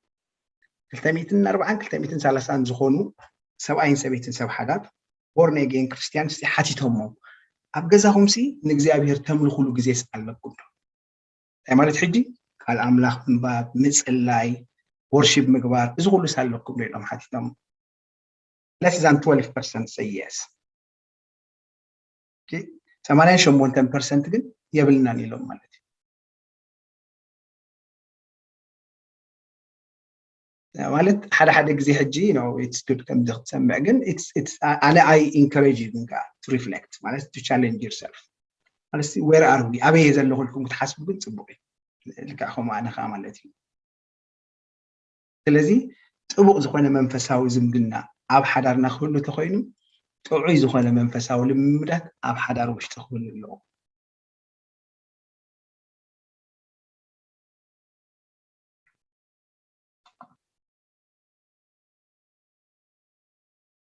ክልተ ሚእትን ኣርባዓን ክልተ ሚእትን ሰላሳን ዝኾኑ ሰብኣይን ሰበይትን ሰብ ሓዳር ቦርን ኣጌን ክርስቲያን ሲ ሓቲቶሞም፣ ኣብ ገዛኹም ሲ ንእግዚኣብሔር ተምልኹሉ ግዜስ ኣለኩም ዶ? እንታይ ማለት ሕጂ ቃል ኣምላኽ ምንባብ፣ ምጽላይ፣ ወርሺፕ ምግባር፣ እዚ ኩሉ ሳለኩም ዶ ኢሎም ሓቲቶም። Less than twelve percent say yes። ሰማንያን ሸሞንተን ፐርሰንት ግን የብልናን ኢሎም ማለት እዩ። ማለት ሓደ ሓደ ግዜ ሕጂ ነው it's good ከምዚ ክትሰምዕ፣ ግን ኣነ I encourage you ግን ከዓ to reflect ማለት to challenge yourself ማለት where are we፣ ኣበየ ዘለኹ ኢልኩም ክትሓስቡ ግን ፅቡቅ እዩ። ልክዕ ከምኡ ኣነ ከዓ ማለት እዩ። ስለዚ ጥቡቕ ዝኾነ መንፈሳዊ ዝምድና ኣብ ሓዳርና ክህሉ ተኾይኑ ጥዑይ ዝኾነ መንፈሳዊ ልምምዳት ኣብ ሓዳር ውሽጢ ክህሉ ኣለዎ።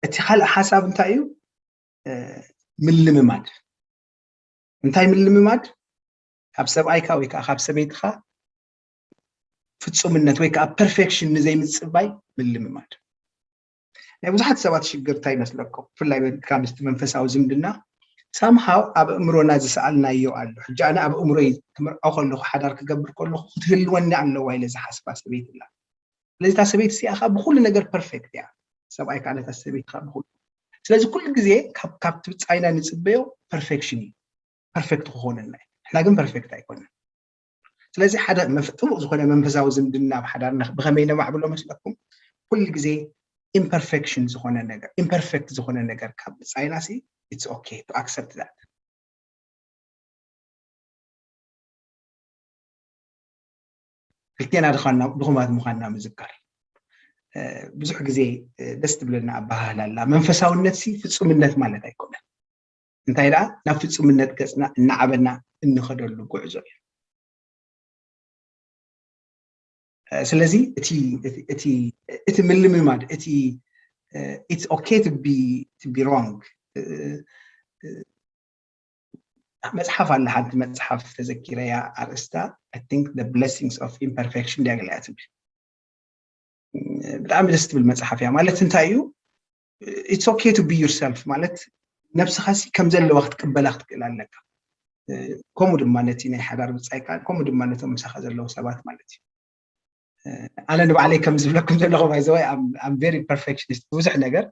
እቲ ካልእ ሓሳብ እንታይ እዩ? ምልምማድ። እንታይ ምልምማድ? ካብ ሰብኣይካ ወይ ከዓ ካብ ሰበይትኻ ፍፁምነት ወይ ከዓ ፐርፌክሽን ንዘይምፅባይ ምልምማድ። ናይ ብዙሓት ሰባት ሽግር እንታይ ይመስለኩም? ብፍላይ ካብ ምስቲ መንፈሳዊ ዝምድና ሳምሃው ኣብ ኣእምሮና ዝሰኣልናዮ ኣሎ። ሕጂ ኣነ ኣብ ኣእምሮይ ክምርዖ ከለኹ ሓዳር ክገብር ከለኹ ክትህልወኒ ኣለዋ ኢለ ዝሓስባ ሰበይቲ ኣላ። ስለዚ እታ ሰበይቲ እዚኣ ከዓ ብኩሉ ነገር ፐርፌክት እያ። ሰብኣይ ከዓ ነታ ሰበይቲ ከዓ ብኩሉ። ስለዚ ኩሉ ግዜ ካብ ካብቲ ብፃይና ንፅበዮ ፐርፌክሽን እዩ። ፐርፌክት ክኾነና እዩ። ንሕና ግን ፐርፌክት ኣይኮነን። ስለዚ ሓደ ጥቡቕ ዝኾነ መንፈሳዊ ዝምድና ኣብ ሓዳርና ብኸመይ ነማዕብሎ መስለኩም? ኩሉ ግዜ ኢምፐርፌክሽን ዝኾነ ነገር፣ ኢምፐርፌክት ዝኾነ ነገር ካብ ብፃይና ሲ it's okay to accept that። ክልቴና ድኹማት ምዃንና ምዝካር። ብዙሕ ግዜ ደስ ትብለና ኣባሃህላ ኣላ። መንፈሳውነት ሲ ፍፁምነት ማለት ኣይኮነን። እንታይ ደኣ ናብ ፍፁምነት ገፅና እናዓበና እንኸደሉ ጉዕዞ እዩ። ስለዚ እቲ ምልምማድ እቲ it's okay to be wrong። መፅሓፍ ኣላ፣ ሓንቲ መፅሓፍ ተዘኪረያ፣ ኣርእስታ I think the blessings of imperfection ድያ ገለ እያ ትብል። ብጣዕሚ ደስ ትብል መፅሓፍ እያ። ማለት እንታይ እዩ? It's okay to be yourself ማለት ነብስኻ ሲ ከም ዘለዋ ክትቅበላ ክትክእል ኣለካ። ከምኡ ድማ ነቲ ናይ ሓዳር ብፃይካ፣ ከምኡ ድማ ነቶም ምሳኻ ዘለዉ ሰባት ማለት እዩ። ኣነ ንባዕለይ ከም ዝብለኩም ዘለኹ ባይዘወይ ኣም ቨሪ ፐርፌክሽኒስት፣ ብዙሕ ነገር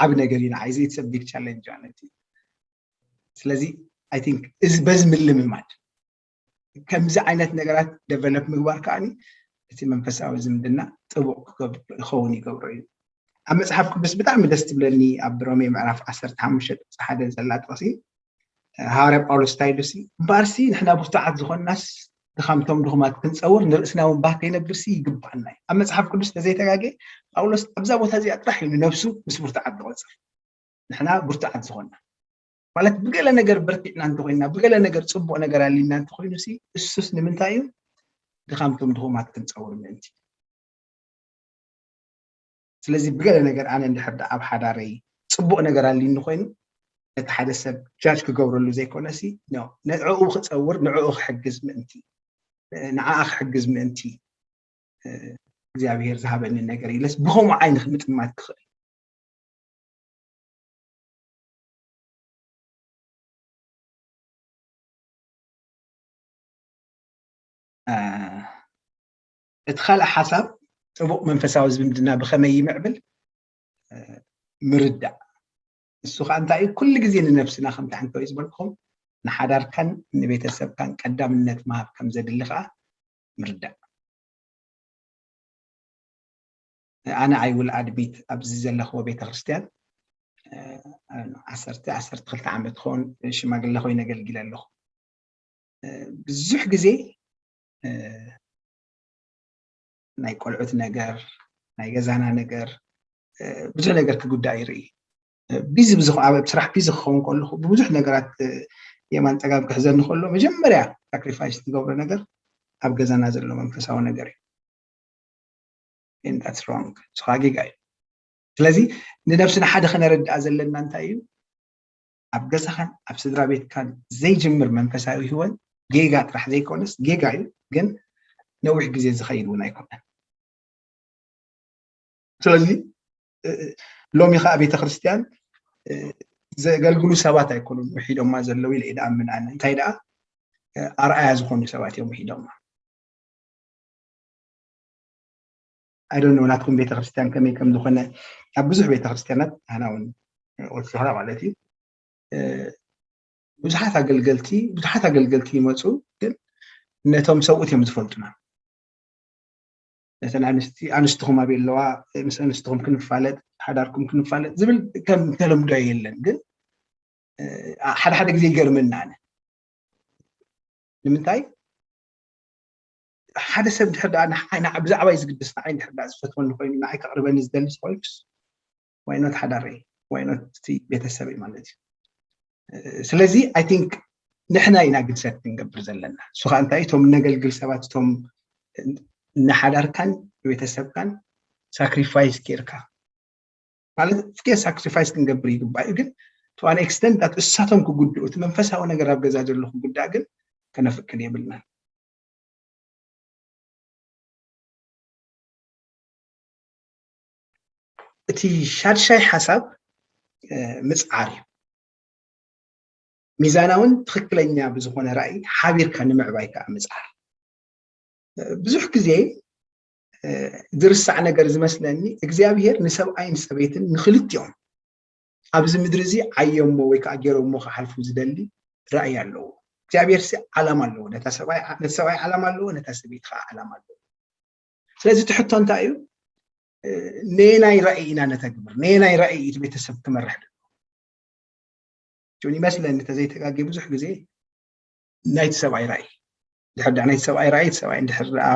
ዓብ ነገር እዩ ንዓይ። It's a big challenge ማለት እዩ። ስለዚ I think እዚ በዚ ምልምማድ ከምዚ ዓይነት ነገራት ደቨሎፕ ምግባር ከዓኒ እቲ መንፈሳዊ ዝምድና ጥቡቕ ክኸውን ይገብሮ እዩ። ኣብ መፅሓፍ ቅዱስ ብጣዕሚ ደስ ትብለኒ ኣብ ሮሜ ምዕራፍ ዓሰርተ ሓሙሽተ ጥቕሲ ሓደ ዘላ ጥቕሲ ሃዋርያ ጳውሎስ እንታይ ኢሉ ሲ እምበኣርሲ ንሕና ብርቱዓት ዝኾንናስ ድኻምቶም ድኹማት ክንፀውር ንርእስና እውን ባህ ከይነብርሲ ይግባኣና እዩ። ኣብ መፅሓፍ ቅዱስ ተዘይተጋጌ ጳውሎስ ኣብዛ ቦታ እዚኣ ጥራሕ እዩ ንነብሱ ምስ ብርቱዓት ዝቆፅር። ንሕና ብርቱዓት ዝኾንና ማለት ብገለ ነገር በርቲዕና እንተኮይንና ብገለ ነገር ፅቡቅ ነገር ኣሊና እንተኮይኑ ሲ እሱስ ንምንታይ እዩ? ድኻምቶም ድኹማት ክንፀውር ምእንቲ። ስለዚ ብገለ ነገር ኣነ እንድሕር ደኣ ኣብ ሓዳረይ ፅቡቅ ነገር ኣሊኒ ኮይኑ ነቲ ሓደ ሰብ ጃጅ ክገብረሉ ዘይኮነሲ ንዕኡ ክፀውር ንዕኡ ክሕግዝ ምእንቲ ንዓኣ ክሕግዝ ምእንቲ እግዚኣብሔር ዝሃበኒ ነገር ኢለስ ብከምኡ ዓይኒ ክምጥማት ክኽእል እቲ ካልእ ሓሳብ ጥቡቕ መንፈሳዊ ዝምድና ብኸመይ ይምዕብል ምርዳእ። እሱ ከዓ እንታይ እዩ? ኩሉ ግዜ ንነብስና ከምቲ ሓንተወይ ዝበልኩም ንሓዳርካን ንቤተሰብካን ቀዳምነት ምሃብ ከም ዘድሊ ከዓ ምርዳእ። ኣነ I will admit ኣብዚ ዘለኽዎ ቤተክርስትያን ዓሰርተ ዓሰርተ ክልተ ዓመት ክኸውን ሽማግለ ኮይኑ ኣገልጊለ ኣለኹ። ብዙሕ ግዜ ናይ ቆልዑት ነገር ናይ ገዛና ነገር ብዙሕ ነገር ክጉዳእ ይርኢ። ቢዚ ኣብ ስራሕ ቢዚ ክኸውን ከለኹ ብብዙሕ ነገራት የማን ፀጋም ክሕዘኒ ከሎ መጀመርያ ሳክሪፋይስ ትገብሮ ነገር ኣብ ገዛና ዘሎ መንፈሳዊ ነገር እዩ። That's wrong። ስኻ ጌጋ እዩ። ስለዚ ንነብስና ሓደ ከነረድኣ ዘለና እንታይ እዩ? ኣብ ገዛኻን ኣብ ስድራ ቤትካን ዘይጅምር መንፈሳዊ ህይወት ጌጋ ጥራሕ ዘይኮነስ ጌጋ እዩ፣ ግን ነዊሕ ግዜ ዝኸይድ እውን ኣይኮነን። ስለዚ ሎሚ ከዓ ቤተክርስትያን ዘገልግሉ ሰባት ኣይኮኑን ውሒዶማ ዘለዉ ኢለ ይድኣምን ኣነ እንታይ ደኣ ኣርኣያ ዝኾኑ ሰባት እዮም ውሒዶማ። I don't know ናትኩም ቤተክርስትያን ከመይ ከም ዝኾነ ኣብ ብዙሕ ቤተክርስትያናት ኣና እውን ወሲኻ ማለት እዩ ብዙሓት ኣገልገልቲ ብዙሓት ኣገልገልቲ ይመፁ ግን ነቶም ሰብኡት እዮም ዝፈልጡና ነተን ኣንስትኹም ኣበይ ኣለዋ ምስ ኣንስትኹም ክንፋለጥ ሓዳርኩም ክንፋለጥ ዝብል ከም ተለምዶ የለን ግን ሓደ ሓደ ግዜ ይገርመና ኣነ ንምንታይ ሓደ ሰብ ድሕር ብዛዕባይ ዝግድስ ንዓይ ድሕር ዝፈትወኒ ኮይኑ ንዓይ ከቅርበኒ ዝደሊ ዝኮይኑስ ዋይኖት ሓዳረይ ዋይኖት እቲ ቤተሰበይ ማለት እዩ ስለዚ I think ንሕና ኢና ግድሰት ክንገብር ዘለና እሱ ከዓ እንታይ እቶም ነገልግል ሰባት እቶም ንሓዳርካን ቤተሰብካን ሳክሪፋይስ ጌርካ ማለት ፍትያ ሳክሪፋይስ ክንገብር ይግባእ እዩ ግን to an extent that እሳቶም ክጉድኡ እቲ መንፈሳዊ ነገር ኣብ ገዛ ዘሎ ክጉዳእ ግን ከነፍቅድ የብልናን እቲ ሻድሻይ ሓሳብ ምፅዓር እዩ ሚዛናውን ትኽክለኛ ብዝኾነ ራእይ ሓቢርካ ንምዕባይ ከዓ ምፅዓር ብዙሕ ግዜ ዝርሳዕ ነገር ዝመስለኒ እግዚኣብሄር ንሰብኣይን ሰበይትን ንክልቲኦም ኣብዚ ምድሪ እዚ ዓየሞ ወይ ከዓ ገይሮሞ ክሓልፉ ዝደሊ ራእይ ኣለዎ እግዚኣብሔር ሲ ዓላማ ኣለዎ ነቲ ሰብኣይ ዓላማ ኣለዎ ነታ ሰበይቲ ከዓ ዓላማ ኣለዎ ስለዚ እቲ ሕቶ እንታይ እዩ ነየናይ ራእይ ኢና ነተግብር ነየናይ ራእይ እቲ ቤተሰብ ክመርሕ ዶ ይመስለኒ ተዘይተጋጌ ብዙሕ ግዜ ናይቲ ሰብኣይ ራእይ ድሕር ዳ ናይቲ ሰብኣይ ራእይ እቲ ሰብኣይ እንድሕር ዳ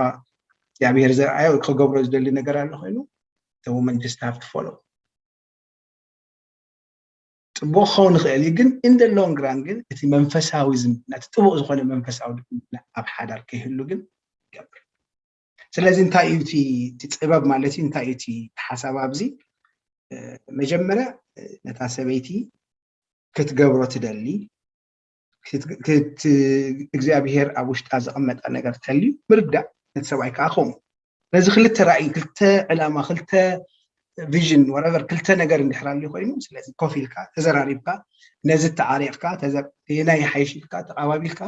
እግዚኣብሔር ዘርኣዮ ክገብሮ ዝደሊ ነገር ኣሎ ኮይኑ the woman just have to follow ፅቡቅ ክኸውን ይኽእል እዩ ግን in the long run ግን እቲ መንፈሳዊ ዝምድና እቲ ጥቡቅ ዝኾነ መንፈሳዊ ዝምድና ኣብ ሓዳር ከይህሉ ግን ይገብር ስለዚ እንታይ እዩ እቲ ጥበብ ማለት እዩ እንታይ እዩ እቲ ሓሳብ ኣብዚ መጀመርያ ነታ ሰበይቲ ክትገብሮ ትደሊ እግዚኣብሄር ኣብ ውሽጣ ዘቐመጠ ነገር ተልዩ ምርዳእ ነቲ ሰብኣይ ከዓ ከምኡ ስለዚ ክልተ ራእይ ክልተ ዕላማ ክልተ ቪዥን ወረቨር ክልተ ነገር እንድሕር ኣልዩ ኮይኑ ስለዚ ኮፍ ኢልካ ተዘራሪብካ ነዚ ተዓሪቕካ ናይ ሓይሽ ኢልካ ተቃባቢልካ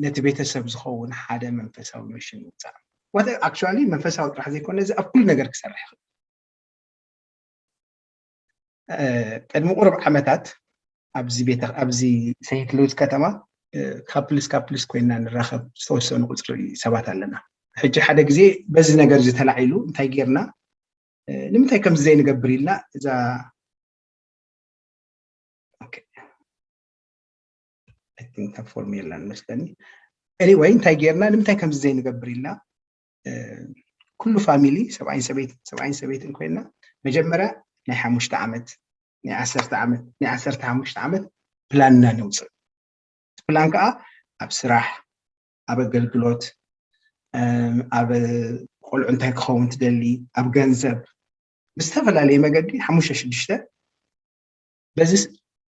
ነቲ ቤተሰብ ዝኸውን ሓደ መንፈሳዊ ሚሽን ምውፃእ ወተ ኣክቹዋሊ መንፈሳዊ ጥራሕ ዘይኮነ እዚ ኣብ ኩሉ ነገር ክሰርሕ ይኽእል ቅድሚ ቁሩብ ዓመታት ኣብዚ ቤተ ኣብዚ ሴንት ሉዊስ ከተማ ካፕልስ ካፕልስ ኮይና ንራኸብ ዝተወሰኑ ቁፅሪ ሰባት ኣለና ሕጂ ሓደ ግዜ በዚ ነገር ዝተላዒሉ እንታይ ጌርና ንምንታይ ከምዚ ዘይንገብር ኢልና እዛ ፎርም የለን መስለኒ። Anyway እንታይ ጌርና ንምንታይ ከምዚ ዘይንገብር ኢልና ኩሉ ፋሚሊ ሰብኣይን ሰበይትን ሰብኣይን ሰበይትን ኮይና መጀመርያ ናይ ሓሙሽተ ዓመት ናይ ዓሰርተ ዓመት ናይ ዓሰርተ ሓሙሽተ ዓመት ፕላንና ነውፅእ። ፕላን ከዓ ኣብ ስራሕ፣ ኣብ ኣገልግሎት፣ ኣብ ቆልዑ እንታይ ክኸውን ትደሊ፣ ኣብ ገንዘብ ብዝተፈላለየ መገዲ ሓሙሽተ ሽዱሽተ በዚ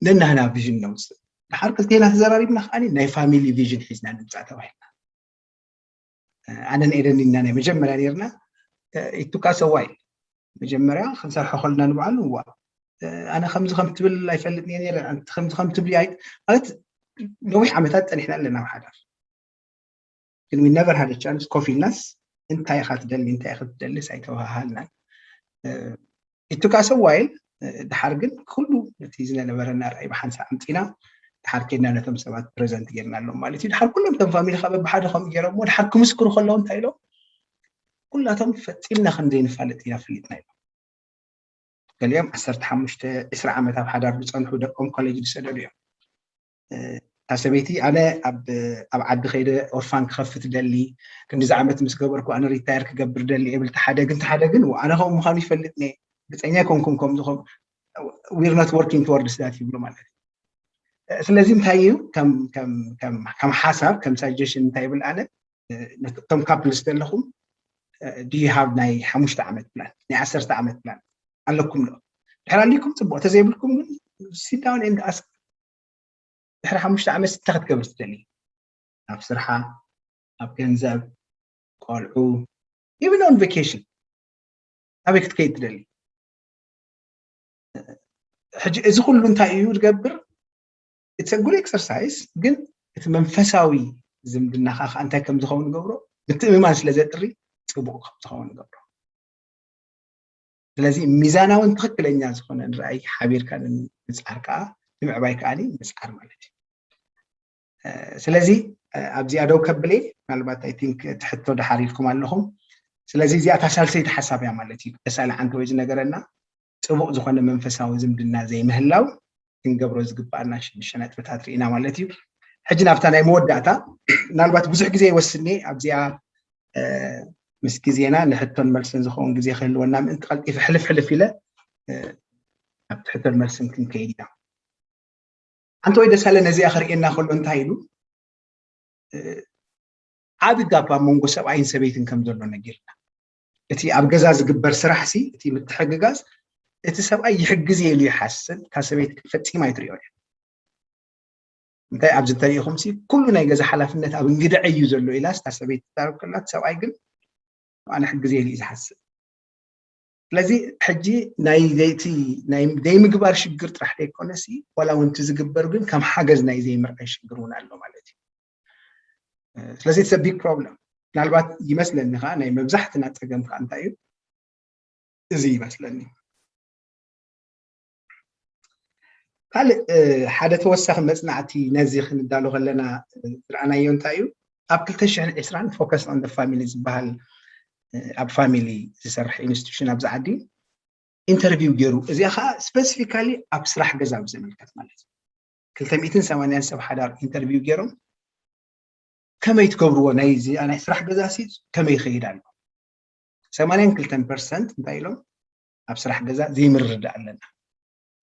ነናህና ቪዥን ነውፅእ። ድሓር ክልቴና ተዘራሪብና ከዓ ናይ ፋሚሊ ቪዥን ሒዝና ንምፃእ ተባሂልና። ኣነን ኤደን ኢና ናይ መጀመርያ ነርና። ኢቱካ ሰዋይ መጀመርያ ክንሰርሖ ከልና ንባዕሉ እዋ ኣነ ከምዚ ከም ትብል ኣይፈልጥ እየ ነረ ከምዚ ከም ትብል ኣይ ማለት ነዊሕ ዓመታት ፀኒሕና ኣለና ብሓዳር። ግን we never had a chance ኮፍ ኢልናስ እንታይ ኢኻ ትደሊ እንታይ ኢኻ ትደልስ ኣይተባሃሃልናን። ኢቱካ ሰዋይል ድሓር ግን ኩሉ እቲ ዝነበረና ራእይ ብሓንሳ ኣምፂና ድሓር ኬድና ነቶም ሰባት ፕረዘንት ጌርና ኣለዎም ማለት እዩ። ድሓር ኩሎም እቶም ፋሚሊ ካብ ብሓደ ከምኡ ገይሮምዎ ድሓር ክምስክሩ ከለዉ እንታይ ኢሎም ኩላቶም ፈፂምና ከም ዘይንፋለጥ ኢና ፈሊጥና ኢሎም። ገሊኦም ዓሰርተ ሓሙሽተ ዕስራ ዓመት ኣብ ሓዳር ዝፀንሑ ደቆም ኮሌጅ ዝሰደዱ እዮም። እታ ሰበይቲ ኣነ ኣብ ዓዲ ከይደ ኦርፋን ክኸፍት ደሊ ክንዲዚ ዓመት ምስ ገበርኩ ኣነ ሪታየር ክገብር ደሊ የብል ተሓደ ግን ተሓደ ግን ኣነ ከምኡ ምዃኑ ይፈልጥ ነ ግፀኛ ኮንኩም ከም ዝኾም we're not working towards that ይብሉ ማለት እዩ። ስለዚ እንታይ እዩ ከም ሓሳብ ከም ሳጀሽን እንታይ ይብል ኣነ እቶም ካፕልስ ዘለኹም do you have ናይ ሓሙሽተ ዓመት ፕላን ናይ ዓሰርተ ዓመት ፕላን ኣለኩም ዶ? ድሕር ኣሊኩም ፅቡቅ ተዘይብልኩም ግን sit down and ask ድሕሪ ሓሙሽተ ዓመት እንታይ ክትገብር ትደሊ? ኣብ ስርሓ፣ ኣብ ገንዘብ፣ ቆልዑ even on vacation ኣበይ ክትከይድ ትደሊ? ሕጂ እዚ ኩሉ እንታይ እዩ ዝገብር? It's a good exercise ግን እቲ መንፈሳዊ ዝምድናኻ ከዓ እንታይ ከም ዝኸውን ገብሮ ምትእምማን ስለ ዘጥሪ ፅቡቅ ከም ዝኸውን ገብሮ። ስለዚ ሚዛናውን ትኽክለኛ ዝኾነ ንርኣይ ሓቢርካ ንምፅዓር ከዓ ንምዕባይ ከዓ ምፅዓር ማለት እዩ። ስለዚ ኣብዚኣ ደው ከብለ ምናልባት I think ትሕቶ ድሓር ኢልኩም ኣለኹም። ስለዚ እዚኣ እታ ሳልሰይቲ ሓሳብ እያ ማለት እዩ። ተሳሊ ዓንተ ወይ ዝነገረና ፅቡቅ ዝኾነ መንፈሳዊ ዝምድና ዘይምህላው ክንገብሮ ዝግባኣና ሽዱሽተ ነጥብታት ርኢና ማለት እዩ። ሕጂ ናብታ ናይ መወዳእታ ምናልባት ብዙሕ ግዜ ይወስድኒ ኣብዚኣ ምስ ግዜና ንሕቶን መልስን ዝኸውን ግዜ ክህልወና ምእንቲ ቀልጢፈ ሕልፍ ሕልፍ ኢለ ኣብ ትሕቶን መልስን ክንከይድ ኢና። ሓንቲ ወይ ደሳለ ነዚኣ ክርእየና ከሎ እንታይ ኢሉ ዓቢ ጋፕ ኣብ መንጎ ሰብኣይን ሰበይትን ከም ዘሎ ነጊርና። እቲ ኣብ ገዛ ዝግበር ስራሕ ሲ እቲ ምትሕግጋዝ እቲ ሰብኣይ ይሕግዝ እየ ኢሉ ይሓስብ፣ እታ ሰበይቲ ግን ፈጺማ ኣይትሪኦ እያ። እንታይ ኣብዚ እንተሪኢኹም ሲ ኩሉ ናይ ገዛ ሓላፍነት ኣብ እንግድዐ እዩ ዘሎ ኢላ ስታ ሰበይቲ ትዛረብ ከላ እቲ ሰብኣይ ግን ኣነ ሕግዝ እየ ኢሉ እዩ ዝሓስብ። ስለዚ ሕጂ ናይ ዘይቲ ናይ ዘይምግባር ሽግር ጥራሕ ዘይኮነሲ ዋላ እውን እቲ ዝግበር ግን ከም ሓገዝ ናይ ዘይምርኣይ ሽግር እውን ኣሎ ማለት እዩ። ስለዚ it's a big problem ምናልባት ይመስለኒ ከዓ ናይ መብዛሕትና ፀገም ከዓ እንታይ እዩ እዚ ይመስለኒ። ካልእ ሓደ ተወሳኺ መፅናዕቲ ነዚ ክንዳሎ ከለና ዝረኣናዮ እንታይ እዩ ኣብ ክልተ ሽሕን ዕስራን focus on the family ዝበሃል ኣብ ፋሚሊ ዝሰርሕ ኢንስቲቱሽን ኣብዚ ዓዲ ኢንተርቪው ገይሩ እዚኣ ከዓ ስፐሲፊካሊ ኣብ ስራሕ ገዛ ብዝምልከት ማለት እዩ ክልተ ሚእትን ሰማንያን ሰብ ሓዳር ኢንተርቪው ገይሮም ከመይ ትገብርዎ ናይ ስራሕ ገዛ ሲ ከመይ ይኸይድ ኣሎ ሰማንያን ክልተን ፐርሰንት እንታይ ኢሎም ኣብ ስራሕ ገዛ ዘይምርዳእ ኣለና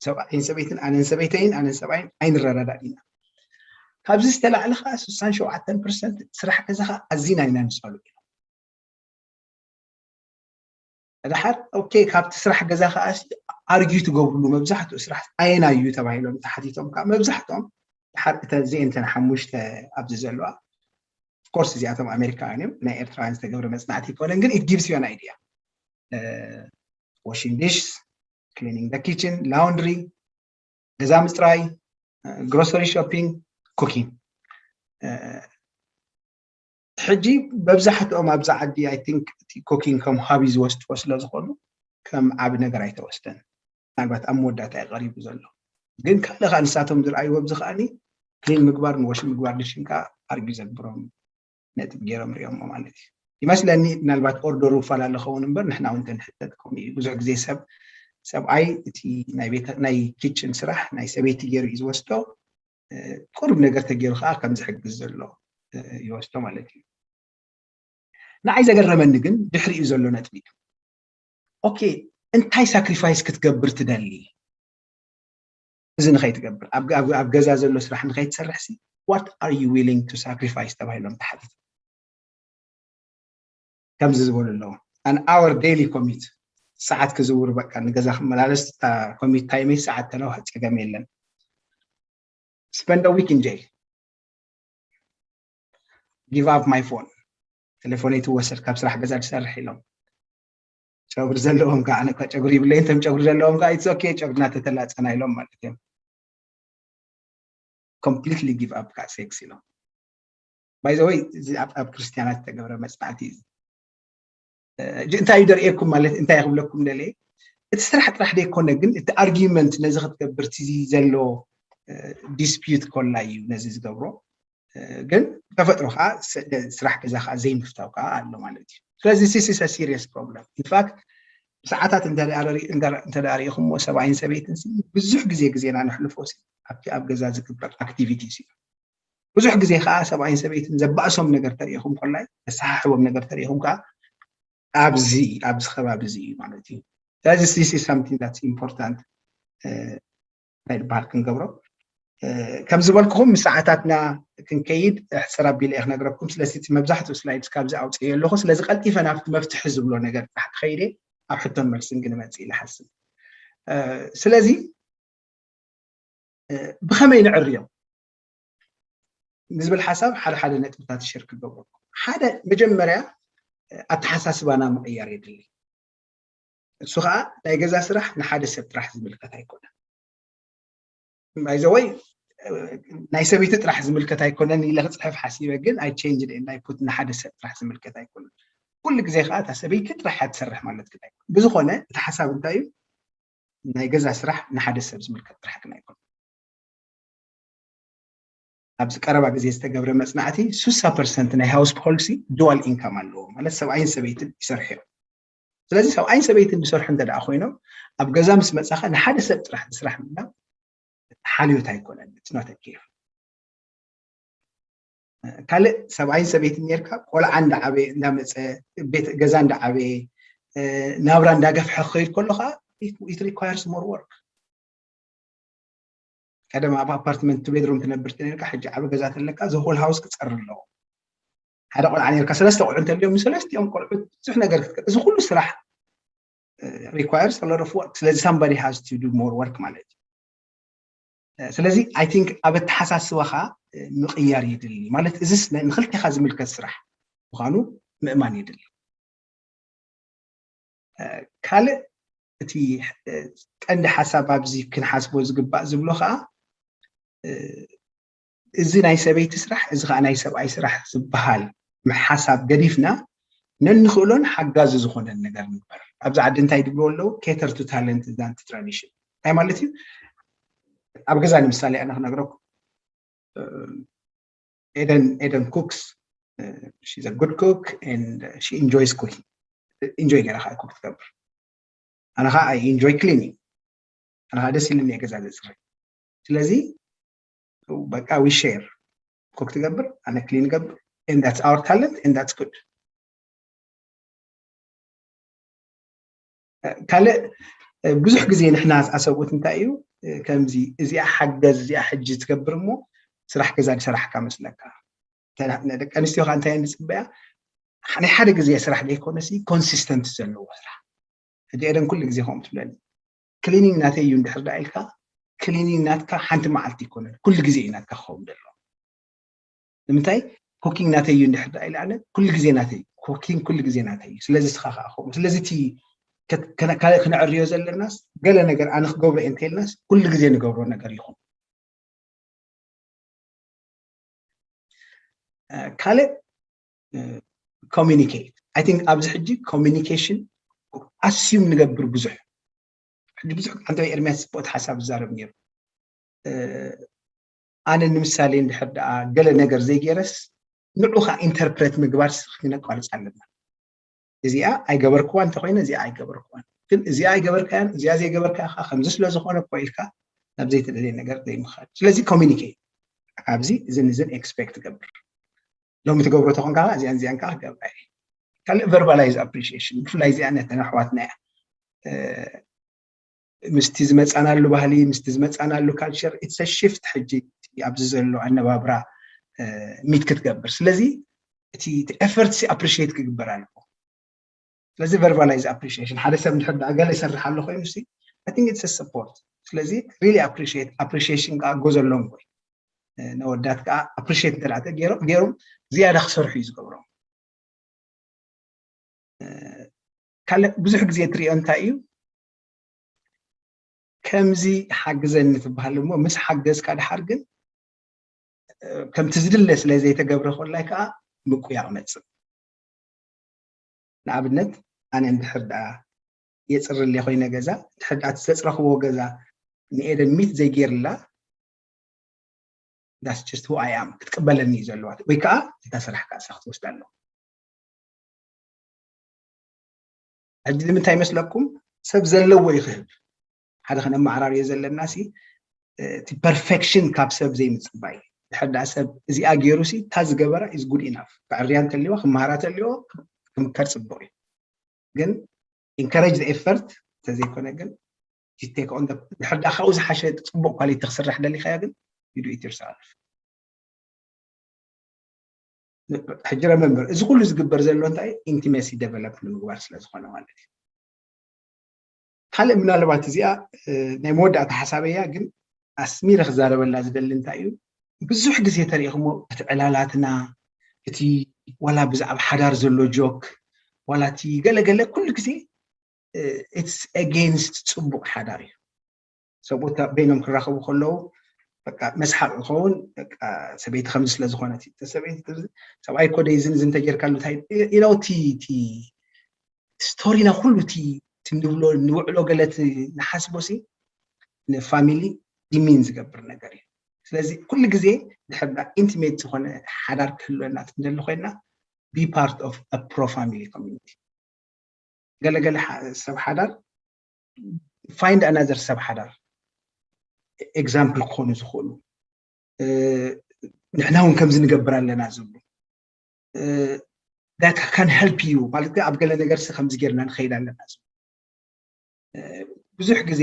ሰብኣይን ሰበይትን ኣነን ሰበይተይን ኣነን ሰብኣይን ኣይንረዳዳእ ኢና ካብዚ ዝተላዕለ ከዓ ስሳን ሸውዓተን ፐርሰንት ስራሕ ገዛ ከዓ ኣዚና ኢና ንፀሉ ኢና ድሓር ኦኬ ካብቲ ስራሕ ገዛ ከዓ ኣርጊዩ ትገብርሉ መብዛሕትኡ ስራሕ ኣየናይ እዩ ተባሂሎም ተሓቲቶም ከዓ መብዛሕትኦም ድሓር እተ ዜንተን ሓሙሽተ ኣብዚ ዘለዋ ኮርስ እዚኣቶም ኣሜሪካውያን እዮም ናይ ኤርትራውያን ዝተገብረ መፅናዕቲ ይኮነን ግን it gives you an idea washing dishes cleaning the kitchen laundry ገዛ ምፅራይ grocery shopping cooking ሕጂ መብዛሕትኦም ኣብዚ ዓዲ I think እቲ cooking ከም hobby ዝወስድዎ ስለ ዝኾኑ ከም ዓቢ ነገር ኣይተወስደን ምናልባት ኣብ መወዳእታ እዩ ቀሪቡ ዘሎ ግን ካልእ ከዓ ንሳቶም ዝረኣይዎ ኣብዚ ከዓኒ clean ምግባር ንወሽ ምግባር ድሽን ከዓ ኣርጊ ዘግብሮም ነጥብ ገይሮም ሪኦሞ ማለት እዩ ይመስለኒ ምናልባት ኦርደሩ ፈላለ ኸውን እምበር ንሕና እውን ተንሕተት ከምኡ እዩ ብዙሕ ግዜ ሰብ ሰብኣይ እቲ ናይ ቤት ናይ ኪችን ስራሕ ናይ ሰበይቲ ገይሩ እዩ ዝወስዶ ቁሩብ ነገር ተገይሩ ከዓ ከም ዝሕግዝ ዘሎ ይወስዶ ማለት እዩ። ንዓይ ዘገረመኒ ግን ድሕሪኡ ዘሎ ነጥቢ እዩ። ኦኬ፣ እንታይ ሳክሪፋይስ ክትገብር ትደሊ? እዚ ንኸይትገብር ኣብ ገዛ ዘሎ ስራሕ ንኸይትሰርሕ ሲ what are you willing to sacrifice ተባሂሎም ተሓቲቶም። ከምዚ ዝበሉ ኣለዉ፣ an hour daily commute፣ ሰዓት ክዝውር፣ በቃ ንገዛ ክመላለስ commute time ሰዓት ተለዋ ፀገም የለን። Spend a week in jail, give up my phone፣ ቴሌፎነይ ትወሰድ፣ ካብ ስራሕ ገዛ ዝሰርሕ ኢሎም። ጨጉሪ ዘለዎም ከዓ፣ ኣነ እኳ ጨጉሪ ይብለይ፣ እንቶም ጨጉሪ ዘለዎም ከዓ it's okay፣ ጨጉርና ተተላፀና ኢሎም ማለት እዮም። Completely give up ከዓ ሴክስ ኢሎም። By the way፣ እዚ ኣብ ክርስትያናት ዝተገብረ መፅናዕቲ እዩ። እንታይ እዩ ደርእየኩም ማለት እንታይ ክብለኩም ደለ፣ እቲ ስራሕ ጥራሕ ደይኮነ ግን እቲ ኣርጊመንት ነዚ ክትገብር እቲ ዘሎ ዲስፒዩት ኮላ እዩ ነዚ ዝገብሮ። ግን ተፈጥሮ ከዓ ስራሕ ገዛ ከዓ ዘይምፍታው ከዓ ኣሎ ማለት እዩ። ስለዚ this is a serious problem። In fact፣ ብሰዓታት እንተደኣ ሪኢኹምዎ ሰብኣይን ሰበይትን ብዙሕ ግዜ ግዜና ነሕልፎ ኣብቲ ኣብ ገዛ ዝግበር ኣክቲቪቲስ እዩ። ብዙሕ ግዜ ከዓ ሰብኣይን ሰበይትን ዘባእሶም ነገር ተሪኢኹም ኮላይ ዘሰሓሕቦም ነገር ተሪኢኹም ከዓ ኣብዚ ኣብዚ ከባቢ እዚ እዩ ማለት እዩ። ስለዚ this is something that's important። እንታይ ዝበሃል ክንገብሮ ከም ዝበልኩኹም ምስ ሰዓታትና ክንከይድ ሕፅር ኣቢለ እየ ክነግረኩም። ስለዚ እቲ መብዛሕትኡ ስላይድስ ካብዚ ኣውፅኤ ኣለኹ። ስለዚ ቀልጢፈ ናብቲ መፍትሒ ዝብሎ ነገር ጥራሕ ክኸይደ ኣብ ሕቶን መልስን ግን መፅእ ኢለ ሓስብ። ስለዚ ብኸመይ ንዕርዮም ንዝብል ሓሳብ ሓደ ሓደ ነጥብታት ሸር ክገብረኩም። ሓደ መጀመርያ ኣተሓሳስባና ምቕያር የድሊ። እሱ ከዓ ናይ ገዛ ስራሕ ንሓደ ሰብ ጥራሕ ዝምልከት ኣይኮነን። ባይዘወይ ናይ ሰበይቲ ጥራሕ ዝምልከት ኣይኮነን ኢለ ክፅሕፍ ሓሲበ፣ ግን I changed and I put ንሓደ ሰብ ጥራሕ ዝምልከት ኣይኮነን። ኩሉ ግዜ ከዓ እታ ሰበይቲ ጥራሕ እያ ትሰርሕ ማለት ግን ኣይኮነን። ብዝኾነ እቲ ሓሳብ እንታይ እዩ? ናይ ገዛ ስራሕ ንሓደ ሰብ ዝምልከት ጥራሕ ግን ኣይኮነን። ኣብዚ ቀረባ ግዜ ዝተገብረ መፅናዕቲ ስሳ ፐርሰንት ናይ ሃውስ ሆልድስ ዱዋል ኢንካም ኣለዎ፣ ማለት ሰብኣይን ሰበይትን ይሰርሑ እዮም። ስለዚ ሰብኣይን ሰበይትን ዝሰርሑ እንተ ደኣ ኮይኖም ኣብ ገዛ ምስ መፃኻ ንሓደ ሰብ ጥራሕ ዝስራሕ ምና ሓልዮት ኣይኮነን፣ it's not a care። ካልእ ሰብኣይን ሰበይትን ኔርካ ቆልዓ እንዳዓበየ እንዳመፀ ቤት ገዛ እንዳዓበየ ናብራ እንዳገፍሐ ክኸይድ ከሎ ከዓ it requires more work። ቀደም ኣብ ኣፓርትመንት ቱ ቤድሩም ትነብር ተነርካ ሕጂ ዓቢ ገዛ ተለካ the whole house ክፀሪ ኣለዎ። ሓደ ቆልዓ ኔርካ ሰለስተ ቆልዑ እንተልዮም ንሰለስቲኦም ቆልዑት ብዙሕ ነገር ክትከ እዚ ኩሉ ስራሕ requires a lot of work። ስለዚ somebody has to do more work ማለት እዩ። ስለዚ I think ኣብ ኣተሓሳስባኻ ምቕያር የድሊ ማለት እዚስ ንክልቴኻ ዝምልከት ስራሕ ምዃኑ ምእማን የድሊ። ካልእ እቲ ቀንዲ ሓሳብ ኣብዚ ክንሓስቦ ዝግባእ ዝብሎ ከዓ እዚ ናይ ሰበይቲ ስራሕ እዚ ከዓ ናይ ሰብኣይ ስራሕ ዝበሃል ሓሳብ ገዲፍና ነንኽእሎን ሓጋዚ ዝኾነን ነገር ንግበር። ኣብዚ ዓዲ እንታይ ድብሉ ኣለዉ? Cater to talent than to tradition። እንታይ ማለት እዩ? ኣብ ገዛ ንምሳሌ ኣነ ክነግረኩም ኤደን ኤደን cooks, she's a good cook and she enjoys cooking. ኢንጆይ ገይራ ከዓ ኩክ ትገብር። ኣነ ከዓ I enjoy cleaning። ኣነ ከዓ ደስ ኢልኒ እየ ገዛ ዘፅርይ። ስለዚ በቃ we share። ኩክ ትገብር፣ ኣነ ክሊን ገብር፣ and that's our talent and that's good። ካልእ ብዙሕ ግዜ ንሕና ኣሰብኡት እንታይ እዩ ከምዚ እዚኣ ሓገዝ እዚኣ ሕጂ ትገብር እሞ ስራሕ ገዛ ዝሰራሕካ መስለካ። ደቂ ኣንስትዮ ከዓ እንታይ ንፅበያ ናይ ሓደ ግዜ ስራሕ ዘይኮነሲ ኮንሲስተንት ዘለዎ ስራሕ። ሕጂ ኤደን ኩሉ ግዜ ከምኡ ትብለኒ ክሊኒንግ ናተይ እዩ እንድሕር ዳ ኢልካ ክሊኒንግ ናትካ ሓንቲ መዓልቲ ይኮነን ኩሉ ግዜ እዩ ናትካ ክኸውን ዘለዎ። ንምንታይ ኩኪንግ ናተይ እዩ እንድሕር ዳ ኢለ ኣነ ኩሉ ግዜ ናተይ ኩኪንግ ኩሉ ግዜ ናተይ እዩ። ስለዚ ስኻ ከዓ ከምኡ ስለዚ እቲ ካልእ ክነዕርዮ ዘለናስ ገለ ነገር ኣነ ክገብሮ እየ እንተኢልናስ ኩሉ ግዜ ንገብሮ ነገር ይኹን። ካልእ ኮሚኒኬት I think ኣብዚ ሕጂ ኮሚኒኬሽን ኣስዩም ንገብር ብዙሕ ሕጂ ብዙሕ ኣንተ ኤርሚያስ ጽቡቅ ሓሳብ ዝዛረብ ነይሩ። ኣነ ንምሳሌ እንድሕር ደኣ ገለ ነገር ዘይገይረስ ንዑ ከዓ ኢንተርፕሬት ምግባር ክነቋርፅ ኣለና። እዚኣ ኣይገበርክዋ እንተኮይነ እዚኣ ኣይገበርክዋን ግን እዚኣ ኣይገበርካያን እዚኣ ዘይገበርካ ከዓ ከምዚ ስለ ዝኾነ እኮ ኢልካ ናብ ዘይተደልየ ነገር ዘይምኻድ። ስለዚ ኮሚኒኬት ኣብዚ እዝን እዝን expect ገብር። ሎሚ ትገብሮ ተኾንካ እዚኣን እዚኣን ከዓ ክገብራ እየ። ካልእ verbalize appreciation፣ ብፍላይ እዚኣ ነተን ኣሕዋትና እያ። ምስቲ ዝመፃናሉ ባህሊ፣ ምስቲ ዝመፃናሉ culture፣ it's a shift። ሕጂ ኣብዚ ዘሎ ኣነባብራ meet ክትገብር፣ ስለዚ እቲ effort appreciate ክግበር ኣለዎ። ስለዚ verbalize appreciation፣ ሓደ ሰብ እንድሕር ደኣ ገለ ይሰርሕ ኣሎ ኮይኑ ሲ I think it's a support። ስለዚ really appreciate፣ appreciation ከዓ ጎዘሎም ወይ ነወዳት ከዓ appreciate እንተ ገይሮም ገይሮም ዝያዳ ክሰርሑ እዩ ዝገብሮም። ካልእ ብዙሕ ግዜ ትሪኦ እንታይ እዩ፣ ከምዚ ሓግዘኒ ትበሃል እሞ ምስ ሓገዝካ ድሓር ግን ከምቲ ዝድለ ስለ ዘይተገብረ ኮላይ ከዓ ምቁያ ክመፅእ። ንኣብነት ኣነ እንድሕር ደኣ የፅርለ ኮይነ ገዛ፣ እንድሕር ደኣ እቲ ዘፅረኽዎ ገዛ ንኤደን meet ዘይገይርላ፣ that's just who I am፣ ክትቅበለኒ እዩ ዘለዋ፣ ወይ ከዓ እታ ስራሕ ከዓ እሳ ክትወስዳ ኣለዋ። ሕጂ ንምንታይ ይመስለኩም ሰብ ዘለዎ እዩ ክህብ። ሓደ ከነመዓራርዮ ዘለና ሲ እቲ perfection ካብ ሰብ ዘይምፅባይ። ድሕር ደኣ ሰብ እዚኣ ገይሩ ሲ እታ ዝገበራ is good enough፣ ከዕርያ እንተልዋ ክመሃራ ተልዎ ክምከር ፅቡቅ እዩ። ግን encourage the effort እንተዘይኮነ ግን you take on the፣ ድሕር ደኣ ካብኡ ዝሓሸ ፅቡቅ quality ክስራሕ ደሊኻዮ ግን you do it yourself። ሕጂ remember እዚ ኩሉ ዝግበር ዘሎ እንታይ intimacy develop ንምግባር ስለ ዝኾነ ማለት እዩ። ካልእ ምናልባት እዚኣ ናይ መወዳእታ ሓሳበይ እያ፣ ግን ኣስሚረ ክዛረበላ ዝደሊ እንታይ እዩ፣ ብዙሕ ግዜ ተሪኢኹሞ እቲ ዕላላትና እቲ ዋላ ብዛዕባ ሓዳር ዘሎ joke ዋላ እቲ ገለገለ ኩሉ ግዜ it's against ፅቡቅ ሓዳር እዩ። ሰብኡት በይኖም ክራኸቡ ከለዉ በቃ መስሓቅ ይኸውን። በቃ ሰበይቲ ከምዚ ስለ ዝኾነት እዩ። ሰበይቲ ከምዚ፣ ሰብኣይ እኮ ደይ ዝን ዝን ተጌርካሉ እንታይ you know እቲ እቲ ስቶሪና ኩሉ እቲ እቲ ንብሎ ንውዕሎ ገለ እቲ ንሓስቦ ሲ ንፋሚሊ demean ዝገብር ነገር እዩ። ስለዚ ኩሉ ግዜ ድሕር intimate ዝኾነ ሓዳር ክህልወና ትንደሊ ኮይና be part of a pro family community። ገለገለ ሰብ ሓዳር find another ሰብ ሓዳር example ክኾኑ ዝኽእሉ ንሕና እውን ከምዚ ንገብር ኣለና ዝብሉ that can help you ማለት ኣብ ገለ ነገር ሲ ከምዚ ጌርና ንኸይድ ኣለና ዝብሉ። ብዙሕ ግዜ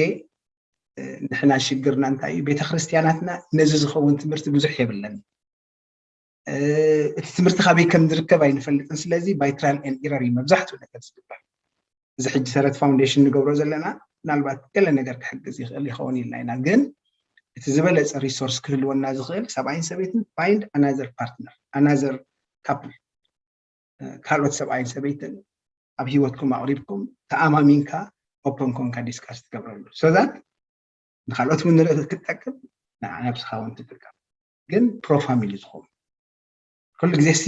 ንሕና ሽግርና እንታይ እዩ? ቤተክርስትያናትና ነዚ ዝኸውን ትምህርቲ ብዙሕ የብለን። እቲ ትምህርቲ ካበይ ከም ዝርከብ ኣይንፈልጥን። ስለዚ by trial and error እዩ መብዛሕትኡ ነገር ዝግበር። እዚ ሕጂ ሰረት ፋውንዴሽን ንገብሮ ዘለና ምናልባት ገለ ነገር ክሕግዝ ይኽእል ይኸውን ኢልና ኢና። ግን እቲ ዝበለፀ resource ክህልወና ዝኽእል ሰብኣይን ሰበይትን find another partner, another couple፣ ካልኦት ሰብኣይን ሰበይትን ኣብ ህይወትኩም ኣቕሪብኩም ተኣማሚንካ open ኮንካ discuss ትገብረሉ so that ንካልኦት እውን ንርኢ ክትጠቅም ንዓ ነብስኻ እውን ትጥቀም። ግን pro family ዝኾኑ ኩሉ ግዜ ሲ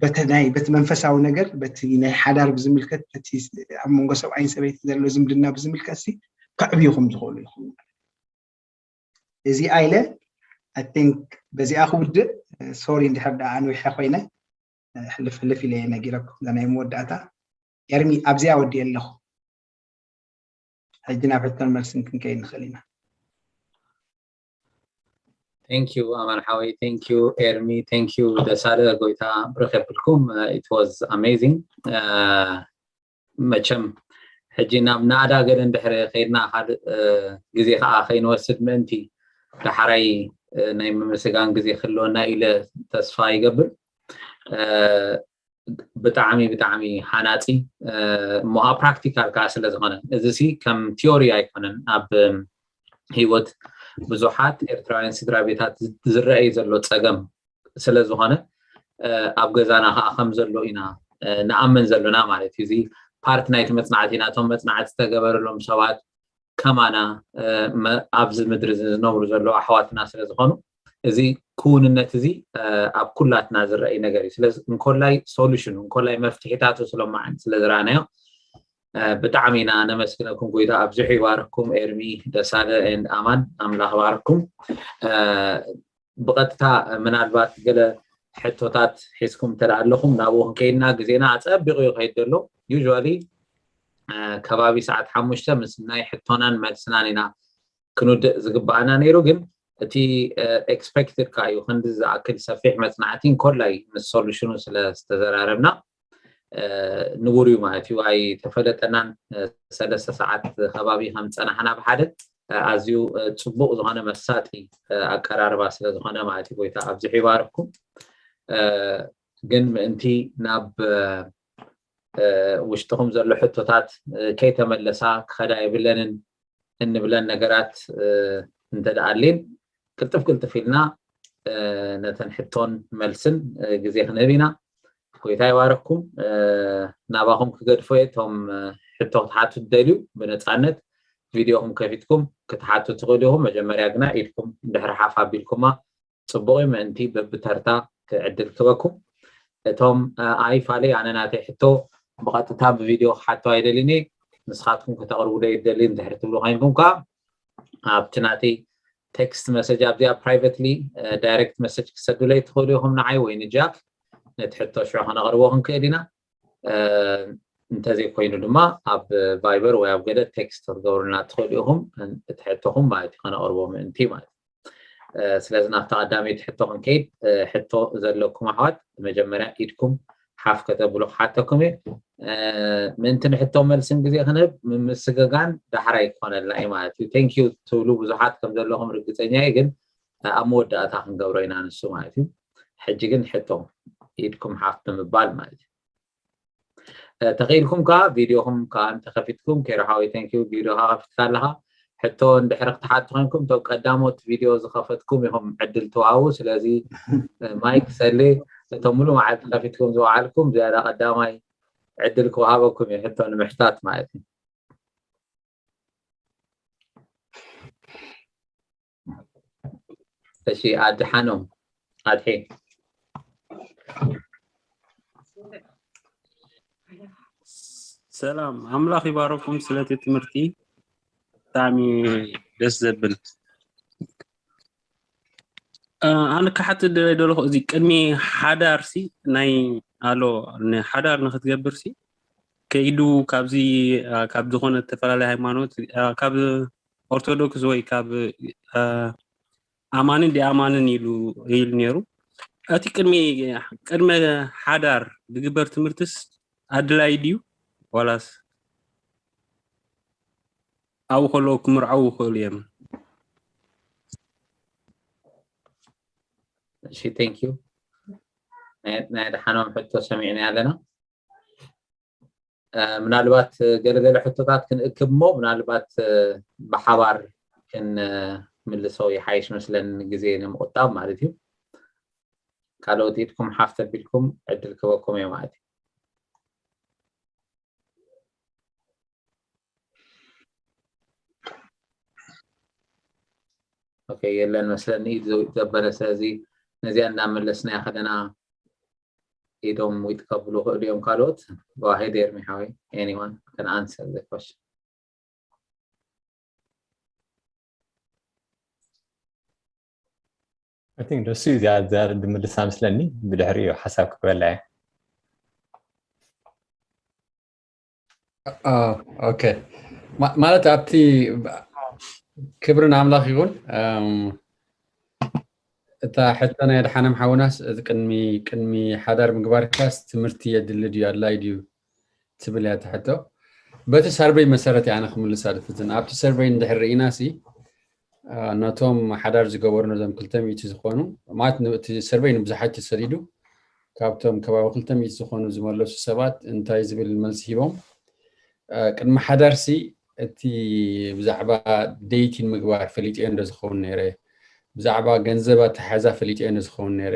በቲ ናይ በቲ መንፈሳዊ ነገር በቲ ናይ ሓዳር ብዝምልከት በቲ ኣብ መንጎ ሰብኣይን ሰበይቲ ዘሎ ዝምድና ብዝምልከት ሲ ከዕብዩኹም ዝኽእሉ ይኹም። እዚ ኣይለ I think በዚኣ ክውድእ። ሶሪ እንድሕር ደኣ ኣንዊሐ ኮይነ ሕልፍ ሕልፍ ኢለ ነጊረኩም ናይ መወዳእታ። ኤርሚ ኣብዚኣ ወዲእ ኣለኹ። ሕጂ ናብ ሕቶን መልስን ክንከይድ ንኽእል ኢና። Thank you ኣማን ሓወይ። Thank you ኤርሚ። Thank you ደሳለ። ጎይታ ብርኽ የብልኩም። It was amazing። መቸም ሕጂ ናብ ናእዳ ገለ እንድሕር ከይድና ካልእ ግዜ ከዓ ከይንወስድ ምእንቲ ዳሕራይ ናይ ምምስጋን ግዜ ክህልወና ኢለ ተስፋ ይገብር። ብጣዕሚ ብጣዕሚ ሃናፂ እሞ ኣብ ፕራክቲካል ከዓ ስለ ዝኾነ እዚ ሲ ከም ቲዮሪ ኣይኮነን፣ ኣብ ህይወት ብዙሓት ኤርትራውያን ስድራ ቤታት ዝረአይ ዘሎ ፀገም ስለ ዝኾነ ኣብ ገዛና ከዓ ከም ዘሎ ኢና ንኣምን ዘለና ማለት እዩ። እዚ ፓርት ናይቲ መፅናዕቲ ኢና። እቶም መፅናዕቲ ዝተገበረሎም ሰባት ከማና ኣብዚ ምድሪ ዝነብሩ ዘለዉ ኣሕዋትና ስለ ዝኾኑ እዚ ክውንነት እዚ ኣብ ኩላትና ዝረኣይ ነገር እዩ። ስለዚ እንኮላይ ሶሉሽኑ እንኮላይ መፍትሒታቱ ስለማዓን ስለ ዝረኣናዮ ብጣዕሚ ኢና ነመስግነኩም። ጎይታ ኣብዚሑ ይባርክኩም። ኤርሚ ደሳለ and ኣማን ኣምላኽ ይባርክኩም። ብቐጥታ ምናልባት ገለ ሕቶታት ሒዝኩም እንተ ኣለኹም ናብኡ ክንከይድና ግዜና ኣጸቢቑ እዩ ከይድ ዘሎ። Usually ከባቢ ሰዓት ሓሙሽተ ምስ ናይ ሕቶናን መልስናን ኢና ክንውድእ ዝግባኣና ነይሩ፣ ግን እቲ expected ከኣ እዩ። ክንዲ ዝኣክል ሰፊሕ መጽናዕቲ እንኮላይ ምስ ሶሉሽኑ ስለ ዝተዘራረብና ንቡር እዩ ማለት እዩ። ኣይተፈለጠናን። ሰለስተ ሰዓት ከባቢ ከም ዝጸናሕና ብሓደ ኣዝዩ ጽቡቕ ዝኾነ መሳጢ ኣቀራርባ ስለ ዝኾነ ማለት እዩ። ጎይታ ኣብዚሑ ይባርኩም። ግን ምእንቲ ናብ ውሽጥኹም ዘሎ ሕቶታት ከይተመለሳ ክኸዳ የብለንን እንብለን ነገራት እንተ ደኣ ኣልየን፣ ቅልጥፍ ቅልጥፍ ኢልና ነተን ሕቶን መልስን ግዜ ክንህብ ኢና። ጎይታ ይባረኩም። ናባኹም ክገድፎ እየ። እቶም ሕቶ ክትሓቱ ትደልዩ ብነፃነት ቪድዮኹም ከፊትኩም ክትሓቱ ትኽእሉ ኢኹም። መጀመርያ ግና ኢድኩም ድሕሪ ሓፍ ኣቢልኩማ ጽቡቕ እዩ። ምእንቲ በብተርታ ክዕድል ክበኩም። እቶም ኣይ ፋለይ ኣነ ናተይ ሕቶ ብቐጥታ ብቪድዮ ክሓቶ ኣይደልን እየ። ንስኻትኩም ከተቕርቡ ዶ ይደሊ እንድሕር ትብሉ ኮይንኩም ከኣ ኣብቲ ናተይ ቴክስት መሰጅ ኣብዚኣ ፕራይቨትሊ ዳይሬክት መሰጅ ክሰዱለይ ትኽእሉ ኢኹም ንዓይ ወይ ንጃክ። ነቲ ሕቶ ሽዑ ከነቕርቦ ክንክእል ኢና። እንተዘይኮይኑ ድማ ኣብ ቫይበር ወይ ኣብ ገለ ቴክስት ክትገብሩልና ትኽእሉ ኢኹም። እቲ ሕቶኹም ማለት እዩ ከነቕርቦ ምእንቲ ማለት እዩ። ስለዚ ናብታ ቀዳመይቲ ሕቶ ክንከይድ፣ ሕቶ ዘለኩም ኣሕዋት መጀመርያ ኢድኩም ሓፍ ከተብሉ ክሓተኩም እየ። ምእንቲ ንሕቶ መልስን ግዜ ክንህብ ምምስግጋን ዳሕራይ ክኾነልና እዩ ማለት እዩ። ቴንክ ዩ ትብሉ ብዙሓት ከም ዘለኹም ርግፀኛ እየ፣ ግን ኣብ መወዳእታ ክንገብሮ ኢና ንሱ ማለት እዩ። ሕጂ ግን ሕቶ ኢድኩም ሓፍ ብምባል ማለት እዩ። ተኽኢልኩም ከዓ ቪድዮኹም ከዓ እንተኸፊትኩም፣ ኬሮ ሓወይ፣ ቴንክ ዩ፣ ቪድዮኻ ከፊትካ ኣለኻ። ሕቶ እንድሕር ክትሓቱ ኮይንኩም፣ እቶም ቀዳሞት ቪድዮ ዝኸፈትኩም ኢኹም ዕድል ትወሃቡ። ስለዚ ማይክ ሰሌ፣ እቶም ሙሉ መዓልቲ ከፊትኩም ዝወዓልኩም ዝያዳ ቀዳማይ ዕድል ክወሃበኩም እዩ፣ ሕቶ ንምሕታት ማለት እዩ። እሺ፣ ኣድሓኖም ኣድሒ። ሰላም፣ ኣምላኽ ይባረኩም ስለቲ ትምህርቲ። ብጣዕሚ ደስ ዘብል። ኣነ ክሓትት ደለይ ደለኹ፣ እዚ ቅድሚ ሓዳርሲ ናይ ኣሎ ንሓዳር ንክትገብርሲ ከይዱ ካብዚ ካብ ዝኾነ ዝተፈላለየ ሃይማኖት ካብ ኦርቶዶክስ ወይ ካብ ኣማንን ደኣማንን ኢሉ ኢሉ ነይሩ። እቲ ቅድሚ ቅድመ ሓዳር ዝግበር ትምህርትስ ኣድላይ ድዩ ዋላስ ኣብኡ ከለዉ ክምርዓዉ ይኽእሉ እዮም? እሺ፣ ቴንክ ዩ። ናይ ደሓኖም ሕቶ ሰሚዕና ኣለና። ምናልባት ገለገለ ሕቶታት ክንእክብ እሞ ምናልባት ብሓባር ክንምልሶ ይሓይሽ መስለኒ፣ ግዜ ንምቁጣብ ማለት እዩ። ካልኦት ኢድኩም ሓፍ ተቢልኩም ዕድል ክበኩም እየ ማለት እዩ። ኦኬ፣ የለን መስለኒ ኢድ ዘውጥ ዘበለ። ስለዚ ነዚኣ እናመለስና ከለና ኢዶም ዊጥ ከብሉ ክእሉ እዮም ካልኦት። Go ahead ኤርሚ ሓወይ፣ anyone can answer the question። I think ደሱ እዩ እዚኣ ዝምልሳ መስለኒ። ብድሕሪኡ ሓሳብ ክበላ እየ። ኦኬ፣ ማለት ኣብቲ ክብሪ ንኣምላኽ ይኹን። እታ ሕቶ ናይ ኣድሓኖም ሓውናስ ቅድሚ ቅድሚ ሓዳር ምግባርካስ ትምህርቲ የድሊ ድዩ ኣድላይ ድዩ ትብል እያ እታ ሕቶ። በቲ ሰርቨይ መሰረት እያ ኣነ ክምልሳ ድፍትን። ኣብቲ ሰርቨይ እንድሕር ርኢና ሲ ነቶም ሓዳር ዝገበሩ ነዞም ክልተ ሚእቲ ዝኾኑ ማለት እቲ ሰርቨይ ንብዙሓት ተሰዲዱ ካብቶም ከባቢ ክልተ ሚእቲ ዝኾኑ ዝመለሱ ሰባት እንታይ ዝብል መልሲ ሂቦም? ቅድሚ ሓዳርሲ እቲ ብዛዕባ ዴይቲን ምግባር ፈሊጠዮ እንዶ ዝኸውን ነይረ፣ ብዛዕባ ገንዘብ ኣተሓሕዛ ፈሊጠዮ እንዶ ዝኸውን ነይረ፣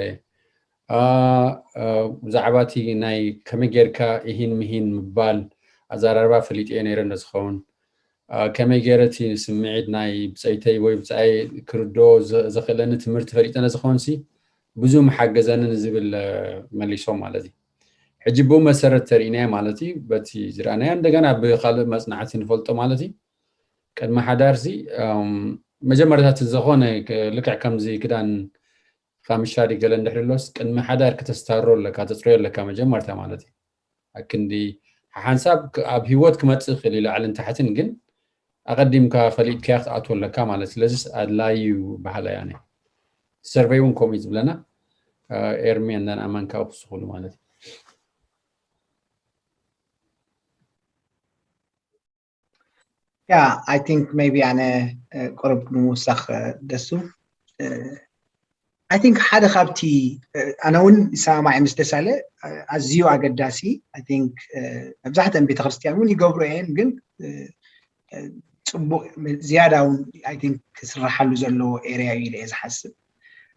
ብዛዕባ እቲ ናይ ከመይ ጌርካ ኢሂን ምሂን ምባል ኣዘራርባ ፈሊጠዮ ነይረ እንዶ ዝኸውን፣ ከመይ ገይረ እቲ ስምዒት ናይ ብፀይተይ ወይ ብፃይ ክርዶ ዝኽእለኒ ትምህርቲ ፈሊጠ ነዝኾንሲ ብዙ ምሓገዘንን ዝብል መሊሶም ማለት እዩ። ሕጂ ብኡ መሰረት ተርእናዮ ማለት እዩ። በቲ ዝረኣናዮ እንደገና ብካልእ መፅናዕቲ ንፈልጦ ማለት እዩ። ቅድሚ ሓዳርሲ መጀመርታ እቲ ዝኾነ ልክዕ ከምዚ ክዳን ካምሻ ገለ እንድሕር ኣሎስ ቅድሚ ሓዳር ክተስታሮ ኣለካ፣ ተፅርዮ ኣለካ መጀመርታ ማለት እዩ። ኣክንዲ ሓንሳብ ኣብ ህይወት ክመፅእ ይኽእል እዩ ላዕልን ታሕትን፣ ግን ኣቐዲምካ ፈሊጥካያ ክትኣትወለካ ማለት። ስለዚስ ኣድላይ እዩ በሃላይ ኣነ። ሰርቨይ እውን ከምኡ እዩ ዝብለና። ኤርሚ እንደን ኣማን ካብኡ ክስኹሉ ማለት እዩ። Yeah, I think maybe ኣነ ቁሩብ ንምውሳኽ ደሱ I think ሓደ ካብቲ ኣነ እውን ይሰማማዕ ምስ ደሳለ ኣዝዩ ኣገዳሲ I think መብዛሕትአን ቤተክርስትያን እውን ይገብሩ እየን ግን ፅቡቅ ዝያዳ እውን I think ክስራሓሉ ዘለዎ area እዩ ኢለ እየ ዝሓስብ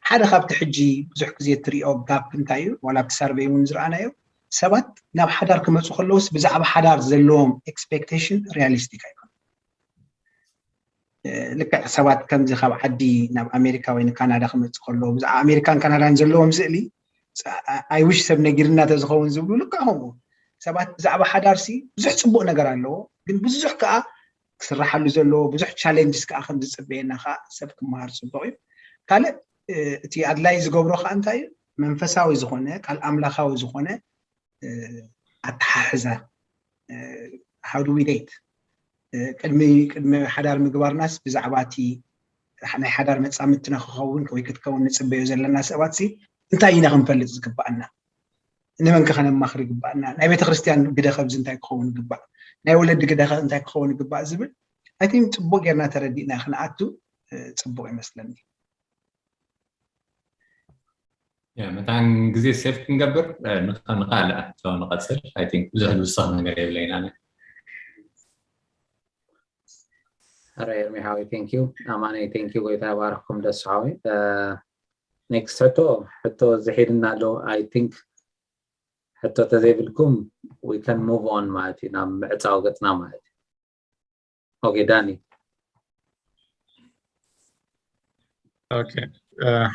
ሓደ ካብቲ ሕጂ ብዙሕ ግዜ እትሪኦ ጋፕ እንታይ እዩ ዋላ ኣብቲ ሰርቬይ እውን ዝረኣናዮ ሰባት ናብ ሓዳር ክመፁ ከለውስ ብዛዕባ ሓዳር ዘለዎም expectation realistic ኣይኮነ ልክዕ ሰባት ከምዚ ካብ ዓዲ ናብ ኣሜሪካ ወይ ንካናዳ ክመፁ ከለዎ ብዛዕባ ኣሜሪካን ካናዳን ዘለዎም ስእሊ I wish ሰብ ነጊርና ተዝኸውን ዝብሉ ልክዕ ከምኡ ሰባት ብዛዕባ ሓዳርሲ ብዙሕ ፅቡቅ ነገር ኣለዎ ግን ብዙሕ ከዓ ክስራሓሉ ዘለዎ ብዙሕ challenges ከዓ ከም ዝፅበየና ከዓ ሰብ ክመሃር ፅቡቅ እዩ ካልእ እቲ ኣድላይ ዝገብሮ ከዓ እንታይ እዩ መንፈሳዊ ዝኾነ ቃል ኣምላካዊ ዝኾነ ኣተሓሕዛ how do we date ቅድሚ ቅድሚ ሓዳር ምግባርናስ ብዛዕባ እቲ ናይ ሓዳር መፃምድትና ክኸውን ወይ ክትከውን ንፅበዮ ዘለና ሰባት ሲ እንታይ ኢና ክንፈልጥ ዝግባኣና ንመንከ ከነማኽር ይግባኣና ናይ ቤተክርስትያን ግደ ከብዚ እንታይ ክኸውን ይግባእ ናይ ወለዲ ግደ እንታይ ክኸውን ይግባእ ዝብል I think ፅቡቅ ጌርና ተረዲእና ክንኣቱ ፅቡቅ ይመስለኒ መታን ግዜ ሴፍ ክንገብር ንካልእ ሕቶ ንቐፅል I think ብዙሕ ዝውሰኽ ነገር የብለይና ረ ኤርሚ ሓወይ thank you ኣማነይ thank you ጎይታ ይባርኽኩም ደስ ሓወይ next ሕቶ ሕቶ ዝሒድና ኣሎ I think ሕቶ ተዘይብልኩም we can move on ማለት እዩ ናብ ምዕፃው ገፅና ማለት እዩ okay ዳኒ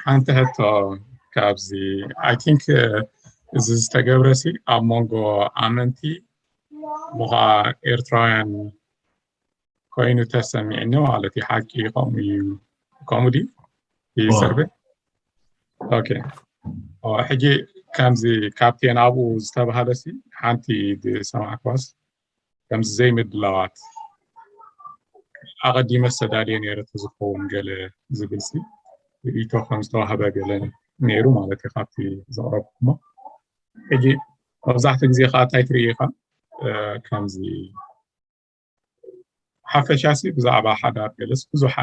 ሓንቲ ሕቶ ካብዚ I think እዚ ዝተገብረ ሲ ኣብ መንጎ ኣመንቲ ምዃ ኤርትራውያን ኮይኑ ተሰሚዕኒ ማለት እዩ ሓቂ ከምኡ እዩ ከምኡ ድዩ ይሰርበ okay ሕጂ ከምዚ ካብቲ ናብኡ ዝተባሃለ ሲ ሓንቲ ዝሰማዕኳስ ከምዚ ዘይምድላዋት ኣቐዲመ ዝተዳልየ ነይረ ተዝኸውን ገለ ዝብል ሲ ርእቶ ከም ዝተዋህበ ገለ ነይሩ ማለት እዩ ካብቲ ዘቕረብኩሞ ሕጂ መብዛሕትኡ ግዜ ከዓ እንታይ ትርኢ ኢኻ ከምዚ ሓፈሻ ሲ ብዛዕባ ሓዳር ገለስ ብዙሕ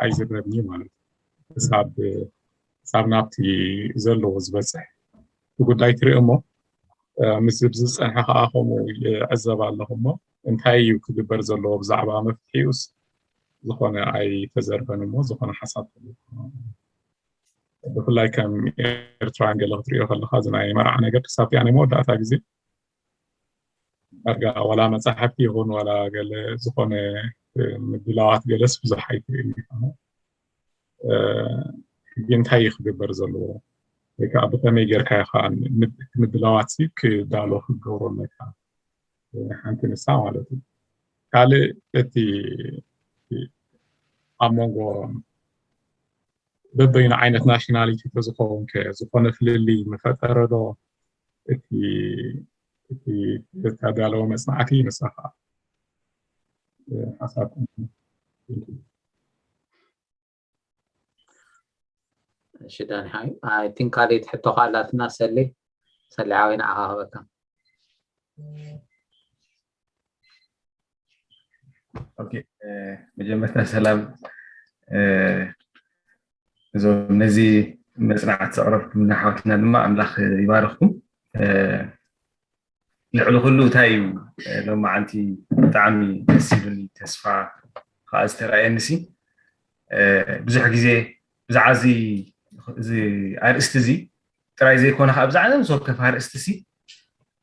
ኣይዝረብን እዩ ማለት እዩ ክሳብ ክሳብ ናብቲ ዘለዎ ዝበፅሕ እቲ ጉዳይ ትርኢ እሞ ምስ ዝፀንሐ ከዓ ከምኡ ይዕዘብ ኣለኹ እሞ እንታይ እዩ ክግበር ዘለዎ ብዛዕባ መፍትሒኡስ ዝኾነ ኣይተዘርበን እሞ ዝኾነ ሓሳብ ብፍላይ ከም ኤርትራውያን ገለ ክትሪኦ ከለካ እዚ ናይ መርዓ ነገር ክሳብ ናይ መወዳእታ ግዜ ዳርጋ ዋላ መፅሓፍቲ ይኹን ዋላ ገለ ዝኾነ ምድላዋት ገለስ ብዙሕ ኣይትርእን ኢኻ ግን እንታይ እዩ ክግበር ዘለዎ ወይ ከዓ ብከመይ ጌርካ ኢኻ ምድላዋት ክዳሎ ክገብሮ ኣለካ ሓንቲ ንሳ ማለት እዩ ካልእ እቲ ኣብ መንጎ በበይኑ ዓይነት ናሽናሊቲ ተዝኸውን ከ ዝኾነ ፍልልይ ምፈጠረ ዶ እቲ እቲ ዝተዳለወ መፅናዕቲ ንስኻ ሓሳብ እሺ ዳኒ ሓዩ I think ካልእቲ ሕቶ ካላትና ሰሊ ሰሊ ሓወይ ንዓኻ ክበካ መጀመርታ ሰላም እዞም ነዚ መፅናዕቲ ዘቕረብኩምና ሓወትና ድማ ኣምላኽ ይባርኽኩም ልዕሊ ኩሉ እንታይ እዩ ሎማዓንቲ ብጣዕሚ ደስ ይብልኒ ተስፋ ከዓ ዝተረኣየኒ ሲ ብዙሕ ግዜ ብዛዕባ እዚ ኣርእስቲ እዚ ጥራይ ዘይኮነ ከዓ ብዛዕባ ምስ ወከፍ ኣርእስቲ ሲ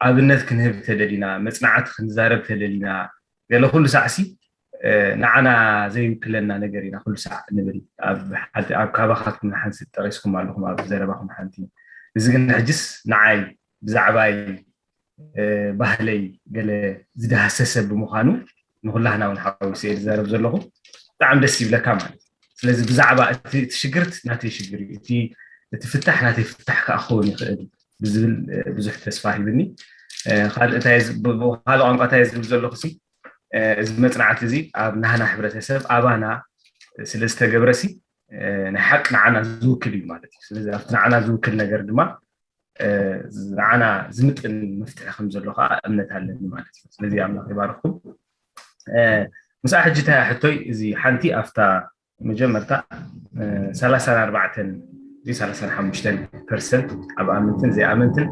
ኣብነት ክንህብ ተደሊና መፅናዕቲ ክንዛረብ ተደሊና ገለ ኩሉ ሳዕሲ ንዓና ዘይውክለና ነገር ኢና ኩሉ ሳዕ ንብል ኣብ ካባኻትኩም ንሓንሲ ጠቂስኩም ኣለኹም ኣብ ዘረባኹም ሓንቲ እዚ ግን ሕጅስ ንዓይ ብዛዕባይ ባህለይ ገለ ዝዳህሰሰ ብምዃኑ ንኩላህና እውን ሓዊሰ ዝዛረብ ዘለኹ ብጣዕሚ ደስ ይብለካ ማለት ስለዚ ብዛዕባ እቲ ሽግርት ናተይ ሽግር እዩ እቲ ፍታሕ ናተይ ፍታሕ ከዓ ክኸውን ይኽእል ብዝብል ብዙሕ ተስፋ ሂብኒ ካልእ ቋንቋ እንታይ ዝብል ዘለኹ እዚ መፅናዕቲ እዚ ኣብ ናህና ሕብረተሰብ ኣባና ስለ ዝተገብረሲ ናይ ሓቂ ንዓና ዝውክል እዩ ማለት እዩ። ስለዚ ኣብቲ ንዓና ዝውክል ነገር ድማ ንዓና ዝምጥን መፍትሒ ከም ዘሎ ከዓ እምነት ኣለኒ ማለት እዩ። ስለዚ ኣምላኽ ይባርኩም። ምስኣ ሕጂ እንታይ ሕቶይ እዚ ሓንቲ ኣብታ መጀመርታ ሰላሳን ኣርባዕተን ወይ ሰላሳን ሓሙሽተን ፐርሰንት ኣብ ኣመንትን ዘይኣመንትን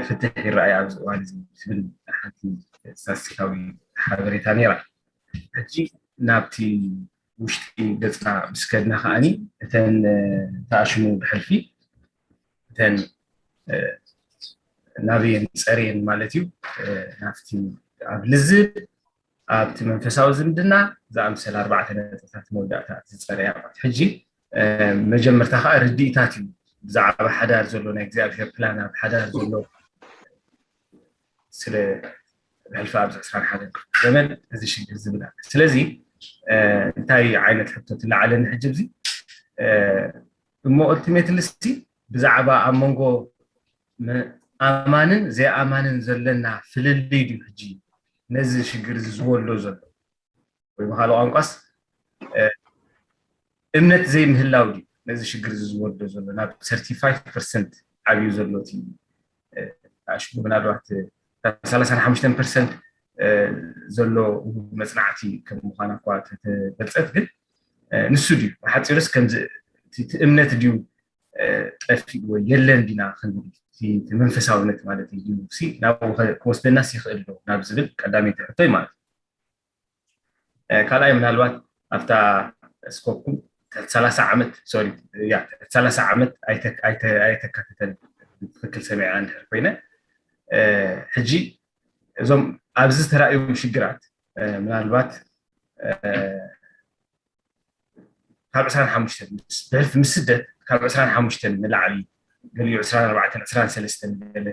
ፍትሕ ይረኣይ ኣብዚ እዋን እዚ ትብል ሓንቲ ስታስቲካዊ ሓበሬታ ነይራ። ሕጂ ናብቲ ውሽጢ ገፅና ምስ ከድና ከዓኒ እተን ተኣሽሙ ብሕልፊ እተን ናበየን ጸርየን ማለት እዩ ናብቲ ኣብ ልዝብ ኣብቲ መንፈሳዊ ዝምድና ዝኣምሰል ኣርባዕተ ነጥብታት መወዳእታ ዝጸረያ ማለት ሕጂ መጀመርታ ከዓ ርድኢታት እዩ ብዛዕባ ሓዳር ዘሎ ናይ እግዚኣብሔር ፕላን ኣብ ሓዳር ዘሎ ስለ ብሕልፊ ኣብዚ ዕስራን ሓደን ክፍለ ዘመን እዚ ሽግር ዝብል ኣሎ። ስለዚ እንታይ ዓይነት ሕቶ ትለዓለኒ ሕጂ እዚ እሞ ኦልቲሜትሊ ሲ ብዛዕባ ኣብ መንጎ ኣማንን ዘይኣማንን ዘለና ፍልልይ ድዩ ሕጂ ነዚ ሽግር እዚ ዝወልዶ ዘሎ ወይ ብካልእ ቋንቋስ እምነት ዘይምህላው ድዩ ነዚ ሽግር እዚ ዝወልዶ ዘሎ ናብ ሰርቲ ፋይቭ ፐርሰንት ዓብዩ ዘሎ እቲ ኣሽሙ ምናልባት ሰላሳን ሓሙሽተን ፐርሰንት ዘሎ መፅናዕቲ ከም ምኳና እኳ ተገልፀት ግን ንሱ ድዩ ብሓፂሩስ ከምዚ እቲ እምነት ድዩ ጠፊኡ ወይ የለን ዲና ክንብል እቲ መንፈሳውነት ማለት እዩ ናብኡ ክወስደናስ ይኽእል ዶ ናብ ዝብል ቀዳመይቲ ሕቶይ ማለት እዩ። ካልኣይ ምናልባት ኣብታ ስኮፕኩም ትሕቲ ሰላሳ ዓመት ሶሪ ያ ትሕቲ ሰላሳ ዓመት ኣይተካተተን ትክክል ሰሚዐ እንድሕር ኮይነ ሕጂ እዞም ኣብዚ ዝተራእዩ ሽግራት ምናልባት ካብ ዕስራን ሓሙሽተን ብሕልፊ ምስ ስደት ካብ ዕስራን ሓሙሽተን ንላዕሊ ገሊኡ ዕስራን ኣርባዕተን ዕስራን ሰለስተን ገለ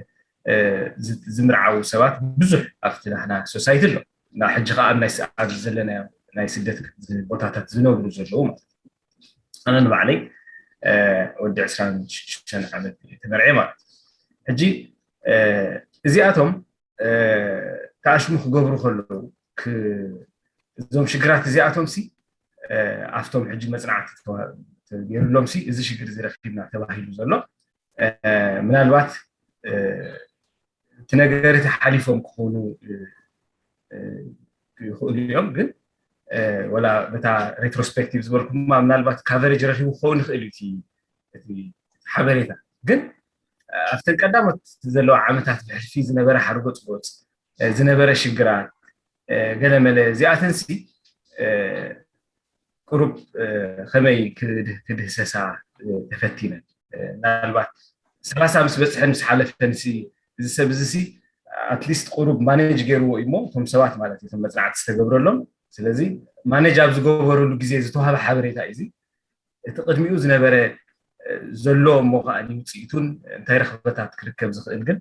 ዝምርዓው ሰባት ብዙሕ ኣብቲ ናህና ሶሳይቲ ኣሎ እና ሕጂ ከዓ ኣብ ናይ ኣብዚ ዘለናዮ ናይ ስደት ቦታታት ዝነብሩ ዘለዉ ማለት ኣነ ንባዕለይ ወዲ ዕስራን ሽዱሽተን ዓመት ተመርዐ ማለት ሕጂ እዚኣቶም ተኣሽሙ ክገብሩ ከለዉ እዞም ሽግራት እዚኣቶም ሲ ኣብቶም ሕጂ መፅናዕቲ ተገይሩሎም ሲ እዚ ሽግር እዚ ረኪብና ተባሂሉ ዘሎ ምናልባት እቲ ነገር እቲ ሓሊፎም ክኾኑ ይኽእሉ እዮም ግን ወላ በታ ሬትሮስፔክቲቭ ዝበልኩማ ምናልባት ካቨሬጅ ረኪቡ ክኸውን ይኽእል እዩ እቲ ሓበሬታ ግን ኣብተን ቀዳሞት ዘለዋ ዓመታት ብሕልፊ ዝነበረ ሓርጎፅጎፅ ዝነበረ ሽግራት ገለመለ እዚኣተንሲ ቁሩብ ከመይ ክድህሰሳ ተፈቲነን ምናልባት ሰላሳ ምስ በፅሐን ምስ ሓለፈን እዚ ሰብ እዚ ኣትሊስት ቁሩብ ማኔጅ ገይርዎ እዩ እሞ እቶም ሰባት ማለት እዩ መፅናዕቲ ዝተገብረሎም ስለዚ ማኔጅ ኣብ ዝገበሩሉ ግዜ ዝተዋሃበ ሓበሬታ እዩ እቲ ቅድሚኡ ዝነበረ ዘሎ እሞ ከዓ ውፅኢቱን እንታይ ረኽበታት ክርከብ ዝኽእል ግን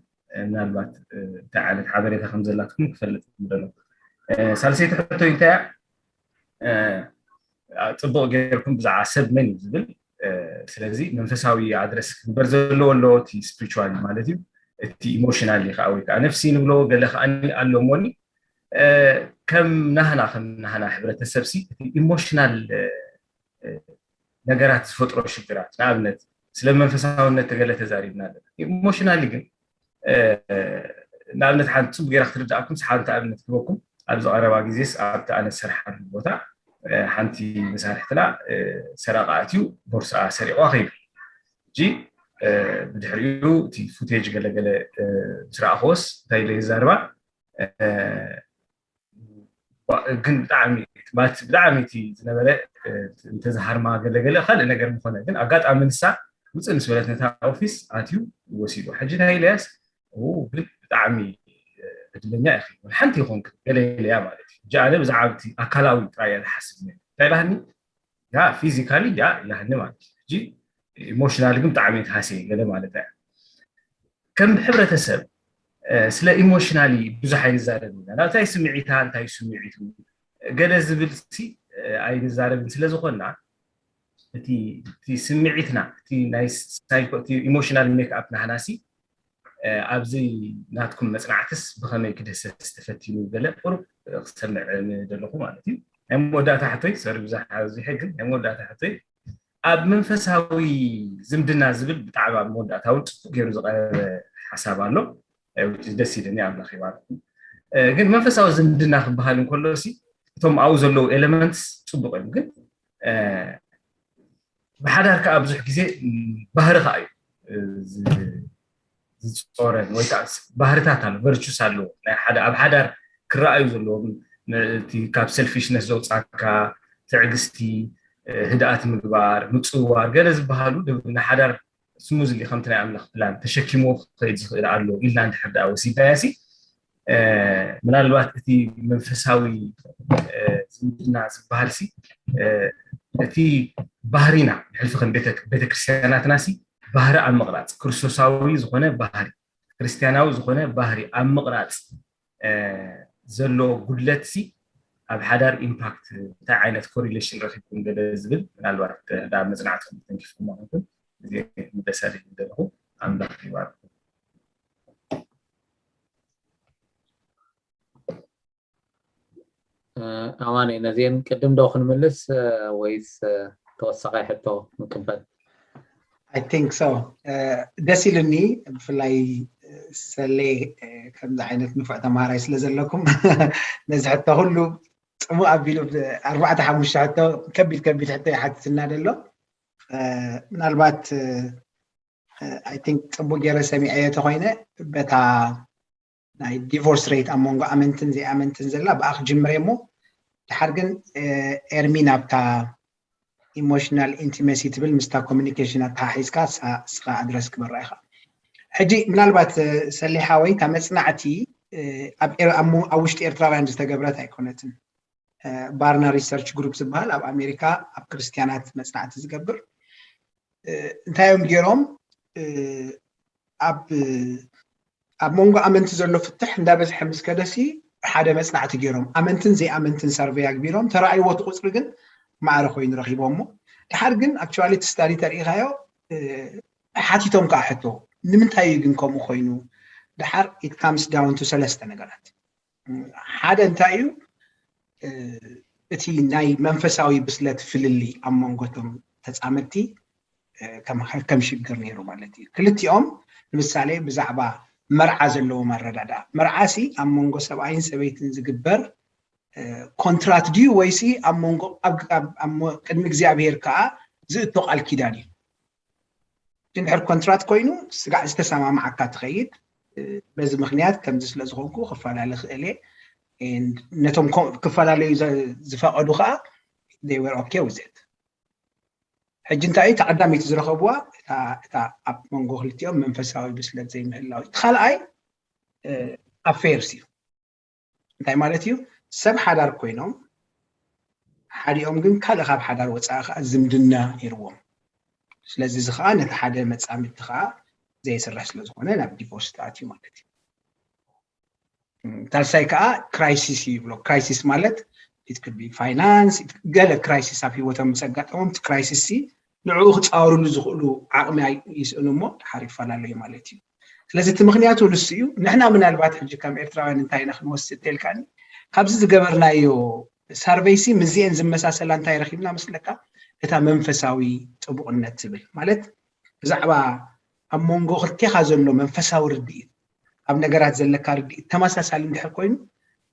ምናልባት እንታይ ዓይነት ሓበሬታ ከም ዘላትኩም ክፈልጥ ምደሎ ሳልሰይቲ ሕቶ እንታይ ጽቡቕ ገይርኩም ብዛዕባ ሰብ መን እዩ ዝብል ስለዚ መንፈሳዊ ኣድረስ ክግበር ዘለዎ ኣሎ እቲ ስፕሪቹዋል ማለት እዩ እቲ ኢሞሽናል ከዓ ወይ ከዓ ነፍሲ ንብሎ ገለ ከዓ ኣሎ እሞኒ ከም ናህና ከም ናህና ሕብረተሰብ ሲ እቲ ኢሞሽናል ነገራት ዝፈጥሮ ሽግራት ንኣብነት ስለ መንፈሳውነት ተገለ ተዛሪብና ኣለና ኢሞሽናሊ ግን ንኣብነት ሓንቲ ፅቡቅ ገይራ ክትርድኣኩም ሓንቲ ኣብነት ክበኩም ኣብዚ ቀረባ ግዜስ ኣብቲ ኣነ ዝሰርሓሉ ቦታ ሓንቲ መሳርሕትና ሰራቂ ኣትዩ ቦርስኣ ሰሪቑዋ ከይዱ ሕጂ ብድሕሪኡ እቲ ፉቴጅ ገለገለ ምስ ረኣኽዎስ እንታይ ኢለ ይዛርባ ግን ብጣዕሚ ማለት ብጣዕሚ እቲ ዝነበረ እንተዝሃርማ ገለገለ ካልእ ነገር ምኾነ ግን ኣጋጣሚ ንሳ ውፅእ ምስ በለት ነታ ኦፊስ ኣትዩ ወሲዱ ሕጂ ናይ ኢለያስ ግን ብጣዕሚ ዕድለኛ ኢኺ ሓንቲ ይኾንክ ገለ ኢለያ ማለት እዩ ሕጂ ኣነ ብዛዕባ እቲ ኣካላዊ ጥራይ እያ ዝሓስብ እንታይ ኢላሃኒ ያ ፊዚካሊ ያ ኢላሃኒ ማለት እዩ ሕጂ ኢሞሽናል ግን ብጣዕሚ ትሃስየ ገለ ማለት እያ ከም ሕብረተሰብ ስለ ኢሞሽናሊ ብዙሕ ኣይንዛረብ ኢና ናብታይ ስምዒታ እንታይ ስምዒቱ ገለ ዝብል ሲ ኣይንዛረብን ስለ ዝኾንና እቲ ስምዒትና እቲ ናይ ኢሞሽናል ሜክኣፕ ናህና ሲ ኣብዚ ናትኩም መፅናዕትስ ብኸመይ ክድህሰስ ተፈቲኑ ገለ ቁሩብ ክሰምዕ ምደለኹ ማለት እዩ። ናይ መወዳእታ ሕቶይ፣ ሶሪ ብዙሕ ኣብዚሐ፣ ግን ናይ መወዳእታ ሕቶይ ኣብ መንፈሳዊ ዝምድና ዝብል ብጣዕሚ ኣብ መወዳእታ እውን ጽቡቅ ገይሩ ዝቐረበ ሓሳብ ኣሎ። ደስ ኢልኒ፣ ኣምላኽ ይባርኩም። ግን መንፈሳዊ ዝምድና ክበሃል እንከሎ ሲ እቶም ኣብኡ ዘለዉ ኤለመንትስ ጽቡቅ እዮም፣ ግን ብሓዳር ከዓ ብዙሕ ግዜ ባህሪ ከዓ እዩ ዝፆረን፣ ወይ ከዓ ባህርታት ኣሎ፣ ቨርቹስ ኣለዎ፣ ናይ ሓደ ኣብ ሓዳር ክረኣዩ ዘለዎም፣ እቲ ካብ ሰልፊሽነስ ዘውፃካ፣ ትዕግስቲ፣ ህድኣት ምግባር፣ ምፅዋር፣ ገለ ዝበሃሉ ንሓዳር ስሙዝሊ ከምቲ ናይ ኣምላኽ ፕላን ተሸኪሞ ክኸይድ ዝኽእል ኣሎ ኢልና እንድሕር ደኣ ወሲድናዮ ሲ፣ ምናልባት እቲ መንፈሳዊ ዝምድና ዝበሃል ሲ፣ እቲ ባህሪና ብሕልፊ ከም ቤተክርስትያናትና ሲ፣ ባህሪ ኣብ ምቕራፅ፣ ክርስቶሳዊ ዝኾነ ባህሪ፣ ክርስትያናዊ ዝኾነ ባህሪ ኣብ ምቕራፅ ዘሎ ጉድለት ሲ ኣብ ሓዳር ኢምፓክት እንታይ ዓይነት ኮሪሌሽን ረኺብኩም ገለ ዝብል፣ ምናልባት ዳ መፅናዕትኩም ተንኪፍኩም ማለትኩም እዚ ምደሰል ዘለኹ ኣምላኽ ይባርኩም። ኣማኒ ነዚን ቅድም ዶ ክንምልስ ወይስ ተወሳኻይ ሕቶ ንቅበል? I think so ደስ ኢሉኒ። ብፍላይ ሰሌ ከምዚ ዓይነት ንፉዕ ተማሃራይ ስለ ዘለኩም ነዚ ሕቶ ኩሉ ፅሙእ ኣቢሉ ኣርባዕተ ሓሙሽተ ሕቶ ከቢድ ከቢድ ሕቶ ይሓትትና ዘሎ። ምናልባት I think ፅቡቅ ገይረ ሰሚዐዮ ተኮይነ በታ ናይ ዲቮርስ ሬት ኣብ መንጎ ኣመንትን ዘይኣመንትን ዘላ ብኣ ክጅምር እሞ ድሓር ግን ኤርሚ ናብታ ኢሞሽናል ኢንቲመሲ ትብል ምስታ ኮሚኒኬሽን ኣተሓሒዝካ እስኻ ኣድረስ ክበራ ኢኻ። ሕጂ ምናልባት ሰሌ ሓወይ እታ መፅናዕቲ ኣብ ውሽጢ ኤርትራውያን ዝተገብረት ኣይኮነትን። ባርና ሪሰርች ግሩፕ ዝበሃል ኣብ ኣሜሪካ ኣብ ክርስትያናት መፅናዕቲ ዝገብር እንታይ እዮም ገይሮም ኣብ ኣብ መንጎ ኣመንቲ ዘሎ ፍትሕ እንዳበዝሐ ምስ ከደሲ ሓደ መፅናዕቲ ገይሮም ኣመንትን ዘይኣመንትን ሰርቨይ ኣግቢሮም ተረኣይዎ እቲ ቁፅሪ ግን ማዕረ ኮይኑ ረኪቦሞ። ድሓር ግን ኣክቹዋሊ እቲ ስታዲ ተሪኢካዮ ሓቲቶም ከዓ ሕቶ ንምንታይ እዩ ግን ከምኡ ኮይኑ? ድሓር it comes down to ሰለስተ ነገራት። ሓደ እንታይ እዩ እቲ ናይ መንፈሳዊ ብስለት ፍልልይ ኣብ መንጎቶም ተፃመድቲ ከም ሽግር ነይሩ ማለት እዩ። ክልቲኦም ንምሳሌ ብዛዕባ መርዓ ዘለዎም ኣረዳድኣ፣ መርዓ ሲ ኣብ መንጎ ሰብኣይን ሰበይትን ዝግበር ኮንትራት ድዩ ወይሲ ኣብ መንጎ ቅድሚ እግዚኣብሔር ከዓ ዝእቶ ቃል ኪዳን እዩ? እንድሕር ኮንትራት ኮይኑ ስጋዕ ዝተሰማማዓካ ትኸይድ በዚ ምክንያት ከምዚ ስለ ዝኾንኩ ክፈላለ ክእል እየ። ነቶም ክፈላለዩ ዝፈቀዱ ከዓ they were okay with it። ሕጂ እንታይ እዩ ተቀዳሚቲ ዝረኸብዋ እታ ኣብ መንጎ ክልቲኦም መንፈሳዊ ብስለት ዘይምህላው እቲ ካልኣይ ኣፌርስ እዩ። እንታይ ማለት እዩ? ሰብ ሓዳር ኮይኖም ሓዲኦም ግን ካልእ ካብ ሓዳር ወፃኢ ከዓ ዝምድና ነይርዎም። ስለዚ እዚ ከዓ ነቲ ሓደ መፃምድቲ ከዓ ዘየስርሕ ስለዝኮነ ናብ ዲቮርስ ተኣትዩ ማለት እዩ። ሳልሳይ ከዓ ክራይሲስ እዩ ይብሎ። ክራይሲስ ማለት it could be finance ገለ ክራይሲስ ኣብ ሂወቶም ምስ ኣጋጠሞም እቲ ክራይሲስ ንዕኡ ክፃወርሉ ዝኽእሉ ዓቕሚ ይስእኑ እሞ ድሓር ይፈላለዩ ማለት እዩ። ስለዚ እቲ ምክንያቱ ንሱ እዩ። ንሕና ምናልባት ሕጂ ከም ኤርትራውያን እንታይ ኢና ክንወስድ ተልካኒ ካብዚ ዝገበርናዮ ሳርቨይሲ ምስዚኤን ዝመሳሰላ እንታይ ረኪብና መስለካ? እታ መንፈሳዊ ጥቡቅነት ትብል ማለት ብዛዕባ ኣብ መንጎ ክልቴኻ ዘሎ መንፈሳዊ ርድኢት ኣብ ነገራት ዘለካ ርድኢት ተመሳሳሊ እንድሕር ኮይኑ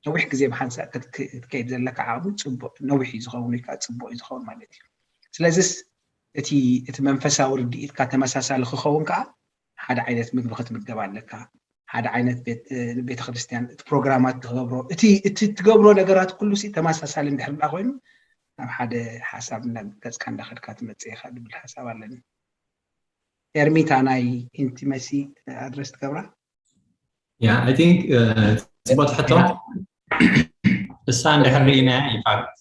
ነዊሕ ግዜ ብሓንሳእ ክትከይድ ዘለካ ዓቕሚ ፅቡቅ ነዊሕ እዩ ዝኸውን ወይ ከዓ ፅቡቅ እዩ ዝኸውን ማለት እዩ። ስለዚስ እቲ እቲ መንፈሳዊ ርድኢትካ ተመሳሳሊ ክኸውን ከዓ ሓደ ዓይነት ምግቢ ክትምገብ ኣለካ። ሓደ ዓይነት ቤተክርስትያን እቲ ፕሮግራማት ትገብሮ እቲ እቲ ትገብሮ ነገራት ኩሉ ሲ ተመሳሳሊ እንድሕር ዳ ኮይኑ ናብ ሓደ ሓሳብ ገፅካ እንዳኸድካ ትመፅእ ኢኻ ዝብል ሓሳብ ኣለኒ። ኤርሚታ ናይ ኢንቲመሲ ኣድረስ ትገብራ? Yeah, I think ጽቡቅ ሕቶ። እሳ እንድሕር ርኢና ኢንፋክት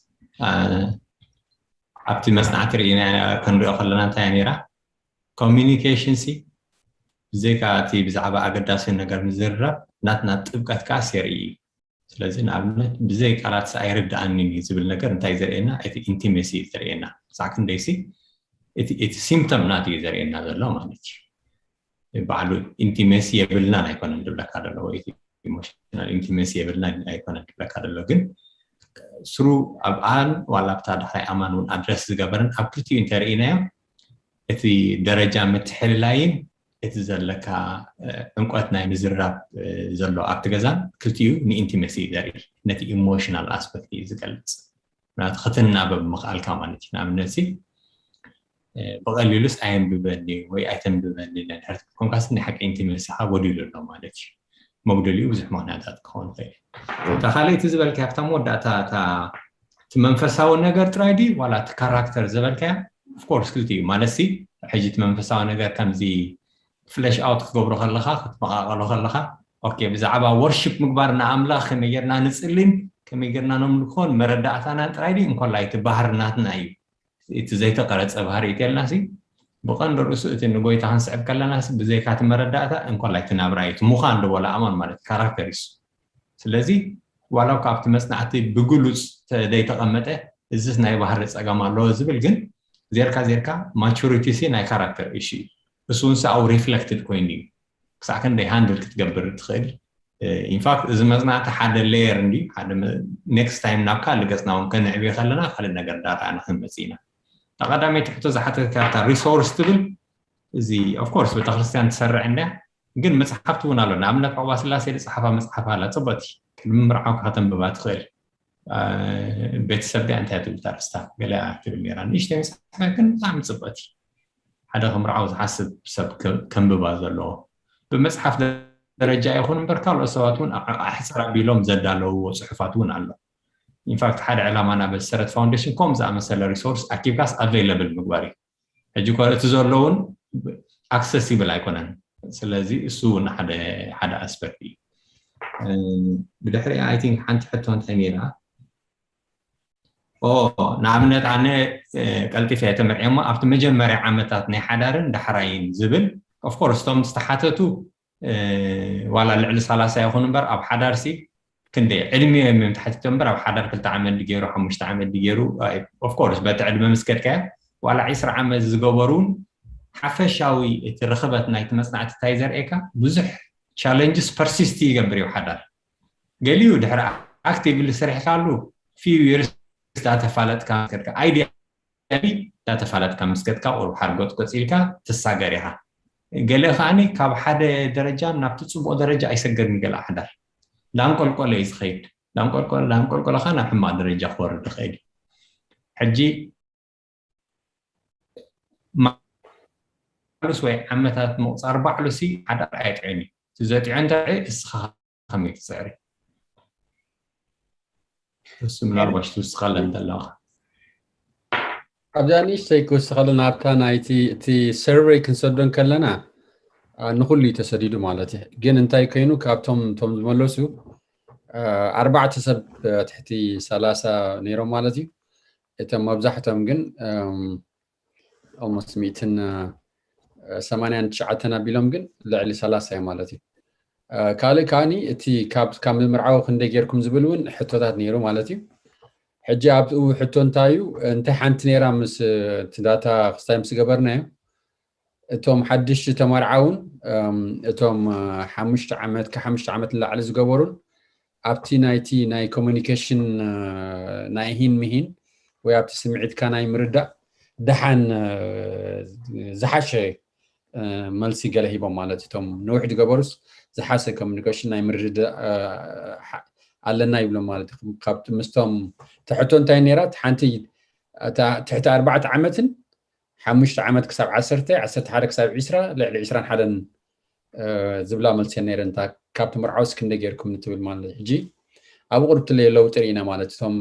ኣብቲ መፅናዕቲ ርኢና ክንሪኦ ከለና እንታይ ነይራ ኮሚኒኬሽን ሲ ብዘይካ እቲ ብዛዕባ ኣገዳሲ ነገር ምዝርራብ ናትና ጥብቀት ከዓ ሴርኢ እዩ። ስለዚ ንኣብነት ብዘይ ቃላት ኣይርድኣንን እዩ ዝብል ነገር እንታይ ዘርእየና? እቲ ኢንቲሜሲ እዩ ዘርእየና። ክሳዕ ክንደይሲ እቲ ሲምፕተም ናት እዩ ዘርእየና ዘሎ ማለት እዩ። ባዕሉ ኢንቲሜሲ የብልናን ኣይኮነን ዝብለካ ዘሎ ወይ ኢሞሽናል ኢንቲመሲ የብልና ኣይኮነን ክብለካ ደሎ ግን ስሩ ኣብኣን ዋላ ኣብታ ዳሕራይ ኣማን እውን ኣድረስ ዝገበረን ኣብ ክልቲኡ እንተርኢናዮ እቲ ደረጃ ምትሕልላይን እቲ ዘለካ ዕምቆት ናይ ምዝርራብ ዘሎ ኣብቲ ገዛን ክልቲኡ ንኢንቲመሲ ዘርኢ ነቲ ኢሞሽናል ኣስፐክት እዩ ዝገልፅ ምክንያቱ ክትናበብ ምኽኣልካ ማለት እዩ ንኣብነት ብቐሊሉስ ኣየንብበኒ ወይ ኣይተንብበኒ ነድሕር ኮንካስ ናይ ሓቂ ኢንቲመሲኻ ጎዲሉ ኣሎ ማለት እዩ መጉደሊኡ ብዙሕ ምክንያታት ክኸውን ይኽእል እዩ እታ ካልኣይቲ ዝበልካያ ኣብታ መወዳእታ እቲ መንፈሳዊ ነገር ጥራይ ድዩ ዋላ እቲ ካራክተር ዝበልካያ ኦፍኮርስ ክልቲ እዩ ማለት ሲ ሕጂ እቲ መንፈሳዊ ነገር ከምዚ ፍለሽ ኣውት ክትገብሮ ከለካ ክትመቃቀሎ ከለካ ኦኬ ብዛዕባ ወርሽፕ ምግባር ንኣምላኽ ከመይ ጌርና ንጽልን ከመይ ጌርና ነምልኮን መረዳእታና ጥራይ ድዩ እንኮላይ እቲ ባህርናትና እዩ እቲ ዘይተቀረጸ ባህሪ ይተልና ሲ ብቐንዶ ርእሱ እቲ ንጎይታ ክንስዕብ ከለና ብዘይካ እቲ መረዳእታ እንኮላይ እቲ ናብራ እዩ እቲ ምዃን ድቦ ለኣማን ማለት ካራክተር እዩ ስለዚ ዋላ ካብቲ መጽናዕቲ ብግሉጽ ዘይተቐመጠ እዚስ ናይ ባህሪ ጸገም ኣለዎ ዝብል ግን ዜርካ ዜርካ ማቹሪቲ ሲ ናይ ካራክተር እሺ እሱ እውን ሰኣው ሪፍሌክትድ ኮይኑ እዩ ክሳዕ ክንደይ ሃንድል ክትገብር ትኽእል ኢንፋክት እዚ መጽናዕቲ ሓደ ሌየር እንዲ ሓደ ኔክስት ታይም ናብ ካልእ ገጽና እውን ከንዕብዮ ከለና ካልእ ነገር ዳታ ንክንመጽእ ኢና ተቐዳመይቲ ሕቶ ዝሓተትካ ሪሶርስ ትብል እዚ ኦፍኮርስ ቤተክርስትያን ትሰርዕ እንድያ ግን መጽሓፍቲ እውን ኣሎ ንኣብነት ዕቁባ ስላሴ ዝጸሓፋ መጽሓፍ ኣላ ጽቡቅቲ ቅድሚ ምርዓው ከተንብባ ትኽእል ቤተሰብ ዲያ እንታይ ትብል ታርስታ ገለ ትብል ነራ ንእሽተይ መጽሓፍ ግን ብጣዕሚ ጽቡቅቲ ሓደ ከምርዓው ዝሓስብ ሰብ ከንብባ ዘለዎ ብመጽሓፍ ደረጃ ይኹን እምበር ካልኦት ሰባት እውን ኣሕፅር ኣቢሎም ዘዳለውዎ ፅሑፋት እውን ኣሎ ኢንፋክት ሓደ ዕላማ ናብ ሰረት ፋውንዴሽን ከም ዝኣመሰለ ሪሶርስ ኣኪብካስ ኣቬይለብል ምግባር እዩ ሕጂ ኮ እቲ ዘሎ እውን ኣክሰሲብል ኣይኮነን ስለዚ እሱ እውን ሓደ ሓደ ኣስፐክት እዩ ብድሕሪ ኣይ ቲንክ ሓንቲ ሕቶ እንታይ ነይራ ንኣብነት ኣነ ቀልጢፈ እየ ተመርዕየ እሞ ኣብቲ መጀመርያ ዓመታት ናይ ሓዳርን ዳሕራይን ዝብል ኦፍኮርስ እቶም ዝተሓተቱ ዋላ ልዕሊ ሰላሳ ይኹን እምበር ኣብ ሓዳር ሲ ክንደይ ዕድሚኦም እዮም ተሓቲቶም እምበር ኣብ ሓዳር ክልተ ዓመት ድገይሩ ሓሙሽተ ዓመት ድገይሩ ኦፍኮርስ በቲ ዕድመ ምስ ከድካዮ ዋላ ዒስራ ዓመት ዝገበሩ እውን ሓፈሻዊ እቲ ርኽበት ናይቲ መፅናዕቲ እንታይ ዘርእየካ ብዙሕ ቻለንጅስ ፐርሲስት ይገብር እዩ ሓዳር ገሊኡ ድሕሪ ኣክቲቭሊ ስሪሕካሉ ፊው ይርስ ዳተፋለጥካ ምስ ከድካ ኣይዲያ ዳተፋለጥካ ምስ ከድካ ቁሩብ ሓርጎጥ ቆፂልካ ትሳገር ኢኻ ገለ ከዓኒ ካብ ሓደ ደረጃ ናብቲ ፅቡቅ ደረጃ ኣይሰገርን ገለ ኣሕዳር ዳንቆልቆለ እዩ ዝኸይድ ዳንቆልቆለ ዳንቆልቆለካ ናብ ሕማቅ ደረጃ ክወርድ ይኽእል እዩ ሕጂ ማሉስ ወይ ዓመታት ምቁፃር ባዕሉ ሲ ሓዳር ኣየጥዕን እዩ እቲ ዘጥዖ እንተ እስኻ ከመይ ትፅዕሪ እሱ ምናልባሽ ትውስኻለ እንተለኻ ኣብዛ ንእሽተይ ክውስኸልና ኣብታ ናይቲ እቲ ሰርቨይ ክንሰዶ ከለና ንኩሉ እዩ ተሰዲዱ ማለት እዩ ግን እንታይ ኮይኑ ካብቶም እቶም ዝመለሱ ኣርባዕተ ሰብ ትሕቲ ሰላሳ ነይሮም ማለት እዩ እቶም መብዛሕቶም ግን ኦልሞስት ሚእትን ሰማንያን ትሽዓተን ኣቢሎም ግን ልዕሊ ሰላሳ እዩ ማለት እዩ ካልእ ከዓኒ እቲ ካብ ካብ ምምርዓዊ ክንደይ ጌርኩም ዝብል እውን ሕቶታት ነይሩ ማለት እዩ ሕጂ ኣብኡ ሕቶ እንታይ እዩ እንታይ ሓንቲ ነይራ ምስ እቲ ዳታ ክስታይ ምስ ገበርናዮ እቶም ሓድሽቲ ተመርዓውን እቶም ሓሙሽተ ዓመት ካብ ሓሙሽተ ዓመት ንላዕሊ ዝገበሩን ኣብቲ ናይቲ ናይ ኮሚኒኬሽን ናይ ሂን ምሂን ወይ ኣብቲ ስምዒትካ ናይ ምርዳእ ደሓን ዝሓሸ መልሲ ገለ ሂቦም ማለት እቶም ነዊሕ ዝገበሩስ ዝሓሰ ኮሚኒኬሽን ናይ ምርድዳእ ኣለና ይብሎም ማለት እዩ ካብቲ ምስቶም ትሕቶ እንታይ ነይራ ሓንቲ ትሕቲ ኣርባዕተ ዓመትን ሓሙሽተ ዓመት ክሳብ ዓሰርተ ዓሰርተ ሓደ ክሳብ ዒስራ ልዕሊ ዒስራን ሓደን ዝብላ መልሲ ነይረን ካብቲ መርዓውስ ክንደ ጌርኩም ንትብል ማለት ሕጂ ኣብ ቁርብቲ ለውጢ ርኢና ማለት እቶም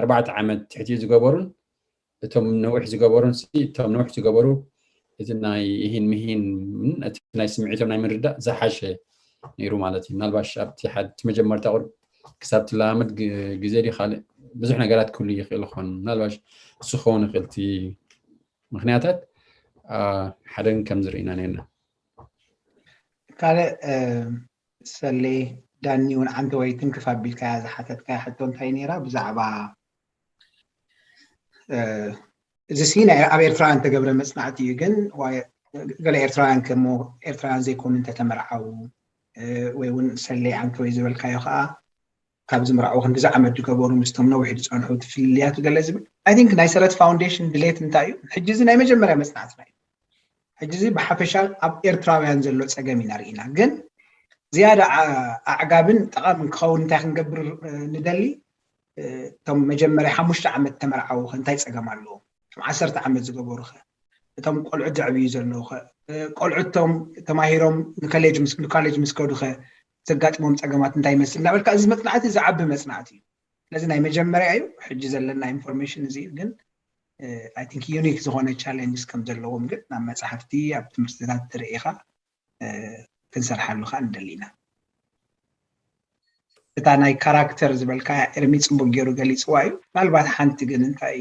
ኣርባዕተ ዓመት ትሕቲ ዝገበሩን እቶም ነዊሕ ዝገበሩን እቶም ነዊሕ ዝገበሩ እቲ ናይ ይሂን ምሂን እቲ ናይ ስምዒቶም ናይ ምርዳእ ዝሓሸ ነይሩ ማለት እዩ ምናልባሽ ኣብቲ ሓድቲ መጀመርታ ቁርብ ክሳብ ትለማመድ ግዜ ዲ ካልእ ብዙሕ ነገራት ክህሉ ይኽእል ይኾን ምናልባሽ እሱ ክኸውን ይኽእል እቲ ምክንያታት ሓደን ከም ዝርኢና ነርና ካልእ ሰሌ ዳኒ እውን ዓንተ ወይ ትንክፍ ኣቢልካያ ዝሓተትካያ ሕቶ እንታይ ነይራ ብዛዕባ እዚ ሲ ናይ ኣብ ኤርትራውያን ተገብረ መፅናዕቲ እዩ ግን ገለ ኤርትራውያን ከሞ ኤርትራውያን ዘይኮኑ እንተተመርዓው ወይ እውን ሰሌ ዓንኪ ወይ ዝበልካዮ ከዓ ካብ ዝምርዓው ክንዲ ዝዓመት ዝገበሩ ምስቶም ነዊሕ ዝፀንሑ ትፍልልያቱ ገለ ዝብል I think ናይ ሰረት foundation ድሌት እንታይ እዩ? ሕጂ እዚ ናይ መጀመርያ መፅናዕትና እዩ። ሕጂ እዚ ብሓፈሻ ኣብ ኤርትራውያን ዘሎ ፀገም ኢና ርኢና፣ ግን ዝያዳ ኣዕጋብን ጠቓምን ክኸውን እንታይ ክንገብር ንደሊ? እቶም መጀመርያ ሓሙሽተ ዓመት ተመርዓዉ ከ እንታይ ፀገም ኣለዎም? እቶም ዓሰርተ ዓመት ዝገበሩ ከ? እቶም ቆልዑት ዘዕብዩ ዘለዉ ከ? ቆልዑቶም ተማሂሮም ንኮሌጅ ምስ ንኮሌጅ ምስ ከዱ ከ ዘጋጥሞም ፀገማት እንታይ ይመስል እናበልካ፣ እዚ መፅናዕቲ ዝዓቢ መፅናዕቲ እዩ። ስለዚ ናይ መጀመርያ እዩ። ሕጂ ዘለና ኢንፎርሜሽን እዚ እዩ፣ ግን I think unique ዝኾነ ቻሌንጅስ ከም ዘለዎም ግን ናብ መፅሓፍቲ ኣብ ትምህርትታት ትርኢኻ ክንሰርሓሉ ከዓ ንደሊና። እታ ናይ ካራክተር ዝበልካ ኤርሚ ፅቡቅ ገይሩ ገሊፅዋ እዩ። ምናልባት ሓንቲ ግን እንታይ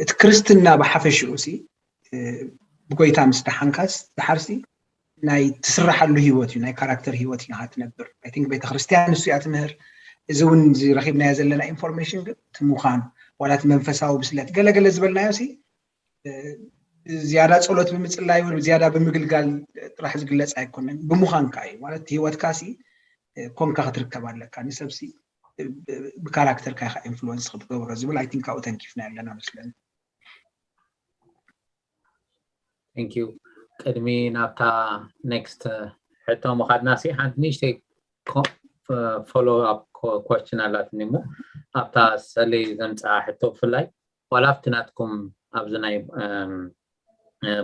እቲ ክርስትና ብሓፈሽኡ ሲ ብጎይታ ምስ ደሓንካስ ድሓርሲ ናይ ትስርሓሉ ህይወት እዩ፣ ናይ ካራክተር ህይወት ኢና ትነብር። I think ቤተክርስትያን ንሱ እያ ትምህር። እዚ እውን እዚ ረኪብናዮ ዘለና ኢንፎርሜሽን ግን እቲ ምዃን ዋላ እቲ መንፈሳዊ ብስለት ገለገለ ዝበልናዮ ሲ ዝያዳ ጸሎት ብምጽላይ ወይ ዝያዳ ብምግልጋል ጥራሕ ዝግለጽ ኣይኮነን። ብምዃንካ እዩ ማለት ህይወትካ ሲ ኮንካ ክትርከብ ኣለካ። ንሰብሲ ብካራክተርካ ኢካ ኢንፍሉወንስ ክትገብሮ ዝብል I think ካብኡ ተንኪፍና ኣለና መስለኒ። Thank you። ቅድሚ ናብታ ኔክስት ሕቶ ምኻድና ሲ ሓንቲ ንእሽተይ ፎሎ ኣፕ ኮስችን ኣላትኒ እሞ ኣብታ ሰለይ ዘምፅኣ ሕቶ ብፍላይ ዋላ ኣብቲ ናትኩም ኣብዚ ናይ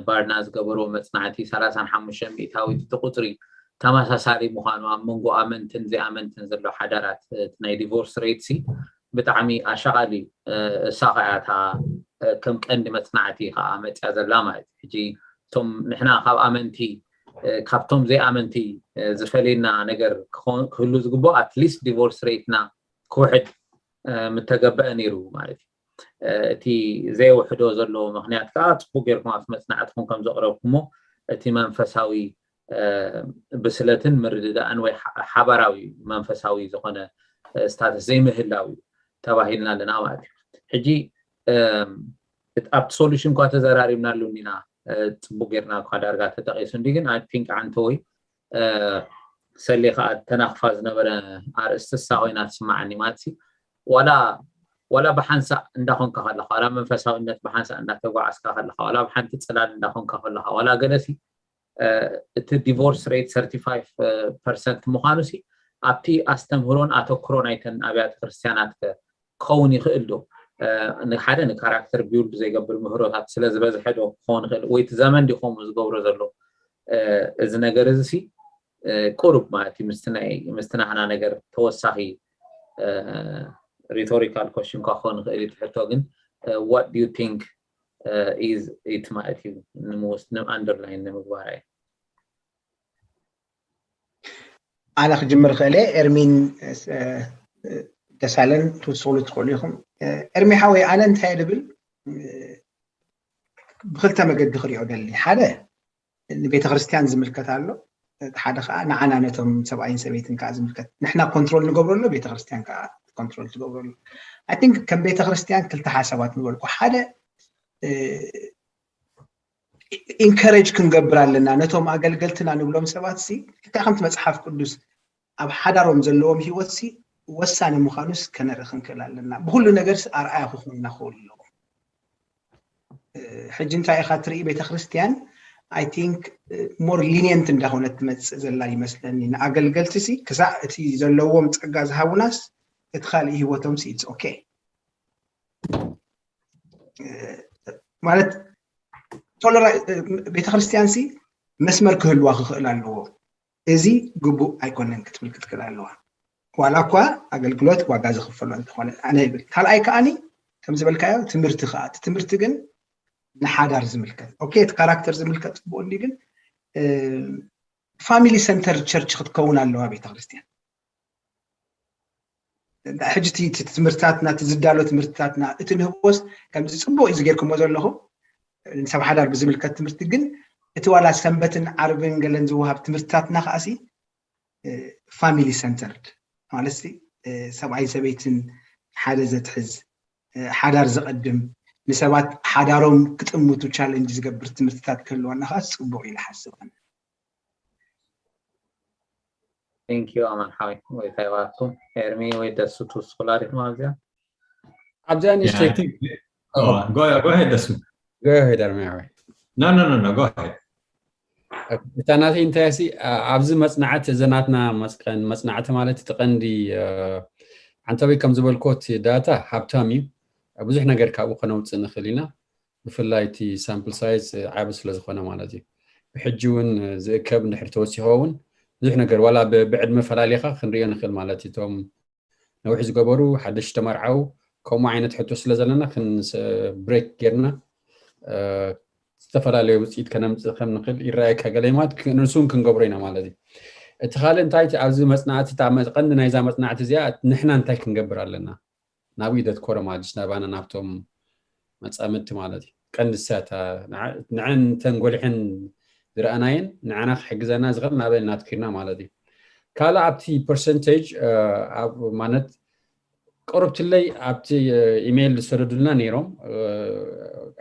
ባርና ዝገበርዎ መፅናዕቲ ሰላሳን ሓሙሽተ ሚእታዊት እቲ ቁፅሪ ተመሳሳሊ ምዃኑ ኣብ መንጎ ኣመንትን ዘይኣመንትን ዘሎ ሓዳራት እቲ ናይ ዲቮርስ ሬት ሲ ብጣዕሚ ኣሻቓሊ እዩ። እሳ ከኣ እታ ከም ቀንዲ መፅናዕቲ ከዓ መፅያ ዘላ ማለት እዩ። ሕጂ እቶም ንሕና ካብ ኣመንቲ ካብቶም ዘይኣመንቲ ዝፈልየና ነገር ክህሉ ዝግብኦ ኣትሊስት ዲቮርስ ሬትና ክውሕድ ምተገበአ ነይሩ ማለት እዩ። እቲ ዘይውሕዶ ዘሎ ምክንያት ከዓ ፅቡቅ ጌርኩም ኣብቲ መፅናዕትኩም ከም ዘቅረብኩሞ እቲ መንፈሳዊ ብስለትን ምርድዳእን ወይ ሓባራዊ መንፈሳዊ ዝኾነ ስታተስ ዘይምህላው እዩ ተባሂልና ኣለና ማለት እዩ። ሕጂ ኣብቲ ሶሉሽን እኳ ተዘራሪብናሉ እንዲና ፅቡቅ ጌርና እኳ ዳርጋ ተጠቂሱ እንዲ ግን I think ዓንተ ወይ ሰሌ ከዓ ተናክፋ ዝነበረ ኣርእስቲ እሳ ኮይና ትስማዓኒ ማለት ዋላ ዋላ ብሓንሳእ እንዳኾንካ ከለካ ዋላ መንፈሳዊነት ብሓንሳእ እንዳተጓዓዝካ ከለካ ዋላ ብሓንቲ ፅላል እንዳኾንካ ከለካ ዋላ ገለሲ እቲ ዲቮርስ ሬት ሰርቲ ፋይቭ ፐርሰንት ምዃኑ ሲ ኣብቲ ኣስተምህሮን ኣተኩሮ ናይተን ኣብያተ ክርስትያናት ከ ክኸውን ይኽእል ዶ? ንሓደ ንካራክተር ቢውልድ ዘይገብር ምህሮታት ስለ ዝበዝሐ ዶ ክኸውን ይኽእል ወይ እቲ ዘመን ዲ ከምኡ ዝገብሮ ዘሎ? እዚ ነገር እዚ ሲ ቁሩብ ማለት እዩ ምስቲ ናይ ምስቲ ናህና ነገር ተወሳኺ ሪቶሪካል ኮሽን ኳ ክኸውን ይኽእል እዩ። ትሕቶ ግን what do you think is it ማለት እዩ ንምውስ ኣንደርላይን ንምግባር እዩ። ኣነ ክጅምር ክእለ ኤርሚን ደሳለን ትውስሉ ትኽእሉ ኢኹም። ኤርሚ ሓወይ ኣነ እንታይ ድብል ብክልተ መገዲ ክሪኦ ደሊ ሓደ ንቤተ ክርስቲያን ዝምልከት ኣሎ፣ ሓደ ከዓ ንዓና ነቶም ሰብኣይን ሰበይትን ከዓ ዝምልከት ንሕና ኮንትሮል ንገብረሉ ቤተ ክርስቲያን ከዓ ኮንትሮል ትገብረሉ። I think ከም ቤተ ክርስቲያን ክልተ ሓሳባት ንበልኩ ሓደ ኢንከሬጅ ክንገብር ኣለና ነቶም ኣገልገልትና ንብሎም ሰባት ሲ ልክዕ ከምቲ መፅሓፍ ቅዱስ ኣብ ሓዳሮም ዘለዎም ህይወት ሲ ወሳኒ ምዃኑስ ከነርኢ ክንክእል ኣለና። ብኩሉ ነገር ሲ ኣርኣያ ክኾኑና ክኽእሉ ኣለዎም። ሕጂ እንታይ ኢኻ ትርኢ ቤተክርስትያን I think more lenient እንዳኾነት ትመፅእ ዘላ ይመስለኒ። ንኣገልገልቲ ሲ ክሳዕ እቲ ዘለዎም ፀጋ ዝሃቡናስ እቲ ካልእ ህይወቶም ሲ it's okay ማለት ቶለራ ቤተክርስትያን ሲ መስመር ክህልዋ ክኽእል ኣለዎ። እዚ ግቡእ ኣይኮነን ክትብል ክትክእል ኣለዋ። ዋላ እኳ ኣገልግሎት ዋጋ ዝኽፈሎ እንተኾነ ኣነ ይብል። ካልኣይ ከዓኒ ከም ዝበልካዮ ትምህርቲ ከዓ እቲ ትምህርቲ ግን ንሓዳር ዝምልከት ኦኬ፣ እቲ ካራክተር ዝምልከት ፅቡቅ እንዲ ግን ፋሚሊ ሰንተር ቸርች ክትከውን ኣለዋ ቤተክርስትያን። ሕጂ ትምህርትታትና እቲ ዝዳሎ ትምህርትታትና እቲ ንህቦስ ከምዚ ፅቡቅ እዩ ዝጌርኩሞ ዘለኹ ንሰብ ሓዳር ብዝምልከት ትምህርቲ ግን እቲ ዋላ ሰንበትን ዓርብን ገለን ዝወሃብ ትምህርትታትና ከዓሲ ፋሚሊ ሰንተርድ ማለት ሰብኣይ ሰበይትን ሓደ ዘትሕዝ ሓዳር ዘቐድም ንሰባት ሓዳሮም ክጥምቱ ቻለንጅ ዝገብር ትምህርትታት ክህልወና ከዓ ፅቡቅ ኢለ ሓስብ። Thank you ኣማን ሓወይ። ወይ እንታይ ባቱ ኤርሚ ወይ ደሱ ትውስኹላ ዲኹም ኣብዚኣ? ኣብዚኣ ንእሽተይ go ahead ደሱ go ahead ኣርሚ ሓወይ። No, no, no, no, go ahead. እታ ናተይ እንታይ ሲ ኣብዚ መፅናዕቲ እዚ ናትና መፅናዕቲ ማለት እቲ ቀንዲ ዓንተበይ ከም ዝበልኮ እቲ ዳታ ሃብታም እዩ። ብዙሕ ነገር ካብኡ ከነውፅእ ንኽእል ኢና። ብፍላይ እቲ ሳምፕል ሳይዝ ዓቢ ስለ ዝኾነ ማለት እዩ። ብሕጂ እውን ዝእከብ እንድሕር ተወሲኸ እውን ብዙሕ ነገር ዋላ ብዕድመ ፈላሊኻ ክንሪኦ ንኽእል ማለት እዩ። እቶም ነዊሕ ዝገበሩ ሓደሽ ተመርዓው ከምኡ ዓይነት ሕቶ ስለ ዘለና ብሬክ ጌርና ዝተፈላለዩ ውፅኢት ከነምፅእ ከም ንኽእል ይረኣየካ ገለ ማለት ንሱ እውን ክንገብሮ ኢና ማለት እዩ። እቲ ካልእ እንታይ ኣብዚ መፅናዕቲ ቀንዲ ናይዛ መፅናዕቲ እዚኣ ንሕና እንታይ ክንገብር ኣለና ናብኡ ይደትኮረ ማለት ናባና ናብቶም መፃምድቲ ማለት እዩ። ቀንዲ እሳታ ንዐን ተንጎሊሐን ዝረኣናየን ንዓና ክሕግዘና ዝኽእል ናበን እናትኪርና ማለት እዩ። ካልእ ኣብቲ ፐርሰንቴጅ ኣብ ማለት ቅሩብትለይ ኣብቲ ኢሜይል ዝሰደዱልና ነይሮም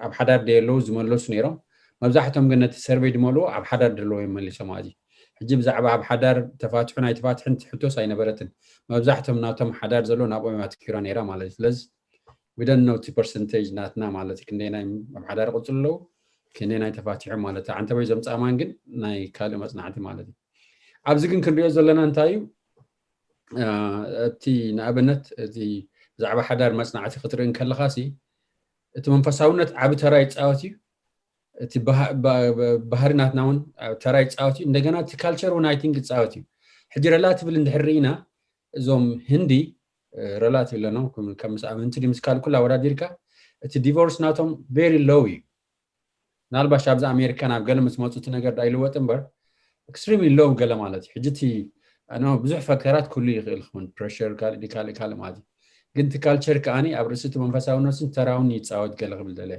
ኣብ ሓዳር ደየለዉ ዝመለሱ ነይሮም። መብዛሕቶም ግን ነቲ ሰርቬይ ድመልዎ ኣብ ሓዳር ደለዎ እዮም መሊሶም። ኣዚ ሕጂ ብዛዕባ ኣብ ሓዳር ተፋትሑ ናይ ተፋትሕን ትሕቶስ ኣይነበረትን። መብዛሕቶም ናቶም ሓዳር ዘሎ ናብኦም ኣትኪራ ነይራ ማለት እዩ። ስለዚ ዊደን ነውቲ ፐርሰንቴጅ ናትና ማለት ክንደይ ናይ ኣብ ሓዳር ቅፅሉ ኣለዉ ክንደይ ናይ ተፋትሑ ማለት ዓንተበይ ዘምፃማን ግን ናይ ካልእ መፅናዕቲ ማለት እዩ። ኣብዚ ግን ክንሪኦ ዘለና እንታይ እዩ? እቲ ንኣብነት እቲ ብዛዕባ ሓዳር መፅናዕቲ ክትርኢ እንከለኻ ሲ እቲ መንፈሳውነት ዓቢ ተራ ይፃወት እዩ። እቲ ባህሪ ናትና እውን ተራ ይፃወት እዩ። እንደገና እቲ ካልቸር እውን ኣይቲንክ ይፃወት እዩ። ሕጂ ረላቲቭሊ እንድሕር ርኢና እዞም ህንዲ ረላቲቭ ኣለኖም ከም ምስ ኣመንቲ ድምስ ካልኩል ኣወዳዲርካ እቲ ዲቮርስ ናቶም ቬሪ ሎው እዩ። ምናልባሽ ኣብዚ ኣሜሪካ ናብ ገለ ምስ መፁ እቲ ነገር ዳ ይልወጥ እምበር ኤክስትሪምሊ ሎው ገለ ማለት እዩ። ሕጂ እቲ ብዙሕ ፋክተራት ክህሉ ይኽእል ክኸውን ፕሬሸር ካልእ ካልእ ካልእ ማለት እዩ። ግን እቲ ካልቸር ከዓኒ ኣብ ርእሲ እቲ መንፈሳውነትን ተራውን ይፃወት ገለ ክብል ደለ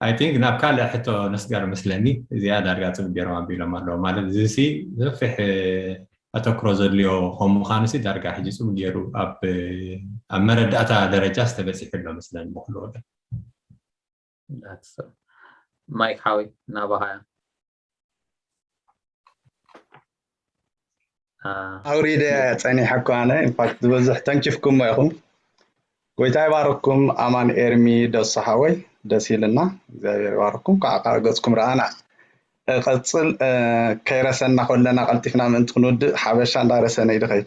I think ናብ ካልእ ሕቶ ነስገር መስለኒ እዚኣ ዳርጋ ፅቡቅ ገይሮም ኣቢሎም ኣለዉ ማለት እዚ ሲ ሰፊሕ ኣተክሮ ዘድልዮ ከም ምዃኑ ሲ ዳርጋ ሕጂ ፅቡቅ ገይሩ ኣብ መረዳእታ ደረጃ ዝተበፂሑ ኣሎ መስለኒ ምክልወለ ማይክ ሓወይ ናባኻ እያ ኣውሪደ ጸኒሐ እኮ ኣነ ኢንፋክት ዝበዝሕ ተንኪፍኩሞ ኢኹም። ጎይታ ይባርኩም ኣማን ኤርሚ ደሱ ሓወይ ደስ ኢልና እግዚኣብሔር ይባርኩም ከዓ ገጽኩም ረኣና። ቀጽል ከይረሰና ከለና ቀልጢፍና ምእንቲ ክንውድእ ሓበሻ እንዳረሰነ እዩ ድኸይድ።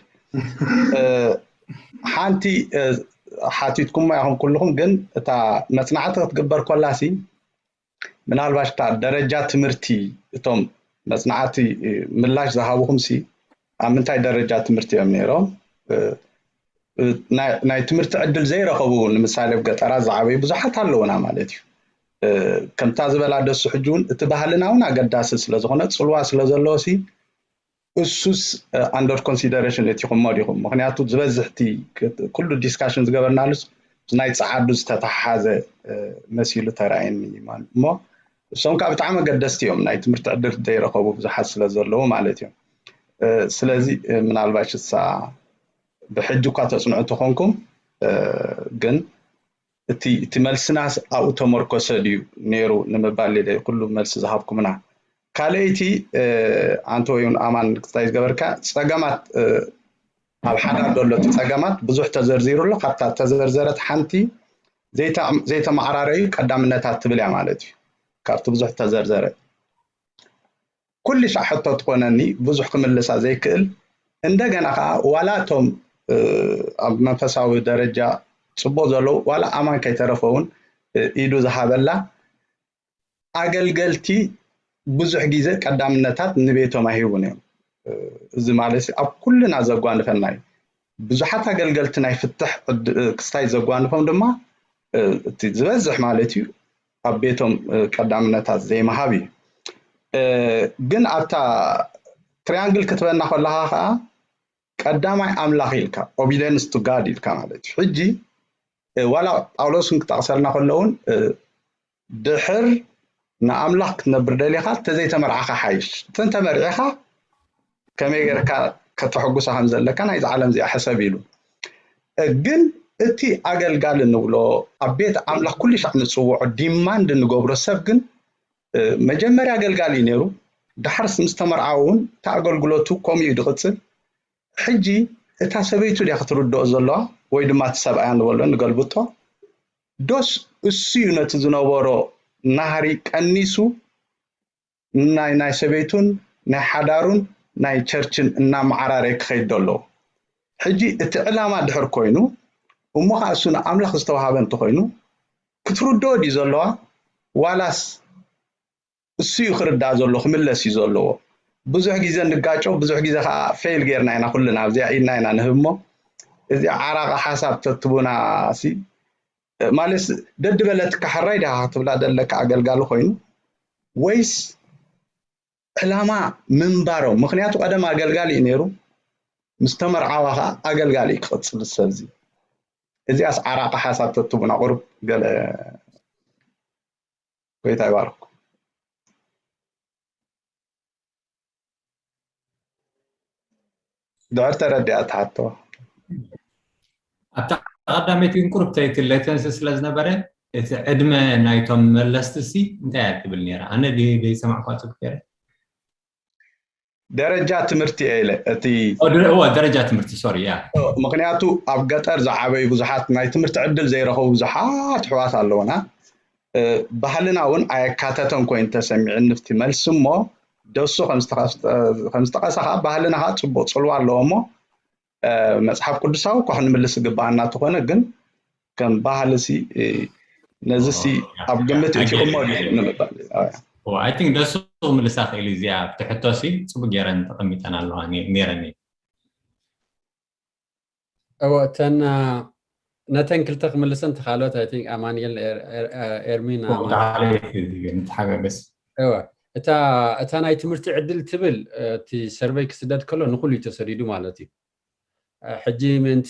ሓንቲ ሓቲትኩሞ ኢኹም ኩልኹም ግን እታ መጽናዕቲ ክትግበር ኮላሲ ምናልባሽ እታ ደረጃ ትምህርቲ እቶም መፅናዕቲ ምላሽ ዝሃብኹም ሲ ኣብ ምንታይ ደረጃ ትምህርቲ እዮም ነይሮም? ናይ ትምህርቲ ዕድል ዘይረኸቡ ንምሳሌ ኣብ ገጠራት ዝዓበዩ ብዙሓት ኣለውና ማለት እዩ። ከምታ ዝበላ ደሱ ሕጂ እውን እቲ ባህልና እውን ኣገዳሲ ስለዝኾነ ፅልዋ ስለዘለዎ ሲ እሱስ under consideration እቲኹሞ ዲኹም? ምክንያቱ ዝበዝሕቲ ኩሉ ዲስካሽን ዝገበርናሉስ ናይ ፀዓዱ ዝተተሓሓዘ መሲሉ ተራእየኒ ማለት እሞ እሶም ከዓ ብጣዕሚ ኣገደስቲ እዮም ናይ ትምህርቲ ዕድል ዘይረኸቡ ብዙሓት ስለ ዘለዉ ማለት እዮም። ስለዚ ምናልባሽ እሳ ብሕጂ እኳ ተፅንዑ ተኾንኩም ግን እቲ እቲ መልስናስ ኣብኡ ተመርኮሰ ድዩ ነይሩ ንምባል ኢለ ኩሉ መልሲ ዝሃብኩምና። ካልኣይቲ ኣንተ ወይ እውን ኣማን ክስታይ ዝገበርካ ፀገማት ኣብ ሓዳር ዘሎ እቲ ፀገማት ብዙሕ ተዘርዚሩ ኣሎ። ካብታ ተዘርዘረት ሓንቲ ዘይተመዓራረዩ ቀዳምነታት ትብል እያ ማለት እዩ። ካብቲ ብዙሕ ተዘርዘረ ኩሉ ሻዕ ሕቶ ትኾነኒ ብዙሕ ክምልሳ ዘይክእል እንደገና ከዓ ዋላ እቶም ኣብ መንፈሳዊ ደረጃ ፅቡቅ ዘለዉ ዋላ ኣማን ከይተረፈ እውን ኢዱ ዝሃበላ ኣገልገልቲ ብዙሕ ግዜ ቀዳምነታት ንቤቶም ኣይህቡን እዮም። እዚ ማለት ኣብ ኩልና ዘጓንፈና እዩ። ብዙሓት ኣገልገልቲ ናይ ፍትሕ ክስታይ ዘጓንፎም ድማ እቲ ዝበዝሕ ማለት እዩ ኣብ ቤቶም ቀዳምነታት ዘይምሃብ እዩ። ግን ኣብታ ትሪያንግል ክትበና ከለካ ከዓ ቀዳማይ ኣምላኽ ኢልካ obedience to God ኢልካ ማለት እዩ። ሕጂ ዋላ ጳውሎስ እውን ክጠቕሰልና ከሎ እውን ድሕር ንኣምላኽ ክትነብር ደሊኻ ተዘይተመርዓኻ ሓይሽ። እንተመርዒኻ ከመይ ጌርካ ከተሐጉሳ ከም ዘለካ ናይዚ ዓለም እዚኣ ሕሰብ ኢሉ። ግን እቲ ኣገልጋሊ ንብሎ ኣብ ቤት ኣምላኽ ኩሉ ሻዕ ንፅውዖ ዲማንድ ንገብሮ ሰብ ግን መጀመርያ ኣገልጋሊ እዩ ነይሩ። ዳሕርስ ምስ ተመርዓወ እውን እቲ ኣገልግሎቱ ከምኡ እዩ ዝቕፅል። ሕጂ እታ ሰበይቱ ድያ ክትርድኦ ዘለዋ ወይ ድማ እቲ ሰብኣያ ንበሎ ንገልብጦ፣ ዶስ እሱ እዩ ነቲ ዝነበሮ ናህሪ ቀኒሱ ናይ ናይ ሰበይቱን ናይ ሓዳሩን ናይ ቸርችን እናመዓራረየ ክኸይድ ኣለዎ። ሕጂ እቲ ዕላማ ድሕር ኮይኑ እሞ ከዓ እሱ ንኣምላኽ ዝተዋሃበ እንተኮይኑ ክትርድኦ ድዩ ዘለዋ ዋላስ እሱ እዩ ክርዳእ ዘሎ ክምለስ እዩ ዘለዎ። ብዙሕ ግዜ ንጋጮ ብዙሕ ግዜ ከዓ ፌል ጌርና ኢና ኩልና ኣብዚኣ ኢድና ኢና ንህብ እሞ እዚኣ ዓራቂ ሓሳብ ተትቡና ሲ ማለት ደድበለትካ ሕራይ ዲኻ ክትብላ ደለካ ኣገልጋሊ ኮይኑ ወይስ ዕላማ ምንባሮም ምክንያቱ ቀደም ኣገልጋሊ እዩ ነይሩ ምስ ተመርዓዋ ከዓ ኣገልጋሊ እዩ ክቕፅል ሰብዚ እዚኣስ ዓራቂ ሓሳብ ተትቡና ቁሩብ ገለ ጎይታ ይባርኩ ድሕር ተረዲኣ ትሓቶ ኣብታ ቀዳመይቲ ግን ቁሩብ ተይትለተንስ ስለ ዝነበረ እቲ ዕድመ ናይቶም መለስቲ ሲ እንታይ እያ ትብል ነይራ ኣነ ዘይሰማዕኳ ፅቡቅ ገይረ ደረጃ ትምህርቲ እየ ኢለ እቲ ደረጃ ትምህርቲ ሶሪ ያ ምክንያቱ ኣብ ገጠር ዝዓበዩ ብዙሓት ናይ ትምህርቲ ዕድል ዘይረኸቡ ብዙሓት ኣሕዋት ኣለውና ባህልና እውን ኣየካተተን ኮይኑ ተሰሚዕኒ እቲ መልሲ እሞ ደሱ ከምዝጠቀሰኻ ባህልና ከዓ ፅቡቅ ፅልዋ ኣለዎ እሞ መፅሓፍ ቅዱሳዊ እኳ ክንምልስ ዝግባኣና ተኾነ ግን ከም ባህሊ ሲ ነዚ ሲ ኣብ ግምት እትቕሞ ንምባል I think ደሱ ምልሳ ክእል እዚኣ ኣብቲ ሕቶ ሲ ፅቡቅ ገይረን ተቀሚጠን ኣለዋ ነይረን እወ እተን ነተን ክልተ ክምልሰን ተካሎት I think ኣማንኤል ኤርሚን ንተሓጋገዝ እወ እታ እታ ናይ ትምህርቲ ዕድል ትብል እቲ ሰርቨይ ክስደድ ከሎ ንኩሉ እዩ ተሰዲዱ ማለት እዩ ሕጂ ምእንቲ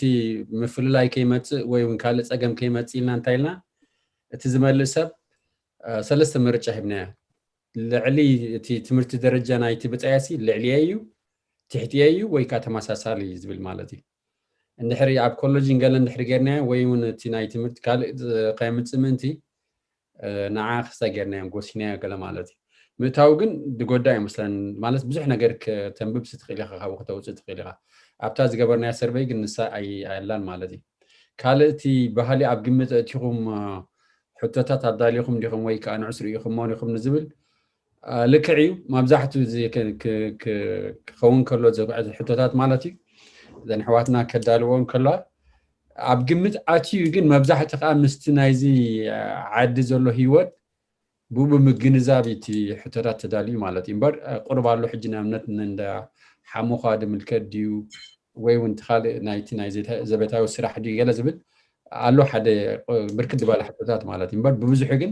ምፍልላይ ከይመፅእ ወይ እውን ካልእ ፀገም ከይመፅእ ኢልና እንታይ ኢልና እቲ ዝመልእ ሰብ ሰለስተ ምርጫ ሂብናዮ ልዕሊ እቲ ትምህርቲ ደረጃ ናይቲ ብፃያሲ ልዕሊየ እዩ ትሕትየ እዩ ወይ ከዓ ተመሳሳሊ እዩ ዝብል ማለት እዩ እንድሕሪ ኣብ ኮሌጅን ገለ እንድሕሪ ጌርናዮ ወይ እውን እቲ ናይ ትምህርቲ ካልእ ከየምፅእ ምእንቲ ንዓ ክስታይ ጌርናዮም ጎሲናዮ ገለ ማለት እዩ ምእታው ግን ድጎዳ ይመስለን ማለት ብዙሕ ነገር ከተንብብ ስትኽእል ኢኻ ካብኡ ከተውፅእ ትኽእል ኢኻ ኣብታ ዝገበርናዮ ሰርቨይ ግን ንሳ ኣየላን ማለት እዩ ካልእ እቲ ባህሊ ኣብ ግምት ኣእቲኹም ሕቶታት ኣዳሊኹም ዲኹም ወይ ከዓ ንዑስ ርኢኹሞ ዲኹም ንዝብል ልክዕ እዩ መብዛሕትኡ እዚ ክኸውን ከሎ ዘጉዕቲ ሕቶታት ማለት እዩ እዘን ኣሕዋትና ከዳልዎ ከለዋ ኣብ ግምት ኣትዩ ግን መብዛሕትኡ ከዓ ምስቲ ናይዚ ዓዲ ዘሎ ህይወት ብብምግንዛብ እቲ ሕቶታት ተዳልዩ ማለት እዩ እምበር ቁርብ ኣሎ ሕጂ ንኣብነት እንዳ ሓሙኻ ድምልከት ድዩ ወይ እውን ካልእ ናይቲ ናይ ዘቤታዊ ስራሕ ድዩ ገለ ዝብል ኣሎ ሓደ ብርክት ዝበለ ሕቶታት ማለት እዩ እምበር ብብዝሑ ግን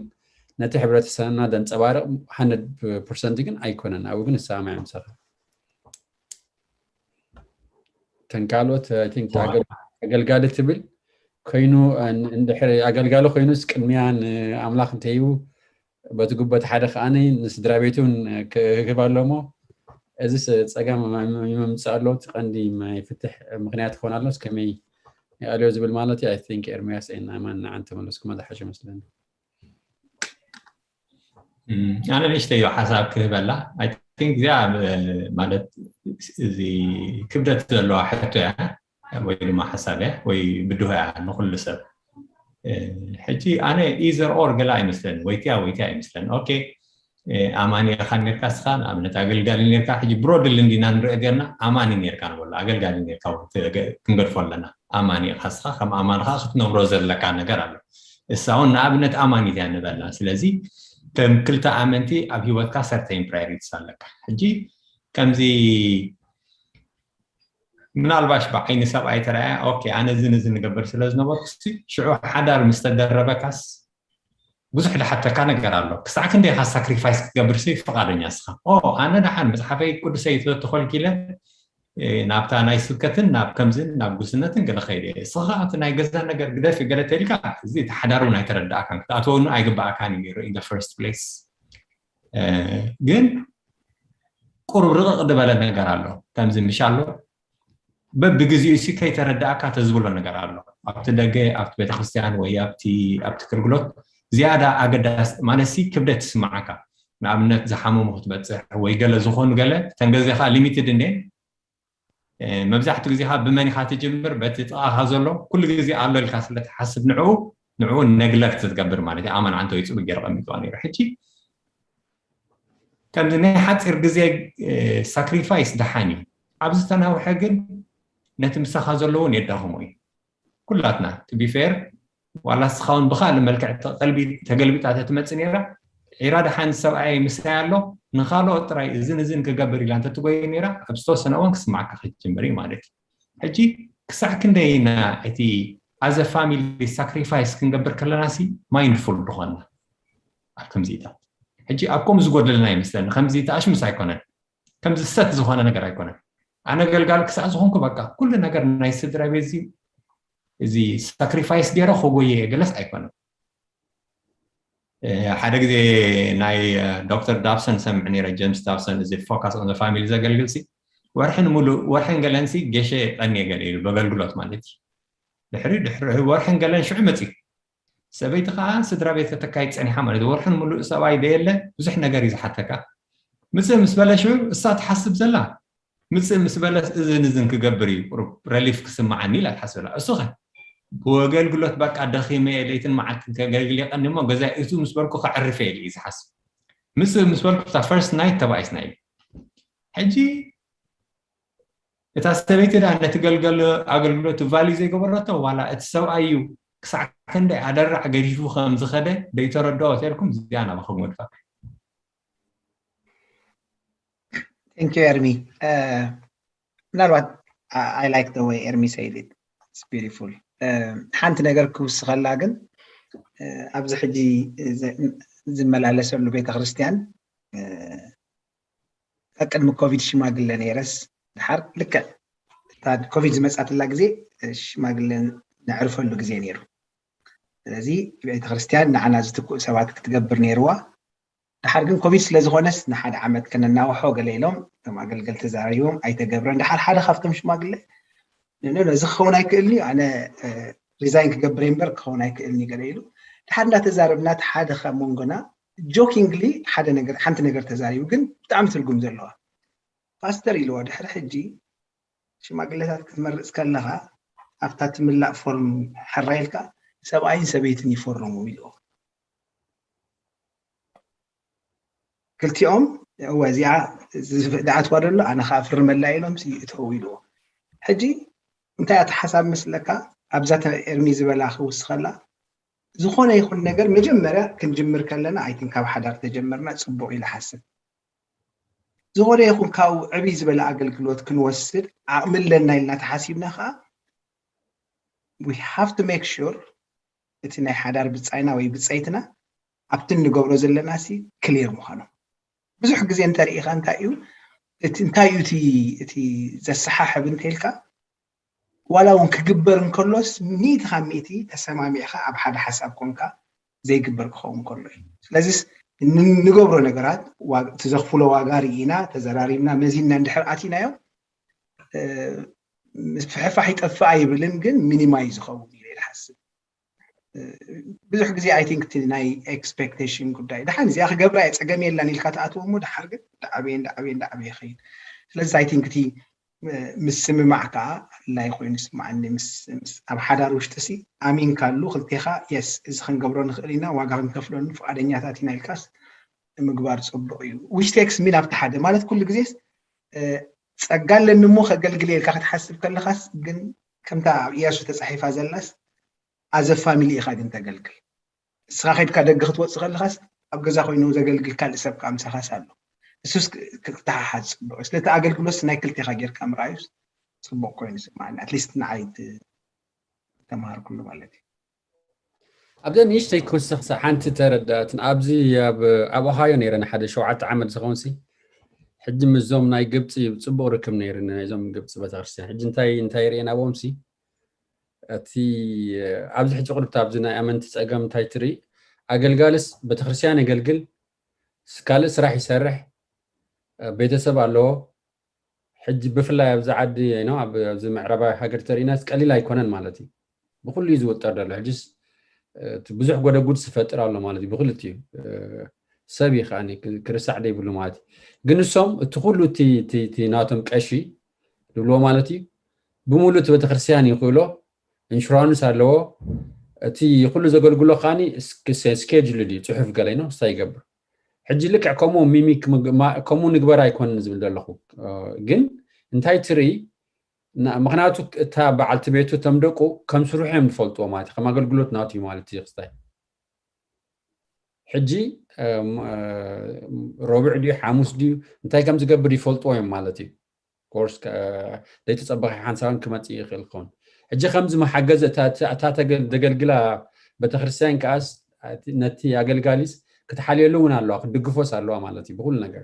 ነቲ ሕብረተሰብና ደንፀባርቕ ሓንድ ፐርሰንት ግን ኣይኮነን ኣብኡ ግን እሰማማዕ ምሳኻ ተን ካልኦት ኣገልጋሊ ትብል ኮይኑ እንድሕር ኣገልጋሊ ኮይኑስ ቅድሚያ ንኣምላኽ እንተይቡ በቲ ጉበት ሓደ ከዓኒ ንስድራ ቤት እውን ክህብ ኣሎ እሞ እዚ ፀገም ይመምፅእ ኣሎ እቲ ቀንዲ ማይ ፍትሕ ምክንያት ክኾን ኣሎ ከመይ ይኣልዮ ዝብል ማለት እዩ I think ኤርሚያስ ኤናማን ንዓን ተመለስኩማ ዝሓሸ መስለኒ ኣነ ንእሽተዮ ሓሳብ ክህበላ I think እዚኣ ማለት እዚ ክብደት ዘለዋ ሕቶ እያ ወይ ድማ ሓሳብ እያ ወይ ብድሆ እያ ንኩሉ ሰብ ሕጂ ኣነ either or ገለ ኣይመስለኒ ወይቲያ ወይቲያ ኣይመስለኒ okay ኣማኒ ኢኻ ነርካ ስኻ ንኣብነት ኣገልጋሊ ነርካ ሕጂ broadly እንዲና ንሪኦ ገርና ኣማኒ ነርካ ንበሎ ኣገልጋሊ ነርካ ክንገድፎ ኣለና ኣማኒ ኢኻ ስኻ ከም ኣማኒ ከዓ ክትነብሮ ዘለካ ነገር ኣሎ እሳ እውን ንኣብነት ኣማኒት እያ ንበልና ስለዚ ከም ክልተ ኣመንቲ ኣብ ሂወትካ certain priorities ኣለካ ሕጂ ከምዚ ምናልባሽ ብዓይኒ ሰብኣይ ተረኣያ okay ኣነ እዚ ነዚ ንገብር ስለ ዝነበርኩ ሽዑ ሓዳር ምስ ተደረበካስ ብዙሕ ዝሓተካ ነገር ኣሎ ክሳዕ ክንደይ ኢኻ sacrifice ክትገብር ሲ ፍቓደኛ እስኻ ኣነ ደሓን መፅሓፈይ ቅዱሰይ ተተኾልኪለ ናብታ ናይ ስብከትን ናብ ከምዝን ናብ ጉስነትን ገለ ከይደ እስኻ እቲ ናይ ገዛ ነገር ግደፊ ገለ ተልካ እዚ እቲ ሓዳር እውን ኣይተረዳእካን ክትኣትወኑ ኣይግባኣካን እዩ ነይሩ in the first place ግን ቁሩብ ርቕቕ ዝበለ ነገር ኣሎ ከምዚ ምሽ ኣሎ በብግዜኡ ሲ ከይተረዳእካ ተዝብሎ ነገር ኣሎ ኣብቲ ደገ ኣብቲ ቤተክርስትያን ወይ ኣብቲ ኣብቲ ክልግሎት ዝያዳ ኣገዳስ ማለት ሲ ክብደት ይስማዓካ ንኣብነት ዝሓመሙ ክትበፅሕ ወይ ገለ ዝኾኑ ገለ፣ እተን ገዜ ከዓ ሊሚትድ እንዴ። መብዛሕትኡ ግዜ ከዓ ብመን ኢካ ትጅምር? በቲ ጥቃካ ዘሎ ኩሉ ግዜ ኣሎ ኢልካ ስለትሓስብ ንዕኡ ንዕኡ ነግለክት ትገብር ማለት እዩ። ኣማን ዓንተ ወይ ፅቡቅ ገይረ ቀሚጥዋ ነይሩ። ሕጂ ከምዚ ናይ ሓፂር ግዜ ሳክሪፋይስ ደሓን እዩ። ኣብዚ ተናውሐ ግን ነቲ ምሳኻ ዘለውን የዳኽሞ እዩ። ኩላትና ቱ ቢ ፌር ዋላ ንስኻ እውን ብካልእ መልክዕ ቀልቢ ተገልቢጣ ተትመፅእ ነይራ፣ ዒራ ደሓን ሰብኣይ ምሳይ ኣሎ ንካልኦት ጥራይ እዝን እዝን ክገብር ኢላ እንተትጎየ ነይራ ኣብ ዝተወሰነ እዋን ክስማዓካ ክትጅምር እዩ ማለት እዩ። ሕጂ ክሳዕ ክንደይ ኢና እቲ ኣዘ ፋሚሊ ሳክሪፋይስ ክንገብር ከለና ሲ ማይንድፉል ዝኾንና ኣብ ከምዚታት። ሕጂ ኣብ ከምኡ ዝጎደልና ይመስለኒ። ከምዚ ተኣሽምስ ኣይኮነን፣ ከምዚ ሰት ዝኾነ ነገር ኣይኮነን። ኣነ ገልጋል ክሳዕ ዝኾንኩ በቃ ኩሉ ነገር ናይ ስድራ ቤት እዚ እዚ ሳክሪፋይስ ገይረ ከጎየ ገለስ ኣይኮነን። ሓደ ግዜ ናይ ዶክተር ዳብሰን ሰምዕ ነይረ፣ ጀምስ ዳብሰን፣ እዚ ፎካስ ኦን ፋሚሊ ዘገልግል ሲ ወርሕን ሙሉእ ወርሕን ገለን ሲ ገሸ ቀንየ ገለ ኢሉ በገልግሎት ማለት እዩ። ድሕሪ ድሕሪ ወርሕን ገለን ሽዑ መፅዩ ሰበይቲ ከዓ ስድራ ቤት ከተካይድ ፀኒሓ ማለት እዩ። ወርሕን ሙሉእ ሰብኣይ ደየለ ብዙሕ ነገር እዩ ዝሓተካ። ምፅእ ምስ በለ ሽዑ እሳ ትሓስብ ዘላ ምፅእ ምስ በለስ እዝን እዝን ክገብር እዩ ቁሩብ ረሊፍ ክስምዓኒ ኢላ ትሓስብ ኣላ። እሱ ኸ ብወገልግሎት በቃ ደኺመ እየ ለይትን መዓልትን ከገልግል የቐኒ እሞ ገዛ እቱ ምስ በልኩ ከዕርፍ እየ ኢሉ እዩ ዝሓስብ። ምፅእ ምስ በልኩ እታ ፈርስት ናይት ተባኢስና እዩ። ሕጂ እታ ሰበይቲ ዳ ነቲ ገልገል ኣገልግሎት ቫልዩ ዘይገበረቶ ዋላ እቲ ሰብኣይ እዩ ክሳዕ ክንደይ ኣደራዕ ገዲፉ ከም ዝኸደ ደይተረድኦ ተልኩም እዚኣ ናባኹም ወድፋ። Thank you ኤርሚ። ምናልባት I like the way ኤርሚ said it, it's beautiful። ሓንቲ ነገር ክውስኸላ ግን ኣብዚ ሕጂ ዝመላለሰሉ ቤተክርስትያን ቀቅድሚ ኮቪድ ሽማግለ ነይረስ ድሓር ልክዕ እታ ኮቪድ ዝመፃትላ ግዜ ሽማግለ ነዕርፈሉ ግዜ ነይሩ። ስለዚ ቤተክርስትያን ንዓና ዝትክኡ ሰባት ክትገብር ነይርዋ። ድሓር ግን ኮቪድ ስለዝኾነስ ንሓደ ዓመት ከነናውሖ ገለ ኢሎም እቶም ኣገልገል ተዛሪቦም ኣይተገብረን። ድሓር ሓደ ካብቶም ሽማግለ እዚ ክኸውን ኣይክእልን እዩ፣ ኣነ ሪዛይን ክገብር እምበር ክኸውን ኣይክእልን እዩ ገለ ኢሉ ድሓር እንዳተዛረብና እቲ ሓደ ካብ መንጎና ጆኪንግሊ ሓደ ነገር ሓንቲ ነገር ተዛሪቡ ግን ብጣዕሚ ትርጉም ዘለዋ። ፓስተር ኢልዎ ድሕሪ ሕጂ ሽማግለታት ክትመርፅ ከለኻ ኣብታ ትምላእ ፎርም ሕራይ ኢልካ ሰብኣይን ሰበይትን ይፈርሙ ኢልዎ። ክልቲኦም እወ እዚኣ ዝኣትዋ ደሎ ኣነ ከዓ ፍርመላ ኢሎም ይእተው ኢልዎ። ሕጂ እንታይ ኣቲ ሓሳብ መስለካ ኣብዛ ኤርሚ ዝበላ ክውስኸላ ዝኾነ ይኹን ነገር መጀመርያ ክንጅምር ከለና ኣይትን ካብ ሓዳር ተጀመርና ፅቡቅ ኢለ ሓስብ። ዝኾነ ይኹን ካብኡ ዕብይ ዝበለ ኣገልግሎት ክንወስድ ዓቕሚ ኣለና ኢልና ተሓሲብና ከዓ we have to make sure እቲ ናይ ሓዳር ብፃይና ወይ ብፀይትና ኣብቲ እንገብሮ ዘለና ሲ ክሊር ምዃኖም ብዙሕ ግዜ እንተርኢኻ እንታይ እዩ እቲ እንታይ እዩ እቲ ዘሰሓሕብ እንተልካ ዋላ እውን ክግበር እንከሎስ ሚእቲ ካብ ሚእቲ ተሰማሚዕካ ኣብ ሓደ ሓሳብ ኮንካ ዘይግበር ክኸውን ከሎ እዩ። ስለዚስ ንገብሮ ነገራት እቲ ዘኽፍሎ ዋጋ ርኢና ተዘራሪብና መዚንና እንድሕር ኣቲናዮ ፍሕፋሕ ይጠፍእ ኣይብልን፣ ግን ሚኒማይዝ ዝኸውን ኢለ ይሓስብ። ብዙሕ ግዜ ኣይ ቲንክ እቲ ናይ ኤክስፔክቴሽን ጉዳይ ደሓን እዚኣ ክገብራ እየ ፀገም የለን ኢልካ ትኣትዎ እሞ ደሓር ግን ዳዕበየ ዳዕበየ ዳዕበየ ይኸይድ። ስለዚ ኣይ ቲንክ እቲ ምስምማዕ ከዓ ኣድላይ ኮይኑ ይስምዓኒ። ኣብ ሓዳር ውሽጢ ሲ ኣሚንካሉ ክልቴኻ የስ እዚ ክንገብሮ ንኽእል ኢና ዋጋ ክንከፍለሉ ፍቓደኛታት ኢና ኢልካስ ምግባር ፅቡቅ እዩ። ዊች ቴክስ ሚን ኣብቲ ሓደ ማለት ኩሉ ግዜስ ፀጋ ኣለኒ እሞ ከገልግል ኢልካ ክትሓስብ ከለኻስ ግን ከምታ ኣብ እያሱ ተፃሒፋ ዘላስ ኣዘ ፋሚሊ ኢኻ ግን ተገልግል። እስኻ ከድካ ደገ ክትወፅእ ከለኻስ ኣብ ገዛ ኮይኑ ዘገልግል ካልእ ሰብ ከዓ ምሳኻስ ኣሎ። እሱስ ክተሓሓዝ ፅቡቅ እዩ። ስለቲ ኣገልግሎት ናይ ክልቴኻ ጌርካ ምርኣዩስ ፅቡቅ ኮይኑ ይስምዓኒ። ኣትሊስት ንዓይ ተምሃርኩሉ ማለት እዩ። ኣብዛ ንእሽተይ ክውስኽሳ ሓንቲ ተረዳእትን ኣብዚ ኣብ ኦሃዮ ነይረ ንሓደ ሸውዓተ ዓመት ዝኸውን ሲ ሕጂ ምስዞም ናይ ግብፂ ፅቡቅ ርክብ ነይሩ ናይዞም ግብፂ ቤተክርስትያን ሕጂ እንታይ እንታይ ርኤ ናብኦም ሲ እቲ ኣብዚ ሕጂ ቁሩብ ኣብዚ ናይ ኣመንቲ ፀገም እንታይ ትርኢ ኣገልጋልስ ቤተክርስትያን የገልግል ካልእ ስራሕ ይሰርሕ ቤተሰብ ኣለዎ ሕጂ ብፍላይ ኣብዚ ዓዲ ኣብዚ ምዕራባዊ ሃገር ተሪእናስ ቀሊል ኣይኮነን ማለት እዩ ብኩሉ እዩ ዝውጠር ዘሎ ሕጂስ ብዙሕ ጎደጉድ ዝፈጥር ኣሎ ማለት እዩ ብክልቲኡ ሰብ እዩ ከዓኒ ክ- ክርስዕ ዘይብሉ ማለት እዩ። ግን እሶም እቲ ኩሉ እቲ እቲ- እቲ ናቶም ቀሺ ዝብልዎ ማለት እዩ፣ ብምሉእ እቲ ቤተክርስትያን ይኽእሎ፣ ኢንሹራንስ ኣለዎ። እቲ ኩሉ ዘገልግሎ ከዓኒ ስኬጁል እዩ፣ ፅሑፍ ገለ ነው ስታይ ይገብር። ሕጂ ልክዕ ከምኡ ሚሚክ ምግ- ማ- ከምኡ ንግበር ኣይኮንን ዝብል ዘለኹ። ግን እንታይ ትርኢ? ምክንያቱ እታ በዓልቲ ቤቱ እቶም ደቁ ከም ስርሑ እዮም ዝፈልጥዎ ማለት እዩ፣ ከም ኣገልግሎት ናቱ እዩ ማለት እዩ ክስታይ። ሕጂ ረቡዕ ድዩ ሓሙስ ድዩ እንታይ ከም ዝገብር ይፈልጥዎ እዮም ማለት እዩ። ኮርስ ዘይተፀበኸ ሓንሳብን ክመፅእ ይኽእል ክኸውን። ሕጂ ከምዚ መሓገዚ እታ ተገልግላ ቤተክርስትያን ከኣስ ነቲ ኣገልጋሊስ ክትሓልየሉ እውን ኣለዋ፣ ክትድግፎስ ኣለዋ ማለት እዩ ብኩሉ ነገር።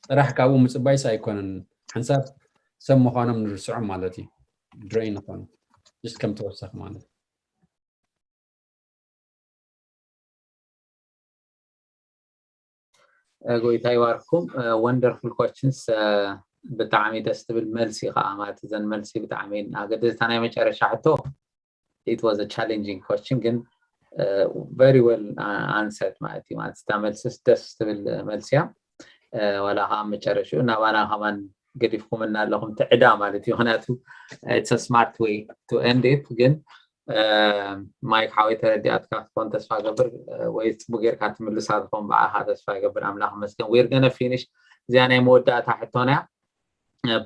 ጥራሕ ካብኡ ምፅባይስ ኣይኮነን፣ ሓንሳብ ሰብ ምዃኖም ንርስዖም ማለት እዩ። ድረይ ንኾኑ ስ ከም ተወሳኺ ማለት ጎይታ ይባርኩም። Wonderful questions። ብጣዕሚ ደስ ትብል መልሲ ከዓ ማለት እዘን መልሲ ብጣዕሚ ኣገደስታ ናይ መጨረሻ ሕቶ it was a challenging question ግን very well answered ማለት እዩ። ማለት እታ መልስስ ደስ ትብል መልሲ እያ። ዋላ ከዓ መጨረሽኡ ናባና ከማን ገዲፍኩምና ኣለኹም ትዕዳ ማለት እዩ። ምክንያቱ it's a smart way to end it ግን ማይክ ሓወይ ተረዲኣትካ ትኾን ተስፋ ገብር ወይ ፅቡቅ ጌርካ ትምልሳ ትኾን ብዓኻ ተስፋ ገብር ኣምላኽ መስገን we're gonna finish እዚኣ ናይ መወዳእታ ሕቶና እያ።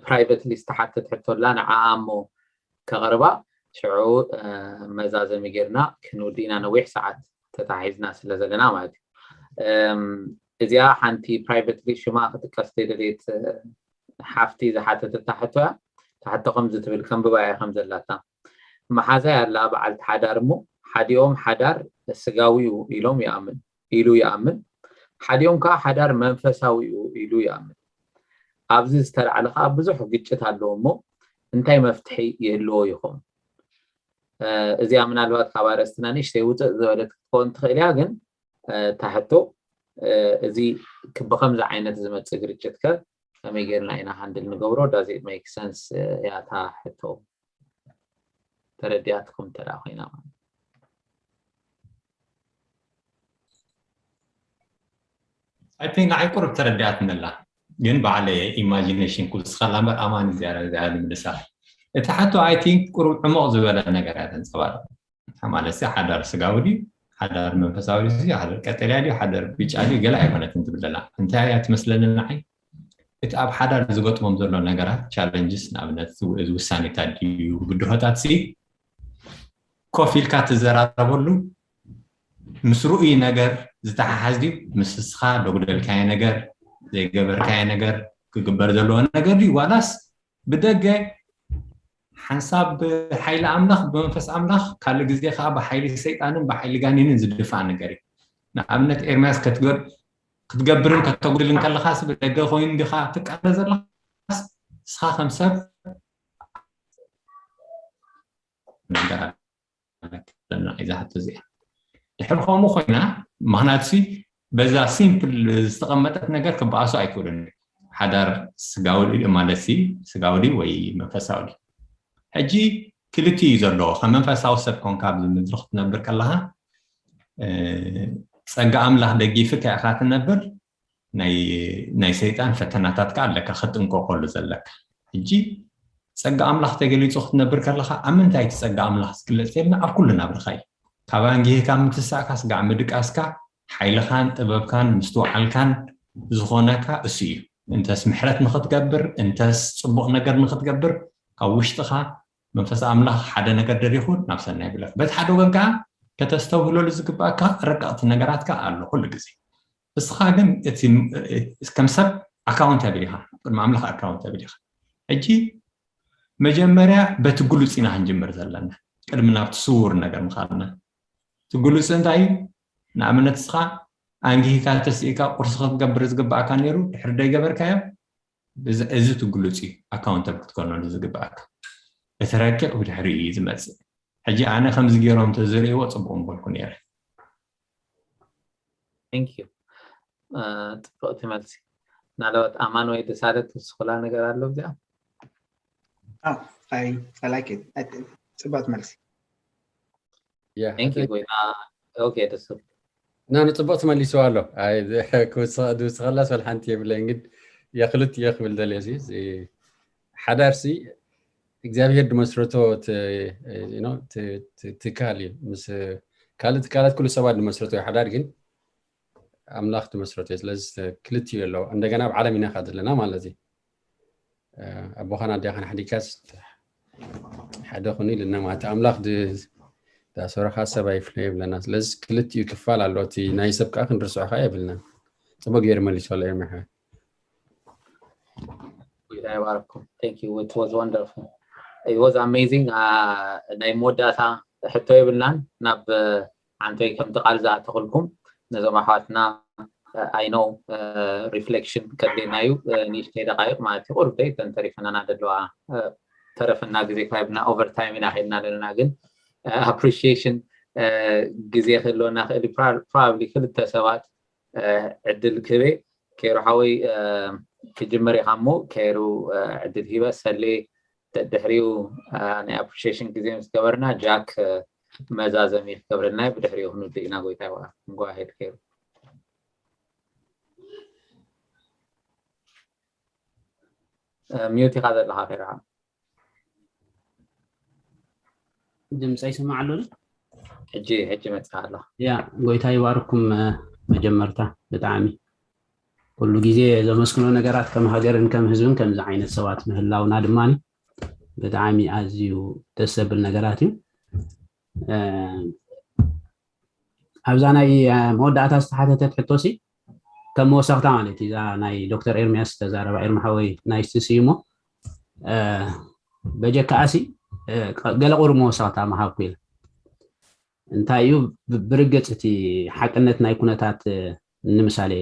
ፕራይቨትሊ ዝተሓተት ሕቶ ኣላ ንዓኣ እሞ ከቕርባ ሽዑ መዛዘሚ ጌርና ክንውድእ ኢና ነዊሕ ሰዓት ተታሒዝና ስለ ዘለና ማለት እዩ። እዚኣ ሓንቲ ፕራይቨትሊ ሽማ ክጥቀስ ዘይደልየት ሓፍቲ ዝሓተተታ ሕቶ እያ። እታ ሕቶ ከምዚ ትብል ከንብባ እያ ከም ዘላታ መሓዛይ ኣላ በዓልቲ ሓዳር እሞ ሓዲኦም ሓዳር ስጋዊ እዩ ኢሎም ይኣምን ኢሉ ይኣምን ሓዲኦም ከዓ ሓዳር መንፈሳዊ እዩ ኢሉ ይኣምን። ኣብዚ ዝተላዕለ ከዓ ብዙሕ ግጭት ኣለዎ እሞ እንታይ መፍትሒ ይህልዎ ይኸውን? እዚኣ ምናልባት ካብ ኣርእስትና ንእሽተይ ውፅእ ዝበለት ክትከውን ትኽእል እያ ግን ታሕቶ እዚ ብከምዚ ዓይነት ዝመፅእ ግርጭት ከ ከመይ ጌርና ኢና ሃንድል ንገብሮ does it make sense እያ እታ ሕቶ ተረዲኣትኩም እንተ ኮይና ማለት I think ንዓይ ቁሩብ ተረዲኣትኒ ኣላ ግን ባዕለ ኢማጂኔሽን ክውስኸላ እምበር ኣማን ዝያዳ ዝያዳ ንምልሳ እቲ ሓቶ I think ቁሩብ ዕሙቕ ዝበለ ነገር እያ ተንፀባርቕ ማለት ሓዳር ስጋዊ ድዩ ሓዳር መንፈሳዊ ድዩ ሓዳር ቀጠልያ ድዩ ሓዳር ብጫ ድዩ ገለ ኣይኮነትን ትብል ዘላ እንታይ እያ ትመስለኒ ንዓይ እቲ ኣብ ሓዳር ዝገጥሞም ዘሎ ነገራት challenges ንኣብነት ውሳኔታት ድዩ ብድሆታት ሲ ኮፍ ኢልካ ትዘራረበሉ ምስ ርኡይ ነገር ዝተሓሓዝ ድዩ ምስ እስኻ ደጉደልካዮ ነገር ዘይገበርካዮ ነገር ክግበር ዘለዎ ነገር ድዩ ዋላስ ብደገ ሓንሳብ ብሓይሊ ኣምላኽ ብመንፈስ ኣምላኽ ካልእ ግዜ ከዓ ብሓይሊ ሰይጣንን ብሓይሊ ጋኔንን ዝድፋእ ነገር እዩ ንኣብነት ኤርምያስ ክትገብርን ከተጉድልን ከለኻስ ብደገ ኮይኑ ዲኻ ትቃለ ዘለኻስ እስኻ ከም ሰብ ነገር ኣለካ እዛ ሕቶ እዚኣ ድሕሪ ከምኡ ኮይና ምክንያቱ በዛ simple ዝተቐመጠት ነገር ክበኣሱ ኣይክእሉን ሓዳር ስጋዊ ማለት ስጋዊ ወይ መንፈሳዊ ሕጂ ክልቲ እዩ ዘለዎ ከም መንፈሳዊ ሰብ ኮንካ ኣብዚ ምድሪ ክትነብር ከለካ ጸጋ ኣምላኽ ደጊፍካ ኢኻ ትነብር ናይ ሰይጣን ፈተናታት ከዓ ኣለካ ክጥንቀቀሉ ዘለካ ሕጂ ጸጋ ኣምላኽ ተገሊጹ ክትነብር ከለካ ኣብ ምንታይ እቲ ጸጋ ኣምላኽ ዝግለጽ ተልና ኣብ ኩሉ ናብርካ እዩ ካብ ኣንጊህካ ምትሳእካ ስጋዕ ምድቃስካ ሓይልኻን ጥበብካን ምስትውዓልካን ዝኾነካ እሱ እዩ እንተስ ምሕረት ንክትገብር እንተስ ፅቡቅ ነገር ንክትገብር ካብ ውሽጥኻ መንፈስ ኣምላኽ ሓደ ነገር ደሪኹ ናብ ሰናይ ብለክ በቲ ሓደ ወገን ከዓ ከተስተውህለሉ ዝግባእካ ረቀቕቲ ነገራት ከዓ ኣሎ ኩሉ ግዜ እስኻ ግን እቲ ከም ሰብ ኣካውንታብል ኢኻ ቅድሚ ኣምላኽ ኣካውንታብል ኢኻ ሕጂ መጀመርያ በቲ ግሉፅ ኢና ክንጅምር ዘለና ቅድሚ ናብቲ ስውር ነገር ምኻድና እቲ ግሉፅ እንታይ እዩ ንኣብነት እስኻ ኣንጊህካ ተስኢካ ቁርሲ ክትገብር ዝግባእካ ነይሩ ድሕሪ ደይገበርካዮ እዚ እቲ ግሉፅ እዩ ኣካውንተብል ክትኮነሉ ዝግባእካ እቲ ረቂቕ ብድሕሪ እዩ ዝመፅእ ሕጂ ኣነ ከምዚ ገይሮም ተዝርእይዎ ፅቡቅ ምበልኩ ነይረ Thank you ጽብቕቲ መልሲ ምናልባት ኣማን ወይ ደሳለ ትውስኹላ ነገር ኣሎ እዚኣ I like it ጽብቕቲ መልሲ Thank you ጎይታ okay ደስ ና ንፅቡቅ ትመሊስዋ ኣሎ። ክውስኸላስ ወል ሓንቲ የብለይን፣ ግን የክልት የክብል ደልየ ሓዳርሲ እግዚኣብሔር ድመስረቶ ትካል እዩ። ምስ ካልእ ትካላት ኩሉ ሰባት ድመስረቶ እዩ። ሓዳር ግን ኣምላኽ ድመስረቶ እዩ። ስለዚ ክልቲኡ ኣለዎ። እንደገና ኣብ ዓለም ኢና ዘለና ማለት እዩ። ኣቦኻን ኣዴኻን ሓዲጋስ ሓደ ኩኑ ኢልና ማለት ኣምላኽ ዳሰረኻ ሰብ ኣይፍለ ይብለና። ስለዚ ክልቲኡ ክፋል ኣሎ። እቲ ናይ ሰብ ከዓ ክንርስዖ ከዓ የብልና። ፅቡቅ ገይሩ መሊሶ ኣሎ ኤርሚሓ። It was wonderful. It was amazing. ናይ መወዳእታ ሕቶ የብልናን። ናብ ዓንተይ ከምቲ ቃል ዝኣተኽልኩም ነዞም ኣሕዋትና I know reflection ከድልየና እዩ። ንእሽተይ ደቃይቅ ማለት እዩ። ቁሩብ ደይ ተንተሪፈናና ደለዋ ተረፈና ግዜ ካይብና overtime ኢና ከድና ዘለና፣ ግን appreciation ግዜ ክህልወና ክእል። Probably ክልተ ሰባት ዕድል ክህበ። ኬሩ ሓወይ ክጅምር ኢኻ እሞ ኬሩ ዕድል ሂበ ሰሌ ድሕሪኡ ናይ appreciation ግዜ ምስ ገበርና ጃክ መዛዘሚ ክገብረልና እዩ። ብድሕሪኡ ክንውድእ ኢና። ጎይታ ይባርክ። Go ahead ኬሩ። ሚዩት ኢኻ ዘለኻ ኬሩ ሓወይ። ድምፀ ይስማዕ ኣሎ? ሕጂ ሕጂ መፅኻ ኣሎ። ያ ጎይታ ይባርኩም። መጀመርታ ብጣዕሚ ኩሉ ግዜ ዘመስግኖ ነገራት ከም ሃገርን ከም ህዝብን ከምዚ ዓይነት ሰባት ምህላውና ድማ ብጣዕሚ ኣዝዩ ደስ ዘብል ነገራት እዩ። ኣብዛ ናይ መወዳእታ ዝተሓተተት ሕቶሲ ከም መወሰኽታ ማለት እዩ። እዛ ናይ ዶክተር ኤርሚያስ ዝተዛረባ ኤርሚ ሓወይ ናይ ስስይሞ በጀካኣሲ ገለ ቁሩብ መወሰኽታ መሃብኩ ኢለ። እንታይ እዩ ብርግፅ እቲ ሓቅነት ናይ ኩነታት ንምሳሌ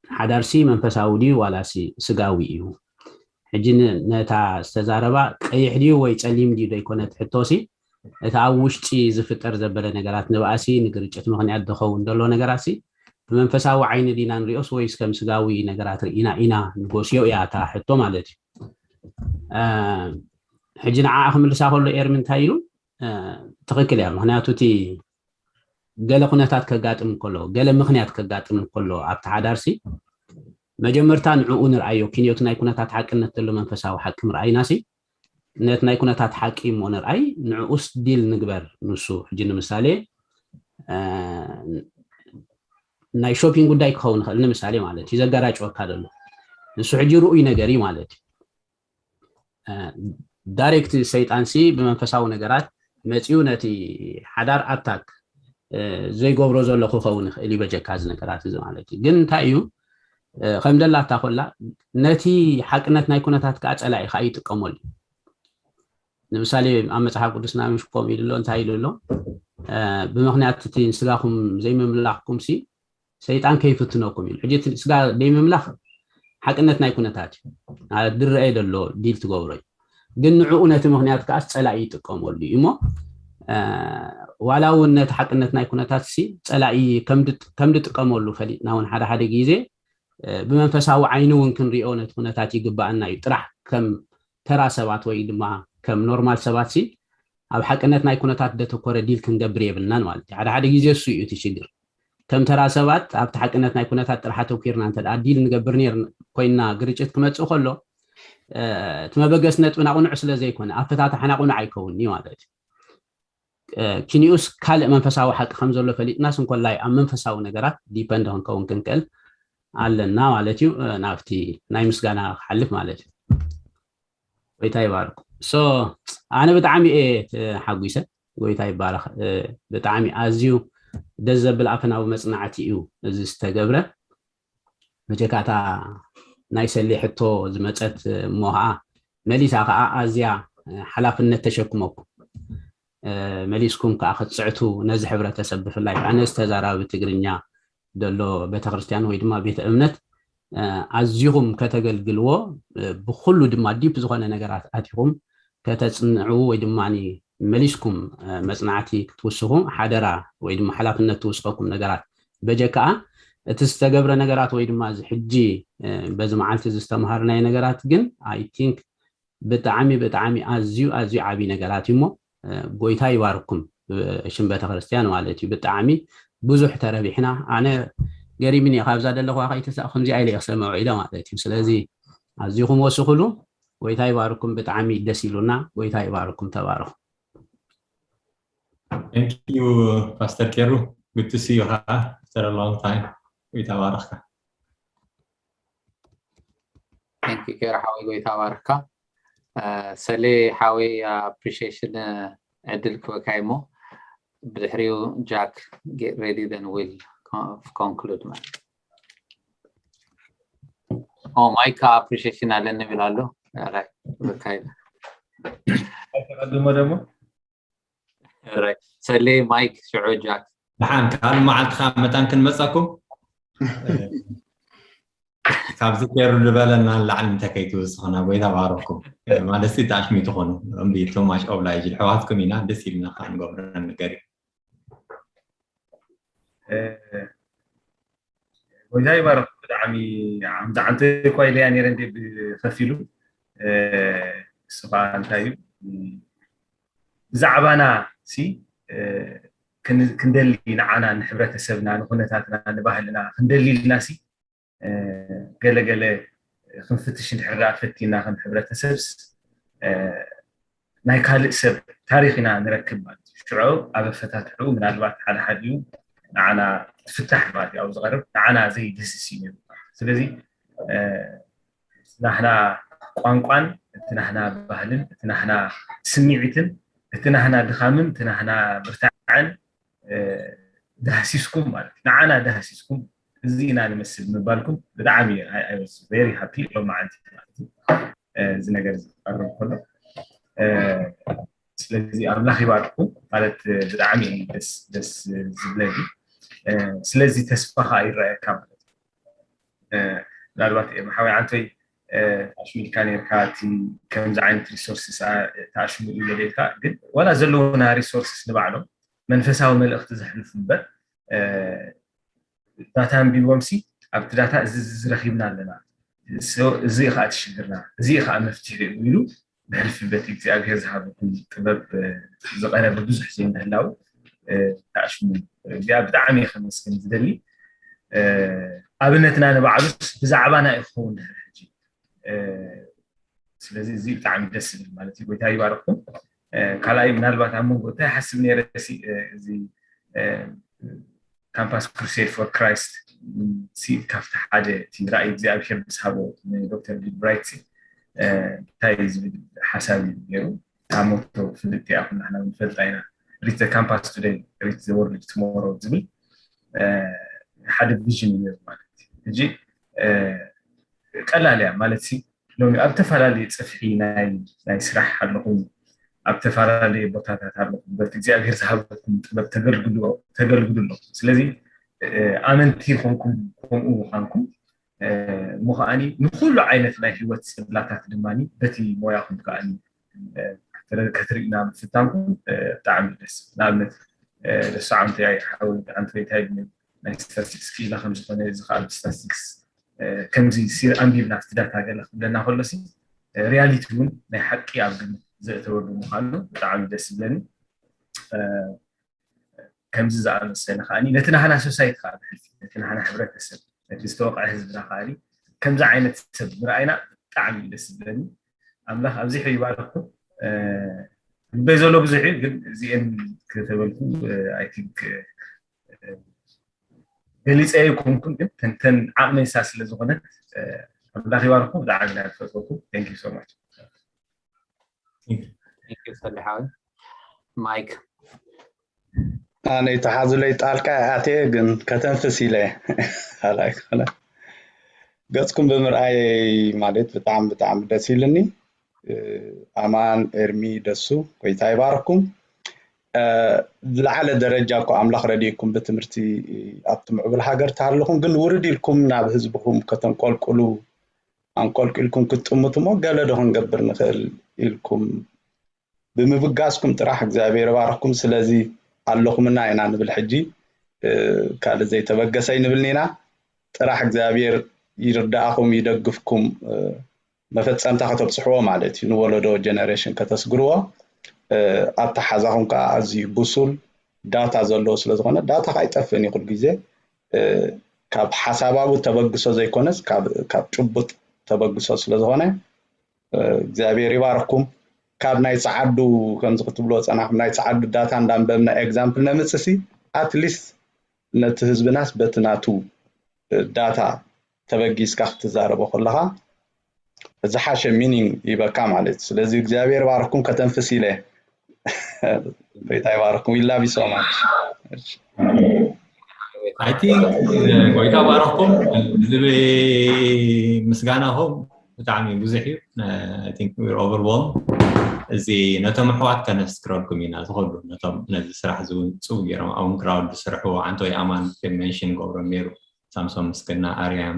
ሓዳርሲ መንፈሳዊ ድዩ ዋላሲ ስጋዊ እዩ? ሕጂ ነታ ዝተዛረባ ቀይሕ ድዩ ወይ ፀሊም ድዩ ዘይኮነት ሕቶሲ እቲ ኣብ ውሽጢ ዝፍጠር ዘበለ ነገራት ንብኣሲ ንግርጭት ምክንያት ዝኸውን ዘሎ ነገራትሲ ብመንፈሳዊ ዓይኒ ዲና ንሪኦስ ወይስ ከም ስጋዊ ነገራት ርኢና ኢና ንጎስዮ እያ እታ ሕቶ ማለት እዩ። ሕጂ ንዓ ክምልሳ ከሎ ኤርሚ እንታይ ኢሉ ትኽክል እያ። ምክንያቱ እቲ ገለ ኩነታት ከጋጥም ከሎ ገለ ምክንያት ከጋጥም ከሎ ኣብቲ ሓዳርሲ መጀመርታ ንዕኡ ንርኣዮ ኪንዮቲ ናይ ኩነታት ሓቅነት ዘሎ መንፈሳዊ ሓቂ ምርኣይናሲ ነቲ ናይ ኩነታት ሓቂ እሞ ንርኣይ ንዕኡስ ዲል ንግበር። ንሱ ሕጂ ንምሳሌ ናይ ሾፒንግ ጉዳይ ክኸውን ይኽእል ንምሳሌ ማለት እዩ ዘጋራጭወካ ዘሎ ንሱ ሕጂ ርኡይ ነገር እዩ ማለት እዩ። ዳይሬክት ሰይጣንሲ ብመንፈሳዊ ነገራት መፂኡ ነቲ ሓዳር ኣታክ ዘይገብሮ ዘሎ ክኸውን ይኽእል እዩ በጀካ እዚ ነገራት እዚ ማለት እዩ። ግን እንታይ እዩ ከም ደላታ ኮላ ነቲ ሓቅነት ናይ ኩነታት ከዓ ፀላኢ ከዓ ይጥቀመሉ። ንምሳሌ ኣብ መፅሓፍ ቅዱስና ምሽ ከምኡ ኢሉ ኣሎ። እንታይ ኢሉ ኣሎ? ብምክንያት እቲ ንስጋኹም ዘይምምላኽኩም ሲ ሰይጣን ከይፍትነኩም ኢሉ። ሕጂ እቲ ስጋ ዘይምምላኽ ሓቅነት ናይ ኩነታት እዩ። ድረአ ዘሎ ዲል ትገብሮ እዩ። ግን ንዕኡ ነቲ ምክንያት ከዓ ፀላኢ ይጥቀመሉ እዩ እሞ ዋላ እውን ነቲ ሓቅነት ናይ ኩነታት ሲ ፀላኢ ከም ዝጥቀመሉ ፈሊጥና እውን ሓደ ሓደ ግዜ ብመንፈሳዊ ዓይኒ እውን ክንሪኦ ነቲ ኩነታት ይግባኣና እዩ። ጥራሕ ከም ተራ ሰባት ወይ ድማ ከም ኖርማል ሰባት ሲ ኣብ ሓቅነት ናይ ኩነታት ደተኮረ ዲል ክንገብር የብልናን ማለት እዩ። ሓደ ሓደ ግዜ እሱ እዩ እቲ ሽግር። ከም ተራ ሰባት ኣብቲ ሓቅነት ናይ ኩነታት ጥራሕ ኣተኩርና እንተ ዲል ንገብር ኮይንና ግርጭት ክመፅእ ከሎ እቲ መበገስ ነጥብና ቁኑዕ ስለ ዘይኮነ ኣፈታትሓና ቁኑዕ ኣይከውን እዩ ማለት እዩ። ኪኒኡስ ካልእ መንፈሳዊ ሓቂ ከም ዘሎ ፈሊጥናስ እንኮላይ ኣብ መንፈሳዊ ነገራት ዲፐንድ ክንከውን ክንክእል ኣለና ማለት እዩ። ናብቲ ናይ ምስጋና ክሓልፍ ማለት እዩ። ጎይታ ይባርኩም። ሶ ኣነ ብጣዕሚ እየ ተሓጒሰ። ጎይታ ይባረኽ። ብጣዕሚ ኣዝዩ ደስ ዘብል ኣፈናዊ መፅናዕቲ እዩ እዚ ዝተገብረ። መጀካታ ናይ ሰሌ ሕቶ ዝመፀት እሞ ከዓ መሊሳ ከዓ ኣዝያ ሓላፍነት ተሸክመኩም መሊስኩም ከዓ ክትፅዕቱ ነዚ ሕብረተሰብ ብፍላይ ከዓ ነዚ ተዛራቢ ትግርኛ ዘሎ ቤተክርስትያን ወይ ድማ ቤተ እምነት ኣዚኹም ከተገልግልዎ ብኩሉ ድማ ዲፕ ዝኾነ ነገራት ኣቲኹም ከተፅንዑ ወይ ድማ መሊስኩም መፅናዕቲ ክትውስኹ ሓደራ ወይ ድማ ሓላፍነት ትውስኸኩም ነገራት በጀ ከዓ እቲ ዝተገብረ ነገራት ወይ ድማ እዚ ሕጂ በዚ መዓልቲ ዝተምሃርናዮ ነገራት ግን I think ብጣዕሚ ብጣዕሚ ኣዝዩ ኣዝዩ ዓብዪ ነገራት እዩ እሞ ጎይታ ይባርኩም። ሽም ቤተክርስትያን ማለት እዩ። ብጣዕሚ ብዙሕ ተረቢሕና። ኣነ ገሪምኒ እየ፣ ካብዛ ዘለኹዋ ከይተሳእ ከምዚ ኣይለ እየ ክሰምዖ ኢለ ማለት እዩ። ስለዚ ኣዚኹም ወስኹሉ። ጎይታ ይባርኩም። ብጣዕሚ ደስ ኢሉና። ጎይታ ይባርኩም። ተባረኹ። Thank you, Pastor Keru. Good to see you, huh? After a long time. ጎይታ ባረኽካ። Thank you, ኬሩ ሓወይ፣ ጎይታ ባርካ። ሰሌ ሓወይ፣ appreciation ዕድል ክበካ እሞ ብድሕሪኡ ጃክ get ready, then we'll conclude ማለት። ኦ ማይክ appreciation ኣለኒ ብል ኣሎ። ተቀድሞ ደግሞ ሰሌ ማይክ ሽዑ ጃክ። ደሓን ካልእ መዓልቲ ከዓ መታን ክንመፀኩም። ካብዚ ኬሩ ዝበለና ንላዕሊ እንተ ከይትውስኹና ጎይታ ባረኩም። ማለት ሲ ታሽሚ ትኾኑ እምቢ too much oblige ኣሕዋትኩም ኢና። ደስ ኢልና ከዓ ንገብሮ ንገሪ። ጎይታ ይባረክ። ብጣዕሚ ዓምዚ ዓንተ እኳ ኢለያ ነይረ እንደ ብከፊሉ እሱ ከዓ እንታይ እዩ ብዛዕባና ሲ ክንደሊ ንዓና ንሕብረተሰብና ንኩነታትና ንባህልና ክንደሊ ኢልና ሲ ገለገለ ክንፍትሽ እንድሕር ደኣ ፈቲና ከም ሕብረተሰብስ ናይ ካልእ ሰብ ታሪክ ኢና ንረክብ ማለት እዩ። ሽዑ ኣብ ኣፈታትሑ ምናልባት ሓደ ሓዲኡ ንዓና ትፍታሕ ማለት እዩ ኣብ ዝቐርብ ንዓና ዘይድህስስ እዩ ነይሩ። ስለዚ ናህና ቋንቋን እቲ ናህና ባህልን እቲ ናህና ስምዒትን እቲ ናህና ድኻምን እቲ ናህና ብርታዐን ዳህሲስኩም ማለት እዩ። ንዓና ዳህሲስኩም እዚ ኢና ንመስል ምባልኩም ብጣዕሚ very happy ሎም መዓልቲ ማለት እዩ። እዚ ነገር ዝቀርብ ከሎ ስለዚ ኣምላኽ ይባርኩም ማለት ብጣዕሚ ደስ ደስ ዝብለኒ ስለዚ ተስፋ ከዓ ይረኣየካ ማለት እዩ። ምናልባት ኤርሚ ሓወይ ዓንተይ ተኣሽሚልካ ነርካ እቲ ከምዚ ዓይነት resources ተኣሽሙ እዩ ገሌልካ ግን ዋላ ዘለውና resources ንባዕሎም መንፈሳዊ መልእኽቲ ዘሕልፉ እምበር data ኣንቢቦም ሲ ኣብቲ data እዚ ዝረኪብና ኣለና እዚ ከዓ ትሽግርና እዚ ከዓ መፍትሒ እዩ ኢሉ ብሕልፊ በቲ እግዚኣብሔር ዝሃበኩም ጥበብ ዝቐረበ ብዙሕ ዘይምህላው ተኣሽሙ እዚኣ ብጣዕሚ ከመስግን ዝደሊ ኣብነትና ንባዕሉስ ብዛዕባና እዩ ክኸውን ድሕሪ ሕጂ ስለዚ እዚ ብጣዕሚ ደስ ዝብል ማለት እዩ ጎይታ ይባረኩም ካልኣይ ምናልባት ኣብ መንጎ እንታይ ሓስብ ነይረ እዚ campus crusade for Christ ካብቲ ሓደ እቲ ራእይ እግዚኣብሔር ምስ ሃቦ ንዶክተር ቢል ብራይት እንታይ ዝብል ሓሳብ እዩ ነይሩ ካብ ሞቶ ፍልጥ እያ ኩላሕና ንፈልጣ ኢና reach the campus today reach the world tomorrow ዝብል ሓደ vision እዩ ነይሩ ማለት እዩ ሕጂ ቀላል እያ ማለት ሲ ሎሚ ኣብ ተፈላለየ ፅፍሒ ናይ ስራሕ ኣለኹም ኣብ ተፈላለየ ቦታታት ኣለኹም በቲ እግዚኣብሔር ዝሃበኩም ጥበብ ተገልግሉ ኣለኹም ስለዚ ኣመንቲ ይኾንኩም ከምኡ ምዃንኩም እሞ ከዓኒ ንኩሉ ዓይነት ናይ ህይወት ፅላታት ድማ በቲ ሞያኹም ከዓኒ ከትርእዩና ምፍታንኩም ብጣዕሚ ደስ ንኣብነት ደሱ ዓንተ ሓወይ ዓንተ እንታይ ናይ statistics ክኢላ ከምዝኾነ እዚ ከዓ statistics ከምዚ ሲር ኣንቢብና ኣብቲ data ገለ ክብለና ከሎ ሲ reality እውን ናይ ሓቂ ኣብ ግምት ዘእተወ ብምዃኑ ብጣዕሚ ደስ ዝብለኒ ከምዚ ዝኣመሰለ ከዓ ነቲ ናህና society ከዓ ብሕልፊ ነቲ ናህና ሕብረተሰብ ነቲ ዝተወቅዐ ህዝብና ከዓ ከምዚ ዓይነት ሰብ ምርኣይና ብጣዕሚ ደስ ዝብለኒ ኣምላኽ ኣብዚሑ ይባርኩም ልበይ ዘሎ ብዙሕ እዩ ግን እዚአን ከተበልኩ I think ገሊፀ ኣይኮንኩን ግን ተንተን ዓቕመይሳ ስለ ዝኾነት ኣምላኽ ይባርኩም ብጣዕሚ ኢና ዝፈትወኩም thank you so much ሰሊሓዊ ማይክ ኣነ ተሓዙለይ ጣልቃ ኣትየ ግን ከተንፍስ ኢለ ካልኣይ ክኾነ ገፅኩም ብምርኣይ ማለት ብጣዕሚ ብጣዕሚ ደስ ኢሉኒ ኣማን ኤርሚ ደሱ ጎይታ ይባርኩም ዝለዓለ ደረጃ እኮ ኣምላኽ ረድእኩም ብትምህርቲ ኣብቲ ምዕቡል ሃገር ተሃለኹም ግን ውርድ ኢልኩም ናብ ህዝብኹም ከተንቆልቁሉ ኣንቆልቂልኩም ክትጥምቱ እሞ ገለ ዶ ክንገብር ንኽእል ኢልኩም ብምብጋስኩም ጥራሕ እግዚኣብሔር ባረኽኩም ስለዚ ኣለኹምና ኢና ንብል ሕጂ ካልእ ዘይተበገሰ ኣይንብልን ኢና ጥራሕ እግዚኣብሔር ይርዳእኹም ይደግፍኩም መፈፀምታ ከተብፅሕዎ ማለት እዩ ንወለዶ generation ከተስግርዎ ኣተሓዛኹም ከዓ ኣዝዩ ብሱል ዳታ ዘለዎ ስለ ዝኾነ፣ ዳታ ከኣ ኣይጠፍእን እዩ ኩሉ ግዜ። ካብ ሓሳባዊ ተበግሶ ዘይኮነስ ካብ ጭቡጥ ተበግሶ ስለ ዝኾነ፣ እግዚኣብሔር ይባርኩም። ካብ ናይ ጸዓዱ ከምዚ ክትብሎ ጸናሕኩም፣ ናይ ጸዓዱ ዳታ እንዳንበብና ኤግዛምፕል ነምጽእ ሲ፣ ኣትሊስት ነቲ ህዝብናስ በቲ ናቱ ዳታ ተበጊስካ ክትዛረቦ ከለኻ ዝሓሸ ሚኒንግ ይበካ ማለት እዩ። ስለዚ እግዚኣብሔር ይባርኩም። ከተንፍስ ኢለ። ጎይታ ይባርኩም። We love you so much. I think ጎይታ ባረኽኩም። ዝብ ምስጋናኹም ብጣዕሚ ብዙሕ እዩ። I think we're overwhelmed። እዚ ነቶም ኣሕዋት ከነስክረልኩም ኢና ዝኸዱ ነቶም ነዚ ስራሕ ዝውፅኡ ገይሮም ኣውን ክራውድ ዝስርሕዎ ዓንቶይ ኣማን ሜንሽን ገብሮም ነይሩ። ሳምሶን ምስግና፣ ኣርያም፣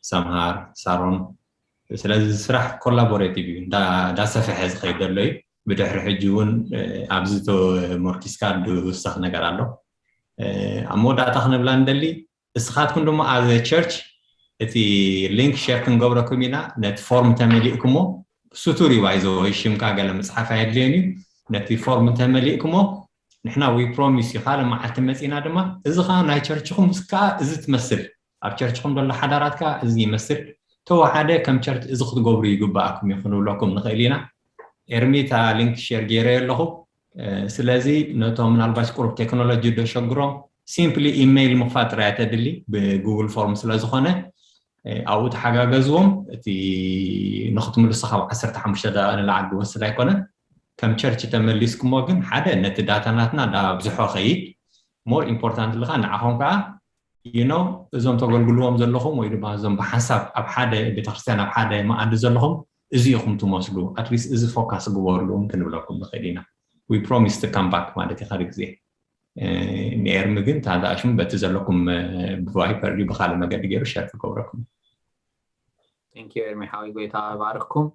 ሰምሃር፣ ሳሮን። ስለዚ ስራሕ ኮላቦሬቲቭ እዩ፣ እንዳሰፈሐ ዝኸይድ ዘሎ እዩ። ብድሕሪ ሕጂ እውን ኣብዚ ተሞርኪስካ ዝውሰኽ ነገር ኣሎ። ኣብ መወዳእታ ክንብላ ንደሊ፣ እስኻትኩም ድማ ኣብ ቸርች እቲ ሊንክ ሸር ክንገብረኩም ኢና። ነቲ ፎርም ተመሊእኩሞ፣ ስቱር እዩ ባይዘወይ፣ ሽምካ ገለ ምፅሓፍ ኣየድልዮን እዩ። ነቲ ፎርም ተመሊእኩሞ ንሕና ዊ ፕሮሚስ እዩ፣ ካልእ መዓልቲ መፂና ድማ እዚ ከዓ ናይ ቸርችኹም ምስ ከዓ እዚ ትመስል፣ ኣብ ቸርችኹም ዘሎ ሓዳራት ከዓ እዚ ይመስል፣ ተወሓደ ከም ቸርች እዚ ክትገብሩ ይግባኣኩም እዩ ክንብለኩም ንኽእል ኢና። ኤርሚ እታ ሊንክ ሼር ገይረ ኣለኹ። ስለዚ ነቶም ምናልባት ቁሩብ ቴክኖሎጂ ዶ ሸግሮም ሲምፕሊ ኢሜይል ምኽፋት ጥራይ ተድሊ ብጉግል ፎርም ስለ ዝኾነ ኣብኡ ተሓጋገዝዎም። እቲ ንክትምልሱ ካብ ዓሰርተ ሓሙሽተ ደቂቕ ንላዕሊ ዝወስድ ኣይኮነን። ከም ቸርች ተመሊስኩሞ ግን ሓደ ነቲ ዳታ ናትና እንዳብዝሖ ኸይድ፣ ሞር ኢምፖርታንት ልኻ ንዓኹም ከዓ ዩኖ እዞም ተገልግልዎም ዘለኹም ወይ ድማ እዞም ብሓንሳብ ኣብ ሓደ ቤተክርስትያን ኣብ ሓደ መኣዲ ዘለኹም እዚ ኢኹም ትመስሉ፣ ኣትሊስት እዚ ፎካስ ግበሩሉ ክንብለኩም ንኽእል ኢና። We promise to come back ማለት እዩ። ካልእ ግዜ ንኤርሚ ግን ታንዳኣሽሙ በቲ ዘለኩም ብቫይፐር ድዩ ብካልእ መገዲ ገይሩ ሸር ክገብረኩም። Thank you ኤርሚ ሓወይ፣ ጎይታ ይባርክኩም።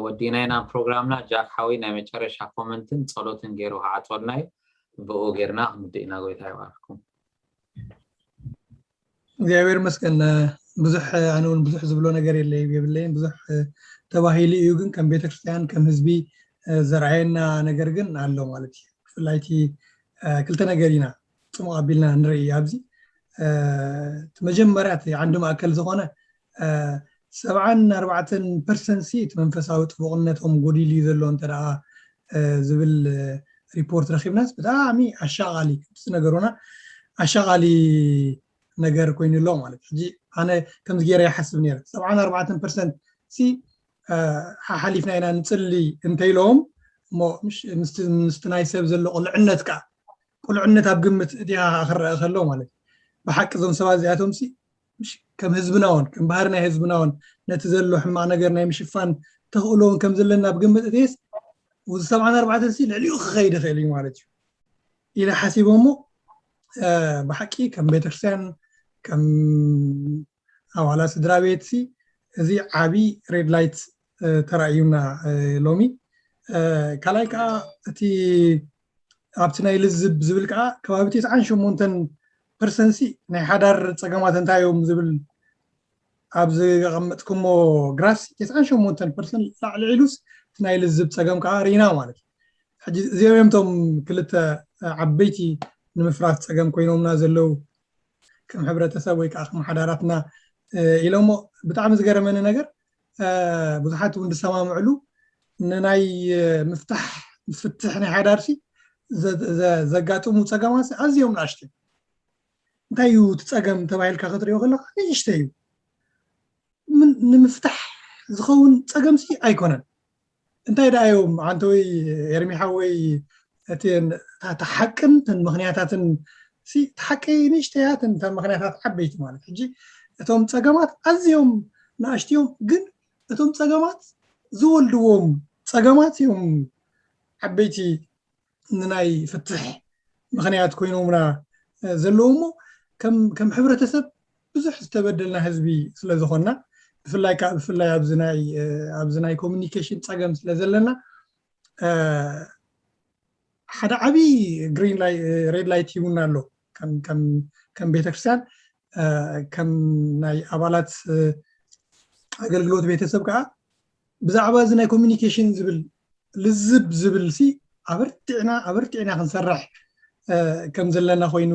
ወዲና ኢና ፕሮግራምና። ጃክ ሓወይ ናይ መጨረሻ ኮመንትን ጸሎትን ገይሩ ክዓጽወልና እዩ። ብኡ ጌርና ክንውድእ ኢና። ጎይታ ይባርክኩም። እግዚኣብሔር ይመስገን። ብዙሕ ኣነ እውን ብዙሕ ዝብሎ ነገር የለይ የብለይን። ብዙሕ ተባሂሉ እዩ፣ ግን ከም ቤተክርስትያን ከም ህዝቢ ዘርኣየና ነገር ግን ኣሎ ማለት እዩ። ብፍላይ እቲ ክልተ ነገር ኢና ፅሙቕ ኣቢልና ንርኢ ኣብዚ። እቲ መጀመርያ እቲ ዓንዲ ማእከል ዝኾነ ሰብዓን ኣርባዕተን ፐርሰንት ሲ እቲ መንፈሳዊ ጥቡቕነቶም ጎዲሉ እዩ ዘሎ እንተ ደኣ ዝብል ሪፖርት ረኺብናስ ብጣዕሚ ኣሻቓሊ፣ ከምቲ ዝነገሩና ኣሻቓሊ ነገር ኮይኑ ኣሎ ማለት እዩ። ሕጂ ኣነ ከምዚ ገይረ ይሓስብ ነይረ፣ ሰብዓን ኣርባዕተን ፐርሰንት ሲ ሓሓሊፍና ኢና ንፅሊ እንተኢሎም እሞ ምስቲ ናይ ሰብ ዘሎ ቅልዕነት ከዓ ቅልዕነት ኣብ ግምት እቲኣ ክረአ ከሎ ማለት እዩ። ብሓቂ እዞም ሰባት እዚኣቶም ሲ ከም ህዝብና እውን ከም ባህሪ ናይ ህዝብና እውን ነቲ ዘሎ ሕማቕ ነገር ናይ ምሽፋን ተኽእሎ እውን ከም ዘለና ኣብ ግምት እትየስ እዚ ሰብዓን ኣርባዕተን ሲ ልዕሊኡ ክኸይድ ይኽእል እዩ ማለት እዩ ኢለ ሓሲቦ እሞ ብሓቂ ከም ቤተክርስትያን ከም ኣባላት ስድራ ቤት ሲ እዚ ዓቢ ሬድ ላይት ተራእዩና ሎሚ። ካልኣይ ከዓ እቲ ኣብቲ ናይ ልዝብ ዝብል ከዓ ከባቢ ተስዓን ሸሞንተን ፐርሰንት ሲ ናይ ሓዳር ፀገማት እንታይ እዮም ዝብል ኣብ ዘቐመጥኩሞ ግራፍ ሲ ተስዓን ሸሞንተን ፐርሰንት ላዕሊ ኢሉስ እቲ ናይ ልዝብ ፀገም ከዓ ርኢና ማለት እዩ። ሕጂ እዚኦም እዮም እቶም ክልተ ዓበይቲ ንምፍራስ ፀገም ኮይኖምና ዘለዉ ከም ሕብረተሰብ ወይ ከዓ ከም ሓዳራትና ኢሎሞ። ብጣዕሚ ዝገረመኒ ነገር ብዙሓት እውን ዝሰማምዕሉ ንናይ ምፍታሕ ፍትሕ ናይ ሓዳርሲ ዘጋጥሙ ፀገማት ኣዝዮም ንኣሽተ እዮም። እንታይ እዩ እቲ ፀገም ተባሂልካ ክትሪኦ ከለካ ንእሽተ እዩ። ንምፍታሕ ዝኸውን ፀገምሲ ኣይኮነን። እንታይ ደኣ እዮም ኣንተወይ ኤርሚ ሓወይ እቲ ሓቅን ተን ምክንያታትን ሲ ሓቂ ንእሽተያትን ተን ምክንያታት ዓበይቲ ማለት ሕጂ እቶም ፀገማት ኣዝዮም ንኣሽትዮም ግን እቶም ፀገማት ዝወልድዎም ፀገማት እዮም ዓበይቲ ንናይ ፍትሕ ምክንያት ኮይኖምና ዘለዉ እሞ ከም ሕብረተሰብ ብዙሕ ዝተበደልና ህዝቢ ስለ ዝኾንና ብፍላይ ከዓ ብፍላይ ኣብዚ ናይ ኮሚኒኬሽን ፀገም ስለ ዘለና ሓደ ዓብዪ ግሪን ሬድ ላይት ሂቡና ኣሎ ከም ቤተክርስትያን ከም ናይ ኣባላት ኣገልግሎት ቤተሰብ ከዓ ብዛዕባ እዚ ናይ ኮሚኒኬሽን ዝብል ልዝብ ዝብል ሲ ኣበርቲዕና ኣበርቲዕና ክንሰርሕ ከም ዘለና ኮይኑ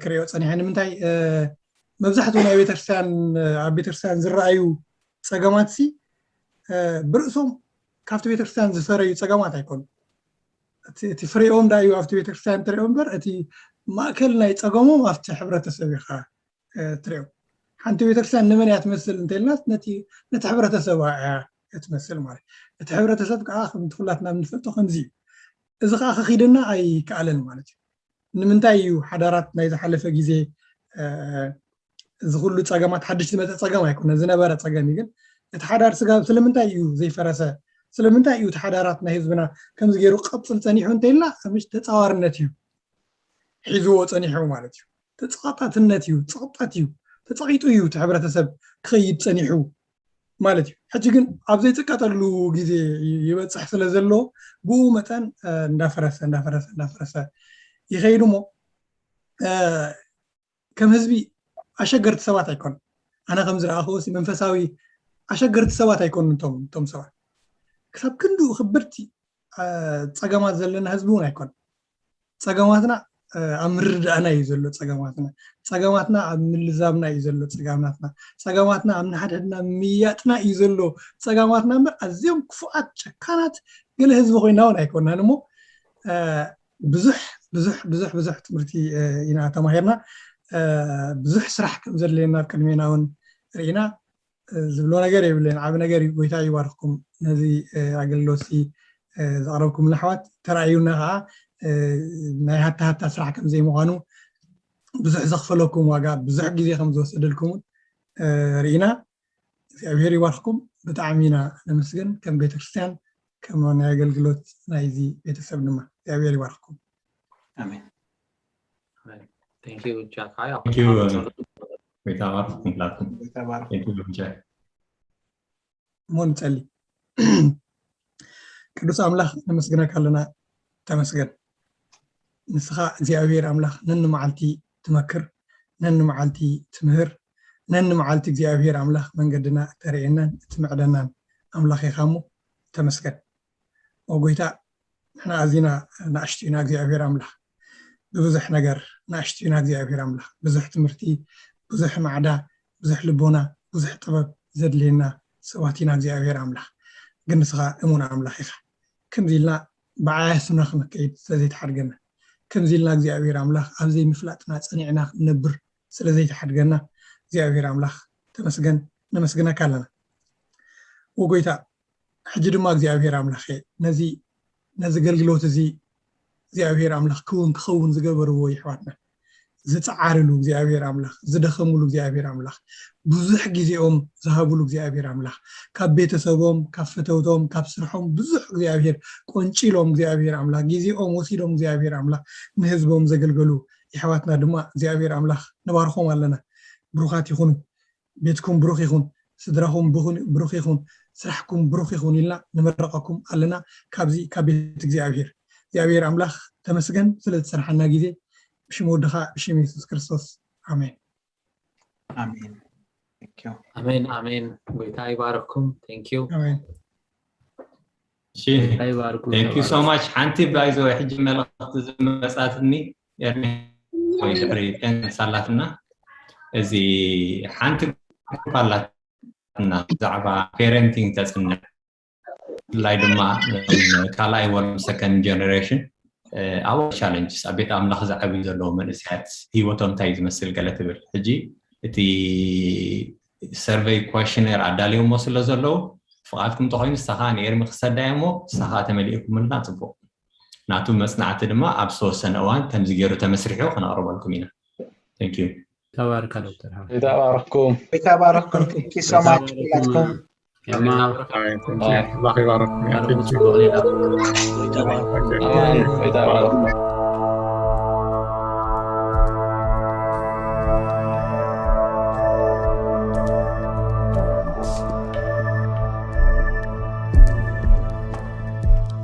ክሪኦ ፀኒሐ። ንምንታይ? መብዛሕትኡ ናይ ቤተክርስትያን ኣብ ቤተክርስትያን ዝረኣዩ ፀገማት ሲ ብርእሶም ካብቲ ቤተክርስትያን ዝፈረዩ ፀገማት ኣይኮኑ። እቲ ፍሬኦም ዳ እዩ ኣብቲ ቤተክርስትያን ትሪኦ እምበር እቲ ማእከል ናይ ፀገሞም ኣብቲ ሕብረተሰብ ኢኻ ትሪኦ። ሓንቲ ቤተክርስትያን ንመን እያ ትመስል እንተልናስ ነቲ ሕብረተሰብ እያ ትመስል ማለት። እቲ ሕብረተሰብ ከዓ ከምቲ ኩላትና ንፈልጦ ከምዚ እዩ። እዚ ከዓ ከኺደና ኣይከኣለን ማለት እዩ። ንምንታይ እዩ ሓዳራት ናይ ዝሓለፈ ግዜ እዚ ኩሉ ፀገማት ሓድሽ ዝመፀ ፀገም ኣይኮነ፣ ዝነበረ ፀገም እዩ። ግን እቲ ሓዳር ስጋ ስለምንታይ እዩ ዘይፈረሰ? ስለምንታይ እዩ እቲ ሓዳራት ናይ ህዝብና ከምዚ ገይሩ ቀፅል ፀኒሑ እንተኢልና ምሽ ተፃዋርነት እዩ ሒዝዎ ፀኒሑ ማለት እዩ። ተፃጣትነት እዩ፣ ፀቕጠት እዩ፣ ተፀቒጡ እዩ እቲ ሕብረተሰብ ክኸይድ ፀኒሑ ማለት እዩ። ሕጂ ግን ኣብ ዘይፅቀጠሉ ግዜ ይበፅሕ ስለ ዘሎ ብኡ መጠን እንዳፈረሰ እንዳፈረሰ እንዳፈረሰ ይኸይድ እሞ ከም ህዝቢ ኣሸገርቲ ሰባት ኣይኮን። ኣነ ከም ዝረኣኽዎ መንፈሳዊ ኣሸገርቲ ሰባት ኣይኮኑ እቶም ሰባት። ክሳብ ክንድኡ ክብርቲ ፀገማት ዘለና ህዝቢ እውን ኣይኮን። ፀገማትና ኣብ ምርዳእና እዩ ዘሎ። ፀገማትና ፀገማትና ኣብ ምልዛብና እዩ ዘሎ። ፀገማትና ፀገማትና ኣብ ንሓድሕድና ምያጥና እዩ ዘሎ። ፀገማትና እምበር ኣዝዮም ክፉኣት ጨካናት ገለ ህዝቢ ኮይና እውን ኣይኮናን እሞ ብዙሕ ብዙሕ ብዙሕ ብዙሕ ትምህርቲ ኢና ተማሂርና። ብዙሕ ስራሕ ከም ዘድልየና ኣብ ቅድሜና እውን ርኢና። ዝብሎ ነገር የብለይን። ዓቢ ነገር እዩ። ጎይታ ይባርኽኩም። ነዚ ኣገልግሎት ዘቕረብኩምና ኣሕዋት ተራእዩና ከዓ ናይ ሃታ ሃታ ስራሕ ከም ዘይምዃኑ ብዙሕ ዘኽፈለኩም ዋጋ ብዙሕ ግዜ ከም ዝወሰደልኩምን ርኢና። እግዚኣብሔር ይባርኽኩም። ብጣዕሚ ኢና ነመስግን። ከም ቤተክርስትያን ከም ናይ ኣገልግሎት ናይዚ ቤተሰብ ድማ እግዚኣብሔር ይባርኽኩም። ኣሜን። Thank you ጃካ። ጎይታ ባርክ ንክላትኩም። Thank you ሎምቸ። እሞ ንጸሊ። ቅዱስ ኣምላኽ ነመስግነካ ኣለና። ተመስገን። ንስኻ እግዚኣብሔር ኣምላኽ ነንመዓልቲ ትመክር፣ ነንመዓልቲ ትምህር፣ ነንመዓልቲ እግዚኣብሔር ኣምላኽ መንገድና እተርእየናን እትምዕደናን ኣምላኽ ኢኻ እሞ ተመስገን። ኦ ጎይታ፣ ንሕና ኣዚና ንኣሽቱ ኢና እግዚኣብሔር ኣምላኽ። ብብዙሕ ነገር ንኣሽቱ ኢና እግዚኣብሔር ኣምላኽ። ብዙሕ ትምህርቲ፣ ብዙሕ ማዕዳ፣ ብዙሕ ልቦና፣ ብዙሕ ጥበብ ዘድልየና ሰባት ኢና እግዚኣብሔር ኣምላኽ። ግን ንስኻ እሙን ኣምላኽ ኢኻ። ከምዚ ኢልና ብዓያሱና ክንከይድ ስለዘይትሓድገና፣ ከምዚ ኢልና እግዚኣብሔር ኣምላኽ ኣብ ዘይምፍላጥና ጸኒዕና ክንነብር ስለዘይትሓድገና እግዚኣብሔር ኣምላኽ ተመስገን፣ ነመስግነካ ኣለና። ወጎይታ ሕጂ ድማ እግዚኣብሔር ኣምላኽ ነዚ ነዚ ገልግሎት እዚ እግዚኣብሔር ኣምላኽ ክውን ክኸውን ዝገበርዎ ይሕዋትና ዝፀዓርሉ እግዚኣብሔር ኣምላኽ ዝደኸምሉ እግዚኣብሔር ኣምላኽ ብዙሕ ግዜኦም ዝሃብሉ እግዚኣብሔር ኣምላኽ ካብ ቤተሰቦም ካብ ፈተውቶም ካብ ስርሖም ብዙሕ እግዚኣብሔር ቆንጪሎም እግዚኣብሔር ኣምላኽ ግዜኦም ወሲዶም እግዚኣብሔር ኣምላኽ ንህዝቦም ዘገልገሉ የሕዋትና ድማ እግዚኣብሔር ኣምላኽ ንባርኾም ኣለና። ብሩኻት ይኹኑ። ቤትኩም ብሩኽ ይኹን፣ ስድራኹም ብሩኽ ይኹን፣ ስራሕኩም ብሩኽ ይኹን ኢልና ንምረቐኩም ኣለና ካብዚ ካብ ቤት እግዚኣብሔር። እግዚኣብሔር ኣምላኽ ተመስገን ስለ ዝሰርሓና ግዜ ብሽም ወድኻ ብሽም የሱስ ክርስቶስ ኣሜን። ኣሜን። ኣሜን ኣሜን። ጎይታ ይባርኩም። Thank you። ኣሜን። Thank you so much። ሓንቲ ባይዘ ሕጂ መልእኽቲ ዝመጻትኒ ኤርሚ ወይ ድሕሪ ሳላትና እዚ ሓንቲ ኣላትና ብዛዕባ parenting ተጽንዕ ብፍላይ ድማ ካልኣይ ወሎም second generation ኣብ challenges ኣብ ቤት ኣምላኽ ዝዓብዩ ዘለዉ መንእሰያት ህይወቶም እንታይ ዝመስል ገለ ትብል ሕጂ እቲ survey questionnaire ኣዳልዮሞ ስለ ዘለዉ ፍቓድኩም እንተኾይኑ ንስኻ ንኤርሚ ክሰዳዮ እሞ ንስኻ ተመሊእኩምልና ጽቡቕ ናቱ መጽናዕቲ ድማ ኣብ ዝተወሰነ እዋን ከምዚ ገይሩ ተመስሪሑ ክነቕርበልኩም ኢና። Thank you። ተባረካ ዶክተር ሃ ይተባረኩም። ይተባረኩም። Thank you so much ኩላትኩም። ኤርማ ኣምላኽ ይባርኩም። ባርኩም ጽቡቕ ሌላ ይተባረኩም።